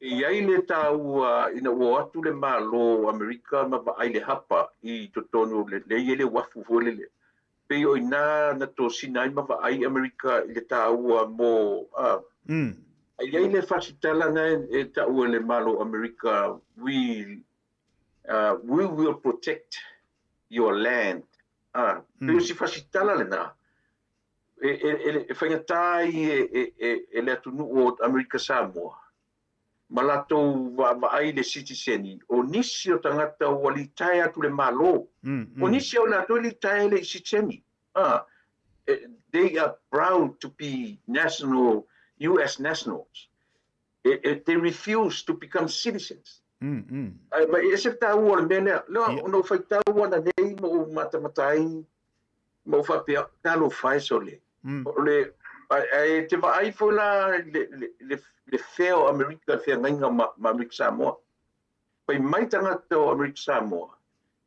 E i ai le taua ina ua o atu le Malo o Amerika ma vaai le hapa i totonu o le, lea e i ai le uafu foi lele. Pei o i ina na tosina ai ma vaai Amerika i le taua mo, a. E i ai le fasitala na e tau e le Malo o Amerika, we, we will protect your land. A, pei o si fasitala lena, e faigata ai e le atunuu o Amerika Samoa. ma latou vaavaai i le sitiseni, o nisi o tagata ua litaea atu le Malo. O nisi o latou e litaea e le i sitiseni. Ah, they are proud to be national, US nationals. They refuse to become citizens. Ai, ma e ese le taua o le mea lea. Lea, ona ou faitau ananei ma ou matamata ai, ma ou faapea, talofa e sole. O le, ae e te vaai foi la le fea o Amerika, le feagaiga ma Amerika Samoa. Fai mai tagata o Amerika Samoa,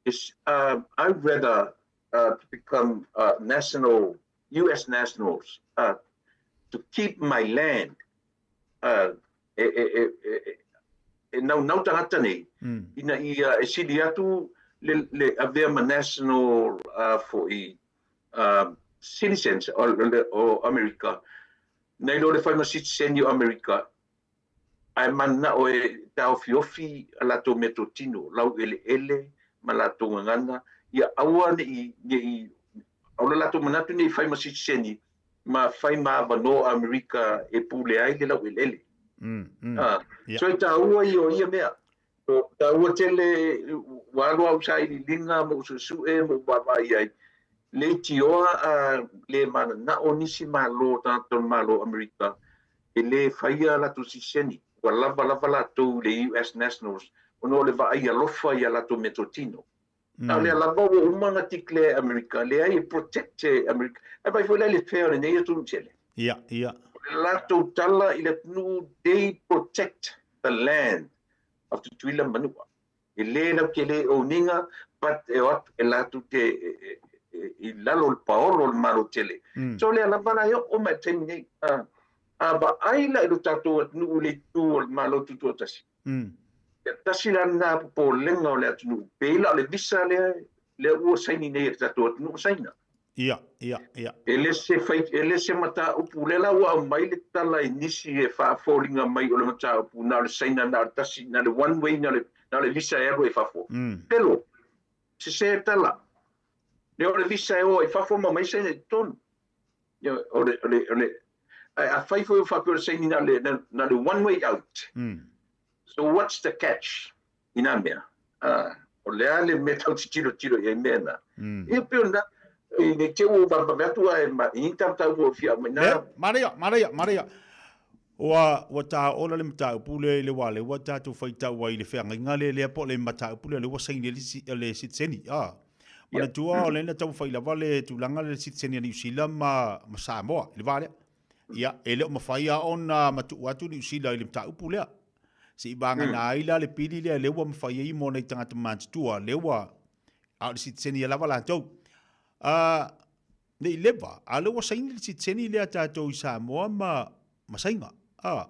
is, I'd rather to become national, US nationals, to keep my land. E naunau tagata nei, ina ia e sili atu le avea ma national foi citizens o Amerika, nai lo le fai ma citizen o Amerika, ae mananao e taofiofi a latou meatotino, laueleele ma latou gagana, ia aua ne'i, o le latou manatu nei fai ma sitiseni ma fai ma avanoa Amerika e pule ai le laueleele. So e taua ia o ia mea. O taua tele ua alu au sailiiliga ma ou suesue ma ou vaavaai ai, leitioa a le mananao nisi Malo, tagata o le Malo o Amerika e le faia latou sitiseni, ua lava lava latou i le US nationals ona o le vaai alofa i a latou meatotino. A o lea lava ua uma ona declare Amerika, leai e protect e Amerika. Ae vaai foi la i le fea o lenei atunuu tele. Ia, ia. O le latou tala i le atunuu, they protect the land of Tutuila ma Manua. E le lautele e owning-a, but e o atu e latou te i lalo o le paolo o le Malo tele. So o lea lava la e oo mai i le taimi nei. A vaai la i lo tatou atunuu i le itu o le Malo Tutoatasi, Ia tasi la lena popolega o le atunuu, pei la o le visa lea, lea ua saini nei e le tatou atunuu o Saina. Ia, ia, ia. E le se fai, e le se mataupu, lea la ua aumai le tala i nisi e faafoliga mai o le mataupu na o le Saina na o le tasi, na o le one way, na o le, na o le visa e alu ai i fafo. Pelo, sese tala. Lea o le visa e o ai i fafo ma aumai Saina i totonu. Ia, o le, o le, o le, ae afai foi o faapea o le saini na o le, na o le one way out. So what's the catch i nā mea? O le a le mea tau tilotilo i ai mea na? Ia pei o na, i ne te ua vavave atu ai ma i ni tātou ua fia mai nā. Manaia, manaia, manaia. Ua, ua tāola le mataupu lea i le wā le ua tātou whaitau ai i le wheangaiga lea lea po o le mataupu lea le ua saini ai le sitiseni. Ah. Manatua o lea na taumafai lava le tulaga lea le sitiseni a Niu Sila ma, ma Samoa i le vā lea. Ia, e le o mafai lava ona matuu atu Niu Sila i le mataupu lea. Se i vagana ai la le pili lea lea ua mafai ai mo nai tagata matutua lea ua, a o le sitiseni lava latou. Ne i leva, a o lea ua saini le sitiseni lea a tatou i Samoa ma, ma Saina. A,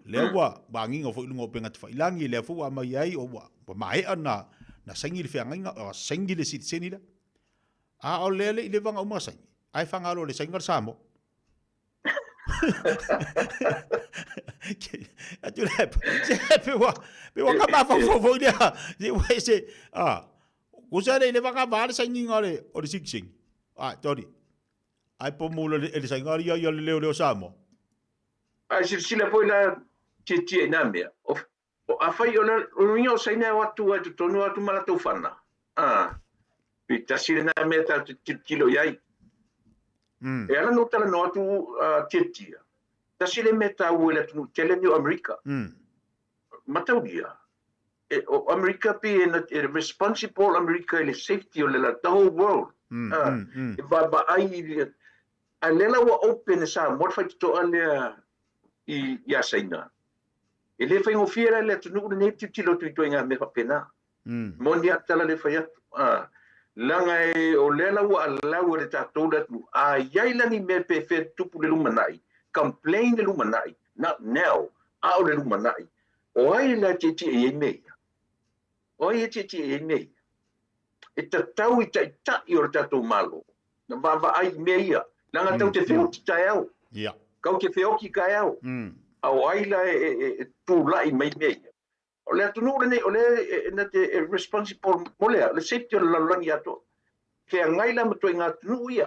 lea ua agiga foi i luga o upega tafailagi, lea foi ua aumai ai, ua, ua maea na, na saini le feagaiga, saini le sitiseni lea. A o lea le i leva ona uma saini, ae fagalo e le Saina le Samoa. Atu le, se pe ua, pe ua ka mafaufau foi lea, se ua ese, a, kusa le i leva ka vā le sainiga o le, o le sitiseni. A, Tony, ai po mula e le saina ia ia le leo leo Samoa. Ae silasila foi la tietie i nā mea. O, o afai o le uiga o Saina e o atu ai totonu o atu ma latou fana. A, pe tasi lena mea tatou te tilotilo i ai. E ala no talanoa atu tietia. Tasi le mea taua i le atunuu tele nei o Amerika. Mataulia, e, o Amerika pei e, e responsible Amerika i le safety o le the whole world. E vaavaai i le, a lea la ua open e Samoa le faitotoa lea i, i a Saina. E le faigofie la le atunuu lenei tilotilo atu i ituaiga mea faapena. Moni a tala le fai atu. Leaga e, o lea la ua allow e le tatou le atunuu. A i ai la ni mea pe fea tupu le lumanai, complain le lumanai, not now, a o le lumanai. O ai la e tietie i ai mea ia? O ai e tietie i ai mea ia? E tatau i taitai o le tatou Malo na vaavaai i mea ia. Leaga tau te feoti taeao. Kau te feoti taeao. A o ai la e tulai mai mea ia? O le atunuu lenei, o lea e na te responsible mo lea, le safety o le lalolagi atoa. Feagai la ma ituaiga atunuu ia.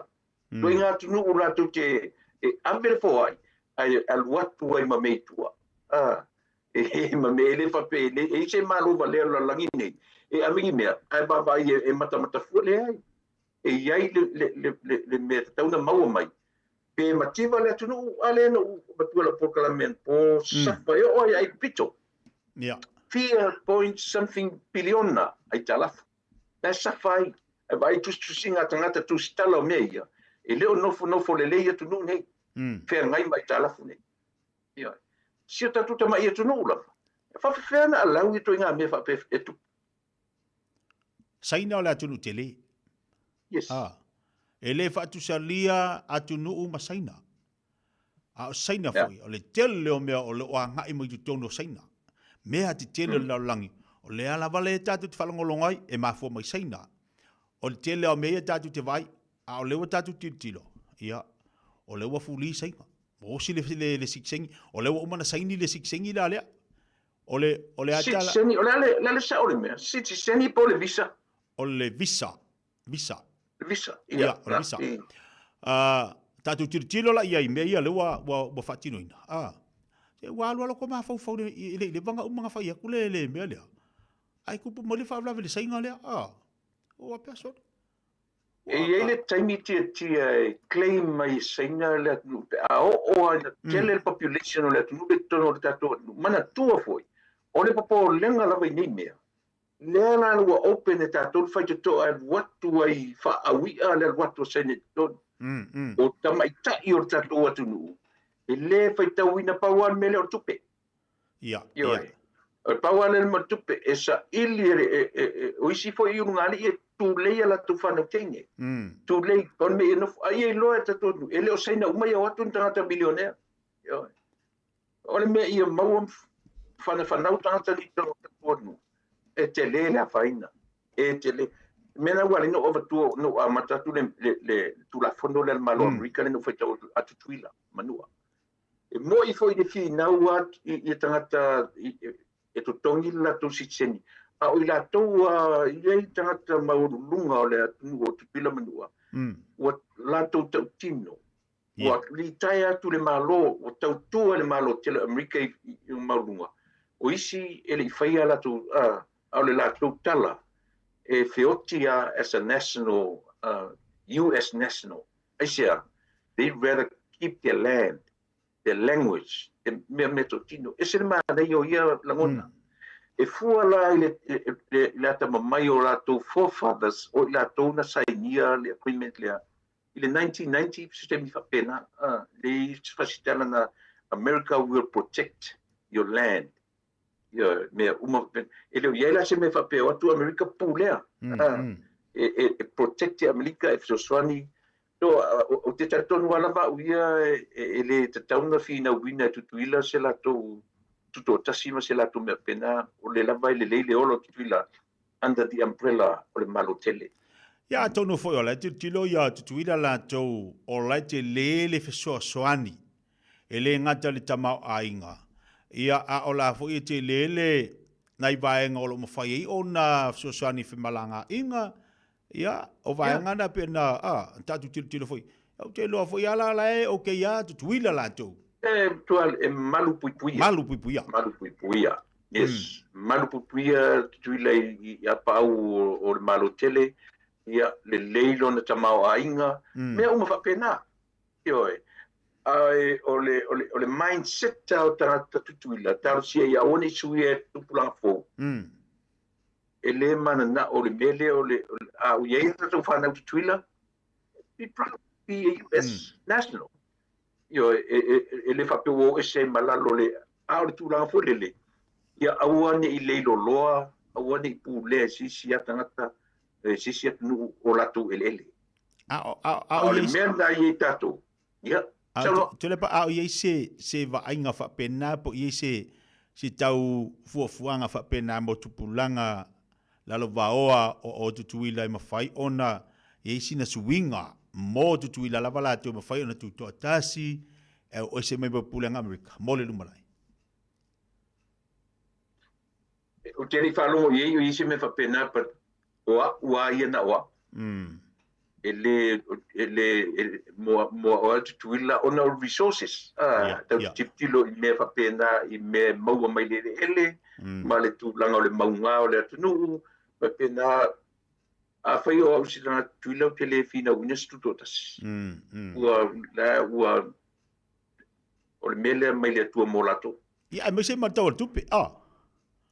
Ituaiga atunuu latou te e ave le foai, ae alu atu ai ma mea i tua. E ma mea e le faapea e le e i se malo valea o le lalolagi nei e ave ni mea ae vaavaai e matamatafua. Leai, e i ai le le le le le mea e tatau ona maua mai pe mativa le atunuu, a lea na ou avatua lau polokalame anapo, safa e oo ai i Aikupito. Fia point something piliona aitalafu la e safa ai, ae vaai tusitusiga a tagata tusitala o mea ia, e le o nofonofo lelei atunuu nei, feagai ma aitalafu nei. Ioe. Si o tatou tama'i atunuu lava, e faafefea ona alau ia ituaiga mea faapea e tupu? Saina o le atunuu tele. Yes. A, e le faatusalia atunuu ma Saina. A o Saina foi, o le tele o mea o lo o agai mai totonu o Saina. Mea tetele o le lalolagi, o lea lava le tatou te faalogologo ai, e mafua mai Saina. O le tele o mea ia tatou te vaai, a o lea ua tatou tilotilo, ia, o lea ua fuli Saina. Ua osi le, le, le sikiseini. O lea ua uma ona saini le sikiseini la lea. O le, o le atala... Sitiseni, o le a le, le, a le sao o le mea? Sitiseni po o le visa? O le visa. Visa. Le visa, ia. Ia, o le visa. Tatou tilotilo la i ai i mea ia lea ua, ua, ua faatinoina. Se ua alu alo ko mafaufau le, i le, i le vanga uma na fai atu le, le mea lea. Ai kupu mai le faalavelave le saina lea. Ua pea sole. E i ai le taimi tiatia e claim mai e Saina le atunuu pe a oo lava ina tele le population o le atunuu i totonu o le tatou atunuu. Manatua foi, o le popolega lava i nei mea, lea la ua open e tatou le faitotoa e alu atu ai faaaui'a le alu atu a Saina i totonu. O tamaitai o le tatou atunuu, e le faitauina pau lava le mea lea o le tupe. Ia, ia. O le pau lava lea ma le tupe e saili e, e, e, e, o isi foi i ulugalii e tulei a latou fanau teine. Tulei, pau le mea ia nofo, ai e iloa e tatou atunuu, e le o Saina uma ia o atu ni tagata milionea. Ioe. O le mea ia maua whanafanau tagata ni tonu o tatou atunuu, e tele le afaina. E tele. Mea na ua ala ai ona ou avatua, na ou amata atu le, le, le Tulafono lea a le Malo o Amerika lea na ou faitau atu a Tutuila, Manua. E moni foi le finau a i tagata e totogi le latou sitiseni, a o i latou a i ai tagata maualuluga o le atunuu o Tutuila ma Manua, ua latou tautino, ua litaea atu le Malo, ua tautua le Malo tele o Amerika i maualuluga. O isi e le i faia latou, a o le latou tala e feoti a as a national, US national. Aisea? They rather keep their land, their language, their mea meatotino. Ese le manaia o ia lagona. E fua la i le, le, le atamamai o latou forefathers o i latou na sainia le agreement lea i le 1990, se taimi faapena, le fasitala na America will protect your land. Ia, mea uma faapena. E le o i ai la se mea faapea o atu Amerika pulea. E, e, e protect e Amerika, e fesoasoani. So, ou te talitonu lava lava au ia e, e le tatau ona finauina e Tutuila se latou tutoatasi ma se latou mea faapena, o le lava e lelei le ola o Tutuila under the umbrella o le Malo tele. Ia atonu foi o la e tilotilo ia Tutuila latou o la e tele le fesoasoani E le gata i le tamaoaiga, ia, a o la foi e tele le nai vaega o lo o mafai ai ona fesoasoani i femalagaaiga, ia, o vaega na pei ona, a, tatou tilotilo foi. Ou te iloa foi lava la, la e okay lava Tutuila latou. E matua e malupuipuia. Malupuipuia. Malupuipuia. Yes. Malupuipuia Tutuila i apaau o le Malo tele, ia, lelei lona tamaoaiga, mea uma faapena. Ioe. Ae o le, o le, o le mindset o tagata Tutuila, talosia ia aua ne i suia e tupulaga fou. E le mananao le mea lea o le, a o i ai a tatou fanau Tutuila, be proud to be a US national. Ioe, e, e, e le faapea ua o ese ai ma lalo le, a o le tulaga foi lele, ia aua ne i leiloloa, aua ne i pulea e se isi a tagata, e se isi atunuu o latou eleele. A o, a, a o le mea lena i ai tatou, ia, saunoa. Tuilaepa, a o i ai se, se vaaiga faapena po o i ai se, se tau fuafuaga faapena mo tupulaga lalovaoa o, o Tutuila e mafai ona i ai sina suiga mo Tutuila lava latou e mafai ona tutoatasi e o ese mai ma Pulega Amerika mo le lumanai? Ou te le i faalogo i ai o i ai se mea faapena, but o a'u lava ia na o a'u. E lē e lē e moa moa o Tutuila ona o resources a tau tilotilo i mea faapena i mea e maua mai le eleele ma le tulaga o le maugā o le atunuu faapena. Afai o au se tagata Tutuila ou te le finauina se tutoatasi. Ua la ua o le mea lea mai le Atua mo latou. Ia aemaise ma le tau o le tupe a.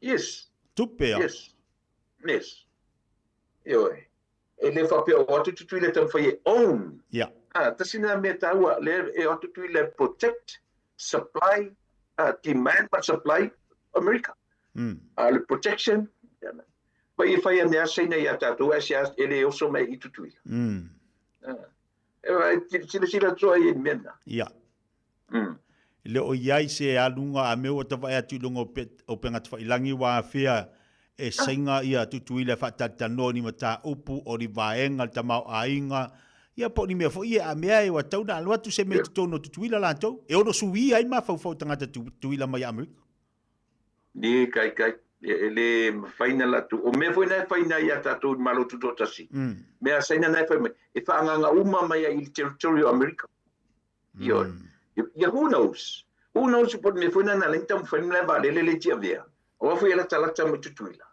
Yes. Tupe a. Yes. Yes. Ioe. E le faapea o atu Tutuila e taumafai e own. Ia. A, tasi lena mea taua, lea e o atu Tutuila e protect, supply, demand ma supply Amerika. A o le protection, mai e fai ane a Saina ia tatou, ae se e le oso mai i Tutuila. E silasila atu ai i mea na. Ia. E le o i ai se aluga a mea ua tavae atu i luga o upegatafailagi ua afea e saiga ia Tutuila e faatalitanoa i ni mataupu o ni vaega le tamaoaiga, ia po o ni mea foi ia a mea e ua tatau ona alu atu se mea i totonu o Tutuila latou e ono suia ai mafaufau o tagata Tutuila mai Amerika. Ni kai kai, e le mafai na latou, o mea foi na e fai na ia tatou i le Malo Tutoatasi, mea a Saina na e fai mai, e faaagaga uma mai ai i le territory o Amerika. Ioe. Ia who knows? Who knows po o le mea foi lena na ala ai ona taumafai le malae vaalele lea i Tiavea. Aua foi e latalata mai Tutuila.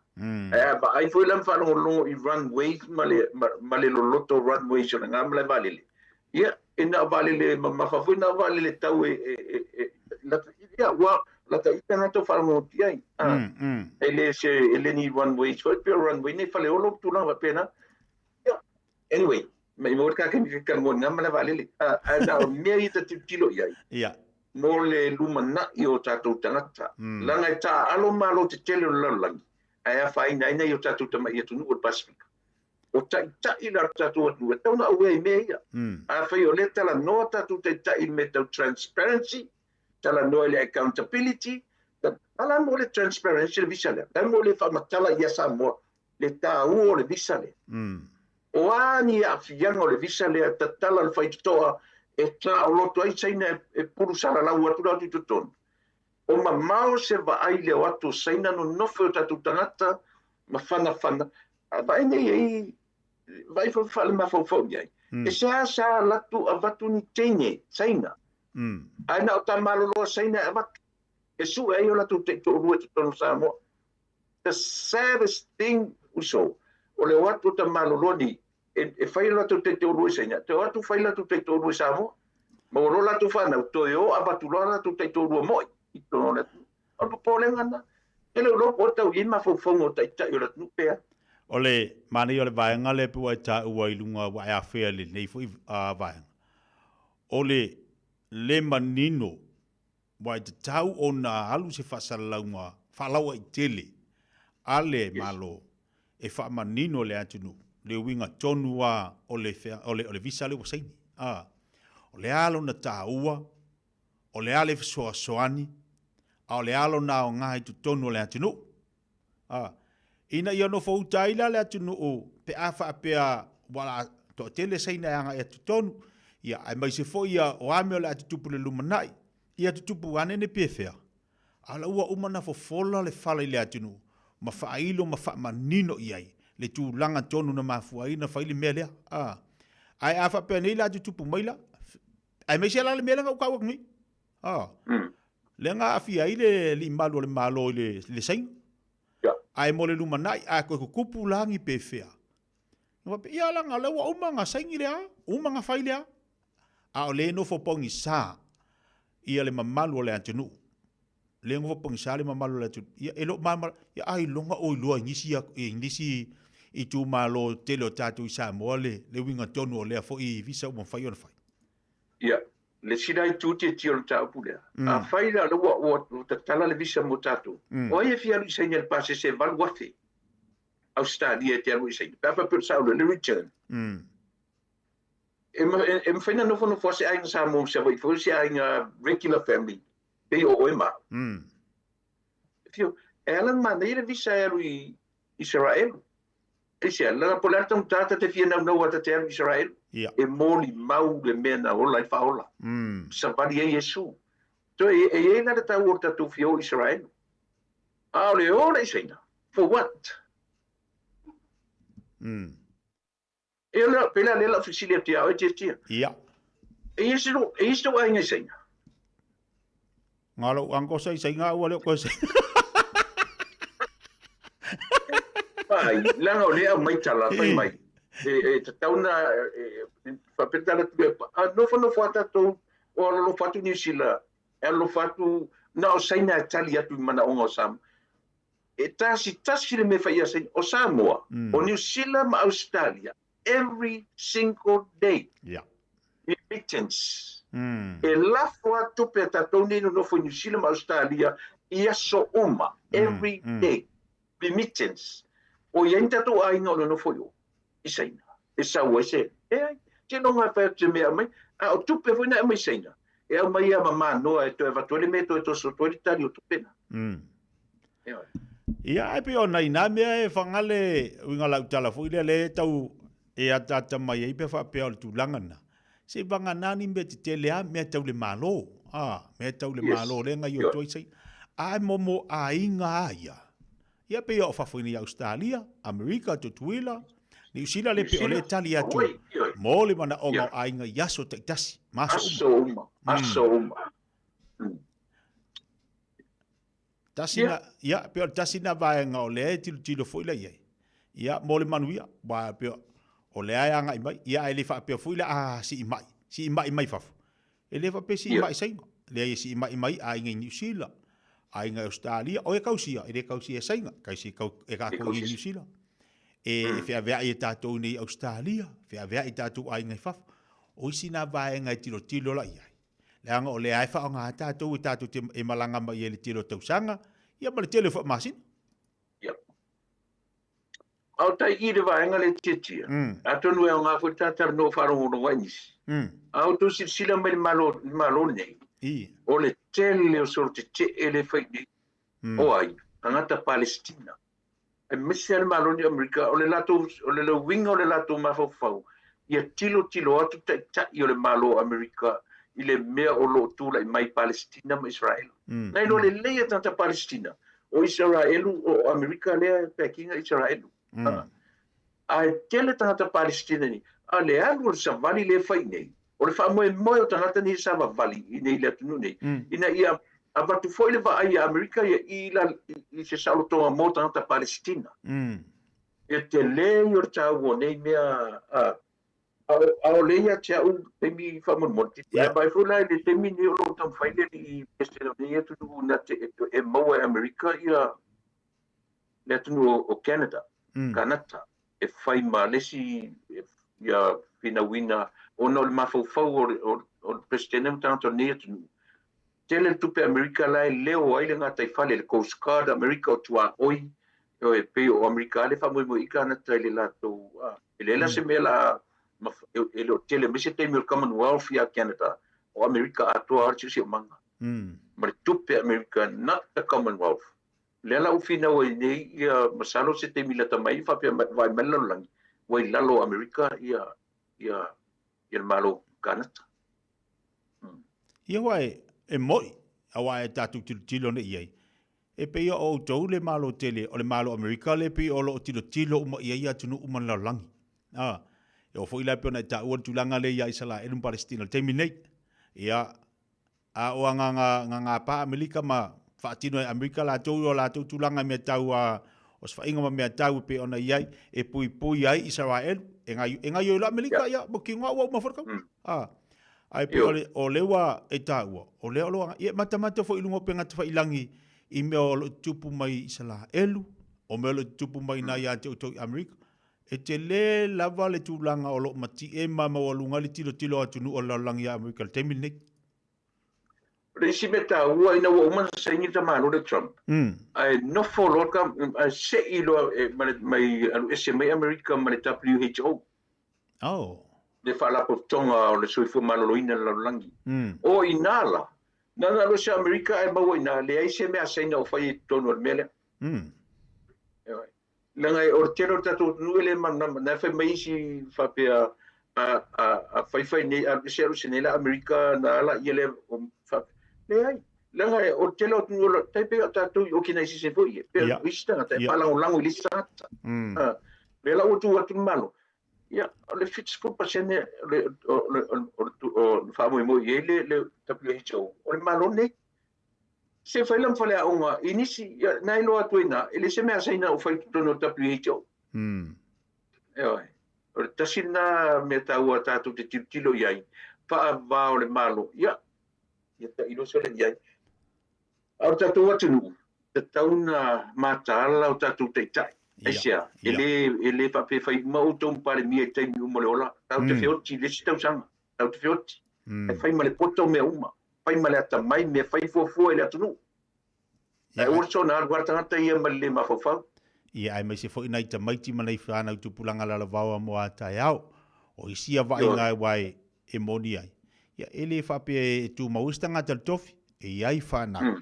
Ae vaai foi la ma faalogologo i runways ma le, ma, ma le loloto o runways o lena malae vaalele. Ia, e na o vaalele mamafa foi na o vaalele tau e, e, e, e lata, ia, ua lata ita na tau faalogologo i ai. Ah, E le se, e le ni runways foi, pe o runway nei Faleolo ma tulaga faapena. Ia, anyway, maimau le kakemi ke kanoa i ngā malae vaalele. Ae na o mea ia ta tilotilo i ai. Mo le lumanai o tatou tagata. Leaga e taaalo malo tetele o le lalolagi, ae afaina ai nai o tatou tamai atunuu o le Pasefika. O taitai la o le tatou atunuu e tatau ona aware i mea ia. Afai o lea talanoa tatou taitai i le mea tau transparency, talanoa i le accountability, a la mo le transparency le visa lea? La mo le faamatala ia Samoa le taua o le visa lea. O a ni aafiaga o le visa lea tatala le faitotoa e taoloto ai Saina e pulu salalau atu latou i totonu. O mamao se vaai i le o atu o Saina nonofo i o tatou tagata ma fanafana, a vaai nei ai, vaai foi faalemafaufau i ai. E seasea latou avatu ni teine Saina, ae na o tamalolo a Saina e avatu, e sue ai o latou taitoalua i totonu o Samoa. The saddest thing uso, o le o atu o tamaloloa nei, e fai o latou taitoalua i Saina, toe o atu fai latou taitoalua i Samoa, maua loa latou fanau, toe o avatu loa latou taitoalua moi i totonu o le atunuu. O le popolega lena. E le o iloa po o tau i ai mafaufauga o taitai o le atunuu pe a. O le manaia o le vaega lea pei ua e taua i luga ua e afea i lenei foi vaega, o le le manino Ua e tatau ona alu se faasalalauga faalauaitele a le Malo e faamanino le atunuu le uiga tonu a o le o le visa lea ua saini. A o le a lona taua, o le a le fesoasoani, a o le a lona aoga i totonu o le atunuu. A, ina ia nofo uta ai la le atunuu pe a faapea ua la toatele Saina e agai atu totonu, ia, aemaise foi ia o a mea o le a tutupu i le lumanai, ia tutupu ane ne pe fea. A o la ua uma ona fofola le fala i le atunuu ma faailo ma faamanino i ai le tulaga tonu na mafua ai ona fai le mea lea. A, ae a faapea nei la tutupu mai la, aemaise la le mea lea na ou taua atu nei. A, lea na aafia ai le alii malu o le Malo i le, le Saina. Ae mo le lumanai, a toe tutupu la ni pefea. Na faapea, ia leaga o lea ua uma ona saini lea, uma ona fai lea. A o lea e nofo pogisa ia le mamalu o le atunuu. Lea e nofo pogisa le mamalu o le atunuu. Ia e le o malamalama, ia ailoga o iloa i nisi, i nisi itumalo tele o tatou i Samoa le, le uiga tonu o lea foi visa ua mafai ona fai. Ia, le sila itu tietie o le mataupu lea, afai la o lea ua tatala le visa mo tatou, o ai e fia alu i Saina i le pasese e 8,000 Ausetalia e te alu i Saina, pe a faapea o le sao lea, le return. E mafai ona nofonofo lava se aiga Samoa ma Savaii foi, o se aiga regular family, pei o oe ma au. Fiu, e ala ona manaia le visa e alu i Isaraelu. Aisea, leaga po o le a le taugata ta te fia naunau a ta te alu i Isaraelu, e molimau le mea na ola ai faaola. Savali ai Iesu. Toe e i ai la le taua o le tatou fia o i Isaraelu. A o le o la i Saina, for what? E o pe lea lea lau fesili atu ia oe Tiatia. Ia. E i se e i se aiga i Saina. Ngā lou uncle sa i Saina ua leo koe Saina. Ai, leaga o lea aumai tala fai mai. E tatau na e faapea tala atu e nofonofo a tatou o alolofa atu Niu Sila, e alolofa atu na o Saina e tali atu i manaoga o Samoa. E tasi tasi le mea e fai ia Saina, o Samoa, o Niu Sila ma Ausetalia, every single day. Yeah. Remittance. E lafo a tupe a tatou nei nonofo i Niu Sila ma Ausetalia i aso uma, every day. Remittance. O i ai ni tatou aiga o nonofo i o, i Saina. E sau ai se, e ai, tino ngā whai atu te mea aumai, a o tupe foi na e aumai Saina. E aumai ia ma manoa e toe avatu ai le mea e toe toso atu ai le tali o tupe na. Ia, ai pei ona inā mea e whangale uiga lau tala foi lea le tau e ataata mai ai pe faapea o le tulaga na. Se vagana ni mea tetele a mea tau le Malo. A, mea tau le Malo lea ngai o toi sai. A e momo aiga a ia. Ia pei o fafo i nei Australia, Amerika, Tutuila, Niu Sila le pe o le tali atu mo le manaoga o aiga i aso taitasi, ma aso uma. Aso uma, aso uma. Tasi na, ia, pe o le tasi na vaega o lea e tilotilo foi la i ai. Ia, mo le manuia, aua pe o lea e agai mai, ia, ae le faapea foi la a siimai, siimai mai fafo. E le faapea siimai Saina. Leai e siimai mai aiga i Niu Sila, aiga i Ausetalia, o e kausia, e le kausia e Saina, kausia e kākou i Niu Sila. E feaveai e tātou nei i Ausetalia, feaveai tātou aiga i fafo. O isi nā vaega e tilotilo la i ai. Leaga o lea e faaaoga tātou e tātou te e malaga mai ai le tele o tausaga, ia ma le tele o faamasina. Ia. A o tai i le vaega le tiatia, atonu e aoga foi le tātalanoa faalogologo ai nisi. A outou silasila mai i le Malo, le Malo nei, o le tele o solo tetee le fai nei, o ai, tagata Palestina. Aemaise lava le Malo nei o Amerika, o le latou, o le uiga o le latou mafaufau, ia tilotilo atu taitai o le Malo o Amerika i le mea o lo o tulai mai Palestina ma Isaraelu. Na iloa lelei e tagata Palestina, o Isaraelu, o Amerika lea e backing Isaraelu. Ae tele tagata Palestina nei, a le alu o le savali lea e fai nei, o le faamoemoe o tagata nei e savavali i nei le atunuu nei, ina ia avatu foi le vaai a Amerika ia i, la, i se saolotoga mo tagata Palestina. E tele ia o le taua o nei mea, a, a o le ia te au taimi faamolemole. Ae vaai foi la i le taimi nei o lo o taumafai le alii President o nei atunuu na te e maua e Amerika ia le atunuu o Canada, Kanata, e fai ma le isi ia finauina ona o le mafaufau o le Peresetene ma tagata o lenei atunuu. Tele le tupe Amerika la e leo ai le gataifale, le Coast Guard Amerika o tuaoi, e pei o Amerika lea e faamoemoe i Kanata i le latou, e leai la se mea la e le o tele mai se taimi o le Commonwealth ia Canada, o Amerika atoa lava le siosiomaga. Ma le tupe Amerika, not the Commonwealth. Lea la ua finau ai nei ia masalo se taimi lata mai faapea vaai mai le lalolagi ua i lalo o Amerika ia ia ia le Malo Kanata. Ia aua e mo'i, aua e tatou tilotilo nei i ai, e pei o outou le Malo tele, o le Malo Amerika lea pei o lo o tilotilo uma i ai atunuu uma o le lalolagi. A, e oo foi la e pei ona e taua le tulaga lea ia Isaraelu ma Palesitina i le taimi nei. Ia, A o a nga pa Amelika ma faatino e Amerika latou i o latou tulaga i mea tau a o se faaiga ma mea tau e pei ona i ai e puipui ai Isaraelu e gaio e gaio i lo Amelika ia mo ki nga ua uma foi le kau. A ai pei o le o le ua e taua o lea o lo ia matamata foi i luga o upega tafailangi i mea o lo o tutupu mai i Isaraelu o mea o lo o tutupu mai ina ia te outou i Amerika. E tele lava le tulaga o lo o matie ma maualuga ai le tilotilo a atunuu o le lalolagi ia Amerika i le taimi lenei. O le isi mea taua ina ua uma ona saini le tamālo le Trump, ae nofo loa ka, ae se'i loa e, ma le, mai alu ese mai Amerika ma le WHO. Oh. Le Faalapotopotoga o le Soifua Maloloina i le Lalolagi. O i nā la, na ona alu ese Amerika ae maua i nā, leai se mea a Saina o fai i totonu o le mea lea. Leaga o le tele o le tatou atunuu e le malamalama, na e fai mai isi faapea a, a, a faifai nei, alu ese alu ese nei la Amerika na ala ia le faapea. Leai, leaga o le tele o atunuu o lo, tai pei o tatou i organization foi ia, pei o isi tagata e faalagolago i le isi tagata. Lea la ua tuu atu le Malo. Ia, o le 70% o le, o le, o le, o le, o le faamoemoe i ai le, le WHO, o le Malo nei. Se fai la ma faleaoga i nisi, ia, na iloa atu ai na, e le se mea saina o fai totonu o WHO. Ioe. O le tasi lena mea taua tatou te tilotilo i ai, faavao o le Malo, ia, ia tailo sole i ai. A o le tatou atunuu, tatau na mataala o tatou taitai. Aisea, e le, e le faapea fai uma outou ma Palemia i taimi uma o le ola. Tatou te feoti i le isi tausaga. Tatou te feoti. E fai ma le poto mea uma. Fai ma le atamai mea fai fuafua i le atunuu. Ae aua le soona alu lava le tagata ia ma le le mafaufau. Ia, aemaise foi nai tamaiti ma nai fanau tupulaga lalovaoa mo a taeao. O isi ia vaaiga aua e moni ai, ia e le faapea e tumau ai se tagata i le tofi, e i ai fanau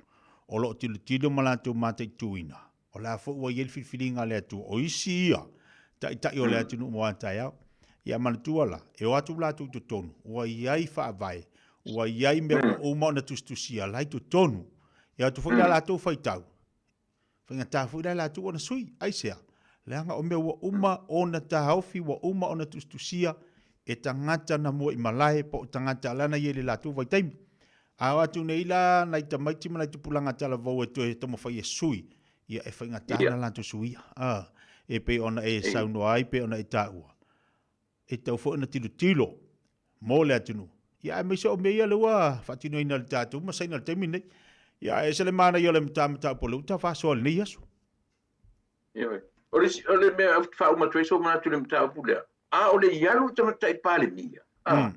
o lo o tilotilo ma latou mataituina, o la foi ua i ai le filifiliga a le Atua, o isi ia taitai o le atunuu mo a taeao. Ia manatua la, e o atu latou i totonu, ua i ai faavae, ua i ai mea ua uma ona tusitusia la i totonu, e o atu foi la latou faitau, Faigata foi la i latou ona sui. Aisea? Leaga o mea ua uma ona taofi, ua uma ona tusitusia e tagata na mua i malae po o tagata la na i ai i le latou vaitaimi. A o atu nei la nai tamaiti ma nai tupulaga talavou e toe taumafai e sui, ia e faigata ona latou suia. A, e pei ona e saunoa ai, pei ona e taua, e tatau foi ona tilotilo mo le atunuu. Ia aemaise o mea ia lea ua faatinoina e le tatou ma Saina i le taimi lenei. Ia ae ese le manaia o le mataupu o lea ua ta faasoa i lenei aso. Ioe. O le, o le mea ou te faauma atu ai sou manatu i le mataupu lea, a o le i alu le Tamaitai Palemia, a,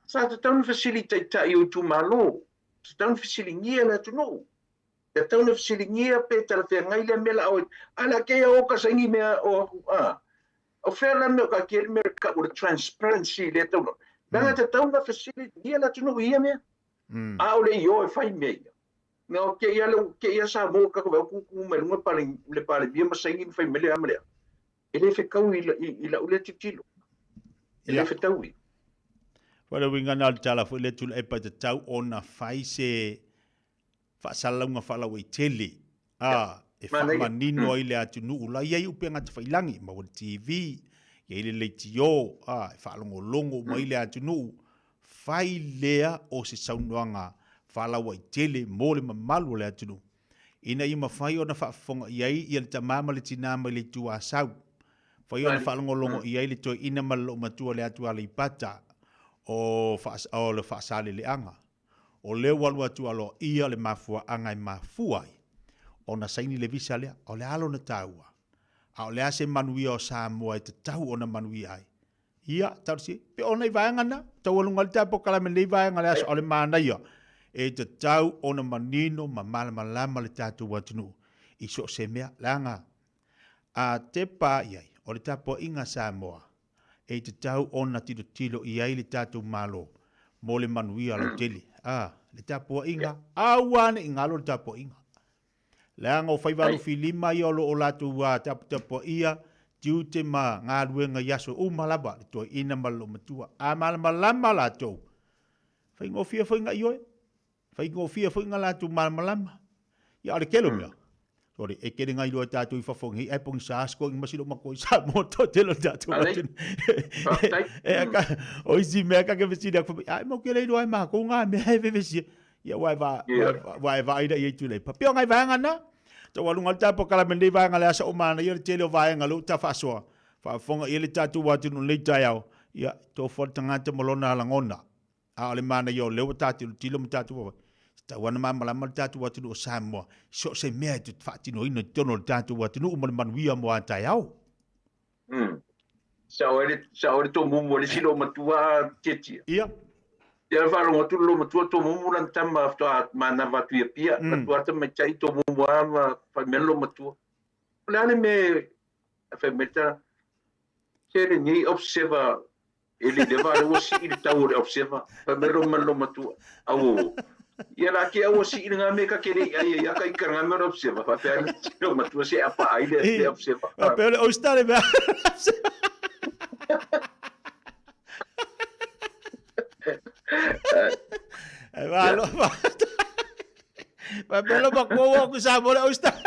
sa tatau ona fesili i taitai o itumalo, tatau ona fesiligia le atunuu, tatau ona fesiligia pe talafeagai lea mea la a o, a le a kei a o ka saini mea o aku, a, O fea la mea o ka kei mea ka o le transparency lea tau no. Leaga tatau na fesiligia le atunuu i ia mea. A o le i o e fai mea ia. Na o kei le kei sa mo ka ko ku ku mai lunga pale le palemia ma saini ma fai mai le a ma le a. E le fetau i i lau lea tilotilo. E le fetau i. Fa le uiga na o le tala foi lea Tuilaepa e tatau ona fai se faasalalauga faalauaitele a e faamanino ai le atunuu la i ai upega tafailangi, maua le TV, i ai le leitio, a e faalogologo uma ai le atunuu, fai lea o se saunoaga faalauaitele mo le mamalu o le atunuu, ina ia mafai ona faafofoga i ai ia le tama ma le tina mai le itu Asau, fai ona faalogologo i ai le toeaina ma le loomatua le atu Aleipata o o le Faasaleleaga. O lea ua alu atu aloaia le mafuaaga e mafua ai ona saini le visa lea. O le a lona taua? A o le a se manuia o Samoa e tatau ona manuia ai? Ia, talosia, pe o nai vaega na, taualuga ai le tatou polokalame i lenei vaega o le aso, o le manaia, e tatau ona manino ma malamalama le tatou atunuu i so o se mea, leaga a tepa i ai, o le tapuaiga a Samoa, e tatau ona tilotilo i ai le tatou Malo mo le manuia lautele. A, le tapuaiga, aua ne i galo le tapuaiga. Leaga o faiva alofilima ia o lo o latou taputapuaia tiute ma galuega i aso uma lava, le toeaina ma le loomatua. A malamalama latou, faigofie foi na ioe. Faigofie foi na latou malamalama. Ia, o le tele o mea, sorry, e tele na iloa e tatou i fafo nei, ae pogisa siko i masi lou matua i Samoa to tele o le tatou atunuu. E ka, o isi mea ka ke fesili aku, ai mau ke le iloa e makou ngā mea e vevesia. Ia, ua e va, ua e vaai la i ei tūlei. Pa pea o ngai vaega na, taualuga le tapo kalame nei vaega le asa o mana ia le tele o vaega le uta faasoa. Faafofoga i le tatou atunuu nei taeao, ia, tofu le tagata ma lona lagona. A o le manaia o lea ua tatou tilotilo ma tatou vaavaai, e tatau lava ona malamalama le tatou atunuu o Samoa i so o se mea e faatinoina i totonu o le tatou atunuu mo le manuia mo a taeao. Sao ai le, sao ai le tomumu a le isi loomatua a Tietia. Ia. Ia faalogo atu le loomatua tomumu lana tama faatoa manava atu i Apia. Atu lava tamaitai tomumu lava ma fai mai le loomatua. O le a le mea e fai mai le tala, se lenei observer E le leva le ua sii le tau o le observer. Fai mai lo man lo matua. Au. Ia la ke au sii le ngā me ka kere ai ai ka ika ngā me o observer. Fa pea le lo matua se apa ai le le observer. Fa pea le oyster le mea. E va lo va. Fa pea lo matua ua ku sa mo le oyster.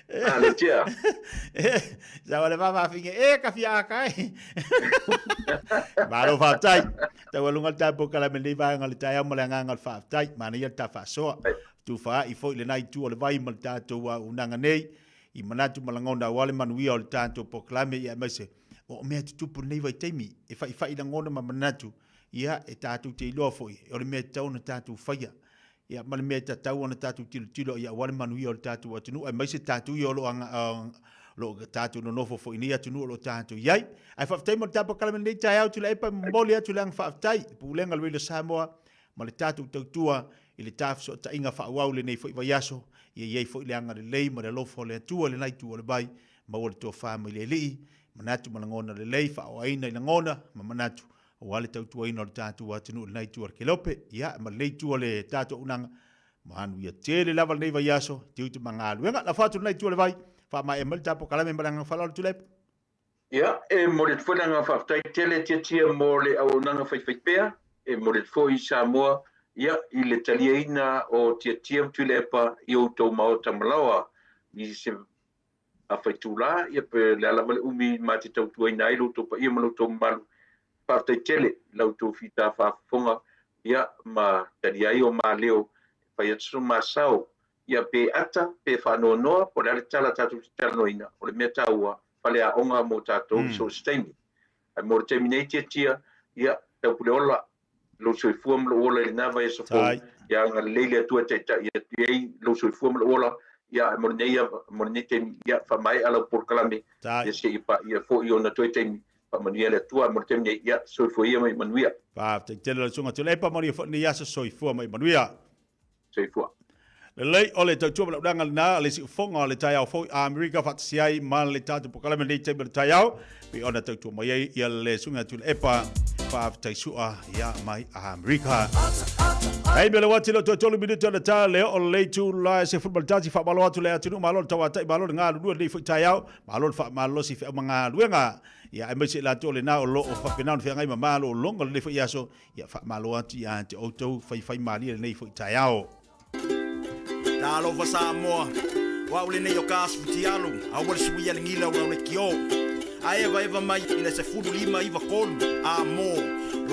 Ale tia. Sa o le vavafinge e ka fia aka e. Malo faafetai. Taualuga le tatou polokalame lenei vaega o le taeao ma le agaga o le faafetai. Manaia le ta faasoa. Tufaai foi lena itu o le vai ma le tatou auaunaga nei i manatu ma lagona aua le manuia o le tatou polokalame ia aemaise o mea tutupu lenei vaitaimi e faifai lagona ma manatu ia e tatou te iloa foi o le mea e tatau ona tatou faia ia ma le mea e tatau ona tatou tilotilo ia aua le manuia o le tatou atunuu aemaise tatou ia o lo o lo o tatou nonofo foi i nei atunuu o lo o tatou i ai. Ae faafetai mo le tatou polokalame i lenei taeao Tuilaepa, e momoli atu le agaga faafetai i le Pulega o le Radio Samoa ma le tatou tautua i le ta fesootaiga faaauau i lenei foi vaiaso. Ia i ai foi le agalelei ma le alofa o le Atua i lena itu o le vai, maua le tofa mai le Alii, manatu ma lagona lelei, faaoaina i lagona ma manatu aua le tautuaina o le tatou atunuu i lena itu o le Kelope, ia, ma lenei itu o le tatou auaunaga. Manuia tele lava lenei vaiaso, tiute ma galuega. Lafo atu i lena itu o le vai, faamaea mai le tatou polokalame ma le agaga faaaloalo Tuilaepa. Ia, e momoli atu foi le agaga faafetai tele Tiatia mo le auaunaga faifaipea, e momoli atu foi i Samoa, ia, i le taliaina o Tiatia ma Tuilaepa i outou maota malaoa i se afaitulā, ia pe o le a lava le umi ma te tautuaina ai lo outou paia ma lo outou mamalu. Faafetai tele i la outou fita faafofoga, ia, ma talia ai o ma leo e fai atu so ma sao, ia, pe ata, pe faanoanoa, po o le a le tala tatou te talanoaina, o le mea taua, faleaoga mo tatou i so o se taimi. Ae mo le taimi nei Tiatia, ia, Taupuleola, lou soifua ma lou ola i lena vaiaso fou, ia agalelei le Atua e taitai atu i ai lou soifua ma lou ola, ia mo lenei mo lenei taimi, ia faamaea lau polokalame, ia seia paia foi ona toe taimi, faamanuia le Atua mo le taimi nei, ia soifua ia ma ia manuia. Faafetai tele lau Susuga Tuilaepa, manuia foi lenei aso, soifua ma ia manuia. Soifua. Lelei, o le tautua ma le auaunaga lena, o le siufofoga o le taeao fou i Amerika faatasi ai ma le tatou polokalame lenei taimi o le taeao, pei ona tautua mai ai ia le Susuga Tuilaepa Faafetai Sua ia mai Amerika. Taimi o le uati le toe tolu minute o le ta le oo le itula e 11 faamalo atu le atunuu malo le tauatai malo le galulue lenei foi taeao malo le faamalolosi feau ma galuega ia aemaise i latou o lena o lo o faapena ona feagai ma malologa lenei foi aso Ia faamalo atu ia te outou faifaimalie lenei foi taeao. Talofa Samoa, o au lenei o Kas Futialu, aua le suia le gila o lau lekiō. A evaeva mai i le 15 9 3 a mo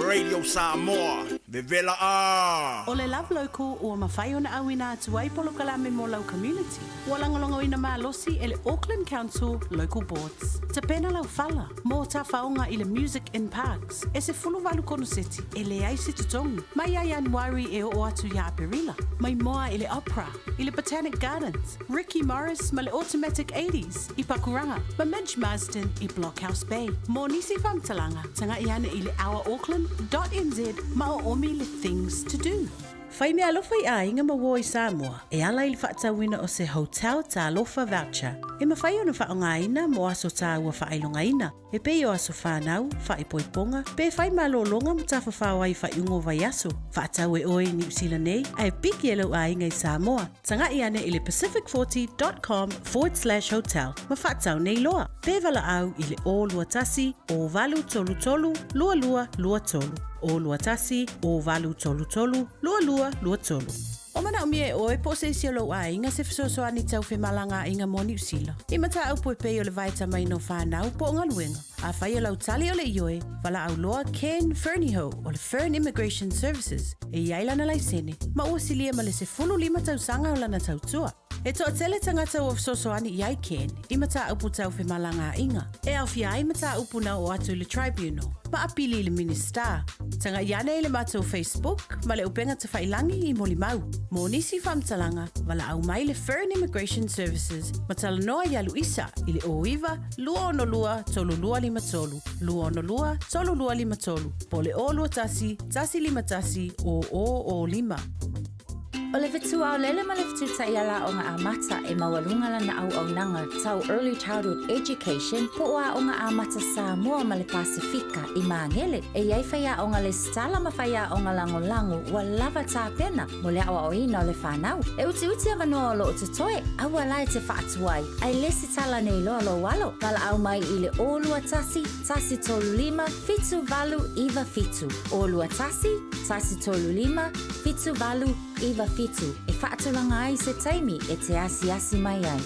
Radio Samoa. Vevela a! O le Love Local ua mafai ona auina atu ai polokalame mo lau community. Ua lagolagoina malosi e le Auckland Council Local Boards. Tapena lau fala mo tafaoga i le Music in Parks e 18 konoseti e leai se totogi mai ia Ianuari e oo atu ia Aperila. Mai moa i le Opera, i le Botanic Gardens, Ricky Morris ma le Automatic Eighties i Pakuranga ma Midge Marsden i Blockhouse Bay. Mo nisi faamatalaga, taga'i ane i le ourauckland dot nz ma oomi le Things to Do. Fai meaalofa i aiga ma uo i Samoa e ala i le faatauina o se Hotel Talofa Voucher e mafai ona faaaogaina mo aso tāua faailogaina e pei o aso whānau, whaipoiponga, pe whai malōlōga ma tafafao ai whaiuga o vaiaso. Faatau e oe i Niu Sila nei ae piki e lou aiga i Samoa. Taga'i ane i le pacific40.com/hotel ma faatau nei loa. Pe valaau i le 021 0833 2223. 021 0833 2223. O manaomia e oe po o se isi o lou aiga se fesoasoani tau femalagaaiga mo Niu Sila. I mataupu e pei o le vaetamaina o whanau po o galuega. Afai o lau tali o le ioe, valaau loa Ken Fernihough o le Fern Immigration Services e i ai lana laisene ma ua silia ma le 15 tausaga o lana tautua. E toatele tagata ua fesoasoani i ai Ken i mataupu tau femalagaaiga, e aofia ai mataupu na oo atu i le Tribunal ma apili i le Minisita. Taga'i ane i le matou Facebook ma le upega tafailangi i molimau. Mo nisi faamatalaga, valaau mai le Fern Immigration Services ma talanoa ia Luisa i le 09 262 3253, 262 3253, po o le 021 151 0005. O le fetu aolele ma le fetu taiala aoga amata e maualuga lana auaunaga tau Early Childhood Education po o Aoga Amata Samoa ma le Pasefika i Magele. E i ai faiaoga lesitala ma faiaoga lagolago ua lava tapena mo le aoaoina o le fanau. E utiuti avanoa o lo o totoe, aua la e te faatuai, ae lesitala nei loa lou alo. Valaau mai i le 021 135 7897, 021 135 7897 e faatulaga ai se taimi e te asiasi mai ai.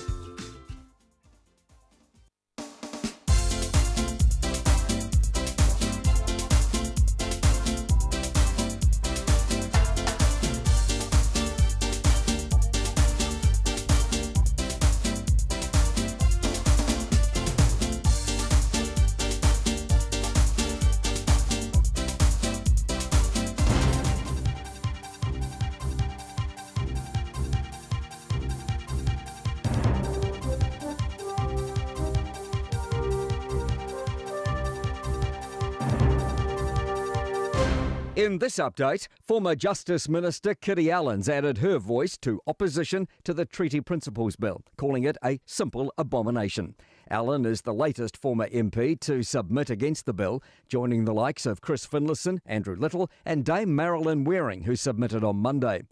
In this update, former Justice Minister Kitty Allen's added her voice to opposition to the Treaty Principles Bill, calling it a simple abomination. Allen is the latest former MP to submit against the bill, joining the likes of Chris Finlayson, Andrew Little, and Dame Marilyn Waring, who submitted on Monday.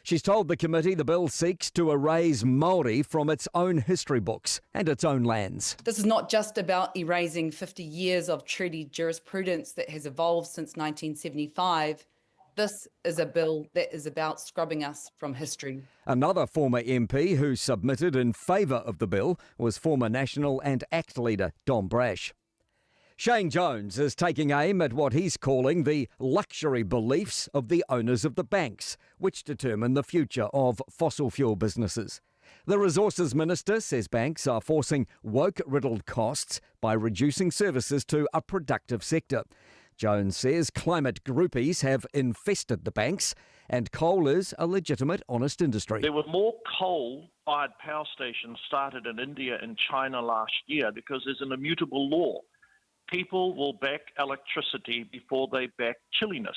She's told the committee the bill seeks to erase Māori from its own history books and its own lands. This is not just about erasing 50 years of treaty jurisprudence that has evolved since 1975. This is a bill that is about scrubbing us from history. Another former MP who submitted in favour of the bill was former National and ACT leader Don Brash. Shane Jones is taking aim at what he's calling the luxury beliefs of the owners of the banks, which determine the future of fossil fuel businesses. The Resources Minister says banks are forcing woke riddled costs by reducing services to a productive sector. Jones says climate groupies have infested the banks and coal is a legitimate, honest industry. There were more coal fired power stations started in India and China last year because there's an immutable law. People will back electricity before they back chilliness.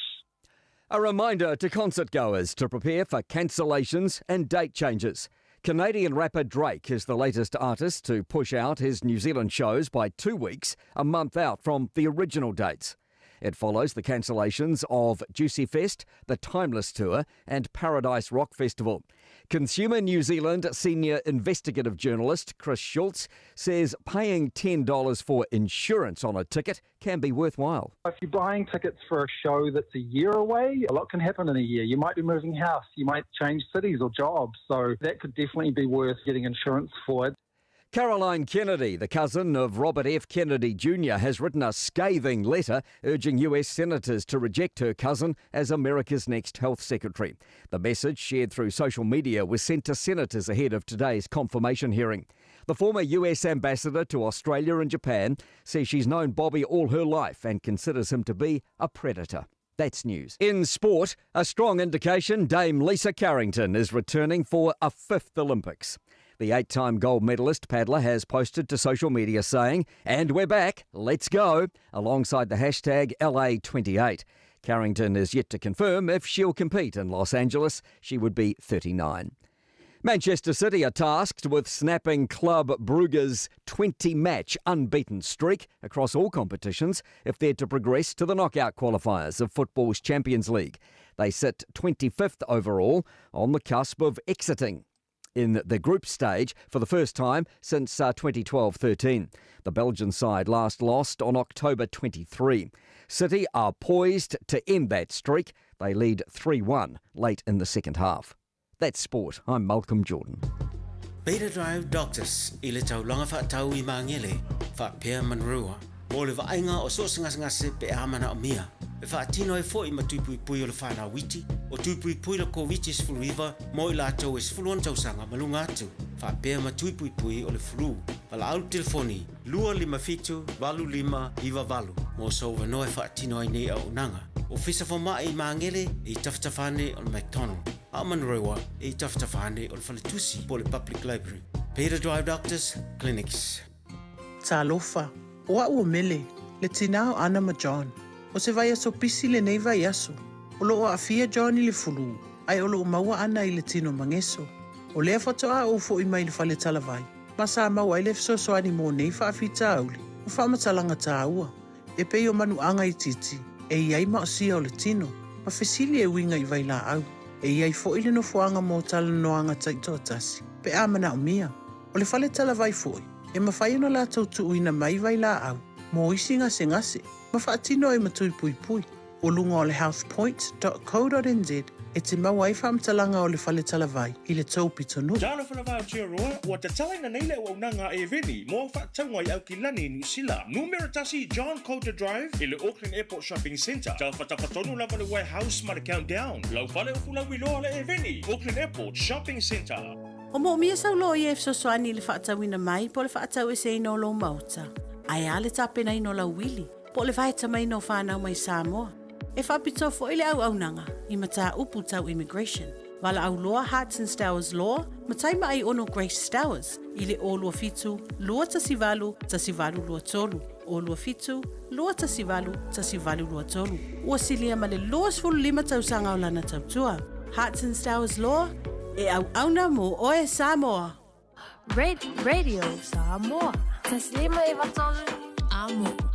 A reminder to concert goers to prepare for cancellations and date changes. Canadian rapper Drake is the latest artist to push out his New Zealand shows by two weeks, a month out from the original dates. It follows the cancellations of Juicy Fest, the Timeless Tour, and Paradise Rock Festival. Consumer New Zealand senior investigative journalist Chris Schulz says paying $10 for insurance on a ticket can be worthwhile. If you're buying tickets for a show that's a year away, a lot can happen in a year. You might be moving house, you might change cities or jobs, so that could definitely be worth getting insurance for. Caroline Kennedy, the cousin of Robert F. Kennedy Jr., has written a scathing letter urging US senators to reject her cousin as America's next health secretary. The message, shared through social media, was sent to senators ahead of today's confirmation hearing. The former US ambassador to Australia and Japan says she's known Bobby all her life and considers him to be a predator. That's news. In sport, a strong indication Dame Lisa Carrington is returning for a fifth Olympics. The eight time gold medalist paddler has posted to social media saying, And we're back, let's go, alongside the hashtag LA28. Carrington is yet to confirm if she'll compete in Los Angeles. She would be 39. Manchester City are tasked with snapping Club Brugge's 20 match unbeaten streak across all competitions if they're to progress to the knockout qualifiers of football's Champions League. They sit 25th overall on the cusp of exiting in the group stage for the first time since 2012 uh, 13. The Belgian side last lost on October 23. City are poised to end that streak. They lead 3 1 late in the second half. That's sport. I'm Malcolm Jordan. Beta Drive Doctors i le taulaga faatau i Magele faapea Manurewa mo le vaaiga o so o se gasegase pe a manaomia e faatino ai foi ma tui puipui o le fanau iti o tui puipui le Koviti-19 mo i latou e 16 tausaga ma luga atu faapea ma tui puipui o le flu. Valaau le telefoni 257 8598 mo sou avanoa e faatino ai nei auaunaga. Ofisa Fomai i Magele e i tafatafa ane o le McDonald, a o Manurewa e i tafatafa ane o le Faletusi po o le Public Library. Peter Drive Doctors Clinics. Talofa, o a'u o Mele, le tinā o Ana ma John. O se vaiaso pisi lenei vaiaso. O lo'o aafia John i le fulū, ae o lo'o maua ana i le tino mageso. O lea faatoā ou fo'i mai le fale talavai, ma sa maua ai le fesoasoani mo nei faafitauli ma faamatalaga tāua, e pei o manuaga itiiti e i ai maosia o le tino, ma fesili e uiga i vailaau. E i ai fo'i le nofoaga mo talanoaga taitoatasi, pe a manaomia. O le fale talavai fo'i, e mafai ona latou tuuina mai vailaau mo isi gasegase ma faatino ai ma tui puipui. O luga o le healthpoint.co.nz e te maua ai faamatalaga o le fale talavai i le tou pitonuu. Talofa lava Aotearoa, ua tatalaina nei le auaunaga a Eveni mo au faatauga i Aukilani i Niu Sila. Numera tasi John Coulter Drive i le Auckland Airport Shopping Centre. Tafatafa tonu lava le Warehouse ma le Countdown. Lau fale o Fulauiloa le Eveni, Auckland Airport Shopping Centre. O moomia sau loia e fesoasoani i le faatauina mai po o le faataueseina o lou maota. Ae a le tapenaina o lau uili po o le vaetamaina o fanau mai Samoa? E faapitoa foi le auaunaga i mataupu tau immigration. Valaau loa Hartson Stowers Law ma Taimaai Ono Grace Stowers i le 027 218 1823. 027 218 1823. Ua silia ma le 25 tausaga o lana tautua. Hearts and Stowers Law, e auauna mo oe Samoa. Radio Samoa. 153 Amo.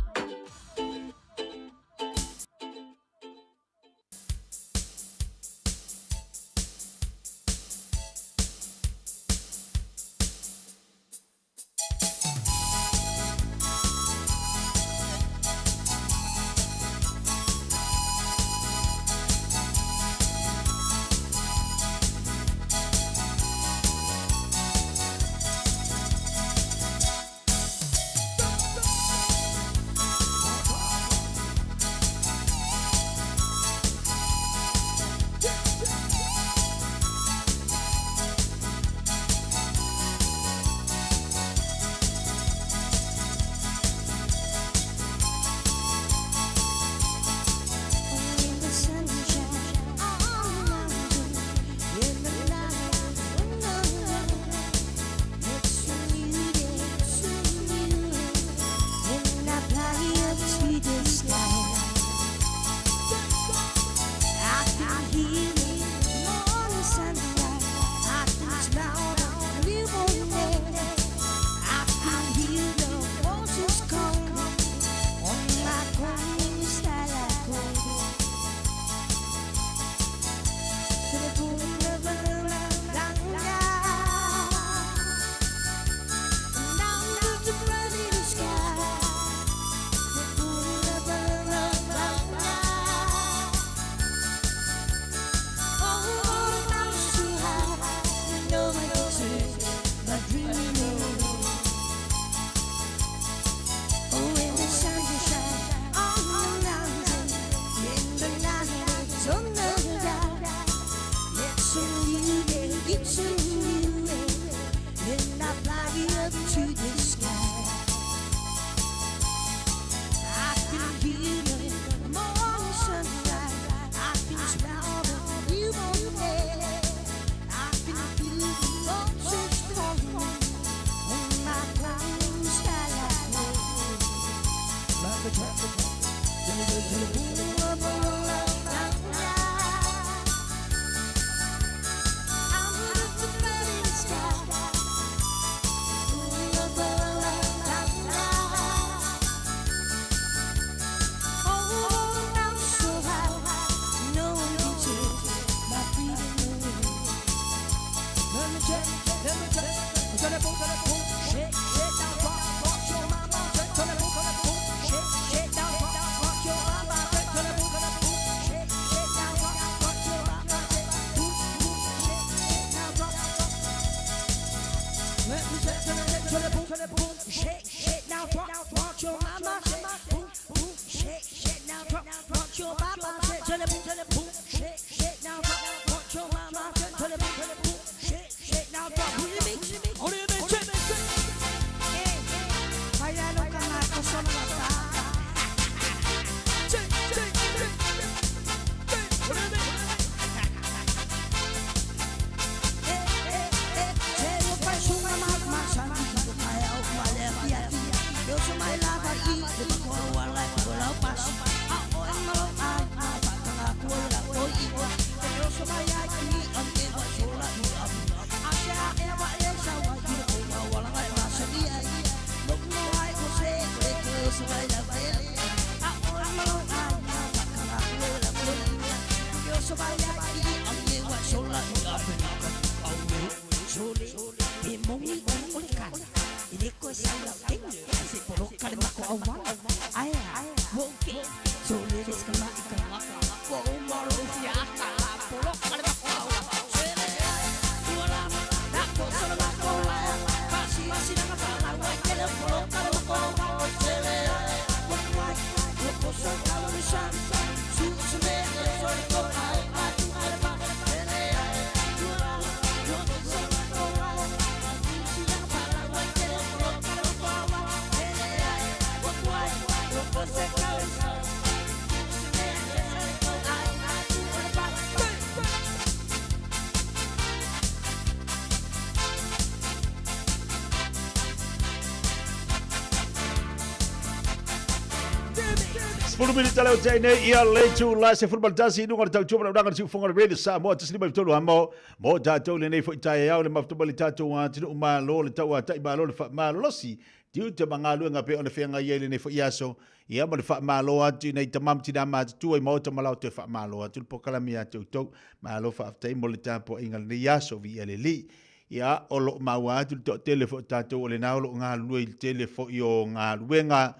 10 minita leo te nei ia le tu la se fulu tasi i luga o le tautua ma le ulaga le siufoga le Radio Samoa 153 amo mo tatou lenei foi taeao le mafuta le tatou atunuu malo le tauatai malo le faamalolosi tiute ma galuega pei ona feagai ai lenei foi aso ia ma le faamalo atu i nai tama ma tina matutua i maota ma lao toe faamalo atu le polokalame ia te outou. Malo faafetai mo le tapuaiga lenei aso viia le Alii. Ia, o lo o maua atu le toatele foi o tatou o lena o lo o galulue i le tele foi o galuega,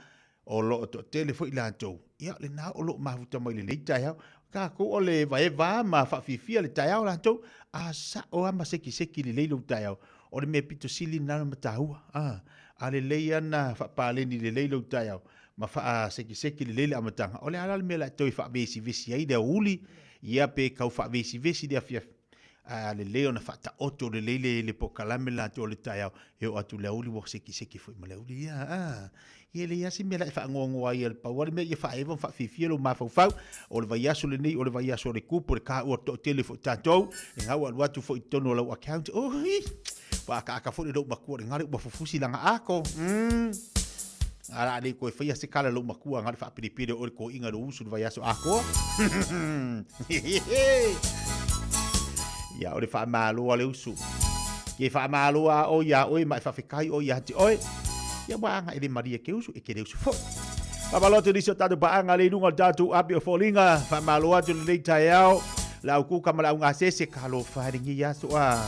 o lo o toatele foi latou, ia lena o lo o mafuta mai lenei taeao. Tatou o le vaeva ma faafiafia le taeao latou, a sao lava ma sekiseki lelei lou taeao. O le mea pito sili lena ona mataua. A, a lelei ana faapaleni lelei lou taeao ma faasekiseki lelei le amataga, o le a la le mea o le a toe faavesivesi ai le aoauli, ia pe tau faavesivesi le afiafi. Ae a lelei ona faataoto lelei le, le polokalame latou o le taeao, e oo atu i le aoauli ua sekiseki foi ma le aoauli. Ia, a, ia e leai lava se mea o le a e faanoanoa ai, pau lava le mea ia faaeva ma faafiafia lou mafaufau. O le vaiaso lenei, o le vaiaso o le kupu, o le kaua o le toatele foi o tatou, lena ua alu atu foi i totonu o lau account, oi, ua akaaka foi le lou matua, lena le ua fufusi lana ako. A la le toe faia se kala lou matua nga le faapelepele o le toeina lou usu le vaiaso atoa. Ia o le faamalo a le usu. Ke faamalo a o ia oe ma e faafetai o ia te oe. Ia ua aga e le malie ke usu e ke le usu foi. Faamalo atu nisi o tatou paaga le i luga o le tatou api o foliga. Faamalo atu lenei taeao. Le au kuka ma le au gasese talofa e lenei aso a.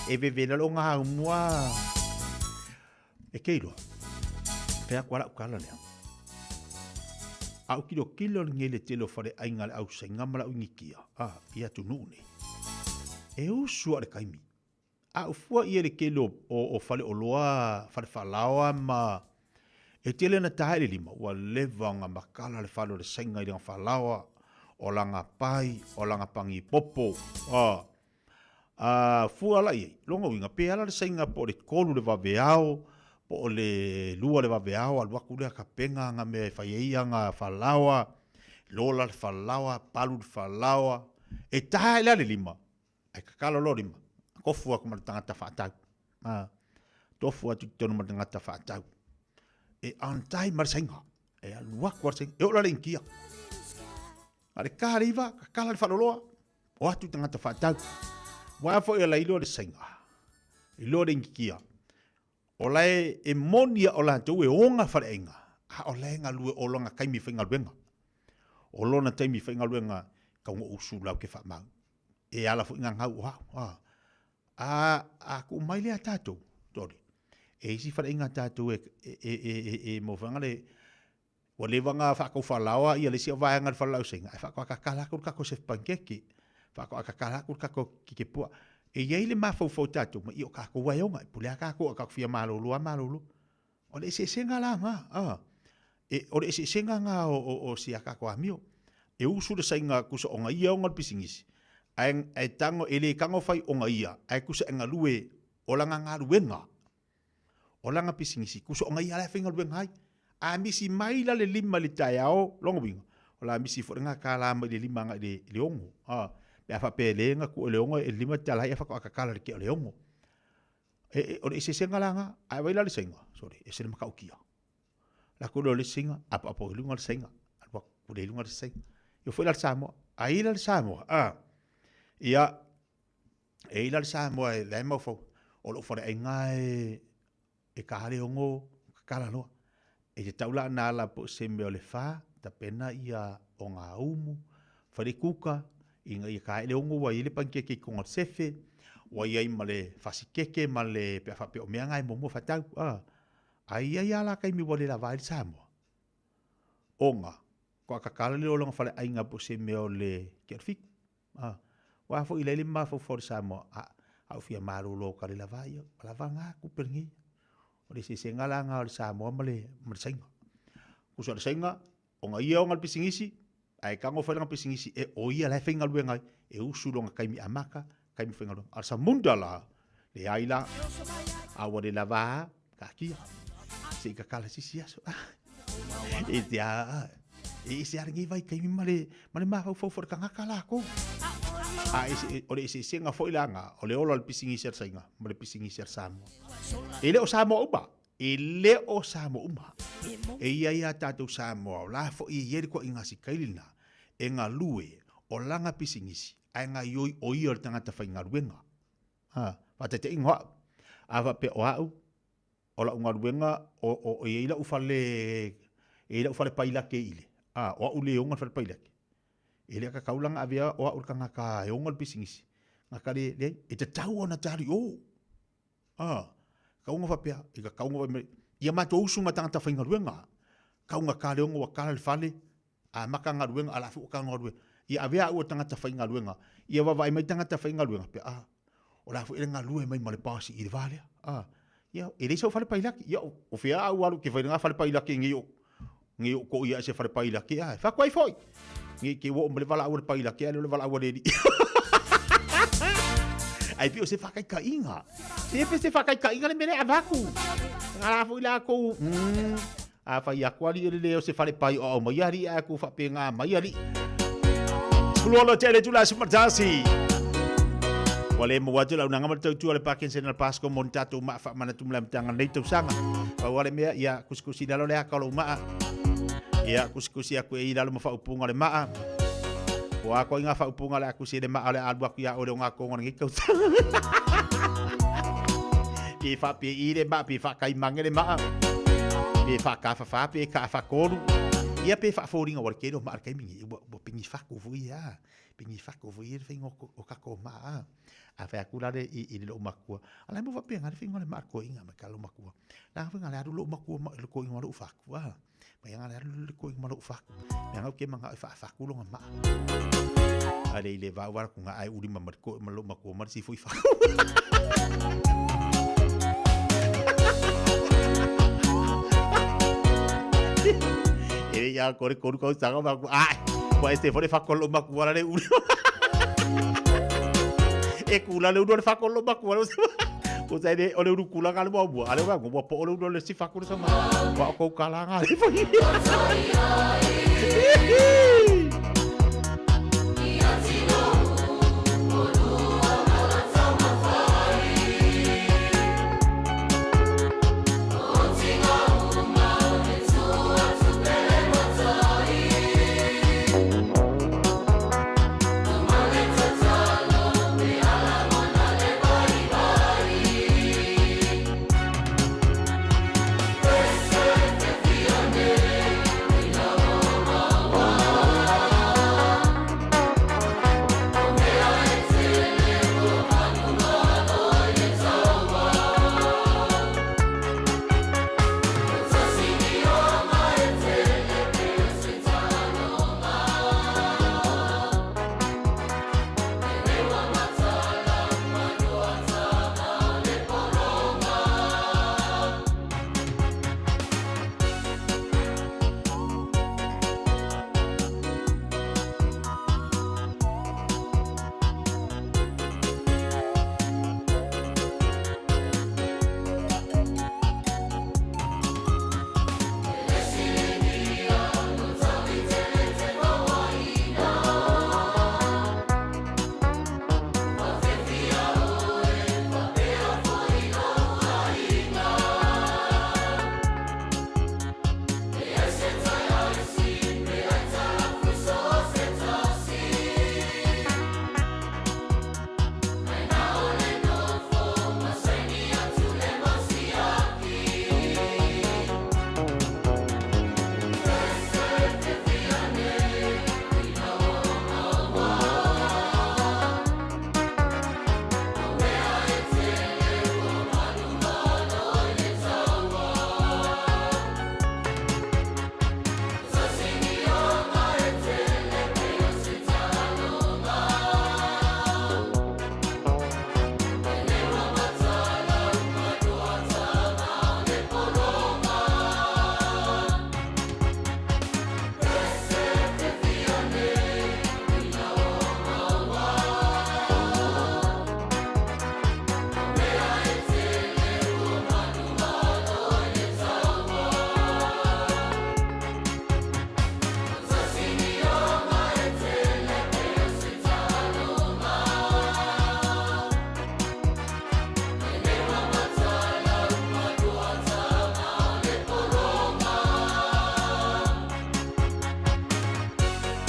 E vevela lo ngā mua. E ke iloa. Pea kua lau kala lea. A u kilo kilo le ngele tele o fale ainga le au sainga ma lau ingikia. A, i atu nuu nei. E usu a le kaimi. A u fua ia le kele o, o, o fale oloa, fale falaoa ma e tele na tae le lima. Ua leva nga makala le fale o le sainga i langa falaoa, o langa pai, o langa pangi popo. A, A fua la i ai, lona uiga, pe ala le saiga po o le 3 le vaveao, po o le 2 le vaveao, alu atu lea tapena ana mea e fai ai ana falaoa, lola le falaoa, palu le falaoa, e ta ae la le lima, ae tatalo loa lima, tofu atu ma le tagata faatau. A, tofu atu i totonu ma le tagata faatau. E on time ma le saiga, e alu atu a le saiga, e oo la le Initia. A le ka le iva, kakala le faaloloa, o atu tagata faatau. Ua foi o la iloa le saiga, iloa le inikia, o la e, e moni a o latou e oga faleaiga, a o la e galue o lona taimi faigaluega. O lona taimi faigaluega, tau no usu lau ke faamau. E ala foi ngangau o au. A, a, a ku mai lea tātou, toli. E isi faleaiga tātou e, e, e, e, e, e mofanga le, Ua leva ona faataufalaoa ia le isi vaega o le falelausaina, ae faatoa atu le tatou sefe panikeke, faatoa tatala atu le tatou keke puaa. E i ai le mafaufau o tatou, ma ia o tatou lava e ona, e pule lava tatou, a tatou fia malolo lava malolo. O le eseesega la lena, a, e, o le eseesega lena o, o, o si a tatou amio. E usu le saiga tusa ona ia ona le pisinisi, ae, ae tago, e le tago fai ona ia, ae tusa e galue o lana galuega. O lana pisinisi, kusa o ngai ala e faigaluega ai. A misi mai la le lima i le taeao, lona uiga, o la misi foi lena kālā mai le lima agai i le ono. A, pe a faapea e le na tuu e le ono e lima tala ai a faatoa tatala i le tea o le ono. E, e, o le eseesega la na, ae vai la le saiga, sorry, ese le matautia. La ku le saiga, apoapo i luga le saiga, alu atu le i luga le saiga. Ia foi la le Samoa, ai la le Samoa, a, ia, E i la le Samoa e la e maufau, o lou faleaiga e, e ka le ono kakala loa. E te tau la na ala po se mea o le fa, tapena ia o ngā umu, fai le kuka, ina ia ka e le ono ua i le panikeke i konga sefe, ua i ai ma le fasikeke ma le pe a faapea o mea ngā e muamua whatau. A, ai ai a la kaimi ua le lava ai le Samoa. Ona, ko a kakala le olonga faleaiga po se mea o le ke o le fiku. A, ua foi lele mafaufau le Samoa, a, a u fia malolo ka le lava ia, lava ngā kupe lengi. O le eseesega la ngā o le Samoa ma le, ma le Saina. Kusa o le Saina, o nga ia o nga le pisinisi, ae tango fai langa pisinisi e o ia la e faigaluega ai, e usu longa taimi amata, taimi faigaluega. A o le Samunda la, leai la, a ua le lava a, taatia, se i tatala sisi aso. E te a, e ese a lenei vaitaimi ma le, ma le mafaufau foi o le tagata lakou. A ese, o le eseesega foi la na, o le ola o le pisinisi a le Saina ma le pisinisi a le Samoa. E le o Samoa uma. E le o Samoa uma. E i ai a tātou Samoa, o la foʻi e i ai le koaʻiga sikaili lena, e galue, o lana pisinisi, ae gaioi o ia o le tagata faigaluega. Ha, faataitaiga o a'u. A faapea o a'u, o la'u galuega, o, o, e i ai la'u fale, e i ai la'u fale pailake i le, a, o a'u le ona le fale pailake. E le kakau la na avea o a'u le tagata e ona le pisinisi. Gata le, leai, e tatau ona ta alu i o. A, kauga faapea, i ka kauga fai mai, ia matou usu ma tagata faigaluega, kauga ka le ono ua kala le fale, amata galuega, a la foi ua kala galuega. Ia avea au o tagata faigaluega, ia vaavaai mai tagata faigaluega, pe a, o la foi e galue mai ma le boss i le va lea. A, ia, e leai sau fale pailaki. Ia, o fea au alu ke fai lena fale pailaki nei o, nei o ko ia se fale pailaki a, e faku ai foi. Nei ke ua o ma le valaau a le pailaki, a le o le valaau a le alii. Ai pe o se whakaikainga. Se pe se whakaikainga le mele avaku. Nga la foi la kou. A whai aku ali ele le o se whare pai o au mai ali a ku whape ngā mai ali. Pulono te le tula sumatasi. Ua le maua atu lau nanga ma le tautua le Parkinson le Pasco mo ni tātou maa whaamana tumla mtanga nei tausaga. Pau ale mea, ia kusikusi lalo le aka o lou maa. Ia kusikusi aku e i lalo ma whaupunga o le maa. O a koe ngā whaupunga le akusi e le maa o le alu aku ia ole o ngā konga nei tausaga. Pe wha pe i le maa, pe wha kai mange le maa. Pe wha ka whawha, pe ka whakolu. Ia pe wha fōringa wale kero maa le kaimingi. Ua pingi whaku fui ia. Pingi whaku fui ia le whainga o kako maa. A whai aku rare i, i le lou makua. A lai mo whapea ngā le whainga le maa ko inga me ka lou makua. La whainga le aru lou makua ma le ko inga lou whaku. Ah. Mai anga le aru le ko inga lou whaku. Me anga ke manga e wha whaku longa maa. A le i le vau wara ku ngā ai uri ma mariko ma lou makua ma si fui whaku. E ia kore koru kau sanga ma ku. Ai, wa este fore whako lou makua le uri. E kula le uru le whako lou makua. Ko sa le o le uru kula ngā le mua mua. Ale wa ngua po o le uru le si whako le sama. Wa o kou kala ngā le whangi.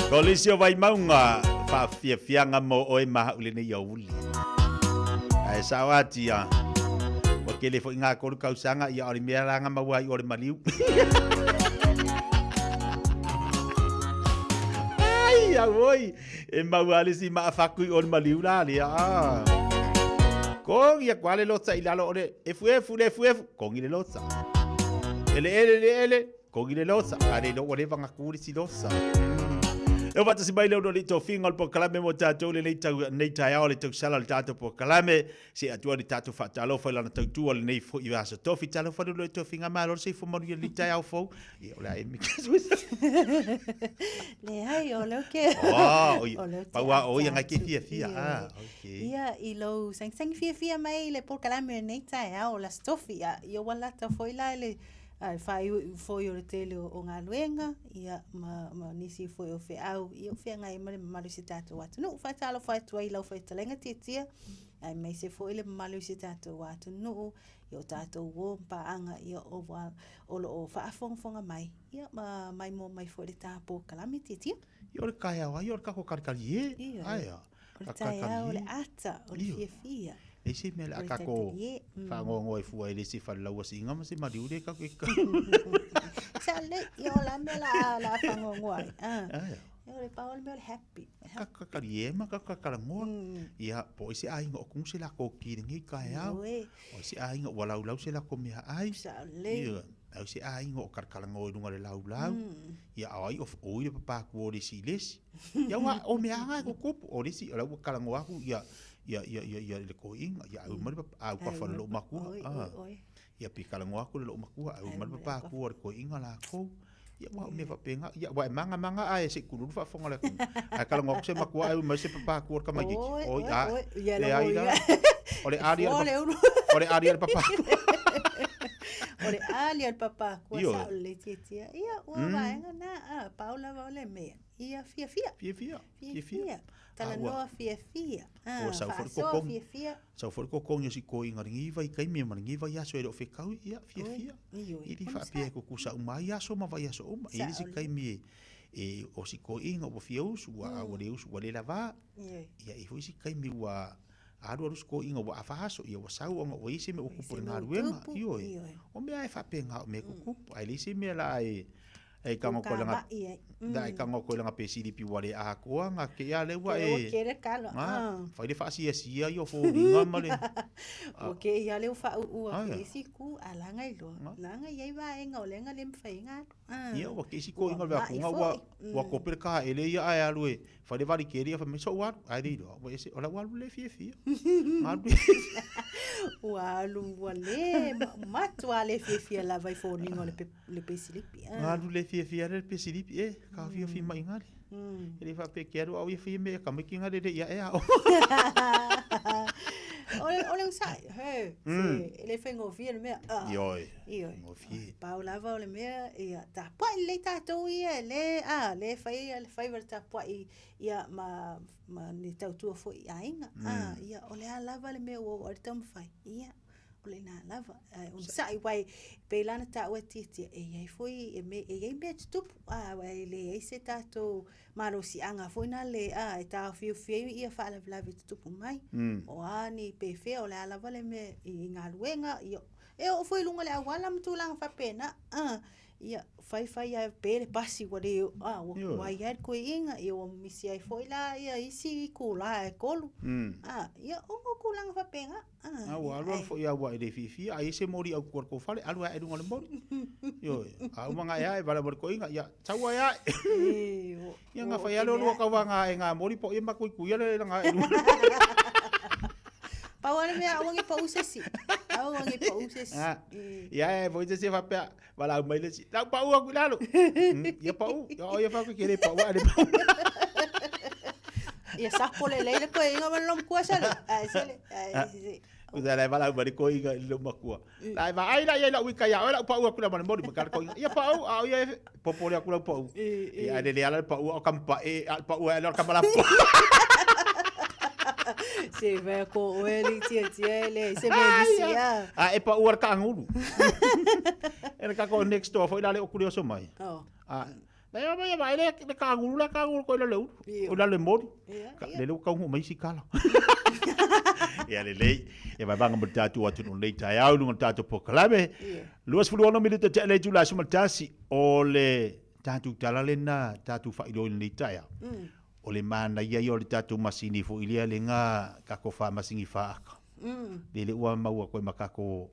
Kolisi o Vaimauga, faafiafiaga mo oe ma hau lenei aoauli. Ae sao ati ia, ua tele foi ngā kolu kausaga ia o le mea la nga maua ai o le maliu. Ai, auoi, e maua le si maafaku i o le maliu la lea. Ah. Kongi a kwa le lota i lalo o le efuefu le efuefu, kongi le lota. Ele ele le ele, Kogi le losa, a le ua leva nga ku le si losa. E wata si mai le ono li tofinga o le polokalame mo tātou le nei tau nei taeao le tausala o le tātou polokalame se atua le tātou whaatalofa i lana tautua le nei fo i aso tofi talofa le le tofinga malo se fo manu i le taeao fou ia o le a emi Le ai o le ke. Oh, oi, paua o ia ngai ke fia fia. Ah, okay. Ia i lou sagisagi fiafia mai le polokalame nei taeao o le Aso Tofi ia ia ua lata foi la le Ae faaiuiu foi o le tele o galuega, ia, ma, ma nisi foi o feau, ia, o feagai ai ma le mamalu i si tatou atunuu. Faatalofa atu ai i lau fetalaiga Tiatia, aemaise foi le mamalu i si tatou atunuu, i o tatou uo ma paaga, ia, o, o lo o faafogafoga mai, ia, ma maimoa mai foi i le ta polokalame Tiatia. Ia, o le taeao ai o le tatou kalikali e. Ioe. Ae a. O le taeao, o le ata, o le fiafia. Le isi mea le a tatou faanoanoa ai fua i le isi falelaua siiga ma se maliu le tatou Sa le, ia o la mea la la faanoanoa ai. Ah. Ia o le pau o le mea o le happy. Kakalie ma kakakalagoa. Ia po o isi aiga o kumu se lako ki lenei taeao. O isi aiga ua laulau se lako meaai. Sa le. Ia, o isi aiga o kalakalanoa i luga o le laulau. Ia a o ai o oi le papaku o le isi i le isi. Ia ua o mea aga e tutupu, o le isi o la ua talanoa atu ia ia ia ia ia le toeaina, ia au mai le au kafa o le loomatua. Ia pe talanoa atu le loomatua, au mai le papaku o le toeaina latou. Ia ua o mea faapena, ia ua e maga maga ae se i kululu faafofoga le atunuu. Ae talanoa atu se matua au mai se papaku o le tamaitiiti. Oi, a, leai la. O le ali a le o le ali a le papaku. O le ali a le papaku, sa o le tietia. Ia, ua vaega na, a, pau lava o le mea. Ia fiafia. Fiafia. Fiafia. Talanoa fiafia. Ua sau foi le Faasoa kokogi. fiafia. Sau foi le kokogi o si toeaina lenei vaitaimi ma lenei vaiaso e le o fetau, ia, fiafia. Ioe. E le faapea e tutusa uma ai aso ma vaiaso uma. E i ai le isi taimi e, e, o si toeaina ua fia usu, ua, ua le usu, ua le lava. Ioe. Ia, e i ai foi isi taimi ua alu alu si toeaina ua afa aso, ia ua sau ona ua i ai se mea ua tupu i le galuega. Ioe. O mea e faapena o mea e tutupu, ae leai se mea la e, E tago koe langa, da e tago koe langa pe silipi ua le atoa nga ke ia le ua e. Ke le kalo. Ah, fai le faasiasia i o foliga ma le. Ua ke ia le fa u ua ke si ku alanga i loa. Langa i ai vaega o lenga le mawhai ngā. Ia ua ke si ko inga le akunga ua ua kope le kaha ele ia ae alu e fai le vali keri ia fai mai so'u alu ae le iloa ua ese o lau alu le fiafia. Alu Ua alu ua le matua le fiafia lava i foliga o le le peisilipi. Ah. Alu le fiafia le peisilipi e ka fiafi mai ngale. E le faapea ke alu au ia fia me ka mai ki ngale le ia e ao. O le o le usai, he, se e le faigofie le mea. Ah. Ioe. Ioe. Gofie. Pau lava o le mea, ia, tapuai lelei tatou ia, e le, a, le fai le faiva le tapuai, ia, ma, ma ni tautua foi i aiga. A, ia, o le a lava le mea ua oo ai le taumafai, ia, o lena lava. Ae onosai, aua e pei la ona taua e Tiatia, e i ai foi, e me, e i ai mea e tutupu, a, aua e leai se tatou malosiaga foi na le, a, e taofiofi ai ia faalavelave e tutupu mai. O a ni pefea, o le a lava le mea i galuega, ia, e oo foi i luga o le auala ma tulaga faapena, a, ia, fai fai lava pe le pasi ua le, a, ua tuai ai le toeaina, ia ua misi ai foi la ia isi itula e tolu, a, ia, o tulaga faapena. A ua alu alu foi a ua e le fiafia, a i ai se moli au tua i le tou fale, alu ae i luga o le moli. Ioe, a uma nga e ae, vala mo le toeaina, ia, sau ae ae. Ia nga fai ale o lua tauvaga ae nga moli po o ia makuikui ale nga ae i luga o le moli. Pau lava le mea aua ne i pau se isi. Aua ne i pau se isi. Ia e foi se isi e faapea, valaau mai le isi, lau pau atu i lalo. Ia pau, ia o ia faapea ke le pau ae le pau. Ia sapo lelei le toeaina ma le loomatua sale. Ae sele, ae se. Usa la e valaau mai le toeaina i le loomatua. La e vaai la i ai lau ika ia oe lau pau atu la ma le moli ma ka le toeaina. Ia pau, a o ia e popole atu lau pau. Ia ae lele ala le pau o kamapae, a le pau ae le o le kamalapo. Se vai ko oe li tia tia e le se me misi a. A e pau ala kaangulu. E le kako next door foi la le o kule oso mai. Oh. A Mai mai mai le le kanguru la kanguru ko le ulu. O la le mori. Le le kau mai si kala. Ia lelei. E vai vanga mo tātou atu no nei taeao lunga tātou polokalame. 26 minute te le tula suma tasi o le tātou tala le na tātou whailo i nei taeao. O le mana ia i o le tātou masini fo ilia le ngā kako wha masingi whaaka. Le le ua maua koe makako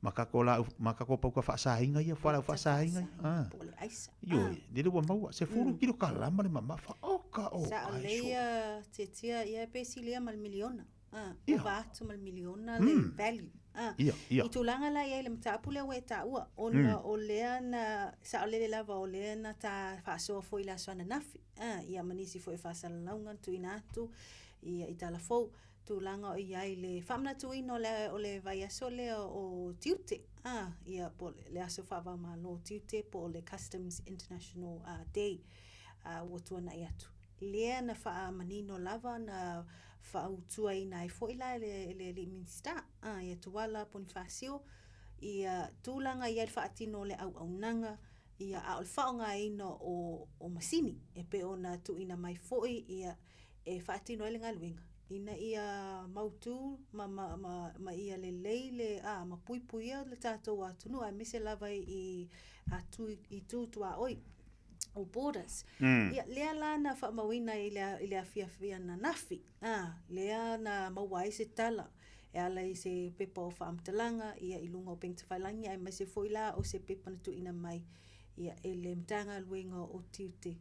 ma kako la ma kako pau ka faasaina ia fualaau faasaina ia ah. Po o le aisa. Ioe, lele ua maua 10 kilokalama le mamafa oka o Sao ai lelei so. ia tiatia ia pe silia ma le miliona. Ah, Ia. ova atu ma le miliona le value. Ah. Ia, ia. I tulaga la i ai le mataupu lea ua e taua, ona o lea na saolele lava o lea na ta faasoa foi i le aso ananafi. Ah, ia ma nisi foi o faasalalauga na tuuina atu ia i tala fou. Tulaga o i ai le faamanatuina o le o le vaiaso lea o tiute, a, ia po o le aso faava-o-Malo o tiute po o le Customs International Day a ua tuanai atu. Lea na faamanino lava na faautuaina ai foi la e le e le alii Minisita a, ia Tuala Ponifasio ia tulaga i ai le faatino o le auaunaga ia a o le faaaogaina o o masini e pei ona tuuina mai foi ia e faatino ai le galuega ina ia mautu ma, ma, ma, ma ia lelei le, a, ma puipuia le tatou atunuu aemaise lava i atu i tu tuaoi o borders. Ia, lea la na faamauina i le, i le afiafi ananafi, a, lea na maua ai se tala e ala i se pepa o faamatalaga ia i luga o upega tafailagi aemaise foi la o se pepa na tuuina mai ia e le Matagaluega o Tiute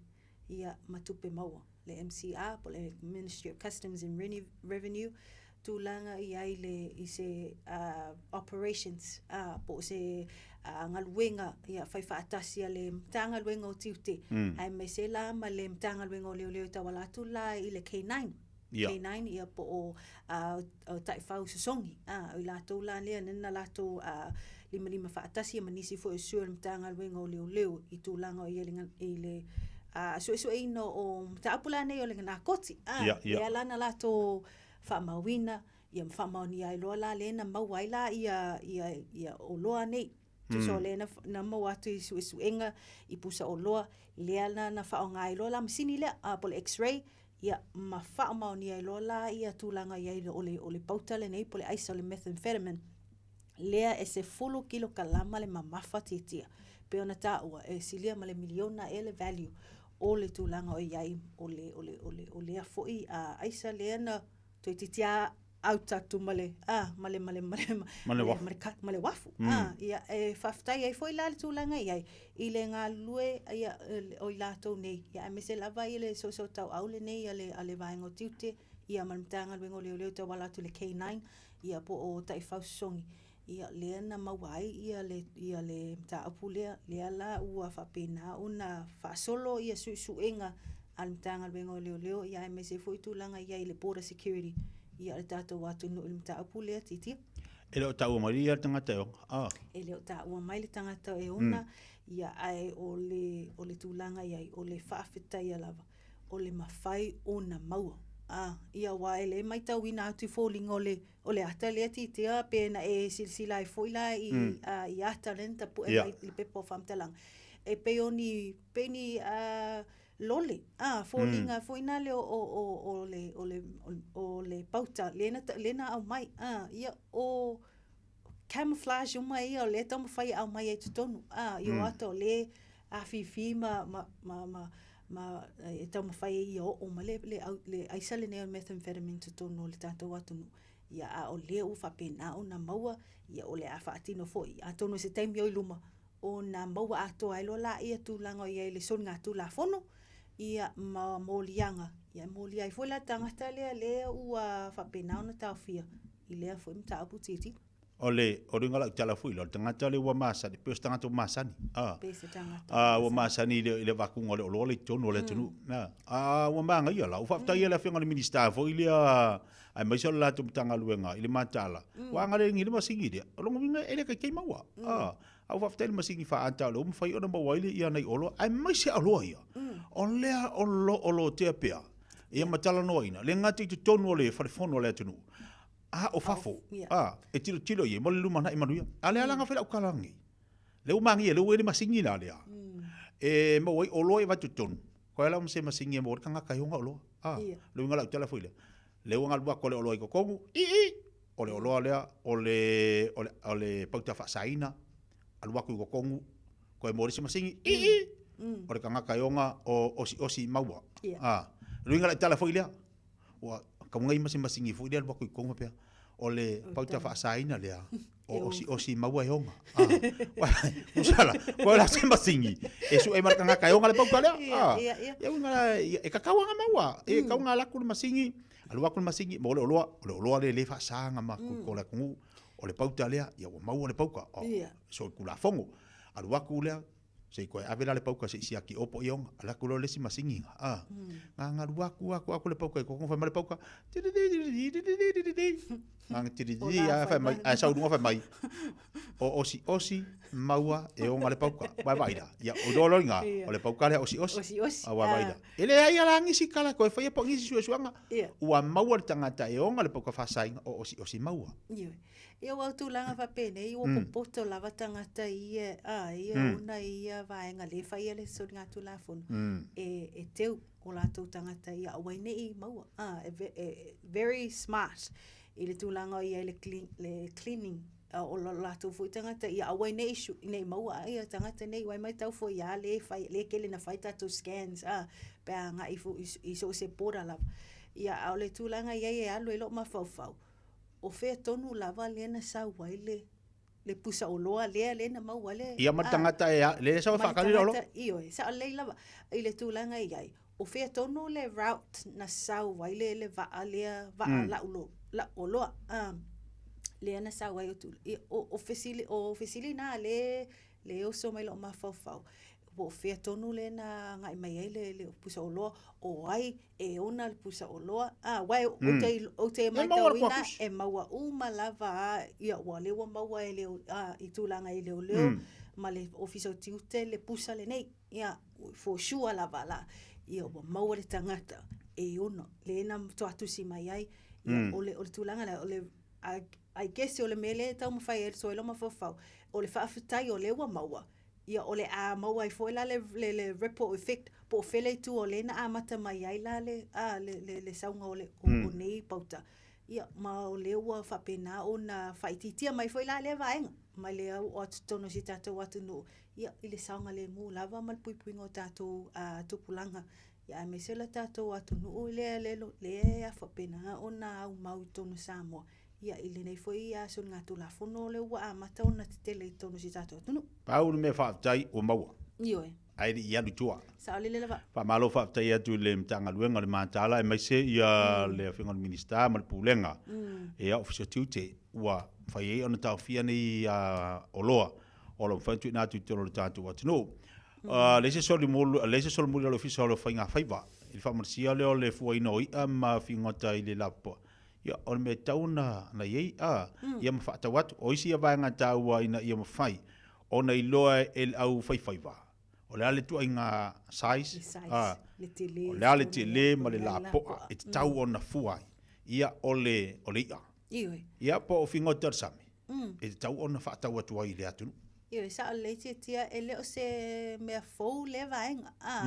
ia ma Tupe Maua, le MCR po o le Ministry of Customs and Revenue, tulaga i ai le, i se operations po o se galuega ia fai faatasi a le Matagaluega o Tiute, aemaise la ma le Matagaluega o Leoleo e tauala atu la i le K9. K9 ia po o o taifau sosogi, a, o i latou la lea na latou limalima faatasi ma nisi foi o sui o le Matagaluega o Leoleo i tulaga o i ai i le suesueina o mataupu la nei o le nakoti, a, lea la na latou faamauina ia ma faamaonia ai loa la lea na maua ai la ia ia ia oloa nei. Tusa o lea na, na maua atu i suesuega i pusa oloa, lea la na faaaoga ai loa la masini lea, a, po o le x-ray, ia ma faamaonia ai loa la ia tulaga i ai o le, o le pauta lenei po o le aisa o le methamphetamine, lea e 10 kilokalama le mamafa tiatia. Pei ona taua, e silia ma le miliona ea le value o le tulaga o i ai o le, o le, o le, o lea foi aisa lea na toeitiiti lava auta atu ma le, a, ma le, ma le, ma le, Ma le uafu. ma le, ma le uafu. A, ia, e faafetai ai foi la le tulaga i ai, i le galulue ia, o i latou nei, ia, aemaise lava i le soosootauau lenei a le, a le Vaega o Tiute, ia, ma le Matagaluega o Leoleo e tauala atu i le K9, ia, po o taifau sosogi, ia, lea na maua ai ia le, ia le mataupu lea, lea la ua faapena ona faasolo ia suesuega a le Matagaluega o Leoleo, ia aemaise foi tulaga i ai i le border security ia o le tatou atunuu i le mataupu lea titia. E le o taua mai le tagata e ona. Ah. E le o taua mai le tagata e ona, ia ae o le, o le tulaga i ai, o le faafetaia lava, o le mafai ona maua. Ah, ia aua e le maitauina atu i foliga o le, o le ata lea titia pe na e silasila ai foi la i, i ata lea na tapue mai i le pepa o faamatalaga. E pei o ni, pei ni lole, a, foliga foi na lea o, o, o, le, o, le, o le pauta lea na, lea na aumai, a, ia o camouflage uma ia o lea e taumafai e aumai ai i totonu, a, i o ata o lea afifi ma, ma, ma, ma, ma e taumafai ai ia oo mai le, le, le aisa lenei o le methamphetamine i totonu o le tatou atunuu. Ia, a o lea ua faapena ona maua, ia o le a faatino foi. Atonu i se taimi o i luma, ona maua atoa ai loa laia tulaga o i ai le soligatulafono, ia, ma moliaga, ia e molia ai foi la le tagata lea, lea ua faapena ona taofia i lea foi mataupu tietie. O le, o le uiga o lau tala foi lea, o le tagata lea ua masani, pei o se tagata ua masani, a, Pei se tagata a, ua masani i le, i le vakuga o le oloa lea i totonu o le atunuu. A, a ua magaia la, ua faafetai i le Afioga i le Minisita foi lea, aemaise o le latou Matagaluega i le mataala, ua agalelei le masini lea, o lona uiga e le taitai maua. A, a ua faafetai i le masini faaata o lea ua mafai ona maua ai le ia nai oloa, aemaise oloa ia, o lea o lo o lotea pea, ia ma talanoaina, le gata i totonu o le falefono o le atunuu, a o fafo, a, e tilotilo i ai mo le lumanai manuia. A o lea la na fai lau tala nei, lea ua magia, lea ua i ai le masini la lea. E maua ai oloa e avatu i totonu, koe la ma se masini e maua ai le tagata e oga oloa. A, Ia. le uiga o lau tala foi lea, lea ua galu atu le oloa i totonu, ii, o le oloa lea o le, o le, o le pauta faasaina, alu atu i totonu, koe maua le isi masini, ii, o le tagata e oga o osiosi maua. Ia. A, le uiga o lau tala foi lea, Ua tau nei ma se masini foi lea alu atu i totonu faapea, o le pauta faasaina lea o osiosi maua e oga. Tusa la, koe la se masini e sue ma le tagata e oga le pauta lea. Ia, ia, ia. Ia uiga la, e tatau lava ona maua. E tatau ona alu atu le masini, alu atu le masini, maua le oloa, o le oloa lea e le faasaga ma o le atunuu, o le pauta lea, ia ua maua le pauta, solitulafono. Alu atu lea, Se i toe ave la le pauka se i siaki opo i ona, ala atu loa le isi masini ga, a. Nga galu atu atu atu le pauka i totonu fai mai le pauka, Nga tiriri a fai mai, ae sau i luga fai mai, o osi osi maua e ona le pauka. Vaevaai la, ia o iloa loa i ina, o le pauka lea osi osi. Osi osi. A vaevaai la. E leai lava nisi tala e toe faia po o nisi suesuega, ua maua le tagata e ona le pauka faasaina o osi osi maua. Ioe. Ia ua tulaga faapenei ua popoto lava tagata ia a ia ona ia vaega lea e fai le soligatulafono e teu o latou tagata ia aua ai ne i maua a e very smart i le tulaga o i ai le cleaning o latou foi tagata ia aua ai ne i maua ia tagata nei aua e matau foi lava lea e fai lea e tele ina fai tatou scans a pe a agai foi i so o se border lava. Ia a o le tulaga e i ai e alu ai lou mafaufau O fea tonu lava lea na sau ai le le pusa oloa lea lea na maua ai le Ia ma le tagata e lea sau e faatali le oloa. Ioe, sao lelei lava i le tulaga e i ai, o fea tonu le route na sau ai le le vaa lea, vaa lau lau oloa lea na sau ai o o fesili o fesili na lea le oso mai lou mafaufau, po o fea tonu lea na agai mai ai le le pusa oloa, o ai e ona le pusa oloa. A, aua ou te, ou te matauina e maua uma lava a, ia ua lea ua maua e le, a, i tulaga i leoleo ma le Ofisa o Tiute le pusa lenei. Ia, for sure lava la, ia ua maua le tagata e ona, lea na matua tusi mai ai, ia, o le, o le tulaga lea, o le, I, I guess o le mea lea e taumafai ai le Soila Mafaufau, o le faafetai o lea ua maua, Ia, o le a maua ai foi la le, le, le ripple effect, po o fea le itu o lea na amata mai ai la le, a, le, le, le sauga o, le, o, mm. o nei pauta. Ia, ma o lea ua faapena ona faaitiitia mai foi la lea vaega, mai le au o atu totonu o si tatou atunuu, ia, i le saogalemu lava ma le puipuiga o tatou uh, tupulaga. Ia, aemaise le tatou atunuu lea, lea, lea e faapena ona aumau i totonu o Samoa. Ia, i lenei foi soligatulafono lea ua amata ona tetele i totonu o si tatou atunuu. Pau le mea faafetai ua maua. Ioe. Ae le i alu i tua. Saolele lava. Faamalo faafetai atu i le Matagaluega o le Mataala aemaise ia le Afioga i le Minisita ma le Pulega ia Ofisa o Tiute ua mafai ai ona taofia nei oloa o lo o mafai ona tuuina atu i totonu o le tatou atunuu. Leai se solomuli a le Ofisa o le Faiga Faiva i le faamalosia lea o le fuaina o i'a ma figota i le lapopoa. Ia, o le mea e tatau ona na i ai, a, ia ma faatau atu. O isi ia vaega taua ina ia mafai ona iloa e le aufaifaiva, o le a le ituaiga size, Le size, a, le tele, o le a le tele ma le lapoa e tatau ona fua ai, ia, o le, o le i'a. Ioe. Ia, po o figota o le sami, e tatau ona faatau atu ai i le atunuu. Ioe, sao lelei Tiatia, e le o se mea fou lea vaega. A,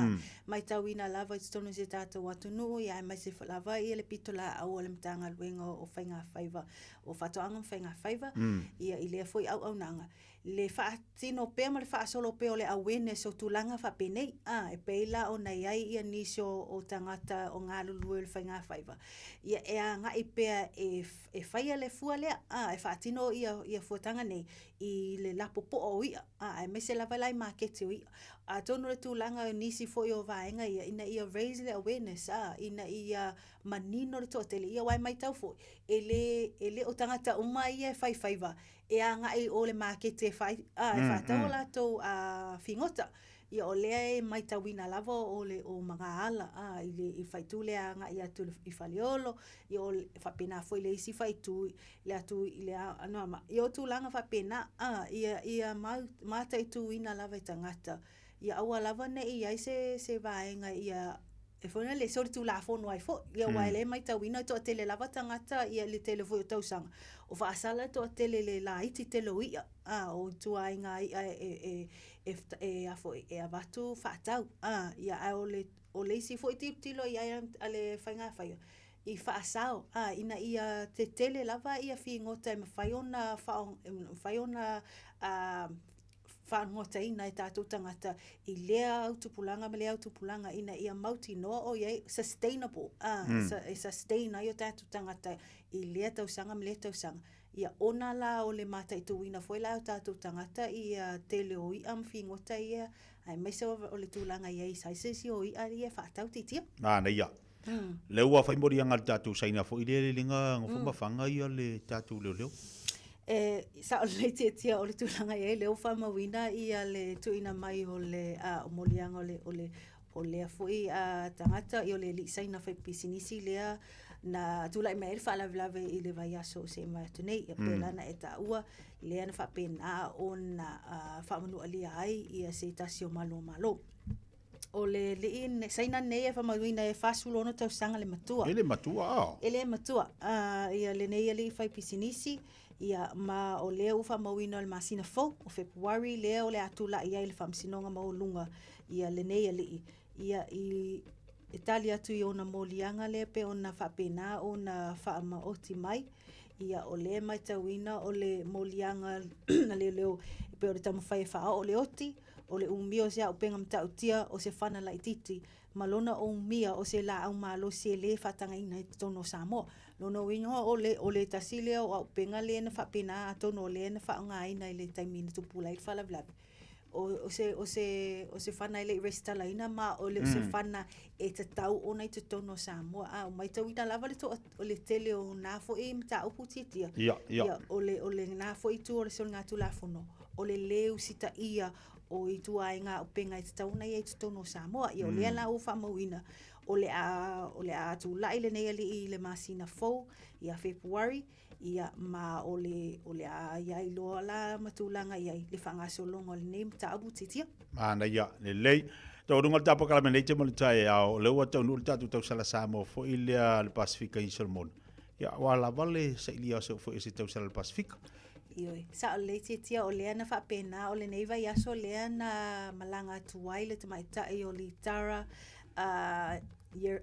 matauina lava i totonu o si o tatou atunuu, ia aemaise foi lava ia le pitolaau a le Matagaluega o Faigafaiva, o Faatoaga ma Faigafaiva, ia i lea foi auaunaga, le faatino pea ma le faasolo pea o le awareness o tulaga faapenei. A, e pei la ona i ai ia nisi o tagata o galulue o le faigafaiva, ia e agai pea e e faia le fua lea, a, e faatino ia, ia fuataga nei i le lapopoa o i'a, a, aemaise lava la i maketi o i'a. Atonu o le tulaga o nisi foi o vaega ia, ina ia raise le awareness, a, ina ia manino le toatele, ia aua e matau foi, e le, e le o tagata uma ia e fai faiva e agai i o le maketi e fai, a, e faatau a latou a, figota. Ia o lea e matauina lava o le o magaala a, i le i faaitu lea agai atu i Faleolo, ia o le faapena foi le isi faaitu le atu i le Anoamaa. Ia o tulaga faapena a, ia ia mataituina lava e tagata, ia aua lava ne i i ai se se vaega ia E foi na le se o le Tulafono ai foi, ia aua e le maitauina e toatele lava tagata ia le tele foi o tausaga, o faasala le toatele le laiti tele o i'a, a, o ituaiga i'a e, e, e, e, a foi, e avatu faatau, a, ia ae o le, o le isi foi tilotilo i ai a le faigafaiva, i faasao, a, ina ia tetele lava ia figota e mafai ona faaoga, e mafai ona a, faanoataina e tatou tagata i lea au tupulaga ma lea au tupulaga ina ia mautinoa o i ai sustainable, a, e sustain ai o tatou tagata i lea tausaga ma lea tausaga. Ia, ona la o le mataituina foi la e o tatou tagata ia tele o i'a ma figota ia, aemaise o le tulaga i ai i sizes ia o i'a ia e faatau titia. Manaia. Lea ua fai moliaga a le tatou Saina foi lea le liga gofo mafaga ia le tatou leoleo. E sao lelei Tiatia o le tulaga i ai lea ua faamauina ia le tuuina mai o le o moliaga o le o le o lea foi tagata ia o le alii Saina faipisinisi lea na tulai mai ai le faalavelave i le vaiaso ua seʻi mai atu nei. Ia pei la ona e taua lea na faapena ona faamanualia ai ia se tasi o malu o Malo. O le alii Saina nei e faamauina e 46 tausaga le matua. E le matua a? E le matua. Ia lenei alii faipisinisi, ia ma o lea ua faamauina o le masina fou o Fepuari lea o le a tulai ai le Faamasinoga Maualuga ia lenei alii ia i e tali atu i ona moliaga lea pe ona faapena ona faamaoti mai. Ia o lea e matauina o le moliaga a leoleo e pei o le taumafai e faaoo le oti, o le umia o se auupega matautia, o se fana laitiiti, ma lona umia o se laau malosi e lē faatagaina i totonu o Samoa. Lona uiga o le, o le tasi lea o auupega lea na faapena atonu o lea na faaaogaina i le taimi na tupu ai le faalavelave. O, o se, o se, o se fana e le i resitalaina ma o le mm. se fana e tatau ona i totonu o Samoa. A, o maitauina lava le, toa, o le tele o nā foi mataupu tiatia. Ia, ia. Ia, o le, o le nā foi itu o le soligatulafono, o le lē usitaia o ituaiga auupega e tatau ona i ai i totonu o Samoa. Ia, o lea la ua faamauina, o le a, o le a tulai lenei alii i le masina fou, ia Fepuari, ia, ma o le, o le a i ai loa la ma tulaga i ai le faagasologa o lenei mataupu titia. Manaia, lelei. Taualuga o le tapakalame nei te mo le taeao, o lea ua taunuu le tatou tausala Samoa foi lea le Pasefika i Solomona. Ia, ua lava le sailia o se foi o se tausala le Pasefika. Ioe, sao lelei Tiatia, o lea na faapena, o lenei vaiaso lea na malaga atu ai le tamaitai o Litara, uh,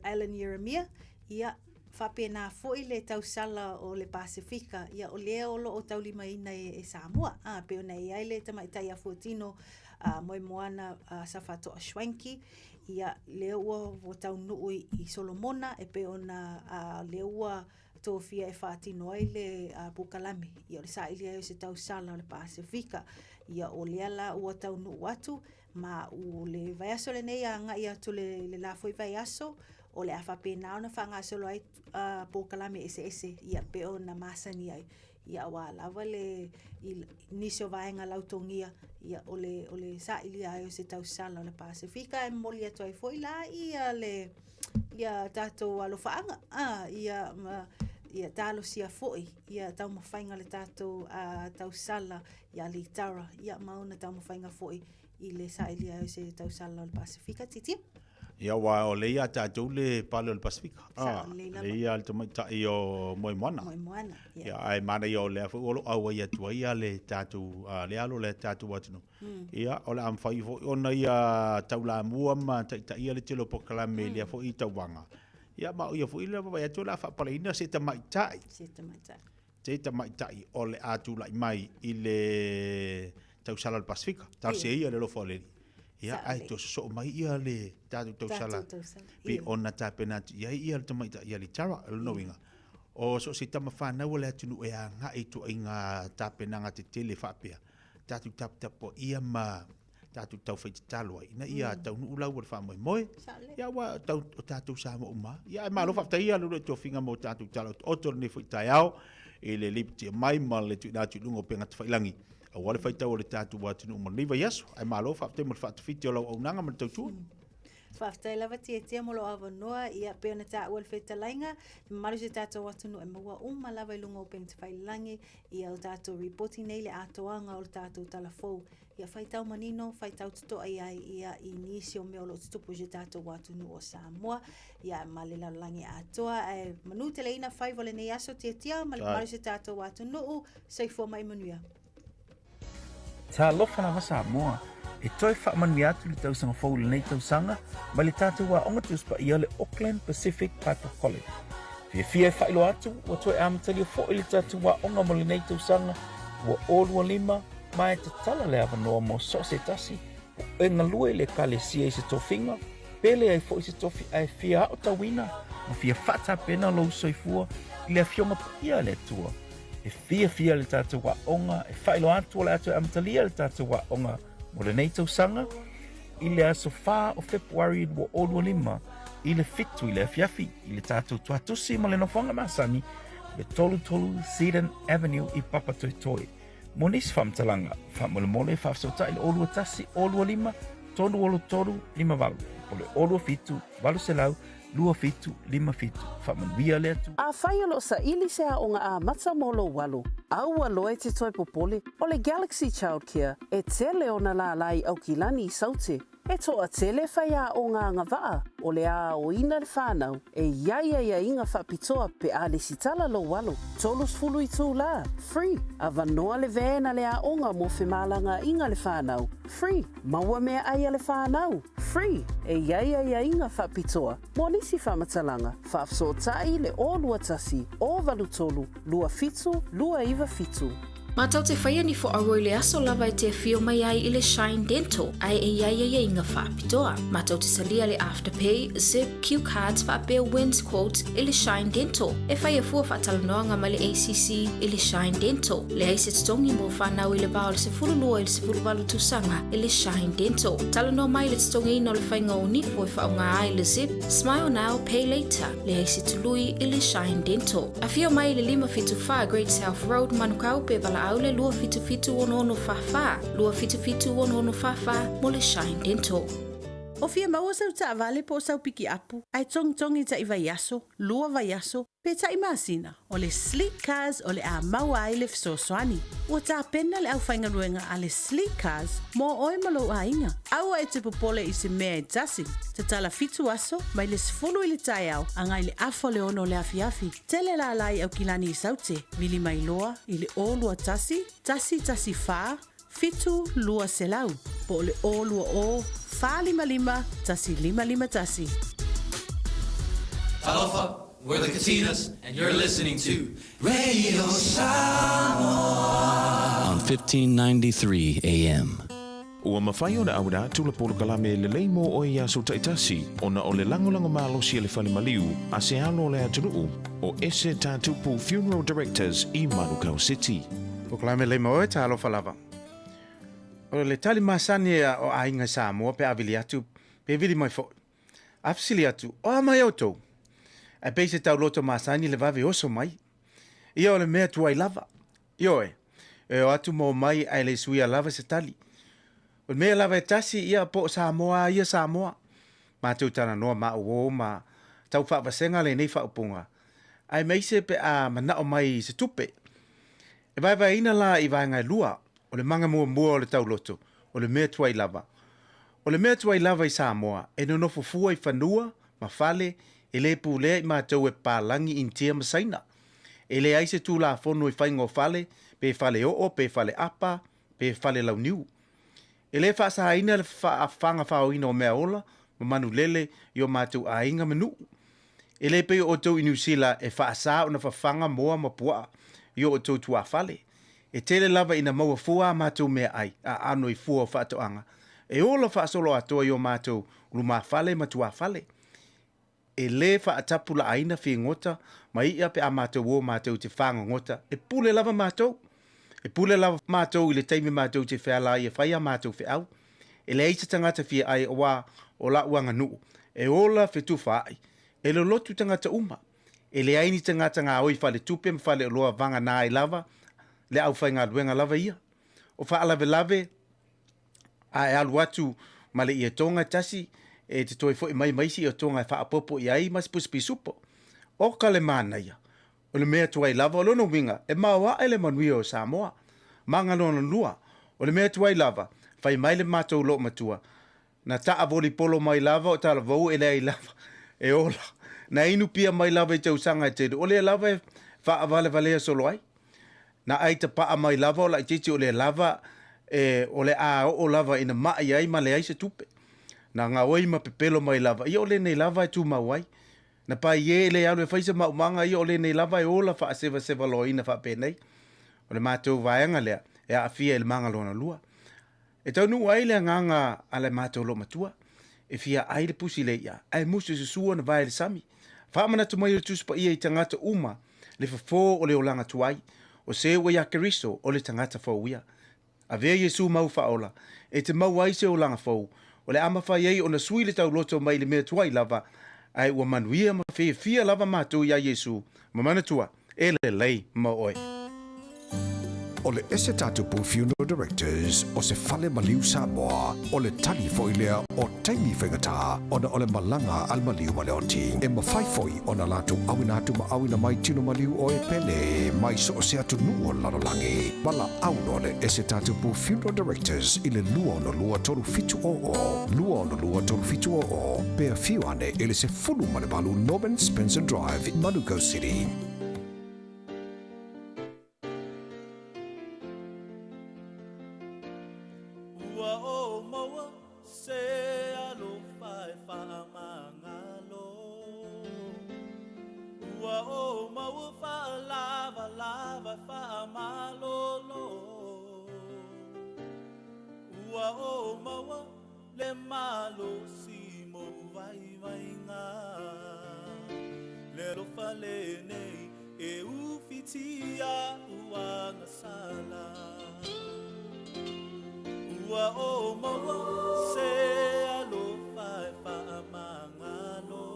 Alan Ieremia, ia, faapena foi le tausala o le Pasefika, ia, o lea o lo o taulimaina e, e Samoa. Ah, pei ona i ai le tamaitai afuatino uh, Moemoana uh, Safato'a Schwenke, ia, lea ua, ua taunuu i, i Solomona, e pei ona uh, lea ua tofia e faatino ai le uh, polokalame, ia o le saili ai o se tausala o le Pasefika. Ia o lea la ua taunuu atu, ma o le vaiaso lenei a agai atu le, le la foi vaiaso, o le a faapena ona faagasolo ai uh, polokalame eseese, ia pe ona masani ai. Ia aua lava le i nisi o vaega lautogia, ia o le, o le sailia ai o se tausala o le Pasefika e momoli atu ai foi la ia le ia tatou alofaaga, a, ia ma, ia talosia foi ia taumafaiga le tatou uh, tausala ia Litara, ia ma ona taumafaiga foi i le sailia ai o se tausala o le Pasefika, titia. Ia, aua o lea ia tatou le pale o le Pasefika. Ah, lelei lea ia le tamaitai o Moemoana. Moemoana, ia. Ia, ae manaia o lea foi o lo o auai atu ai ia le tatou, le alo o le tatou atunuu. Mm. Ia, o le a mafai foi ona ia taulamua ma taitaia le tele o polokalame i lea foi tauvaga. Ia, ma o ia foi le vaavaai atu o le a faapaleina se tamaitai. Se tamaitai. Se tamaitai o le a tulai mai i le tausala o le Pasefika. Talosia ia le alofa o le Alii. Ia, ae toe sosoo mai ia le tatou tausala pe ona tapena atu i ai ia le tamaitai ia Litara. O lona uiga, o so o se tama fanau o le atunuu e agai i ituaiga tapenaga tetele faapea, tatou taputapuaia ma tatou taufai tatalo ai ina ia mm. taunuu lau o le faamoemoe. Ia ua tau, o tatou Samoa uma. Ia ae malo mm. faafetai ia lulu e tofiga mo tatou tala otooto lenei foi taeao i le lipotia mai ma le tuuina atu i luga o upega tafailagi aua le faitau o le tatou atunuu mo lenei vaiaso. Ae malo faafetai mo le faatafiti o lau auaunaga ma le tautua. Mm. Faafetai lava Tiatia mo lou avanoa, ia pei ona taua i le fetalaiga, le mamalu o si o tatou atunuu e maua uma lava i luga o upega tafailagi ia o tatou ripoti nei le atoaga o le tatou tala fou. Ia faitau manino, faitau totoa i ai ia i nisi o mea o lo o tutupu i si o tatou atunuu o Samoa, ia ma le lalolagi atoa. Ae manuteleina faiva o lenei aso Tiatia ma le mamalu o si o tatou atunuu. Soifua ma ia manuia. Talofa lava Samoa, e toe faamanuia atu le tausaga fou i lenei tausaga mai le tatou aoga Tusi Paia le Auckland Pacific Bible College. Fiafia e faailoa atu ua toe amatalia foi le tatou aoga mo lenei tausaga 2025 ma e tatala le avanoa mo so o se tasi o e galue i le Ekalesia i se tofiga, pe leai foi se tofi ae fia aotauina ma fia faatapena lou soifua i le Afioga Paia a le Atua. E fiafia le tatou aoga e faailoa atu o le a toe amatalia le tatou aoga mo lenei tausaga i le aso 4 o Fepuari 2025 i le 7 i le afiafi i le tatou tuatusi ma le nofoaga masani le 33 Seddon Avenue i Papatoetoe. Mo nisi faamatalaga, faamolemole faafesootai le 021 025 363 58 po le 027 800 2757. Faamanuia le Atua. Afai o lo o saili se aoga amata mo lou alo, aua loa e te toe popole, o le Galaxy Childcare e tele ona lālā i Aukilani i Saute. E toatele faiaoga agavaa o le a aoina le whanau e i ai aiaiga faapitoa pe a lesitala lou alo. 30 itulā, free, avanoa le van a le aoga mo femalagaaiga le whanau, free, maua meaai a le whanau, free, e i ai aiaiga faapitoa mo nisi faamatalaga, faafesootai le 021 083 27 297. Mātou te whaia ni whoaroa i le aso lava e te awhio mai ai i le Shine Dental, ae e iai aiaiga whaapitoa. Mātou te talia le Afterpay, Zip, Q Cards whaapea Wins Quote i le Shine Dental. E whai a fua whaatalanoanga mai le ACC i le Shine Dental. Leai se totogi mo whanau i le va o le 12 i le 18 tausaga i le Shine Dental. Talanoa mai le totogiina o le whainga o nifo e whaonga ai le Zip, Smile Now, Pay Later. Leai se tului i le Shine Dental. Afio mai i le 574 Great South Road, Manukau, pe valaau le 277 6644, 277 6644 mo le Shine Dental. O fia maua sau taavale po o sau pikiapu, ae togitogi taʻi vaiaso, lua vaiaso, pe taʻi masina, o le Sleek Cars o le a maua ai le fesoasoani. Ua tapena le aufaigaluega a le Sleek Cars mo oe ma lou aiga. Aua e te popole i se mea e tasi. Tatala fitu aso, mai le 10 i le taeao agai le afa o le 6 o le afiafi. Tele lālā i Aukilani i Saute, vili mai loa i le 021 114 7200 po o le 020 455 1551. Talofa, we're the Katinas, and you're listening to Radio Samoa on 1593 AM. Ua mafai ona auina atu le polokalame lelei mo oe i aso taitasi ona o le lagolago malosi a le Fale Maliu a se alo o le atunuu o Ese Tatupu Funeral Directors i Manukau City. Polokalame lelei mo oe, talofa lava. O le tali masani a o aiga i Samoa pe a vili atu, pe vili mai foi. A fesili atu, o a mai outou? Ae pei se tauloto masani le vave oso mai. Ia o le mea tuai lava. Ioe, e o atu ma omai ae le suia lava se tali. O le mea lava e tasi, ia po o Samoa a ia Samoa. Matou talanoa ma au o ma tau faavasega lenei faaupuga, aemaise pe a manao mai i se tupe. E vaevaeina la i vaega e lua, o le maga muamua o le tauloto, o le mea tuai lava. O le mea tuai lava i Samoa, e nonofo fua i fanua ma fale, e le pulea i matou e papalagi Initia ma Saina. E leai se Tulafono i faiga o fale, pe fale oo, pe fale apa, pe fale launiu. E le faasaina le faafaga faoina o mea ola ma manu lele i o matou aiga ma nuu. E le pei o outou i Niu Sila e faasa ona fafaga moa ma puaa i o outou tuafale. E tele lava ina maua fua a matou meaai aano i fua o faatoaga e ola faasoloatoa i o matou lumafale ma tuafale. E lē faatapulaaina figota ma iʻa pe a matou o matou te fagogota, e pule lava matou. E pule lava matou i le taimi matou te feala ai e fai a matou feau. E leai se tagata fia ai auā o la'u aganuu, e ola fetufaai, e lolotu tagata uma. E leai ni tagata gaoi faletupe ma faleoloa vaganā ai lava le aufaigaluega lava ia. O faalavelave a e alu atu ma le ietoga e tasi, E te toe foʻi mai ma isi iotoga e faaopoopo i ai ma se pusi pisupo. ʻO ka le manaia, o le mea tuai lava o lona uiga e maoaʻe le manuia o Samoa. Maga lona lua, o le mea tuai lava, fai mai le matou loomatua, na taavoli polo mai lava o talavou e leai lava e ola, na inu pia mai lava i tausaga e tele, o lea lava e faavalevalea solo ai. Na ai tapaa mai lava o laitiiti o lea lava e o le a oo lava ina maʻi ai ma leai se tupe. Na gaoi ma pepelo mai lava, ia o lenei lava e tumau ai. Na pai e le alu e fai se maumaga ia o lenei lava e ola faasevasevaloaina faapenei. O le matou vaega lea e aafia i le maga lona lua. E taunuu ai le agaga a le matou loomatua, e fia ai le pusi le i'a, ae musu se sua na vae i le sami. Faamanatu mai o le Tusi Paia i tagata uma le fofo o le olaga tuai, o se ua iā Keriso o le tagata fou ia. Avea Iesu mau faaola, e te maua ai se olaga fou, o le a mafai ai ona sui le tauloto mai le mea tuai lava, ae ua manuia ma fiafia lava matou iā Iesu, ma manatua, e lelei ma oe. O le ese tatupu Funeral Directors o se fale maliu Samoa, o le tali foi lea o taimi faigata ona o le malaga a le maliu ma le oti. E mafai foi ona latou auina atu ma auina mai tino maliu o e pele mai so o se atunuu o le lalolagi. Valaau loa le ese tatupu Funeral Directors i le 262 3700, 262 3700, pe afio ane i le 18 Norman Spencer Drive, Manukau City. Ua ou maua se alofa e faamagalo. Ua ou maua faalavalava e faamalolo. Ua ou maua le malosi mo vaivaiga. Le alofa lenei e ufitia ua gasala. Ua ou maua se alofa e faamagalo.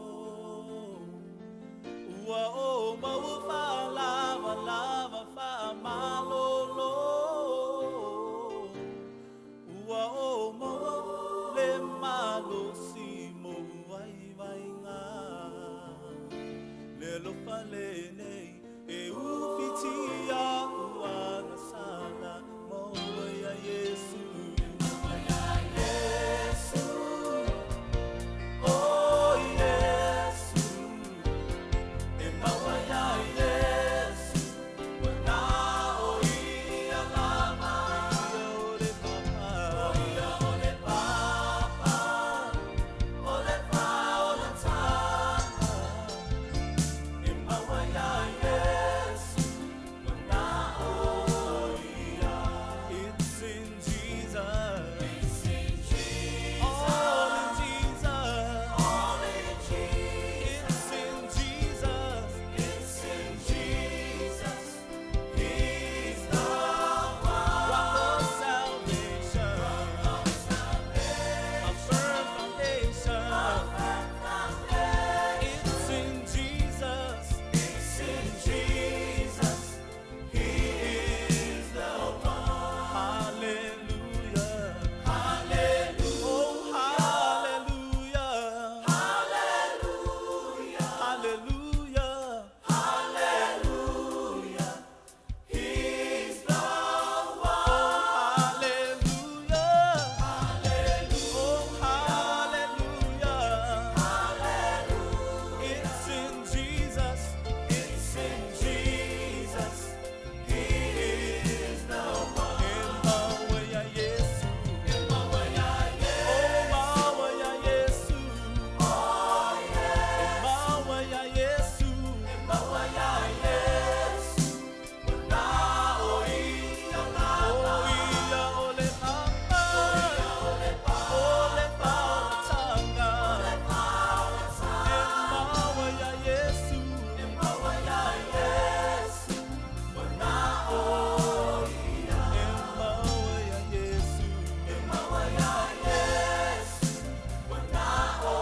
Ua ou maua faalavalava faamalolo. Ua ou maua le malosi mo vaivaiga. Le alofa lenei e ufitia ua gasala maua iā Iesu. Iesu, oh Iesu, e maua iā Iesu. It's in Jesus. It's in Jesus. All in Jesus. All in Jesus. It's in Jesus. It's in Jesus. He's the one. Rock of salvation. Rock of salvation. A firm foundation. A firm foundation. It's in Jesus. It's in Jesus. He is the one. Hallelujah. Hallelujah. Oh, hallelujah. Hallelujah. Hallelujah. Hallelujah. He's the one. Oh, hallelujah. Hallelujah. Oh, hallelujah. Hallelujah. It's in Jesus. It's in Jesus. He is the one. E maua iā Iesu. E maua iā Iesu. Oh, maua iā Iesu. Oh, Iesu. E maua iā Iesu. E maua iā Iesu. Na o ia lava. O ia o le papa. O ia o le papa. O le faolataga. O le faolataga. E maua iā Iesu. E maua iā Iesu. Na o ia. E maua iā Iesu. E maua iā Iesu. Na o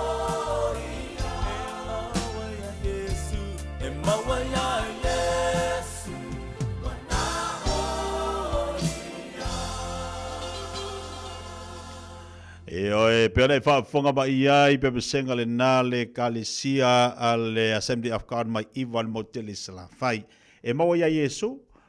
ia. E maua iā Iesu. E maua iā Iesu. Na o ia. E oe pei ona e faafofoga mai i ai pepesega lena le Ekalesia a le Assembly of God mai Iva le Motele i Salafai. E maua iā Iesu,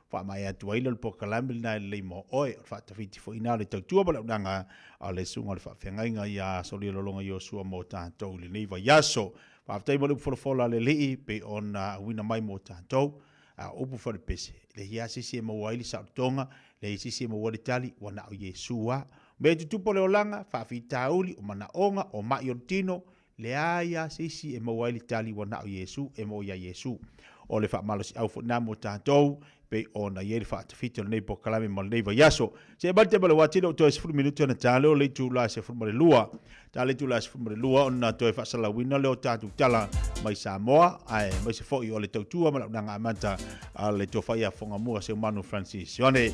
faamaea atu ai lea o le polokalame lena e lelei mo oe. O le faatafiti foi ina o le tautua ma le auaunaga a le Susuga o le Faafeagaiga iā Solia Lologa Iosua mo tatou i lenei vaiaso. Faafetai mo le upu folafola a le Alii pei ona auina mai mo tatou. A o upu falepese, e leai lava se isi e maua ai le saolotoga, leai se isi e maua ai le tali, ua na o Iesu lava. O mea e tutupu o le olaga, faafitauli, o manaoga, o ma'i o le tino, leai lava se isi e maua ai le tali ua na o Iesu, e maua iā Iesu. O le faamalosiau foi lena mo tatou, pei ona i ai le faatafiti o lenei polokalame mo lenei vaiaso. Se'e mai le taimi o le uati, e le o toe 10 minute ona ta lea o le itula e 12. Ta le itula e 12 ona toe faasalalauina lea o tatou tala mai Samoa, aemaise foi o le tautua ma le auaunaga amata a le Tofa ia Fogamua Seumanu Francis Ioane.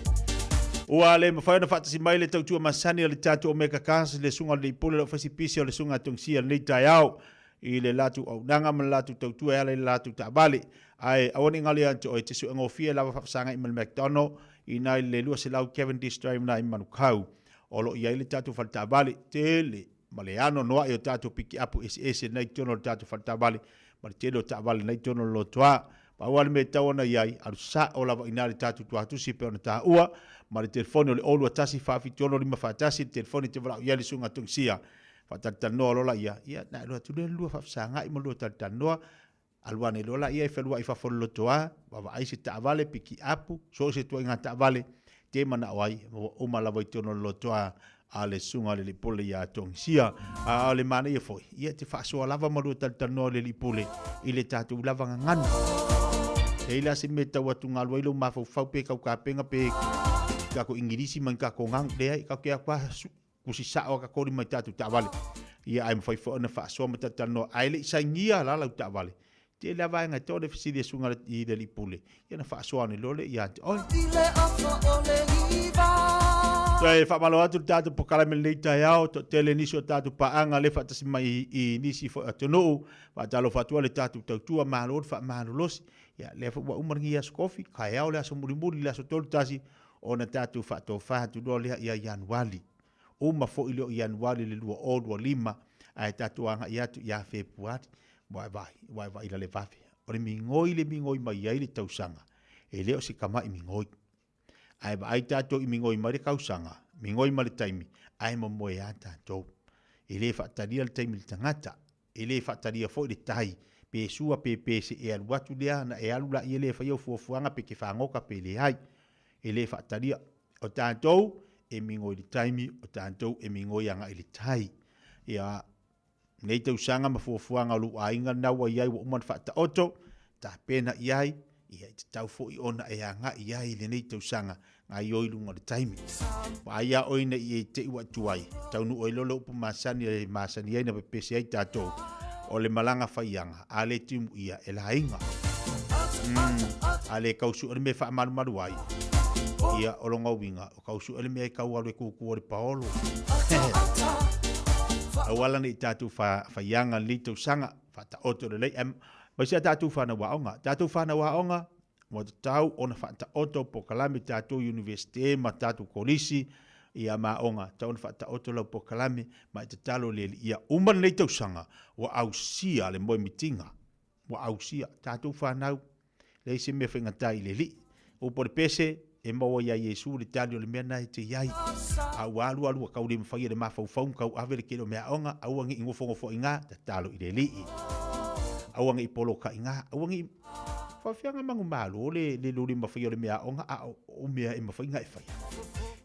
Ua le mafai ona faatasi mai le tautua masani a le tatou Omega Cars, le susuga o le Pule o le Ofisi Pisi o le susuga a Tongisia i lenei taeao i le latou auaunaga ma le latou tautua e ala i le latou taavale. Ae aua ne i galo ia te oe, e te suegofie lava faafesagai ma le McDonald i nai le 200 Cavendish Drive nai Manukau. O lo o i ai le tatou faletaavale tele ma le anoanoai o tatou pikiapu eseese na i totonu o le tatou faletaavale ma le tele o taavale na i totonu o le lotoa. Pau lava le mea e tatau ona i ai, alu sao lava i ina le tatou tuatusi e pei ona taua, ma le telefoni o le 021 476 541, le telefoni e te valaau i ai le susuga a Tongisia. Faatalatalanoa loa laia, ia na alu atu lea le lua faafesagai ma lua talatalanoa, alu ane loa laia e feluai i fafo o le lotoa, vaavaai se taavale, pikiapu, so o se ituaiga taavale te manao ai, ua uma lava i totonu o le lotoa a le susuga a le alii pule ia Tongisia. A o le manaia foi, ia te faasoa lava ma lua talatalanoa le alii pule i le tatou lava gagana. E i la se mea tau atugalu ai lou mafaufau pe kau kapega pe kako Ingilisi ma ni kako gagu, leai, kako ke akua kusi sao a kako lima i tatou taavale. Ia ae mafai foi ona faasoa ma talatalanoa ae le i sainia la lau taavale. Tele a vaega e toa le fesili a susuga i le alii pule, ia ona faasoa ane loa lea ia te oe. Toe faamalo atu le tatou polokalame i lenei taeao, toatele nisi o tatou paaga lea faatasi mai i nisi foi atunuu. Faatalofa atu ai le tatou tautua malo le faamalolosi. Ia lea foi ua uma lenei aso kofi, taeao le aso mulimuli le aso 31 ona tatou faatofa atu loa lea ia Ianuali. Uma foi lea o Ianuali le 2025 ae tatou agai atu ia Fepuari. Ua e vaai, ua e vaai la le vave. O le migoi le migoi mai ai le tausaga, e le o se tama'i migoi. Ae vaai tatou i migoi mai le tausaga, migoi ma le taimi, ae momoe lava tatou. E le faatalia le taimi i le tagata, e le faatalia foi le tai, pe sua pe pese e alu atu lea ona e alu laia lea e fai au fuafuaga pe te fagota pe leai. E le faatalia. O tatou e migoi i le taimi, o tatou e migoi agai i le tai. Ia, Nei tausaga ma fuafuaga o lou aiga lena ua i ai ua uma ona faataoto, tapena i ai, ia e tatau foi ona e agai i ai i lenei tausaga gaioi i luga o le taimi. Vaai a oe ina i e te i ua tuai, taunuu ai loa le upu masani e masani ai na pepese ai tatou, o le malaga faiaga, a le timu ia e laiga. A le kau suʻe le mea e faamalumalu ai, ia o lona uiga, O kau suʻe le mea e kau alu e kūkū o le paolo. Auala nei tatou faiaga lenei tausaga, faataoto lelei. Ae mai a tatou whanau aoga. Tatou whanau aoga, ua tatau ona faataoto polokalame tatou universite ma tatou kolisi ia ma aoga, tatau ona faataoto lau polokalame ma e tatalo le Alii ia uma lenei tausaga ua ausia le moemitiga, ua ausia tatou whanau, leai se mea faigata i le Alii. Upu a le pese, e maua iā Iesu le tali o le mea na e te i ai. A ua alu alu ua kau le mawhai e le mafaufau ma kau ave le tele o mea aoga, aua ne i nofonofo i ngā, tatalo i le Alii. Aua ne i poloka i ngā, aua ne i faafeaga manumalo le le loli mawhai o le mea aoga, a o mea e mawhai na e whaia.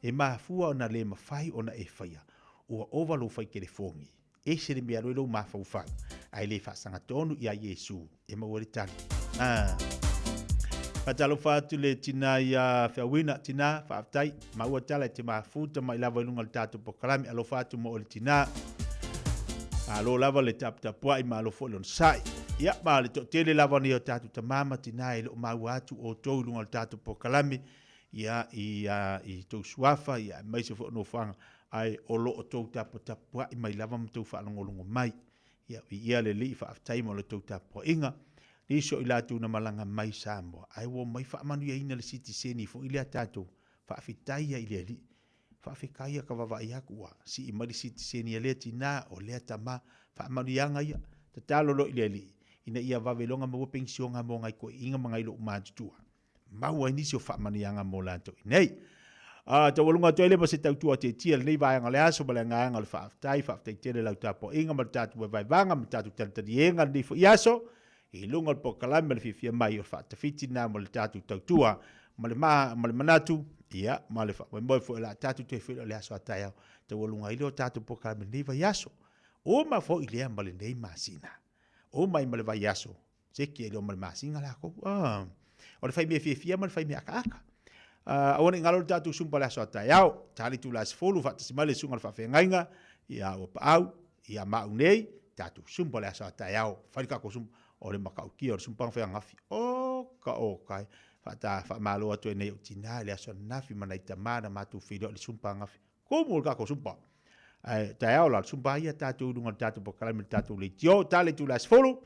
E mafua ona le mawhai ona e whaia, ua ova lou whai telefoni. Ese le mea alu ai lou mafaufau, ae le faasagatonu iā Iesu e maua ai le tali. Ah. Faatalofa atu le tina ia Feauina, tina, faafetai, maua tala e te mafuta mai lava i luga o le tatou polokalame, alofa atu mo oe le tina. Malo lava le taputapuai, malo foi le onosai. Ia, ma le toatele lava nei o tatou tama ma tina e le o maua atu outou i luga o le tatou polokalame, ia, i, i tou suafa, ia, aemaise foi o nofoaga ae o lo o tou taputapuai mai lava ma tou faalogologo mai. Ia, viia le Alii, faafetai mo la tou tapuaiga. Nisi o i latou na malaga mai Samoa, ae ua omai faamanuiaina le sitiseni foi lea tatou, faafetai ai i le Alii. Faafetai ia ka vaavaai atu ua sii mai le sitiseni a lea tinā, o lea tamā. Faamanuiaga ia, tatalo loa i le Alii, ina ia vave loga maua penisiona mo nai toeaiina ma nai loomatutua. Maua ai nisi o faamanuiaga mo latou i nei. A taualuga atu ai lea ma se tautua tietie lenei vaega o le aso ma le agaga o le faafetai, faafetai tele lau tapuaiga ma le tatou vaevaevaga ma le tatou talitaliega lenei foi aso i luga o le polokalame ma le fiafia mai o le faatafiti lena mo le tatou tautua ma le ma, ma le manatu ia ma le faamoemoe foi o le a tatou toe feiloai i le aso a taeao taualuga ai lea o tatou polokalame i lenei vaiaso. Uma foi lea ma lenei masina. Uma ai ma le vaiaso Seki e leo ma le masina lakou. Ah. O le fai mea fiafia ma le fai mea akaaka. Aua ne i galo le tatou sumpa le aso a taeao. Ta le itula 10 faatasi mai le susuga i le faafeagaiga ia ua paau ia maau nei tatou sumpa le aso a taeao. Fai le tatou sumpa o le matautia o le sumpa na fai ananafi. Oka oka e faata faamalo atu ai nei ou tina i le aso ananafi ma nai tama na matou feiloai i le sumpa ananafi. Kumu le tatou sumpa. Ae taeao la le sumpa ia tatou i luga o le tatou polokalame le tatou leitio, ta le itula 10,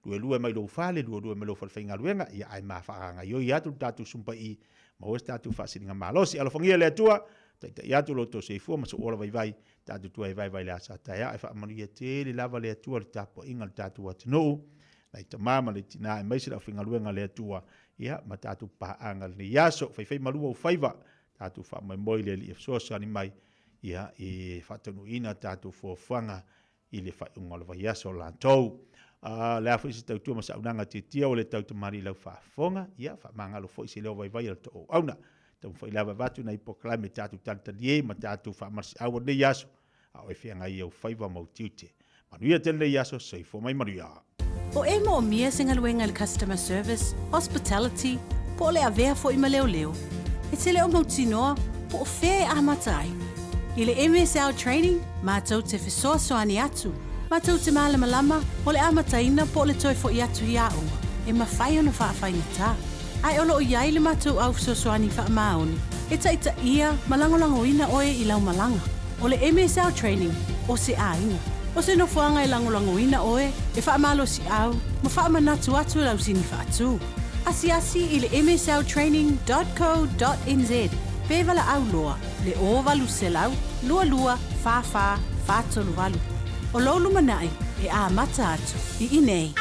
luelue mai lou fale, luelue mai lou fale faigaluega, ia ae ma faagaioi atu le tatou sumpa i maua se tatou faasiliga malosi. Alofagia le Atua, taitai atu lo outou soifua ma sou ola vaivai, tatou tuai vaivai le aso a taeao, ae faamanuia tele lava le Atua le tapuaiga a le tatou atunuu, nai tama ma nai tina aemaise le aufaigaluega a le Atua, ia ma tatou paaga lenei aso, faifai malu ou faiva, tatou faamoemoe i le Alii e fesoasoani mai ia e faataunuuina tatou fuafuaga i le faaiuga o le vaiaso o latou. O le a foi se tautua ma saunaga tiatia ua le tautamali i lau faafofoga, ia faamagalo foi se leo vaivai o le toauauna. Taumafai lava e avatu nai polokalame tatou talitalie ma tatou faamalosiau o lenei aso, a o e feagai i ou faiva ma ou tiute. Manuia tele lenei aso, soifua mai manuia. O e moomia se galuega i le customer service, hospitality, po o le avea foi ma leoleo, e te le o mautinoa po o fea e amata ai. I le MSL Training, matou te fesoasoani atu, matou te malamalama o le amataina po o le toe foi atu i aoga e mafai ona faafaigata. Ae o lo o i ai le matou au fesoasoani faamaoni e taitaia ma lagolagoina oe i lau malaga. O le MSL Training, o se aiga. O se nofoaga e lagolagoina oe, e faamalosiau ma faamanatu atu e lau sini faatu. Asiasi i le msltraining dot co dot nz pe valaau loa le 0800 22 44 438. O lou lumanai e amata atu i inei.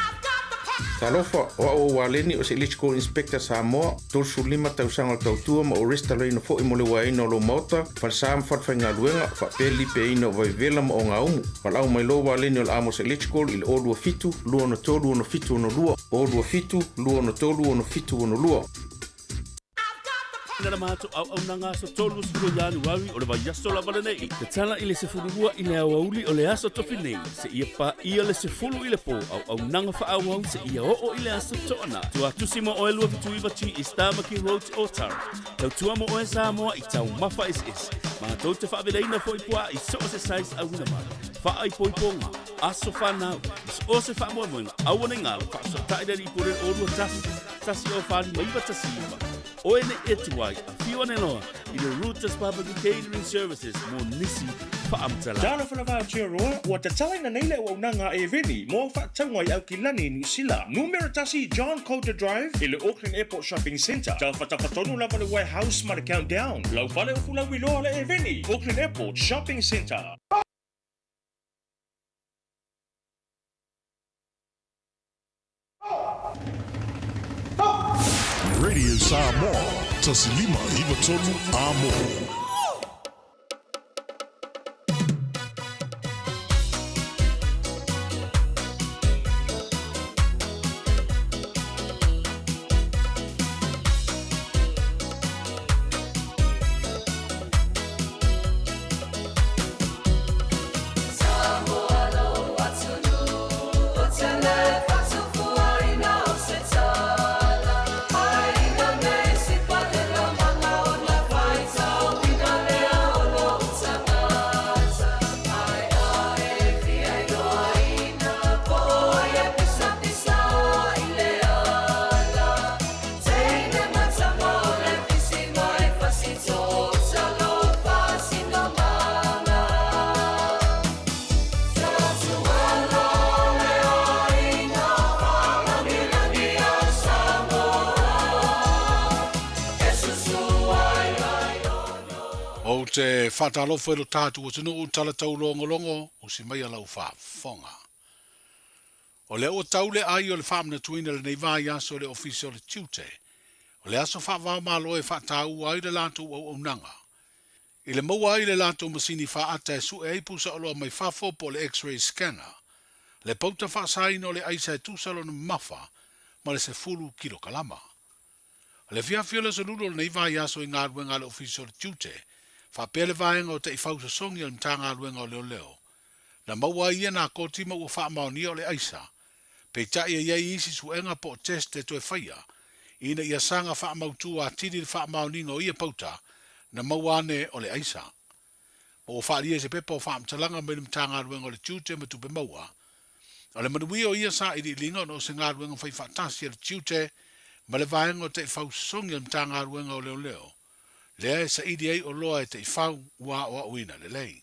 Talofa, o au o Waleni o se Electrical Inspector Samoa, 35 tausaga o le tautua ma o restalaina foi mo le uaeina o lou maota, falesa ma falefaigaluega, faapea le lipeaina o vaivela ma ogaumu. Valaau mai loa Waleni o le Amos Electrical i le 027 263 6762, 027 263 6762. Na le matou auaunaga aso 30 Ianuari o le vaiaso lava lenei. Tatala i le 12 i le aoauli o le aso tofi nei, seia paia le 10 i le po, auaunaga faaauau seia oo i le aso Toanai. Tuatusi mo oe 279 G East Tamaki Road Otara. Tautua mo oe Samoa i taumafa eseese. Matou te faavelaina foi puaa i so o se size auina mai. Faaipoipoga, aso fanau, ma so o se faamoemoega, aua ne i galo, faafesootai le alii pule 021 104 919. Oe nei e tuai, afio ane loa i le Roots Barbecue Catering Services mo nisi faamatalaga. Talofa lava Aotearoa, ua tatalaina nei le auaunaga a Eveni mo au faatauga i Aukilani, Niu Sila. Numera tasi John Coulter Drive i le Auckland Airport Shopping Centre. Tafatafa tonu lava le Warehouse ma le Countdown. Lau fale ufu lauiloa le Eveni, Auckland Airport Shopping Centre. Radio Samoa, 1593 Amo. te faatalofa i lo tatou atunuu talatau logologo usi mai a lau faafofoga. O lea ua tau le ai o le faamanatuina i lenei vaiaso i le Ofisa o le Tiute, o le aso faava-o-Malo e faataua ai le latou auaunaga. I le maua ai le latou masini faata e sue ai pusaoloa mai fafo po o le X-ray scanner, le pauta faasaina o le aisa e tusa lona mamafa ma le 10 kilokalama. O le afiafi o le Aso Lulu o lenei vaiaso i galuega a le Ofisa o le Tiute, faapea le Vaega o Taifau Sosogi a le Matagaluega o Leoleo, na maua ai ia nakoti ma ua faamaonia o le aisa. Peitai e i ai isi suega po o test e toe faia, ina ia saga faamautu atili le faamaoniga o ia pauta na maua ane o le aisa. Ma ua faaalia i se pepa o faamatalaga mai le Matagaluega o le Tiute ma Tupe Maua. O le manuia o ia sailiiliga ona o se galuega faifaatasi a le Tiute ma le Vaega o Taifau Sosogi a le Matagaluega o Leoleo, lea e saili ai oloa e taifau ua aoaoina lelei.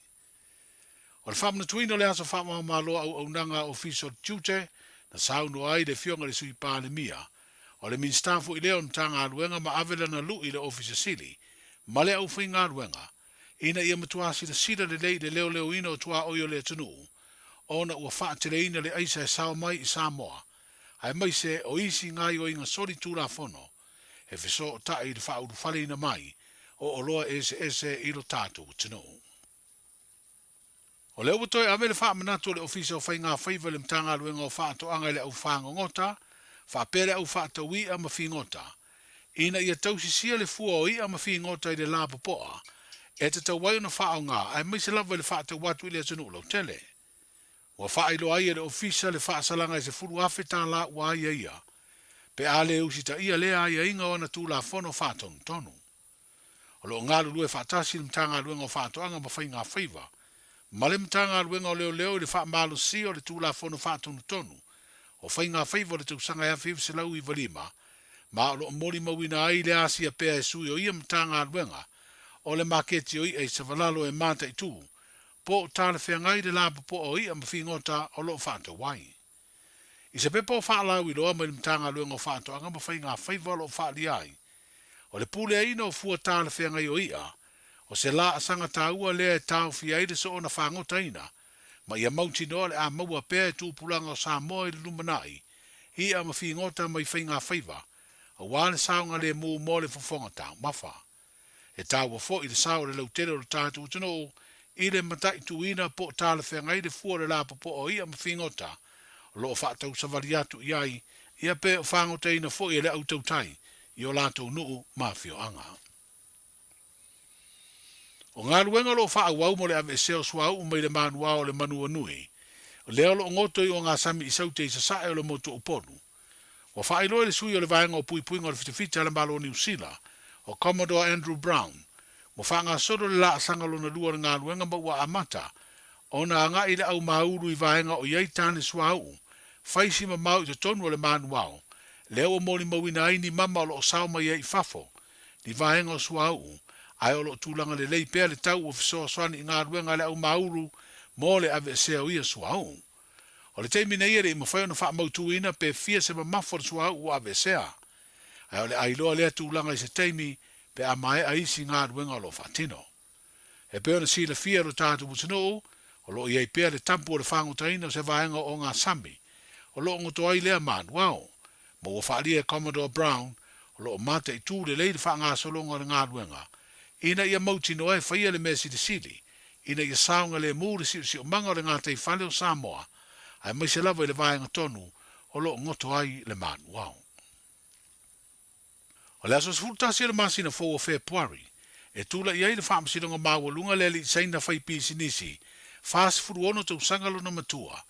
O le faamanatuina o le aso faamao-malo auaunaga Ofisa o le Tiute, na saunoa ai le Afioga i le Sui Palemia, o le Minisita foi lea o le Matagaluega ma ave lana lui i le Ofisa Sili ma le aufaigaluega ina ia matua silasila lelei i le leoleoina o tuaoi o le atunuu ona ua faateleina le aisa e sao mai i Samoa aemaise o isi gaoioiga soli tulafono e fesootai i le faaulufaleina mai o oloa eseese i lo tatou atunuu. O lea ua toe ave le faamanatu a le Ofisa o Faiga Faiva i le Matagaluega o Faatoaga i le au fagogota faapea le au faatau i'a ma figota ina ia tausisia le fua o i'a ma figota i le lapopoa e tatau ai ona faaaoga aemaise lava i le faatau atu i le atunuu lautele. Ua faailoa ai e le Ofisa le faasalaga e $10,000 ua aiaia pe a le usitaia lea aiaiga o ana Tulafono Faatonutonu. O lo o galulue faatasi le Matagaluega o Faatoaga ma Faiga Faiva ma le Matagaluega o Leoleo i le faamalosia o le Tulafono Faatonutonu o Faiga Faiva o le tausaga 1995 ma o lo o molimauina ai le asia pea e sui o ia Matagaluega o le maketi o i'a i Savalalo e mataitu po o talafeagai le lapopoa o i'a ma figota o lo o faatau ai. I se pepa o faalauiloa mai le Matagaluega o Faatoaga ma Faiga Faiva o lo o faaalia ai, o le puleaina o fua talafeagai o i'a, o se laasaga taua lea e taofia ai le soona fagotaina ma ia mautinoa le a maua pea e tupulaga o Samoa i le lumanai i'a ma figota mai faiga faiva aua le saogalemu mo le fofoga taumafa. E taua foi le sao o le lautele o le tatou atunuu i le mataituina po o talafeagai le fua o le lapopoa o i'a ma figota o lo o faatausavali atu i ai ia pe o fagotaina foi e le au tautai i o latou nuu ma afioaga. O galuega o lo o faaauau mo le aveesea o suauu mai le manuao o le Manuanui, lea o lo o goto i ogasami i Saute i sasae o le motu o Upolu. Ua faailoa e le sui o le Vaega o Puipuiga o le Fitafita a le Malo o Niu Sila, o Commodore Andrew Brown, ua faagasolo le laasaga lona lua o le galuega ma ua amata ona agai le au māulu i vaega o i ai tane suauu, faisi mamao i totonu o le manuao, lea ua molimauina ai ni mama o lo o sao mai ai i fafo, ni vaega o suauu, ae o lo o tulaga lelei pea le tau ua fesoasoani i galuega a le au māulu mo le aveesea o ia suauu. O le taimi nei e le i mafai ona faamautuina pe fia se mamafa o le suauu ua aveesea. Ae o le a iloa lea tulaga i se taimi pe a maea isi galuega o lo o faatino. E pei ona silafia e lo tatou atunuu, o lo o i ai pea le tapu o le fagotaina o se vaega o ogasami o lo o goto ai lea manuao, ma ua faaalia e Commodore Brown o lo o mataitu lelei le faagasologa o le galuega ina ia mautinoa e faia le mea silisili ina ia saogalemu le siosiomaga o le gataifale o Samoa, aemaise lava i le vaega tonu o lo o goto ai le manuao. O le aso 11 o le masina fou o Fepuari, e tula'i ai le Faamasinoga Maualuga le alii Saina fai pisinisi, 46 tausaga lona matua,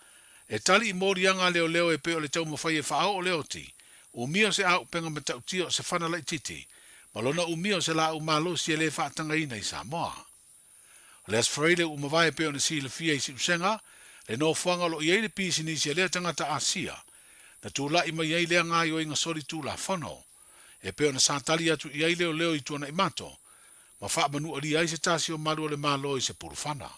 e tali i moliaga a leoleo e pei o le taumafai e faaoo le oti, umia o se auupega matautia o se fana laitiiti, ma lona umia o se laau malosi e le faatagaina i Samoa. O le Aso Faraile ua mavae pei ona silafia i Siusega, le nofoaga o lo o i ai le pisinisi a lea tagata Asia, na tulai mai ai lea gaoioiga soli tulafono, e pei ona sa tali atu i ai leoleo i Tuanaimato, ma faamanualia ai se tasi o malu o le Malo i se pulufana.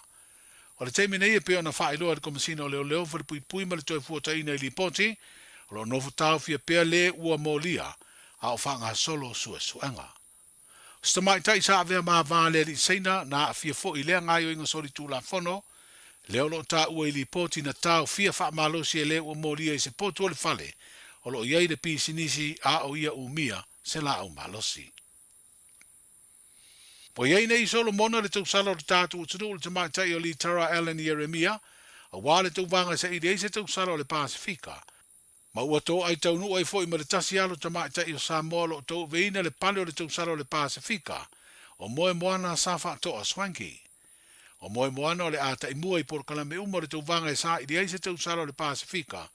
O le taimi nei e pei ona faailoa e le Komesina o Leoleo, Falepuipui ma le Toefuataiina i Lipoti, o lo o nofo taofia pea le ua molia a o faagasolo suesuega. O se tamaitai sa avea ma va a le alii Saina na aafia foi i lea gaoioiga solitulafono, lea o lo o taua i lipoti na taofia faamalosi e le ua molia i se potu o le fale o lo o i ai le pisinisi a o ia umia se laau malosi. Ua i ai nei i Solomona le tausala o le tatou atunuu le tamaitai o Litara Allan Ieremia, aua le tauvaga e saili ai se tausala o le Pasefika, ma ua toai taunuu ai foi ma le tasi alo tamaitai o Samoa o lo o tauaveina le pale o le tausala o le Pasefika, o Moemoana Safaatoa Swankie. O Moemoana o le a taimua i polokalame uma o le tauvaga e saili ai se tausala o le Pasefika,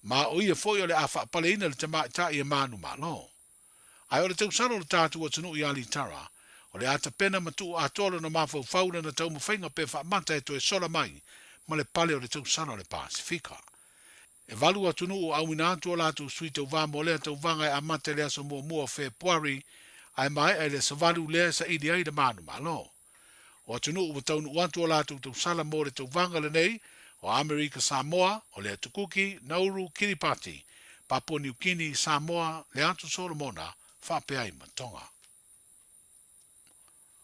ma o ia foi o le a faapaleina le tamaitai e manumalo. Ae o le tausala o le tatou atunuu i Alitara, o le a tapena ma tuu atoa lona mafaufau i lana taumafaiga pe faamata e toe sola mai ma le pale o le tausala o le Pasefika. E valu atunuu ua auina atu o latou sui tauva mo lea tauvaga e amata i le aso muamua o Fepuari ae maea i le aso 8 lea e saili ai le manumalo. O atunuu ua taunuu atu o latou tausala mo le tauvaga lenei, o Amerika Samoa, o le Atu Kuki, Nauru, Kiripati, Papua Niu Kini, Samoa, le Atu Solomona, faapea ai ma Tonga.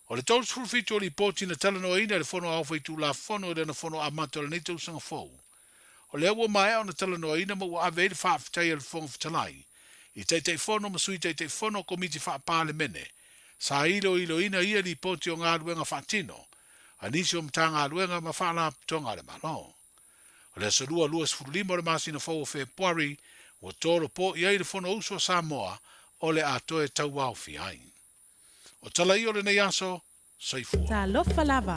O le 37 o lipoti na talanoaina e le Fono Aoao Faitulafono i lana fono amata o lenei tausaga fou. O lea ua maea ona talanoaina ma ua ave ai le faafetai a le Fofoga Fetalai i Taitaifono ma Sui Taitaifono o Komiti Faa-Palemene sa iloiloina ia lipoti o galuega faatino a nisi o Matagaluega ma Faalapotopotoga a le Malo. O le aso Lua 25 o le masina fou o Fepuari ua tolopo i ai le Fonousu a Samoa o le a toe tauaofia ai. O tala ia o lenei aso, soifua. Talofa lava.